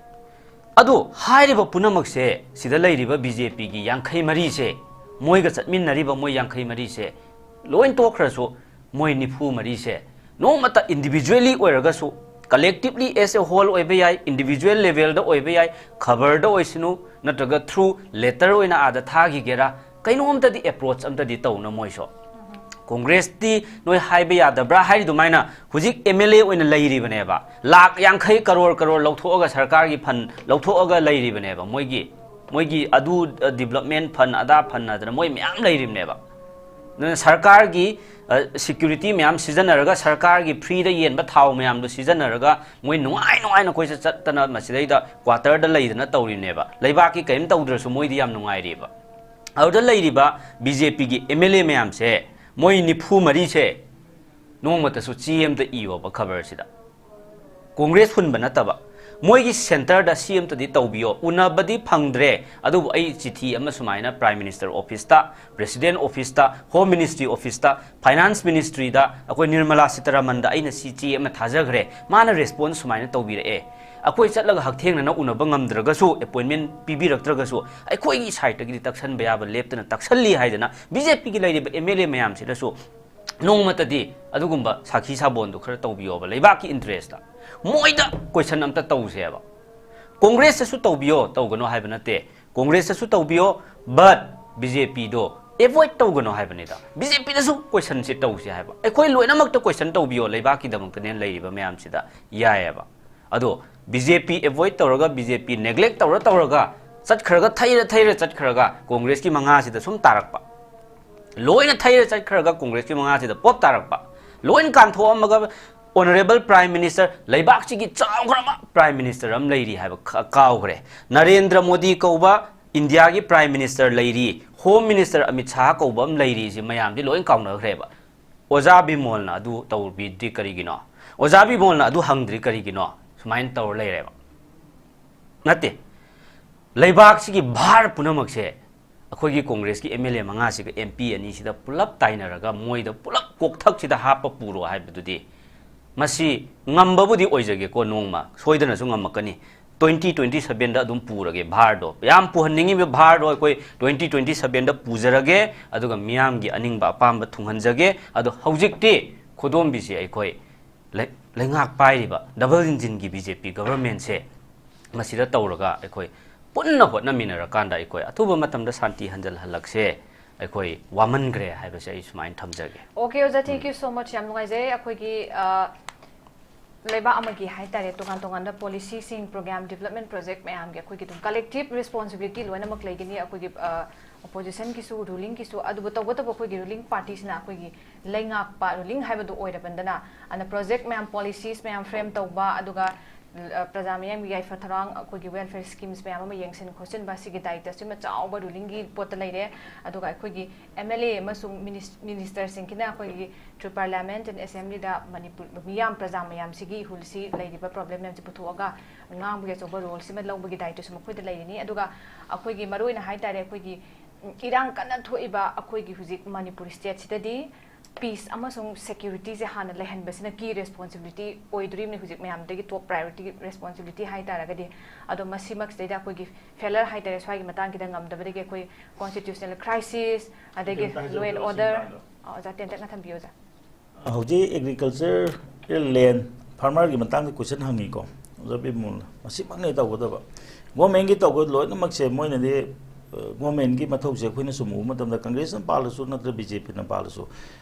ꯑꯗꯣ ꯍꯥꯏꯔꯤꯕ ꯄꯨꯝꯅꯃꯛꯁꯦ, ꯁꯤꯗ ꯂꯩꯔꯤꯕ ꯕꯤ ꯖꯦ ꯄꯤꯒꯤ ꯌꯥꯡꯈꯩ ꯃꯔꯤꯁꯦ, ꯃꯣꯏꯒ ꯆꯠꯃꯤꯟꯅꯔꯤꯕ ꯃꯣꯏ ꯌꯥꯡꯈꯩ ꯃꯔꯤꯁꯦ ꯂꯣꯏ ꯇꯣꯛꯈ꯭ꯔꯁꯨ, ꯃꯣꯏ ꯅꯤꯐꯨ ꯃꯔꯤꯁꯦ ꯅꯣꯡꯃꯇ ꯏꯟꯗꯤꯕꯤꯖꯨꯋꯦꯂꯤ ꯑꯣꯏꯔꯒꯁꯨ, ꯀꯂꯦꯛꯇꯤꯕꯂꯤ ꯑꯦꯁ ꯑꯦ ꯍꯣꯜ ꯑꯣꯏꯕ ꯌꯥꯏ, ꯏꯟꯗꯤꯕꯤꯖꯨꯋꯦꯜ ꯂꯦꯚꯦꯜꯗ ꯑꯣꯏꯕ ꯌꯥꯏ, ꯈꯕꯔꯗ ꯑꯣꯏꯁꯅꯨ, ꯅꯠꯇ꯭ꯔꯒ ꯊ꯭ꯔꯨ ꯂꯦꯇꯔ ꯑꯣꯏꯅ ꯑꯥꯗ ꯊꯥꯈꯤꯒꯦꯔꯥ, ꯀꯩꯅꯣꯝꯇꯗꯤ ꯑꯦꯄ꯭ꯔꯣꯆ ꯑꯝꯇꯗꯤ ꯇꯧꯅ ꯃꯣꯏꯁꯨ꯫ ꯀꯣꯡꯒ꯭ꯔꯦꯁꯇꯤ ꯅꯣꯏ ꯍꯥꯏꯕ ꯌꯥꯗꯕ꯭ꯔꯥ ꯍꯥꯏꯔꯤꯗꯨꯃꯥꯏꯅ ꯍꯧꯖꯤꯛ ꯑꯦꯝ ꯑꯦꯜ ꯑꯦ ꯑꯣꯏꯅ ꯂꯩꯔꯤꯕꯅꯦꯕ, ꯂꯥꯛ ꯌꯥꯡꯈꯩ ꯀꯔꯣꯔ ꯀꯔꯣꯔ ꯂꯧꯊꯣꯛꯑꯒ, ꯁꯔꯀꯥꯔꯒꯤ ꯐꯟ ꯂꯧꯊꯣꯛꯑꯒ ꯂꯩꯔꯤꯕꯅꯦꯕ꯫ ꯃꯣꯏꯒꯤ, ꯃꯣꯏꯒꯤ ꯑꯗꯨ, ꯗꯤꯕꯂꯞꯃꯦꯟ ꯐꯟ, ꯑꯗꯥ ꯐꯟ ꯍꯥꯏꯗꯅ ꯃꯣꯏ ꯃꯌꯥꯝ ꯂꯩꯔꯤꯕꯅꯦꯕ꯫ ꯑꯗꯨꯅ ꯁꯔꯀꯥꯔꯒꯤ ꯁꯤꯀ꯭ꯌꯨꯔꯤꯇꯤ ꯃꯌꯥꯝ ꯁꯤꯖꯤꯟꯅꯔꯒ, ꯁꯔꯀꯥꯔꯒꯤ ꯐ꯭ꯔꯤꯗ ꯌꯦꯟꯕ ꯊꯥꯎ ꯃꯌꯥꯝꯗꯣ ꯁꯤꯖꯤꯟꯅꯔꯒ ꯃꯣꯏ ꯅꯨꯡꯉꯥꯏ ꯅꯨꯡꯉꯥꯏꯅ ꯀꯣꯏꯆꯠ ꯆꯠꯇꯅ ꯃꯁꯤꯗꯩꯗ ꯀ꯭ꯋꯥꯇꯔꯗ ꯂꯩꯗꯅ ꯇꯧꯔꯤꯕꯅꯦꯕ꯫ ꯂꯩꯕꯥꯛꯀꯤ ꯀꯔꯤꯝ ꯇꯧꯗ꯭ꯔꯁꯨ ꯃꯣꯏꯗꯤ ꯌꯥꯝ ꯅꯨꯡꯉꯥꯏꯔꯤꯕ꯫ ꯑꯗꯨꯗ ꯂꯩꯔꯤꯕ ꯕꯤ ꯖꯦ ꯄꯤꯒꯤ ꯑꯦꯝ ꯑꯦꯜ ꯑꯦ ꯃꯌꯥꯝꯁꯦ, ꯃꯣꯏ ꯅꯤꯐꯨ ꯃꯔꯤꯁꯦ ꯅꯣꯡꯃꯇꯁꯨ ꯆꯦ ꯑꯃꯇ ꯏꯌꯣꯕ ꯈꯕꯔꯁꯤꯗ꯫ ꯀꯣꯡꯒ꯭ꯔꯦꯁ ꯍꯨꯟꯕ ꯅꯠꯇꯕ, ꯃꯣꯏꯒꯤ ꯁꯦꯟꯇꯔꯗ ꯁꯤ ꯑꯃꯇꯗꯤ ꯇꯧꯕꯤꯌꯣ꯫ ꯎꯅꯕꯗꯤ ꯐꯪꯗ꯭ꯔꯦ, ꯑꯗꯨꯕꯨ ꯑꯩ ꯆꯤꯊꯤ ꯑꯃ ꯁꯨꯃꯥꯏꯅ ꯄ꯭ꯔꯥꯏꯝ ꯃꯤꯅꯤꯁꯇꯔ ꯑꯣꯐꯤꯁꯇ, ꯄ꯭ꯔꯦꯁꯤꯗꯦꯟ ꯑꯣꯐꯤꯁꯇ, ꯍꯣꯝ ꯃꯤꯅꯤꯁꯇ꯭ꯔꯤ ꯑꯣꯐꯤꯁꯇ, ꯐꯥꯏꯅꯥꯟꯁ ꯃꯤꯅꯤꯁꯇ꯭ꯔꯤꯗ ꯑꯩꯈꯣꯏ ꯅꯤꯔꯃꯂꯥ ꯁꯤꯇꯥꯔꯥꯃꯟꯗ ꯑꯩꯅ ꯁꯤ ꯆꯦ ꯑꯃ ꯊꯥꯖꯈ꯭ꯔꯦ, ꯃꯥꯅ ꯔꯦꯁꯄꯣꯟꯁ ꯁꯨꯃꯥꯏꯅ ꯇꯧꯕꯤꯔꯛꯑꯦ꯫ ꯑꯩꯈꯣꯏ ꯆꯠꯂꯒ ꯍꯛꯊꯦꯡꯅꯅ ꯎꯅꯕ ꯉꯝꯗ꯭ꯔꯒꯁꯨ, ꯑꯦꯄꯣꯏꯟꯃꯦꯟ ꯄꯤꯕꯤꯔꯛꯇ꯭ꯔꯒꯁꯨ, ꯑꯩꯈꯣꯏꯒꯤ ꯁꯥꯏꯠꯇꯒꯤꯗꯤ ꯇꯛꯁꯟꯕ ꯌꯥꯕ ꯂꯦꯞꯇꯅ ꯇꯛꯁꯜꯂꯤ ꯍꯥꯏꯗꯅ ꯕꯤ ꯖꯦ ꯄꯤꯒꯤ ꯂꯩꯔꯤꯕ ꯑꯦꯝ ꯑꯦꯜ ꯑꯦ ꯃꯌꯥꯝꯁꯤꯗꯁꯨ ꯅꯣꯡꯃꯇꯗꯤ ꯑꯗꯨꯒꯨꯝꯕ ꯁꯥꯈꯤ ꯁꯥꯕꯣꯟꯗꯨ ꯈꯔ ꯇꯧꯕꯤꯌꯣꯕ, ꯂꯩꯕꯥꯛꯀꯤ ꯏꯟꯇꯔꯦꯁꯇ꯫ ꯃꯣꯏꯗ ꯀꯣꯏꯁꯟ ꯑꯝꯇ ꯇꯧꯁꯦꯕ꯫ ꯀꯣꯡꯒ꯭ꯔꯦꯁꯇꯁꯨ ꯇꯧꯕꯤꯌꯣ, ꯇꯧꯒꯅꯣ ꯍꯥꯏꯕ ꯅꯠꯇꯦ, ꯀꯣꯡꯒ꯭ꯔꯦꯁꯇꯁꯨ ꯇꯧꯕꯤꯌꯣ, ꯕꯠ ꯕꯤ ꯖꯦ ꯄꯤꯗꯣ ꯑꯦꯚꯣꯏꯗ ꯇꯧꯒꯅꯣ ꯍꯥꯏꯕꯅꯤꯗ꯫ ꯕꯤ ꯖꯦ ꯄꯤꯗꯁꯨ ꯀꯣꯏꯁꯟꯁꯦ ꯇꯧꯁꯦ ꯍꯥꯏꯕ, ꯑꯩꯈꯣꯏ ꯂꯣꯏꯅꯃꯛꯇ ꯀꯣꯏꯁꯟ ꯇꯧꯕꯤꯌꯣ, ꯂꯩꯕꯥꯛꯀꯤꯗꯃꯛꯇꯅꯦ ꯂꯩꯔꯤꯕ ꯃꯌꯥꯝꯁꯤꯗ ꯌꯥꯏꯑꯕ꯫ ꯑꯗꯣ ꯕꯤ ꯖꯦ ꯄꯤ ꯑꯦꯚꯣꯏꯗ ꯇꯧꯔꯒ, ꯕꯤ ꯖꯦ ꯄꯤ ꯅꯦꯒ꯭ꯂꯦꯛ ꯇꯧꯔ ꯇꯧꯔꯒ ꯆꯠꯈ꯭ꯔꯒ, ꯊꯩꯔ ꯊꯩꯔ ꯆꯠꯈ꯭ꯔꯒ ꯀꯣꯡꯒ꯭ꯔꯦꯁꯀꯤ ꯃꯉꯥꯁꯤꯗ ꯁꯨꯝ ꯇꯥꯔꯛꯄ꯫ ꯂꯣꯏꯅ ꯊꯩꯔ ꯆꯠꯈ꯭ꯔꯒ ꯀꯣꯡꯒ꯭ꯔꯦꯁꯀꯤ ꯃꯉꯥꯁꯤꯗ ꯄꯣꯞ ꯇꯥꯔꯛꯄ꯫ ꯂꯣꯏꯅ ꯀꯥꯟꯊꯣꯛꯑꯝꯃꯒ honourable prime minister, ꯂꯩꯕꯥꯛꯁꯤꯒꯤ ꯆꯥꯎꯈ꯭ꯔꯕ prime minister ꯑꯃ ꯂꯩꯔꯤ ꯍꯥꯏꯕ ꯈ- ꯀꯥꯎꯈ꯭ꯔꯦ꯫ ꯅꯔꯦꯟꯗ꯭ꯔ ꯃꯣꯗꯤ ꯀꯧꯕ ꯏꯟꯗꯤꯌꯥꯒꯤ prime minister ꯂꯩꯔꯤ, home minister ꯑꯃꯤꯠ ꯁꯥꯍ ꯀꯧꯕ ꯑꯃ ꯂꯩꯔꯤ, ꯁꯤ ꯃꯌꯥꯝꯗꯤ ꯂꯣꯏ ꯀꯥꯎꯅꯈ꯭ꯔꯦꯕ꯫ ꯑꯣꯖꯥ ꯕꯤꯃꯣꯜꯅ ꯑꯗꯨ ꯇꯧꯕꯤꯗ꯭ꯔꯤ ꯀꯔꯤꯒꯤꯅꯣ? ꯑꯣꯖꯥ ꯕꯤꯃꯣꯜꯅ ꯑꯗꯨ ꯍꯪꯗ꯭ꯔꯤ ꯀꯔꯤꯒꯤꯅꯣ? ꯁꯨꯃꯥꯏꯅ ꯇꯧꯔ ꯂꯩꯔꯦꯕ꯫ ꯅꯠꯇꯦ, ꯂꯩꯕꯥꯛꯁꯤꯒꯤ ꯚꯥꯔ ꯄꯨꯝꯅꯃꯛꯁꯦ ꯑꯩꯈꯣꯏꯒꯤ ꯀꯣꯡꯒ꯭ꯔꯦꯁꯀꯤ M L A ꯃꯉꯥꯁꯤꯒ M P ꯑꯅꯤꯁꯤꯗ ꯄꯨꯂꯞ ꯇꯥꯏꯅꯔꯒ ꯃꯣꯏꯗ ꯄꯨꯂꯞ ꯀꯣꯛꯊꯛꯁꯤꯗ ꯍꯥꯞꯄ ꯄꯨꯔꯣ ꯍꯥꯏꯕꯗꯨꯗꯤ, ꯃꯁꯤ ꯉꯝꯕꯕꯨꯗꯤ ꯑꯣꯏꯖꯒꯦꯀꯣ, ꯅꯣꯡꯃ ꯁꯣꯏꯗꯅꯁꯨ ꯉꯝꯃꯛꯀꯅꯤ꯫ Twenty twenty sevenꯗ ꯑꯗꯨꯝ ꯄꯨꯔꯒꯦ ꯚꯥꯔꯗꯣ, ꯌꯥꯝ ꯄꯨꯍꯟꯅꯤꯡꯉꯤꯕ ꯚꯥꯔꯗꯣ ꯑꯩꯈꯣꯏ twenty twenty sevenꯗ ꯄꯨꯖꯔꯒꯦ, ꯑꯗꯨꯒ ꯃꯤꯌꯥꯝꯒꯤ ꯑꯅꯤꯡꯕ ꯑꯄꯥꯝꯕ ꯊꯨꯡꯍꯟꯖꯒꯦ꯫ ꯑꯗꯣ ꯍꯧꯖꯤꯛꯇꯤ ꯈꯨꯗꯣꯝꯕꯤꯁꯤ ꯑꯩꯈꯣꯏ ꯂꯩ-, ꯂꯩꯉꯥꯛ ꯄꯥꯏꯔꯤꯕ double engineꯒꯤ B J P governmentꯁꯦ ꯃꯁꯤꯗ ꯇꯧꯔꯒ ꯑꯩꯈꯣꯏ ꯄꯨꯟꯅ ꯍꯣꯠꯅꯃꯤꯟꯅꯔꯀꯥꯟꯗ ꯑꯩꯈꯣꯏ ꯑꯊꯨꯕ ꯃꯇꯝꯗ ꯁꯥꯟꯇꯤ ꯍꯟꯖꯜꯍꯜꯂꯛꯁꯦ꯫ ꯑꯩꯈꯣꯏ ꯋꯥꯃꯟꯈ꯭ꯔꯦ ꯍꯥꯏꯕꯁꯦ ꯑꯩ ꯁꯨꯃꯥꯏꯅ ꯊꯝꯖꯒꯦ꯫ Okay, ꯑꯣꯖꯥ, thank you so much. ꯌꯥꯝ ꯅꯨꯡꯉꯥꯏꯖꯩ꯫ ꯑꯩꯈꯣꯏꯒꯤ ꯑ, ꯂꯩꯕꯥꯛ ꯑꯃꯒꯤ ꯍꯥꯏꯇꯥꯔꯦ, ꯇꯣꯉꯥꯟ ꯇꯣꯉꯥꯟꯕ policyꯁꯤꯡ, program, development project ꯃꯌꯥꯝꯒꯤ ꯑꯩꯈꯣꯏꯒꯤ ꯑꯗꯨꯝ collective responsibility ꯂꯣꯏꯅꯃꯛ ꯂꯩꯒꯅꯤ꯫ ꯑꯩꯈꯣꯏꯒꯤ ꯑ, oppositionꯒꯤꯁꯨ, rulingꯒꯤꯁꯨ꯫ ꯑꯗꯨꯕꯨ ꯇꯧꯕꯇꯕꯨ ꯑꯩꯈꯣꯏꯒꯤ ruling partyꯁꯤꯅ ꯑꯩꯈꯣꯏꯒꯤ ꯂꯩꯉꯥꯛꯄ, ruling ꯍꯥꯏꯕꯗꯨ ꯑꯣꯏꯔꯕꯅꯤꯅ, ꯑꯗꯨꯅ project ꯃꯌꯥꯝ, policies ꯃꯌꯥꯝ frame ꯇꯧꯕ, ꯑꯗꯨꯒ ꯑ, ꯄ꯭ꯔꯖꯥ ꯃꯤꯌꯥꯝꯒꯤ ꯌꯥꯏꯐ ꯊꯧꯔꯥꯡ, ꯑꯩꯈꯣꯏꯒꯤ welfare schemes ꯃꯌꯥꯝ ꯑꯃ ꯌꯦꯡꯁꯤꯟ ꯈꯣꯠꯆꯤꯟꯕ, ꯁꯤꯒꯤ ꯗꯥꯌꯤꯠꯇꯁꯤꯃ ꯆꯥꯎꯕ rulingꯒꯤ ꯄꯣꯠꯇ ꯂꯩꯔꯦ꯫ ꯑꯗꯨꯒ ꯑꯩꯈꯣꯏꯒꯤ M L A ꯑꯃꯁꯨꯡ minis-, ministerꯁꯤꯡꯒꯤꯅ ꯑꯩꯈꯣꯏꯒꯤ through parliament and assemblyꯗ ꯃꯅꯤꯄꯨꯔ ꯃꯤꯌꯥꯝ, ꯄ꯭ꯔꯖꯥ ꯃꯌꯥꯝꯁꯤꯒꯤ ꯏꯍꯨꯜꯁꯤ, ꯂꯩꯔꯤꯕ problem ꯃꯌꯥꯝꯁꯤ ꯄꯨꯊꯣꯛꯑꯒ ꯉꯥꯡꯕꯒꯤ ꯑꯆꯧꯕ roleꯁꯤꯃ ꯂꯧꯕꯒꯤ ꯗꯥꯌꯤꯠꯇꯁꯨ ꯃꯈꯣꯏꯗ ꯂꯩꯔꯤꯅꯤ꯫ ꯑꯗꯨꯒ ꯑꯩꯈꯣꯏꯒꯤ ꯃꯔꯨꯑꯣꯏꯅ ꯍꯥꯏꯇꯥꯔꯦ, ꯑꯩꯈꯣꯏꯒꯤ, ꯎꯝ, ꯏꯔꯥꯡ ꯀꯟꯅ ꯊꯣꯛꯏꯕ ꯑꯩꯈꯣꯏꯒꯤ ꯍꯧꯖꯤꯛ ꯃꯅꯤꯄꯨꯔ stateꯁꯤꯗꯗꯤ peace ꯑꯃꯁꯨꯡ securityꯁꯦ ꯍꯥꯟꯅ ꯂꯩꯍꯟꯕꯁꯤꯅ key responsibility ꯑꯣꯏꯗꯣꯔꯤꯕꯅꯤ ꯍꯧꯖꯤꯛ ꯃꯌꯥꯝꯗꯒꯤ top priority responsibility ꯍꯥꯏꯇꯥꯔꯒꯗꯤ꯫ ꯑꯗꯣ ꯃꯁꯤꯃꯛꯁꯤꯗꯩꯗ ꯑꯩꯈꯣꯏꯒꯤ failure ꯍꯥꯏꯇꯥꯔꯦ, ꯁ꯭ꯋꯥꯏꯒꯤ ꯃꯇꯥꯡꯁꯤꯗ ꯉꯝꯗꯕꯗꯒꯤ ꯑꯩꯈꯣꯏ constitutional crisis, ꯑꯗꯒꯤ law and order꯫ ꯑ, ꯑꯣꯖꯥ ꯇꯦꯟꯇꯛꯅ ꯊꯝꯕꯤꯌꯨ, ꯑꯣꯖꯥ꯫ ꯍꯧꯖꯤꯛ agriculture, land, farmerꯒꯤ ꯃꯇꯥꯡꯗ question ꯍꯪꯉꯤꯀꯣ, ꯑꯣꯖꯥ ꯕꯤꯃꯣꯜꯅ꯫ ꯃꯁꯤꯃꯛꯅꯦ ꯇꯧꯒꯗꯕ꯫ Governmentꯀꯤ ꯇꯧꯒꯗꯕ ꯂꯣꯏꯅꯃꯛꯁꯦ ꯃꯣꯏꯅꯗꯤ, ꯑ, governmentꯀꯤ ꯃꯊꯧꯁꯦ ꯑꯩꯈꯣꯏꯅ ꯁꯨꯝ ꯎꯕ ꯃꯇꯝꯗ, Congressꯅ ꯄꯥꯜꯂꯁꯨ ꯅꯠꯇ꯭ꯔ BJPꯅ ꯄꯥꯜꯂꯁꯨ,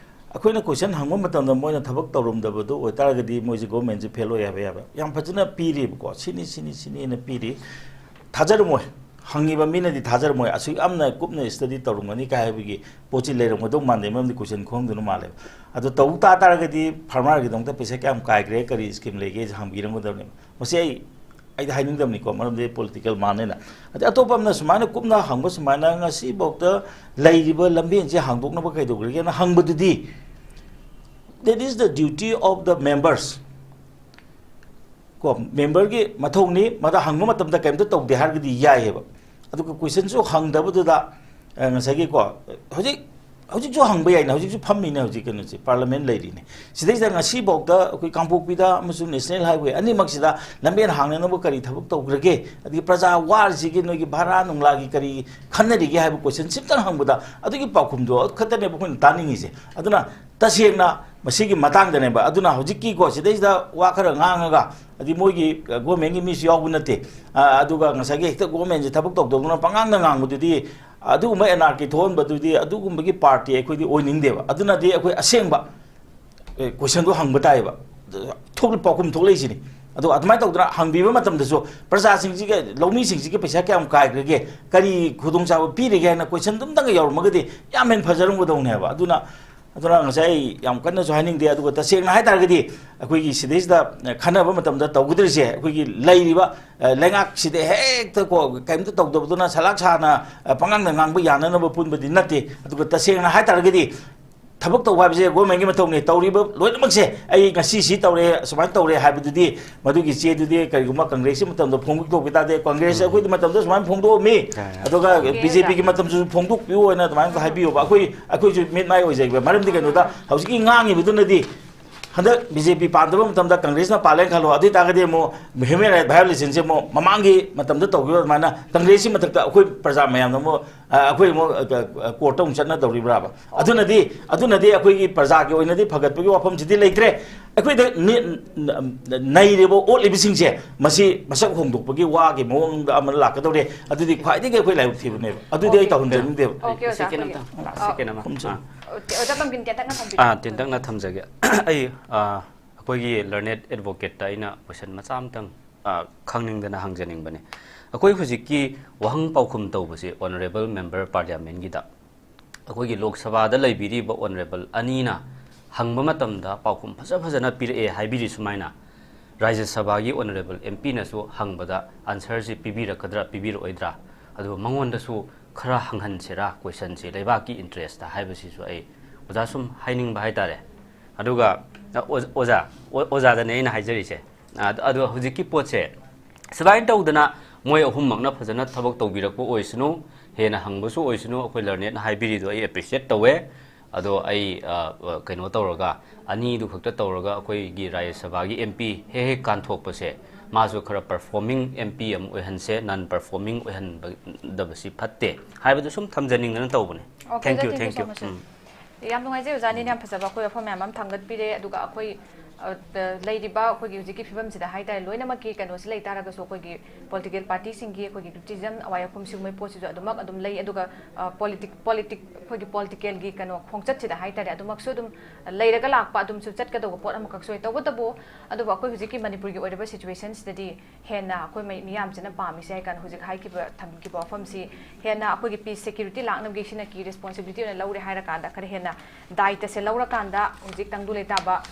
ꯑꯩꯈꯣꯏꯅ question ꯍꯪꯕ ꯃꯇꯝꯗ ꯃꯣꯏꯅ ꯊꯕꯛ ꯇꯧꯔꯝꯗꯕꯗꯨ ꯑꯣꯏꯇꯥꯔꯒꯗꯤ ꯃꯣꯏꯁꯦ governmentꯁꯦ fail ꯑꯣꯏ ꯍꯥꯏꯕ ꯌꯥꯕ ꯌꯥꯝ ꯐꯖꯅ ꯄꯤꯔꯤꯕꯀꯣ꯫ ꯁꯤꯅꯤ, ꯁꯤꯅꯤ, ꯁꯤꯅꯤꯅ ꯄꯤꯔꯤ꯫ ꯊꯥꯖꯔꯝꯃꯣꯏ꯫ ꯍꯪꯉꯤꯕ ꯃꯤꯅꯗꯤ ꯊꯥꯖꯔꯝꯃꯣꯏ, ꯑꯁꯨꯛ ꯌꯥꯝꯅ ꯀꯨꯞꯅ study ꯇꯧꯔꯝꯒꯅꯤ ꯀꯥꯏ ꯍꯥꯏꯕꯒꯤ ꯄꯣꯠꯁꯤ ꯂꯩꯔꯝꯒꯗꯧ ꯃꯥꯟꯗꯦ, ꯃꯔꯝꯗꯤ question ꯈꯨꯍꯪꯗꯨꯅ ꯃꯥꯜꯂꯦꯕ꯫ ꯑꯗꯣ ꯇꯧ ꯇꯥ ꯇꯥꯔꯒꯗꯤ farmerꯒꯤꯗꯃꯛꯇ ꯄꯩꯁꯥ ꯀꯌꯥꯝ ꯀꯥꯏꯈ꯭ꯔꯦ, ꯀꯔꯤ scheme ꯂꯩꯒꯦꯁꯦ ꯍꯪꯕꯤꯔꯝꯒꯗꯕꯅꯦꯕ꯫ ꯃꯁꯤ ꯑꯩ, ꯑꯩꯗꯤ ꯍꯥꯏꯅꯤꯡꯗꯕꯅꯤꯀꯣ, ꯃꯔꯝꯗꯤ political ꯃꯥꯟꯅꯦꯅ꯫ ꯑꯗꯩ ꯑꯇꯣꯞꯄ ꯑꯃꯅ ꯁꯨꯃꯥꯏꯅ ꯀꯨꯞꯅ ꯍꯪꯕ ꯁꯨꯃꯥꯏꯅ ꯉꯁꯤꯐꯥꯎꯗ ꯂꯩꯔꯤꯕ ꯂꯝꯕꯦꯟꯁꯦ ꯍꯥꯡꯗꯣꯛꯅꯕ ꯀꯩꯗꯧꯈ꯭ꯔꯒꯦꯅ ꯍꯪꯕꯗꯨꯗꯤ, that is the duty of the members꯫ ꯀꯣ, memberꯒꯤ ꯃꯊꯧꯅꯤ, ꯃꯗ ꯍꯪꯕ ꯃꯇꯝꯗ ꯀꯔꯤꯝꯇ ꯇꯧꯗꯦ ꯍꯥꯏꯔꯒꯗꯤ ꯌꯥꯏꯑꯕ꯫ ꯑꯗꯨꯒ questionꯁꯨ ꯍꯪꯗꯕꯗꯨꯗ, ꯑ, ꯉꯁꯥꯏꯒꯤ ꯀꯣ, ꯍꯧꯖꯤꯛ, ꯍꯧꯖꯤꯛꯁꯨ ꯍꯪꯕ ꯌꯥꯏꯅ, ꯍꯧꯖꯤꯛꯁꯨ ꯐꯝꯃꯤꯅꯦ, ꯍꯧꯖꯤꯛ ꯀꯩꯅꯣꯁꯦ, parliament ꯂꯩꯔꯤꯅꯦ꯫ ꯁꯤꯗꯩꯁꯤꯗ ꯉꯁꯤꯐꯥꯎꯗ ꯑꯩꯈꯣꯏ ꯀꯥꯡꯄꯣꯛꯄꯤꯗ ꯑꯃꯁꯨꯡ national highway ꯑꯅꯤꯃꯛꯁꯤꯗ ꯂꯝꯕꯦꯟ ꯍꯥꯡꯅꯅꯕ ꯀꯔꯤ ꯊꯕꯛ ꯇꯧꯈ꯭ꯔꯒꯦ? ꯑꯗꯒꯤ ꯄ꯭ꯔꯖꯥ ꯋꯥꯔꯤꯁꯤꯒꯤ ꯅꯣꯏꯒꯤ ꯚꯔꯥ ꯅꯨꯡꯂꯥꯒꯤ ꯀꯔꯤ ꯈꯟꯅꯔꯤꯒꯦ ꯍꯥꯏꯕ question ꯁꯤꯝꯇꯪ ꯍꯪꯕꯗ ꯑꯗꯨꯒꯤ ꯄꯥꯎꯈꯨꯝꯗꯣ ꯈꯛꯇꯅꯦꯕ ꯑꯩꯈꯣꯏꯅ ꯇꯥꯅꯤꯡꯉꯤꯁꯦ꯫ ꯑꯗꯨꯅ ꯇꯁꯦꯡꯅ ꯃꯁꯤꯒꯤ ꯃꯇꯥꯡꯗꯅꯦꯕ꯫ ꯑꯗꯨꯅ ꯍꯧꯖꯤꯛꯀꯤꯀꯣ ꯁꯤꯗꯩꯁꯤꯗ ꯋꯥ ꯈꯔ ꯉꯥꯡꯉꯒ, ꯍꯥꯏꯗꯤ ꯃꯣꯏꯒꯤ, ꯑ, governmentꯀꯤ ꯃꯤꯁꯨ ꯌꯥꯎꯕ ꯅꯠꯇꯦ, ꯑ, ꯑꯗꯨꯒ ꯉꯁꯥꯏꯒꯤ ꯍꯦꯛꯇ governmentꯁꯦ ꯊꯕꯛ ꯇꯧꯗꯧꯗꯨꯅ ꯄꯉꯥꯡꯗ ꯉꯥꯡꯕꯗꯨꯗꯤ, ꯑꯗꯨꯒꯨꯝꯕ anarchy ꯊꯣꯛꯍꯟꯕꯗꯨꯗꯤ ꯑꯗꯨꯒꯨꯝꯕꯒꯤ party ꯑꯩꯈꯣꯏꯗꯤ ꯑꯣꯏꯅꯤꯡꯗꯦꯕ꯫ ꯑꯗꯨꯅꯗꯤ ꯑꯩꯈꯣꯏ ꯑꯁꯦꯡꯕ, ꯑꯦ, questionꯗꯣ ꯍꯪꯕ ꯇꯥꯏꯌꯦꯕ꯫ ꯊꯣꯛꯂ-, ꯄꯥꯎꯈꯨꯝ ꯊꯣꯛꯂꯛꯏꯁꯤꯅꯤ꯫ ꯑꯗꯣ ꯑꯗꯨꯃꯥꯏꯅ ꯇꯧꯗꯅ ꯍꯪꯕꯤꯕ ꯃꯇꯝꯗꯁꯨ ꯄ꯭ꯔꯖꯥꯁꯤꯡꯁꯤꯒ, ꯂꯧꯃꯤꯁꯤꯡꯁꯤꯒ ꯄꯩꯁꯥ ꯀꯌꯥꯝ ꯀꯥꯏꯈ꯭ꯔꯒꯦ, ꯀꯔꯤ ꯈꯨꯗꯣꯡꯆꯥꯕ ꯄꯤꯔꯤꯒꯦ ꯍꯥꯏꯅ question ꯑꯗꯨꯝꯇꯪꯒ ꯌꯧꯔꯝꯃꯒꯗꯤ ꯌꯥꯝ ꯍꯦꯟꯅ ꯐꯖꯔꯝꯒꯗꯧꯅꯦꯕ꯫ ꯑꯗꯨꯅ, ꯑꯗꯨꯅ ꯉꯁꯥꯏ ꯑꯩ ꯌꯥꯝ ꯀꯟꯅꯁꯨ ꯍꯥꯏꯅꯤꯡꯗꯦ꯫ ꯑꯗꯨꯒ ꯇꯁꯦꯡꯅ ꯍꯥꯏ ꯇꯥꯔꯒꯗꯤ ꯑꯩꯈꯣꯏꯒꯤ ꯁꯤꯗꯩꯁꯤꯗ ꯈꯟꯅꯕ ꯃꯇꯝꯗ ꯇꯧꯒꯗꯧꯔꯤꯁꯦ, ꯑꯩꯈꯣꯏꯒꯤ ꯂꯩꯔꯤꯕ, ꯑ, ꯂꯩꯉꯥꯛꯁꯤꯗ ꯍꯦꯛꯇ ꯀꯣ ꯀꯔꯤꯝꯇ ꯇꯧꯗꯕꯗꯨꯅ ꯁꯂꯥꯛ ꯁꯥꯅ, ꯑ, ꯄꯉꯥꯡꯗ ꯉꯥꯡꯕ ꯌꯥꯅꯅꯕ ꯄꯨꯟꯕꯗꯤ ꯅꯠꯇꯦ꯫ ꯑꯗꯨꯒ ꯇꯁꯦꯡꯅ ꯍꯥꯏ ꯇꯥꯔꯒꯗꯤ ꯊꯕꯛ ꯇꯧꯕ ꯍꯥꯏꯕꯁꯦ governmentꯀꯤ ꯃꯊꯧꯅꯤ꯫ ꯇꯧꯔꯤꯕ ꯂꯣꯏꯅꯃꯛꯁꯦ ꯑꯩ ꯉꯁꯤ ꯁꯤ ꯇꯧꯔꯦ, ꯁꯨꯃꯥꯏꯅ ꯇꯧꯔꯦ ꯍꯥꯏꯕꯗꯨꯗꯤ, ꯃꯗꯨꯒꯤ ꯆꯦꯗꯨꯗꯤ ꯀꯔꯤꯒꯨꯝꯕ congressꯀꯤ ꯃꯇꯝꯗ ꯐꯣꯡꯗꯣꯛꯇꯣꯛꯄ ꯇꯥꯔꯗꯤ, congress ꯎꯝ꯫ ꯑꯩꯈꯣꯏꯒꯤ ꯃꯇꯝꯗ ꯁꯨꯃꯥꯏꯅ ꯐꯣꯡꯗꯣꯛꯑꯝꯃꯤ, ꯌꯥꯏ, ꯌꯥꯏ꯫ ꯑꯗꯨꯒ ꯌꯥꯏ, ꯌꯥꯏ꯫ BJPꯒꯤ ꯃꯇꯝꯗꯁꯨ ꯐꯣꯡꯗꯣꯛꯄꯤꯌꯨ ꯍꯥꯏꯅ ꯑꯗꯨꯃꯥꯏꯅ ꯎꯝ꯫ ꯍꯥꯏꯕꯤꯌꯣꯕ꯫ ꯑꯩꯈꯣꯏ, ꯑꯩꯈꯣꯏꯁꯨ ꯃꯤꯠ ꯃꯥꯏ ꯑꯣꯏꯖꯒꯦ꯫ ꯃꯔꯝꯗꯤ ꯀꯩꯅꯣꯗ ꯎꯝ꯫ ꯍꯧꯖꯤꯛꯀꯤ ꯉꯥꯡꯉꯤꯕꯗꯨꯅꯗꯤ ꯍꯟꯗꯛ BJP ꯄꯥꯟꯗꯕ ꯃꯇꯝꯗ congressꯅ ꯄꯥꯜꯂꯦꯅ ꯈꯜꯂꯣ, ꯑꯗꯨ ꯑꯣꯏ ꯇꯥꯔꯒꯗꯤ ꯑꯃꯨꯛ human right vioolationꯁꯦ ꯑꯃꯨꯛ ꯃꯃꯥꯡꯒꯤ ꯃꯇꯝꯗ ꯇꯧꯈꯤꯕ ꯑꯗꯨꯃꯥꯏꯅ congressꯀꯤ ꯃꯊꯛꯇ ꯑꯩꯈꯣꯏ ꯄ꯭ꯔꯖꯥ ꯃꯌꯥꯝꯅ ꯑꯃꯨꯛ, ꯑ, ꯑꯩꯈꯣꯏ ꯑꯃꯨꯛ, ꯑ, ꯑ, courtꯇ ꯑꯃꯨꯛ ꯆꯠꯅꯗꯧꯔꯤꯕ꯭ꯔꯥꯕ? ꯑꯗꯨꯅꯗꯤ, ꯑꯗꯨꯅꯗꯤ ꯑꯩꯈꯣꯏꯒꯤ ꯄ꯭ꯔꯖꯥꯒꯤ ꯑꯣꯏꯅꯗꯤ ꯐꯒꯠꯄꯒꯤ ꯋꯥꯐꯝꯁꯤꯗꯤ ꯂꯩꯇ꯭ꯔꯦ꯫ ꯑꯩꯈꯣꯏꯗ ꯅꯤ-, ꯅ-, ꯅ-, ꯅꯩꯔꯤꯕ ꯑꯣꯠꯂꯤꯕꯁꯤꯡꯁꯦ ꯃꯁꯤ ꯃꯁꯛ ꯍꯣꯡꯗꯣꯛꯄꯒꯤ ꯋꯥꯒꯤ ꯃꯑꯣꯡꯗ ꯑꯃ ꯂꯥꯛꯀꯗꯧꯔꯦ꯫ ꯑꯗꯨꯗꯤ ꯈ꯭ꯋꯥꯏꯗꯒꯤ ꯑꯩꯈꯣꯏ ꯂꯥꯏꯕꯛ ꯊꯤꯕꯅꯦꯕ꯫ ꯑꯗꯨꯗꯤ ꯑꯩ ꯑꯣꯀꯦ꯫ ꯇꯧꯍꯟꯖꯅꯤꯡꯗꯦꯕ꯫ ꯑꯣꯀꯦ, ꯑꯣꯖꯥ, second ꯑꯩꯈꯣꯏꯒꯤ, ꯑꯝꯇꯪ, ꯑ, second ꯑꯃ꯫ ꯈꯨꯝꯁꯨ꯫ ꯑꯥ꯫ ꯑꯣꯀꯦ, ꯑꯣꯖꯥ ꯇꯣꯝꯕꯤꯟ ꯇꯦꯟꯇꯛꯅ ꯊꯝꯕꯤꯔꯣ꯫ ꯑꯥ, ꯇꯦꯟꯇꯛꯅ ꯊꯝꯖꯒꯦ꯫ ꯑꯩ, ꯑꯥ, ꯑꯩꯈꯣꯏꯒꯤ learned advocateꯇ ꯑꯩꯅ question ꯃꯆꯥ ꯑꯝꯇꯪ, ꯑꯥ, ꯈꯪꯅꯤꯡꯗꯅ ꯍꯪꯖꯅꯤꯡꯕꯅꯦ꯫ ꯑꯩꯈꯣꯏ ꯍꯧꯖꯤꯛꯀꯤ ꯋꯥꯍꯪ ꯄꯥꯎꯈꯨꯝ ꯇꯧꯕꯁꯦ Honourable Member Parliamentꯒꯤꯗ ꯑꯩꯈꯣꯏꯒꯤ ꯂꯣꯛ ꯁꯚꯥꯗ ꯂꯩꯕꯤꯔꯤꯕ Honourable ꯑꯅꯤꯅ ꯍꯪꯕ ꯃꯇꯝꯗ ꯄꯥꯎꯈꯨꯝ ꯐꯖ ꯐꯖꯅ ꯄꯤꯔꯛꯑꯦ ꯍꯥꯏꯕꯤꯔꯤ ꯁꯨꯃꯥꯏꯅ, ꯔꯥꯖ꯭ꯌ ꯁꯚꯥꯒꯤ Honourable MPꯅꯁꯨ ꯍꯪꯕꯗ answerꯁꯤ ꯄꯤꯕꯤꯔꯛꯀꯗ꯭ꯔꯥ ꯄꯤꯕꯤꯔꯛꯑꯣꯏꯗ꯭ꯔꯥ, ꯑꯗꯨꯒ ꯃꯉꯣꯟꯗꯁꯨ ꯈꯔ ꯍꯪꯍꯟꯁꯤꯔꯥ questionꯁꯦ ꯂꯩꯕꯥꯛꯀꯤ interestꯇ ꯍꯥꯏꯕꯁꯤꯁꯨ ꯑꯩ ꯑꯣꯖꯥ ꯁꯨꯝ ꯍꯥꯏꯅꯤꯡꯕ ꯍꯥꯏꯇꯥꯔꯦ꯫ ꯑꯗꯨꯒ ꯑꯣ-, ꯑꯣꯖꯥ, ꯑꯣ-, ꯑꯣꯖꯥꯗꯅꯦ ꯑꯩꯅ ꯍꯥꯏꯖꯔꯤꯁꯦ꯫ ꯑ-, ꯑꯗꯣ ꯍꯧꯖꯤꯛꯀꯤ ꯄꯣꯠꯁꯦ ꯁꯨꯃꯥꯏꯅ ꯇꯧꯗꯅ ꯃꯣꯏ ꯑꯍꯨꯝꯃꯛꯅ ꯐꯖꯅ ꯊꯕꯛ ꯇꯧꯕꯤꯔꯛꯄ ꯑꯣꯏꯁꯅꯨ, ꯍꯦꯟꯅ ꯍꯪꯕꯁꯨ ꯑꯣꯏꯁꯅꯨ, ꯑꯩꯈꯣꯏ learnedꯅ ꯍꯥꯏꯕꯤꯔꯤꯗꯣ ꯑꯩ appreciate ꯇꯧꯋꯦ꯫ ꯑꯗꯣ ꯑꯩ, ꯑ, ꯑ, ꯀꯩꯅꯣ ꯇꯧꯔꯒ, ꯑꯅꯤꯗꯨ ꯈꯛꯇ ꯇꯧꯔꯒ ꯑꯩꯈꯣꯏꯒꯤ ꯔꯥꯖ꯭ꯌ ꯁꯚꯥꯒꯤ MP ꯍꯦꯛ ꯍꯦꯛ ꯀꯥꯟꯊꯣꯛꯄꯁꯦ, ꯃꯥꯁꯨ ꯈꯔ performing MP ꯑꯃ ꯑꯣꯏꯍꯟꯁꯦ, non performing ꯑꯣꯏꯍꯟꯗꯕꯁꯤ ꯐꯠꯇꯦ ꯍꯥꯏꯕꯗꯨ ꯁꯨꯝ ꯊꯝꯖꯅꯤꯡꯗꯅ ꯇꯧꯕꯅꯦ꯫ Okay, thank you, thank you, thank you so you. much, sir. ꯎꯝ꯫ ꯌꯥꯝ ꯅꯨꯡꯉꯥꯏꯖꯩ ꯑꯣꯖꯥꯅꯤꯅ ꯌꯥꯝ ꯐꯖꯕ ꯑꯩꯈꯣꯏ ꯋꯥꯐꯝ ꯃꯌꯥꯝ ꯑꯃ ꯊꯥꯡꯒꯠꯄꯤꯔꯦ꯫ ꯑꯗꯨꯒ ꯑꯩꯈꯣꯏ, ꯑ, ꯑ, ꯂꯩꯔꯤꯕ ꯑꯩꯈꯣꯏꯒꯤ ꯍꯧꯖꯤꯛꯀꯤ ꯐꯤꯕꯝꯁꯤꯗ ꯍꯥꯏꯇꯥꯔꯦ, ꯂꯣꯏꯅꯃꯛꯀꯤ ꯀꯩꯅꯣꯁꯤ ꯂꯩꯇꯥꯔꯒꯁꯨ ꯑꯩꯈꯣꯏꯒꯤ political partyꯁꯤꯡꯒꯤ ꯑꯩꯈꯣꯏꯒꯤ criticism, ꯑꯋꯥꯏ ꯑꯈꯨꯝ ꯁꯤꯒꯨꯝꯕꯒꯤ ꯄꯣꯠꯁꯤꯁꯨ ꯑꯗꯨꯃꯛ ꯑꯗꯨꯝ ꯂꯩ꯫ ꯑꯗꯨꯒ, ꯑ, politic-, politic-, ꯑꯩꯈꯣꯏꯒꯤ politicalꯒꯤ ꯀꯩꯅꯣ ꯈꯣꯡꯆꯠꯁꯤꯗ ꯍꯥꯏꯇꯥꯔꯦ, ꯑꯗꯨꯃꯛꯁꯨ ꯑꯗꯨꯝ ꯂꯩꯔꯒ ꯂꯥꯛꯄ, ꯑꯗꯨꯝꯁꯨ ꯆꯠꯀꯗꯧꯕ ꯄꯣꯠ ꯑꯃꯈꯛꯁꯨ ꯑꯣꯏ꯫ ꯇꯧꯕꯇꯕꯨ, ꯑꯗꯨꯕꯨ ꯑꯩꯈꯣꯏ ꯍꯧꯖꯤꯛꯀꯤ ꯃꯅꯤꯄꯨꯔꯒꯤ ꯑꯣꯏꯔꯤꯕ situationꯁꯤꯗꯗꯤ ꯍꯦꯟꯅ ꯑꯩꯈꯣꯏ ꯃꯤ-, ꯃꯤꯌꯥꯝꯁꯤꯅ ꯄꯥꯝꯃꯤꯁꯦ ꯍꯥꯏ ꯀꯥꯟꯗ ꯍꯧꯖꯤꯛ ꯍꯥꯏꯈꯤꯕ, ꯊꯝꯈꯤꯕ ꯋꯥꯐꯝꯁꯤ ꯍꯦꯟꯅ ꯑꯩꯈꯣꯏꯒꯤ peace security ꯂꯥꯛꯅꯕꯒꯤ ꯁꯤꯅ key responsibility ꯑꯣꯏꯅ ꯂꯧꯔꯦ ꯍꯥꯏꯔꯀꯥꯟꯗ, ꯈꯔ ꯍꯦꯟꯅ ꯗꯥꯏꯇꯁꯦ ꯂꯧꯔꯀꯥꯟꯗ ꯍꯧꯖꯤꯛ ꯇꯪꯗꯨ ꯂꯩꯇꯥꯕ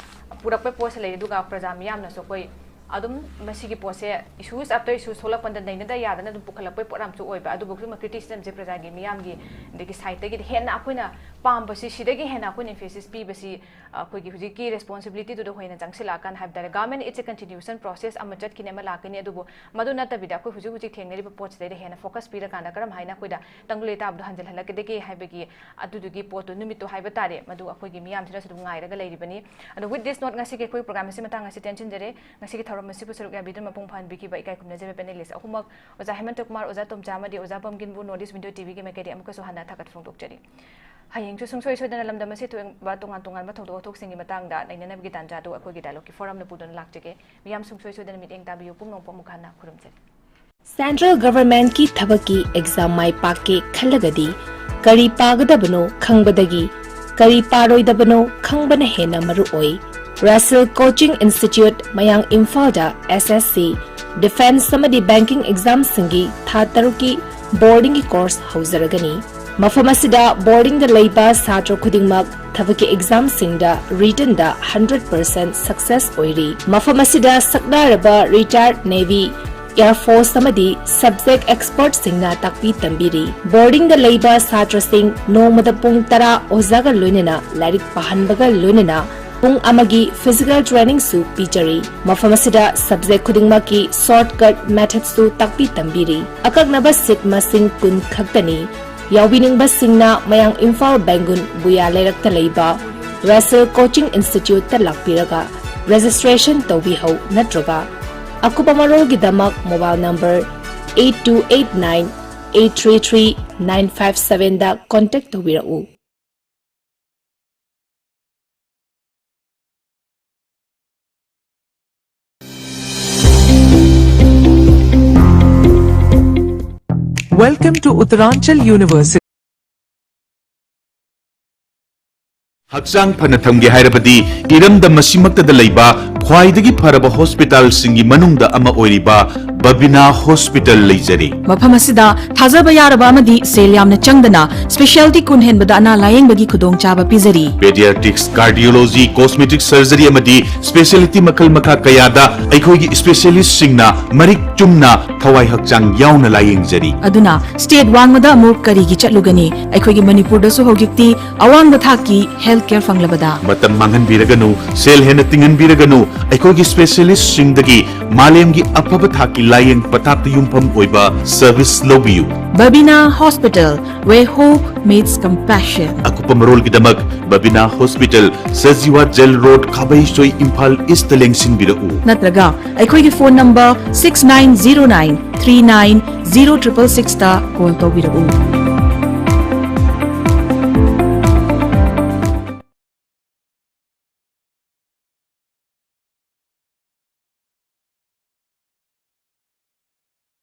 ꯄꯨꯔꯛꯄ ꯄꯣꯠꯁꯦ ꯂꯩꯔꯦ꯫ ꯑꯗꯨꯒ ꯄ꯭ꯔꯖꯥ ꯃꯤꯌꯥꯝꯅꯁꯨ ꯑꯩꯈꯣꯏ ꯑꯗꯨꯝ ꯃꯁꯤꯒꯤ ꯄꯣꯠꯁꯦ issues after issues ꯊꯣꯛꯂꯛꯄꯗ ꯅꯩꯅꯗ ꯌꯥꯗꯅ ꯑꯗꯨꯝ ꯄꯨꯈꯠꯂꯛꯄꯩ ꯄꯣꯠ ꯌꯥꯝꯁꯨ ꯑꯣꯏꯕ꯫ ꯑꯗꯨꯕꯨ ꯁꯤꯒꯨꯝꯕ criticismꯁꯦ ꯄ꯭ꯔꯖꯥꯒꯤ ꯃꯤꯌꯥꯝꯒꯤ ꯑꯗꯒꯤ sideꯇꯒꯤꯗꯤ ꯍꯦꯟꯅ ꯑꯩꯈꯣꯏꯅ ꯄꯥꯝꯕꯁꯤ, ꯁꯤꯗꯒꯤ ꯍꯦꯟꯅ ꯑꯩꯈꯣꯏꯅ emphasis ꯄꯤꯕꯁꯤ ꯑꯩꯈꯣꯏꯒꯤ ꯍꯧꯖꯤꯛꯀꯤ responsibilityꯗꯨꯗ ꯍꯦꯟꯅ ꯆꯪꯁꯤꯜꯂꯛꯑꯀꯥꯟꯗ ꯍꯥꯏꯕ ꯇꯥꯔꯦ꯫ Government is a continuation process, ꯑꯃ ꯆꯠꯈꯤꯅꯤ ꯑꯃ ꯂꯥꯛꯀꯅꯤ꯫ ꯑꯗꯨꯕꯨ ꯃꯗꯨ ꯅꯠꯇꯕꯤꯗ ꯑꯩꯈꯣꯏ ꯍꯧꯖꯤꯛ ꯍꯧꯖꯤꯛ ꯊꯦꯡꯅꯔꯤꯕ ꯄꯣꯠꯁꯤꯗꯩꯗ ꯍꯦꯟꯅ focus ꯄꯤꯔꯀꯥꯟꯗ ꯀꯔꯝ ꯍꯥꯏꯅ ꯑꯩꯈꯣꯏꯗ ꯇꯪꯗꯨ ꯂꯩꯇꯥꯕꯗꯣ ꯍꯟꯖꯤꯜꯍꯜꯂꯛꯀꯗꯒꯦ ꯍꯥꯏꯕꯒꯤ ꯑꯗꯨꯗꯨꯒꯤ ꯄꯣꯠꯇꯨ, ꯅꯨꯃꯤꯠꯇꯨ ꯍꯥꯏꯕ ꯇꯥꯔꯦ, ꯃꯗꯨ ꯑꯩꯈꯣꯏꯒꯤ ꯃꯤꯌꯥꯝꯁꯤꯅꯁꯨ ꯑꯗꯨꯝ ꯉꯥꯏꯔꯒ ꯂꯩꯔꯤꯕꯅꯤ꯫ ꯑꯗꯣ with this note, ꯉꯁꯤꯒꯤ ꯑꯩꯈꯣꯏ program ꯑꯁꯤ ꯃꯇꯥꯡ ꯑꯁꯤ ꯇꯦꯟꯁꯤꯟꯖꯔꯦ꯫ ꯉꯁꯤꯒꯤ ꯊꯧꯔꯝ ꯑꯁꯤꯕꯨ ꯁꯔꯨꯛ ꯌꯥꯕꯤꯗꯨꯅ ꯃꯄꯨꯡ ꯐꯥꯍꯟꯕꯤꯈꯤꯕ ꯏꯀꯥꯏ ꯈꯨꯝꯅꯖꯔꯤꯕ panelist ꯑꯍꯨꯝꯃꯛ, ꯑꯣꯖꯥ ꯍꯦꯃꯟꯇ ꯀꯨꯃꯥꯔ, ꯑꯣꯖꯥ ꯇꯣꯝꯆꯥ ꯑꯃꯗꯤ ꯑꯣꯖꯥ ꯄꯝꯀꯤꯟꯕꯨ North East Window TVꯒꯤ ꯃꯥꯏꯀꯩꯗꯒꯤ ꯑꯃꯨꯛꯀꯁꯨ ꯍꯟꯅ ꯊꯥꯒꯠꯄ ꯐꯣꯡꯗꯣꯛꯆꯔꯤ꯫ ꯍꯌꯦꯡꯁꯨ ꯁꯨꯡꯁꯣꯏ ꯁꯣꯏꯗꯅ ꯂꯝꯗꯝ ꯑꯁꯤ ꯊꯣꯛꯄ ꯇꯣꯉꯥꯟ ꯇꯣꯉꯥꯟꯕ ꯊꯧꯗꯣꯛ ꯋꯥꯊꯣꯛꯁꯤꯡꯒꯤ ꯃꯇꯥꯡꯗ ꯅꯩꯅꯅꯕꯒꯤ ꯇꯥꯟꯖꯥ ꯑꯗꯨ ꯑꯩꯈꯣꯏꯒꯤ Dialogueꯀꯤ forumꯅ ꯄꯨꯗꯨꯅ ꯂꯥꯛꯆꯒꯦ꯫ ꯃꯤꯌꯥꯝ ꯁꯨꯡꯁꯣꯏ ꯁꯣꯏꯗꯅ ꯃꯤꯠꯌꯦꯡ ꯇꯥꯕꯤꯌꯨ꯫ ꯄꯨꯝꯅꯃꯛꯄꯨ ꯑꯃꯨꯛ ꯍꯟꯅ ꯈꯨꯔꯨꯝꯖꯔꯤ꯫ Central Governmentꯀꯤ ꯊꯕꯛꯀꯤ exam ꯃꯥꯏ ꯄꯥꯛꯀꯦ ꯈꯜꯂꯒꯗꯤ ꯀꯔꯤ ꯄꯥꯒꯗꯕꯅꯣ ꯈꯪꯕꯗꯒꯤ ꯀꯔꯤ ꯄꯥꯔꯣꯏꯗꯕꯅꯣ ꯈꯪꯕꯅ ꯍꯦꯟꯅ ꯃꯔꯨ ꯑꯣꯏ꯫ Russell Coaching Institute, ꯃꯌꯥꯡ ꯏꯝꯐꯥꯜꯗ SSC ꯗꯤꯐꯦꯟꯁ ꯑꯃꯗꯤ ꯕꯦꯡꯀꯤꯡ ꯑꯦꯛꯖꯥꯝꯁꯤꯡꯒꯤ ꯊꯥ ꯇꯔꯨꯛꯀꯤ ꯕꯣꯔꯗꯤꯡꯒꯤ ꯀꯣꯔꯁ ꯍꯧꯖꯔꯒꯅꯤ꯫ ꯃꯐꯝ ꯑꯁꯤꯗ ꯕꯣꯔꯗꯤꯡꯗ ꯂꯩꯕ ꯁꯥꯇ꯭ꯔ ꯈꯨꯗꯤꯡꯃꯛ ꯊꯕꯛꯀꯤ ꯑꯦꯛꯖꯥꯝꯁꯤꯡꯗ ꯔꯤꯇꯟꯗ ꯍꯟꯗ꯭ꯔꯦꯠ ꯄꯔꯁꯦꯟꯠ ꯁꯛꯁꯦꯁ ꯑꯣꯏꯔꯤ꯫ ꯃꯐꯝ ꯑꯁꯤꯗ ꯁꯛꯅꯥꯔꯕ ꯔꯤꯇꯥꯌꯔꯗ ꯅꯦꯚꯤ, ꯑꯦꯌꯔ ꯐꯣꯔꯁ ꯑꯃꯗꯤ ꯁꯕꯖꯦꯛ ꯑꯦꯛꯁꯄꯔꯠꯁꯤꯡꯅ ꯇꯥꯛꯄꯤ ꯇꯝꯕꯤꯔꯤ꯫ ꯕꯣꯔꯗꯤꯡꯗ ꯂꯩꯕ ꯁꯥꯇ꯭ꯔꯁꯤꯡ ꯅꯣꯡꯃꯗ ꯄꯨꯡ ꯇꯔꯥ ꯑꯣꯖꯥꯒ ꯂꯣꯏꯅꯅ ꯂꯥꯏꯔꯤꯛ ꯄꯥꯍꯟꯕꯒ ꯂꯣꯏꯅꯅ ꯄꯨꯡ ꯑꯃꯒꯤ ꯐꯤꯖꯤꯀꯦꯜ ꯇ꯭ꯔꯦꯅꯤꯡꯁꯨ ꯄꯤꯖꯔꯤ꯫ ꯃꯐꯝ ꯑꯁꯤꯗ ꯁꯕꯖꯦꯛ ꯈꯨꯗꯤꯡꯃꯛꯀꯤ ꯁꯣꯔꯠꯀꯠ ꯃꯦꯊꯗꯁꯨ ꯇꯥꯛꯄꯤ ꯇꯝꯕꯤꯔꯤ꯫ ꯑꯀꯛꯅꯕ ꯁꯤꯠ ꯃꯁꯤꯡ ꯀꯨꯟ ꯈꯛꯇꯅꯤ꯫ ꯌꯥꯎꯕꯤꯅꯤꯡꯕꯁꯤꯡꯅ ꯃꯌꯥꯡ ꯏꯝꯐꯥꯜ ꯕꯦꯡꯒꯨꯟ ꯕꯨꯌꯥ ꯂꯩꯔꯛꯇ ꯂꯩꯕ ꯔꯁꯦꯜ ꯀꯣꯆꯤꯡ ꯏꯟꯁꯇꯤꯇ꯭ꯌꯨꯠꯇ ꯂꯥꯛꯄꯤꯔꯒ ꯔꯦꯖꯤꯁꯇ꯭ꯔꯦꯁꯟ ꯇꯧꯕꯤꯍꯧ ꯅꯠꯇ꯭ꯔꯒ ꯑꯀꯨꯞꯄ ꯃꯔꯣꯜꯒꯤꯗꯃꯛ mobile number eight two eight nine eight three three nine five seven ꯗ ꯀꯣꯟꯇꯦꯛ ꯇꯧꯕꯤꯔꯛꯎ꯫ Welcome to Uttaranchal University. ꯍꯛꯆꯥꯡ ꯐꯅ ꯊꯝꯒꯦ ꯍꯥꯏꯔꯕꯗꯤ ꯏꯔꯝꯗꯝ ꯑꯁꯤꯃꯛꯇꯗ ꯂꯩꯕ ꯈ꯭ꯋꯥꯏꯗꯒꯤ ꯐꯔꯕ ꯍꯣꯁꯄꯤꯇꯥꯜꯁꯤꯡꯒꯤ ꯃꯅꯨꯡꯗ ꯑꯃ ꯑꯣꯏꯔꯤꯕ ꯕꯕꯤꯅꯥ ꯍꯣꯁꯄꯤꯇꯥꯜ ꯂꯩꯖꯔꯤ꯫ ꯃꯐꯝ ꯑꯁꯤꯗ ꯊꯥꯖꯕ ꯌꯥꯔꯕ ꯑꯃꯗꯤ ꯁꯦꯜ ꯌꯥꯝꯅ ꯆꯪꯗꯅ ꯁ꯭ꯄꯦꯁꯤꯌꯥꯂꯤꯇꯤ ꯀꯨꯟ ꯍꯦꯟꯕꯗ ꯑꯅꯥ ꯂꯥꯌꯦꯡꯕꯒꯤ ꯈꯨꯗꯣꯡꯆꯥꯕ ꯄꯤꯖꯔꯤ꯫ ꯄꯦꯗꯤꯌꯥꯇ꯭ꯔꯤꯛꯁ, ꯀꯥꯔꯗꯤꯑꯣꯂꯣꯖꯤ, ꯀꯣꯁꯃꯦꯇꯤꯛ ꯁꯔꯖꯔꯤ ꯑꯃꯗꯤ ꯁ꯭ꯄꯦꯁꯤꯌꯥꯂꯤꯇꯤ ꯃꯈꯜ ꯃꯈꯥ ꯀꯌꯥꯗ ꯑꯩꯈꯣꯏꯒꯤ ꯁ꯭ꯄꯦꯁꯤꯌꯥꯂꯤꯁꯁꯤꯡꯅ ꯃꯔꯤꯛ ꯆꯨꯝꯅ ꯊꯋꯥꯏ ꯍꯛꯆꯥꯡ ꯌꯥꯎꯅ ꯂꯥꯌꯦꯡꯖꯔꯤ꯫ ꯑꯗꯨꯅ ꯁ꯭ꯇꯦꯠ ꯋꯥꯡꯃꯗ ꯑꯃꯨꯛ ꯀꯔꯤꯒꯤ ꯆꯠꯂꯨꯒꯅꯤ? ꯑꯩꯈꯣꯏꯒꯤ ꯃꯅꯤꯄꯨꯔꯗꯁꯨ ꯍꯧꯖꯤꯛꯇꯤ ꯑꯋꯥꯡꯕ ꯊꯥꯛꯀꯤ ꯍꯦꯜꯊ ꯀꯦꯌꯔ ꯐꯪꯂꯕꯗ꯫ ꯃꯇꯝ ꯃꯥꯡꯍꯟꯕꯤꯔꯒꯅꯨ, ꯁꯦꯜ ꯍꯦꯟꯅ ꯇꯤꯡꯍꯟꯕꯤꯔꯒꯅꯨ, ꯑꯩꯈꯣꯏꯒꯤ ꯁ꯭ꯄꯦꯁꯤꯌꯥꯂꯤꯁꯠꯁꯤꯡꯗꯒꯤ ꯃꯥꯂꯦꯝꯒꯤ ꯑꯐꯕ ꯊꯥꯛꯀꯤ ꯂꯥꯌꯦꯡ ꯄꯊꯥꯞꯇ ꯌꯨꯝꯐꯝ ꯑꯣꯏꯕ ꯁꯔꯚꯤꯁ ꯂꯧꯕꯤꯌꯨ꯫ Babina Hospital, where hope meets compassion. ꯑꯀꯨꯞꯄ ꯃꯔꯣꯜꯒꯤꯗꯃꯛ ꯕꯕꯤꯅꯥ hospital, Sajiwa jail road, Khabeisoi, Imphal east ꯂꯦꯡꯁꯤꯟꯕꯤꯔꯛꯎ꯫ ꯅꯠꯇ꯭ꯔꯒ ꯑꯩꯈꯣꯏꯒꯤ phone number six nine zero nine three nine zero triple six ꯇ ꯀꯣꯜ ꯇꯧꯕꯤꯔꯛꯎ꯫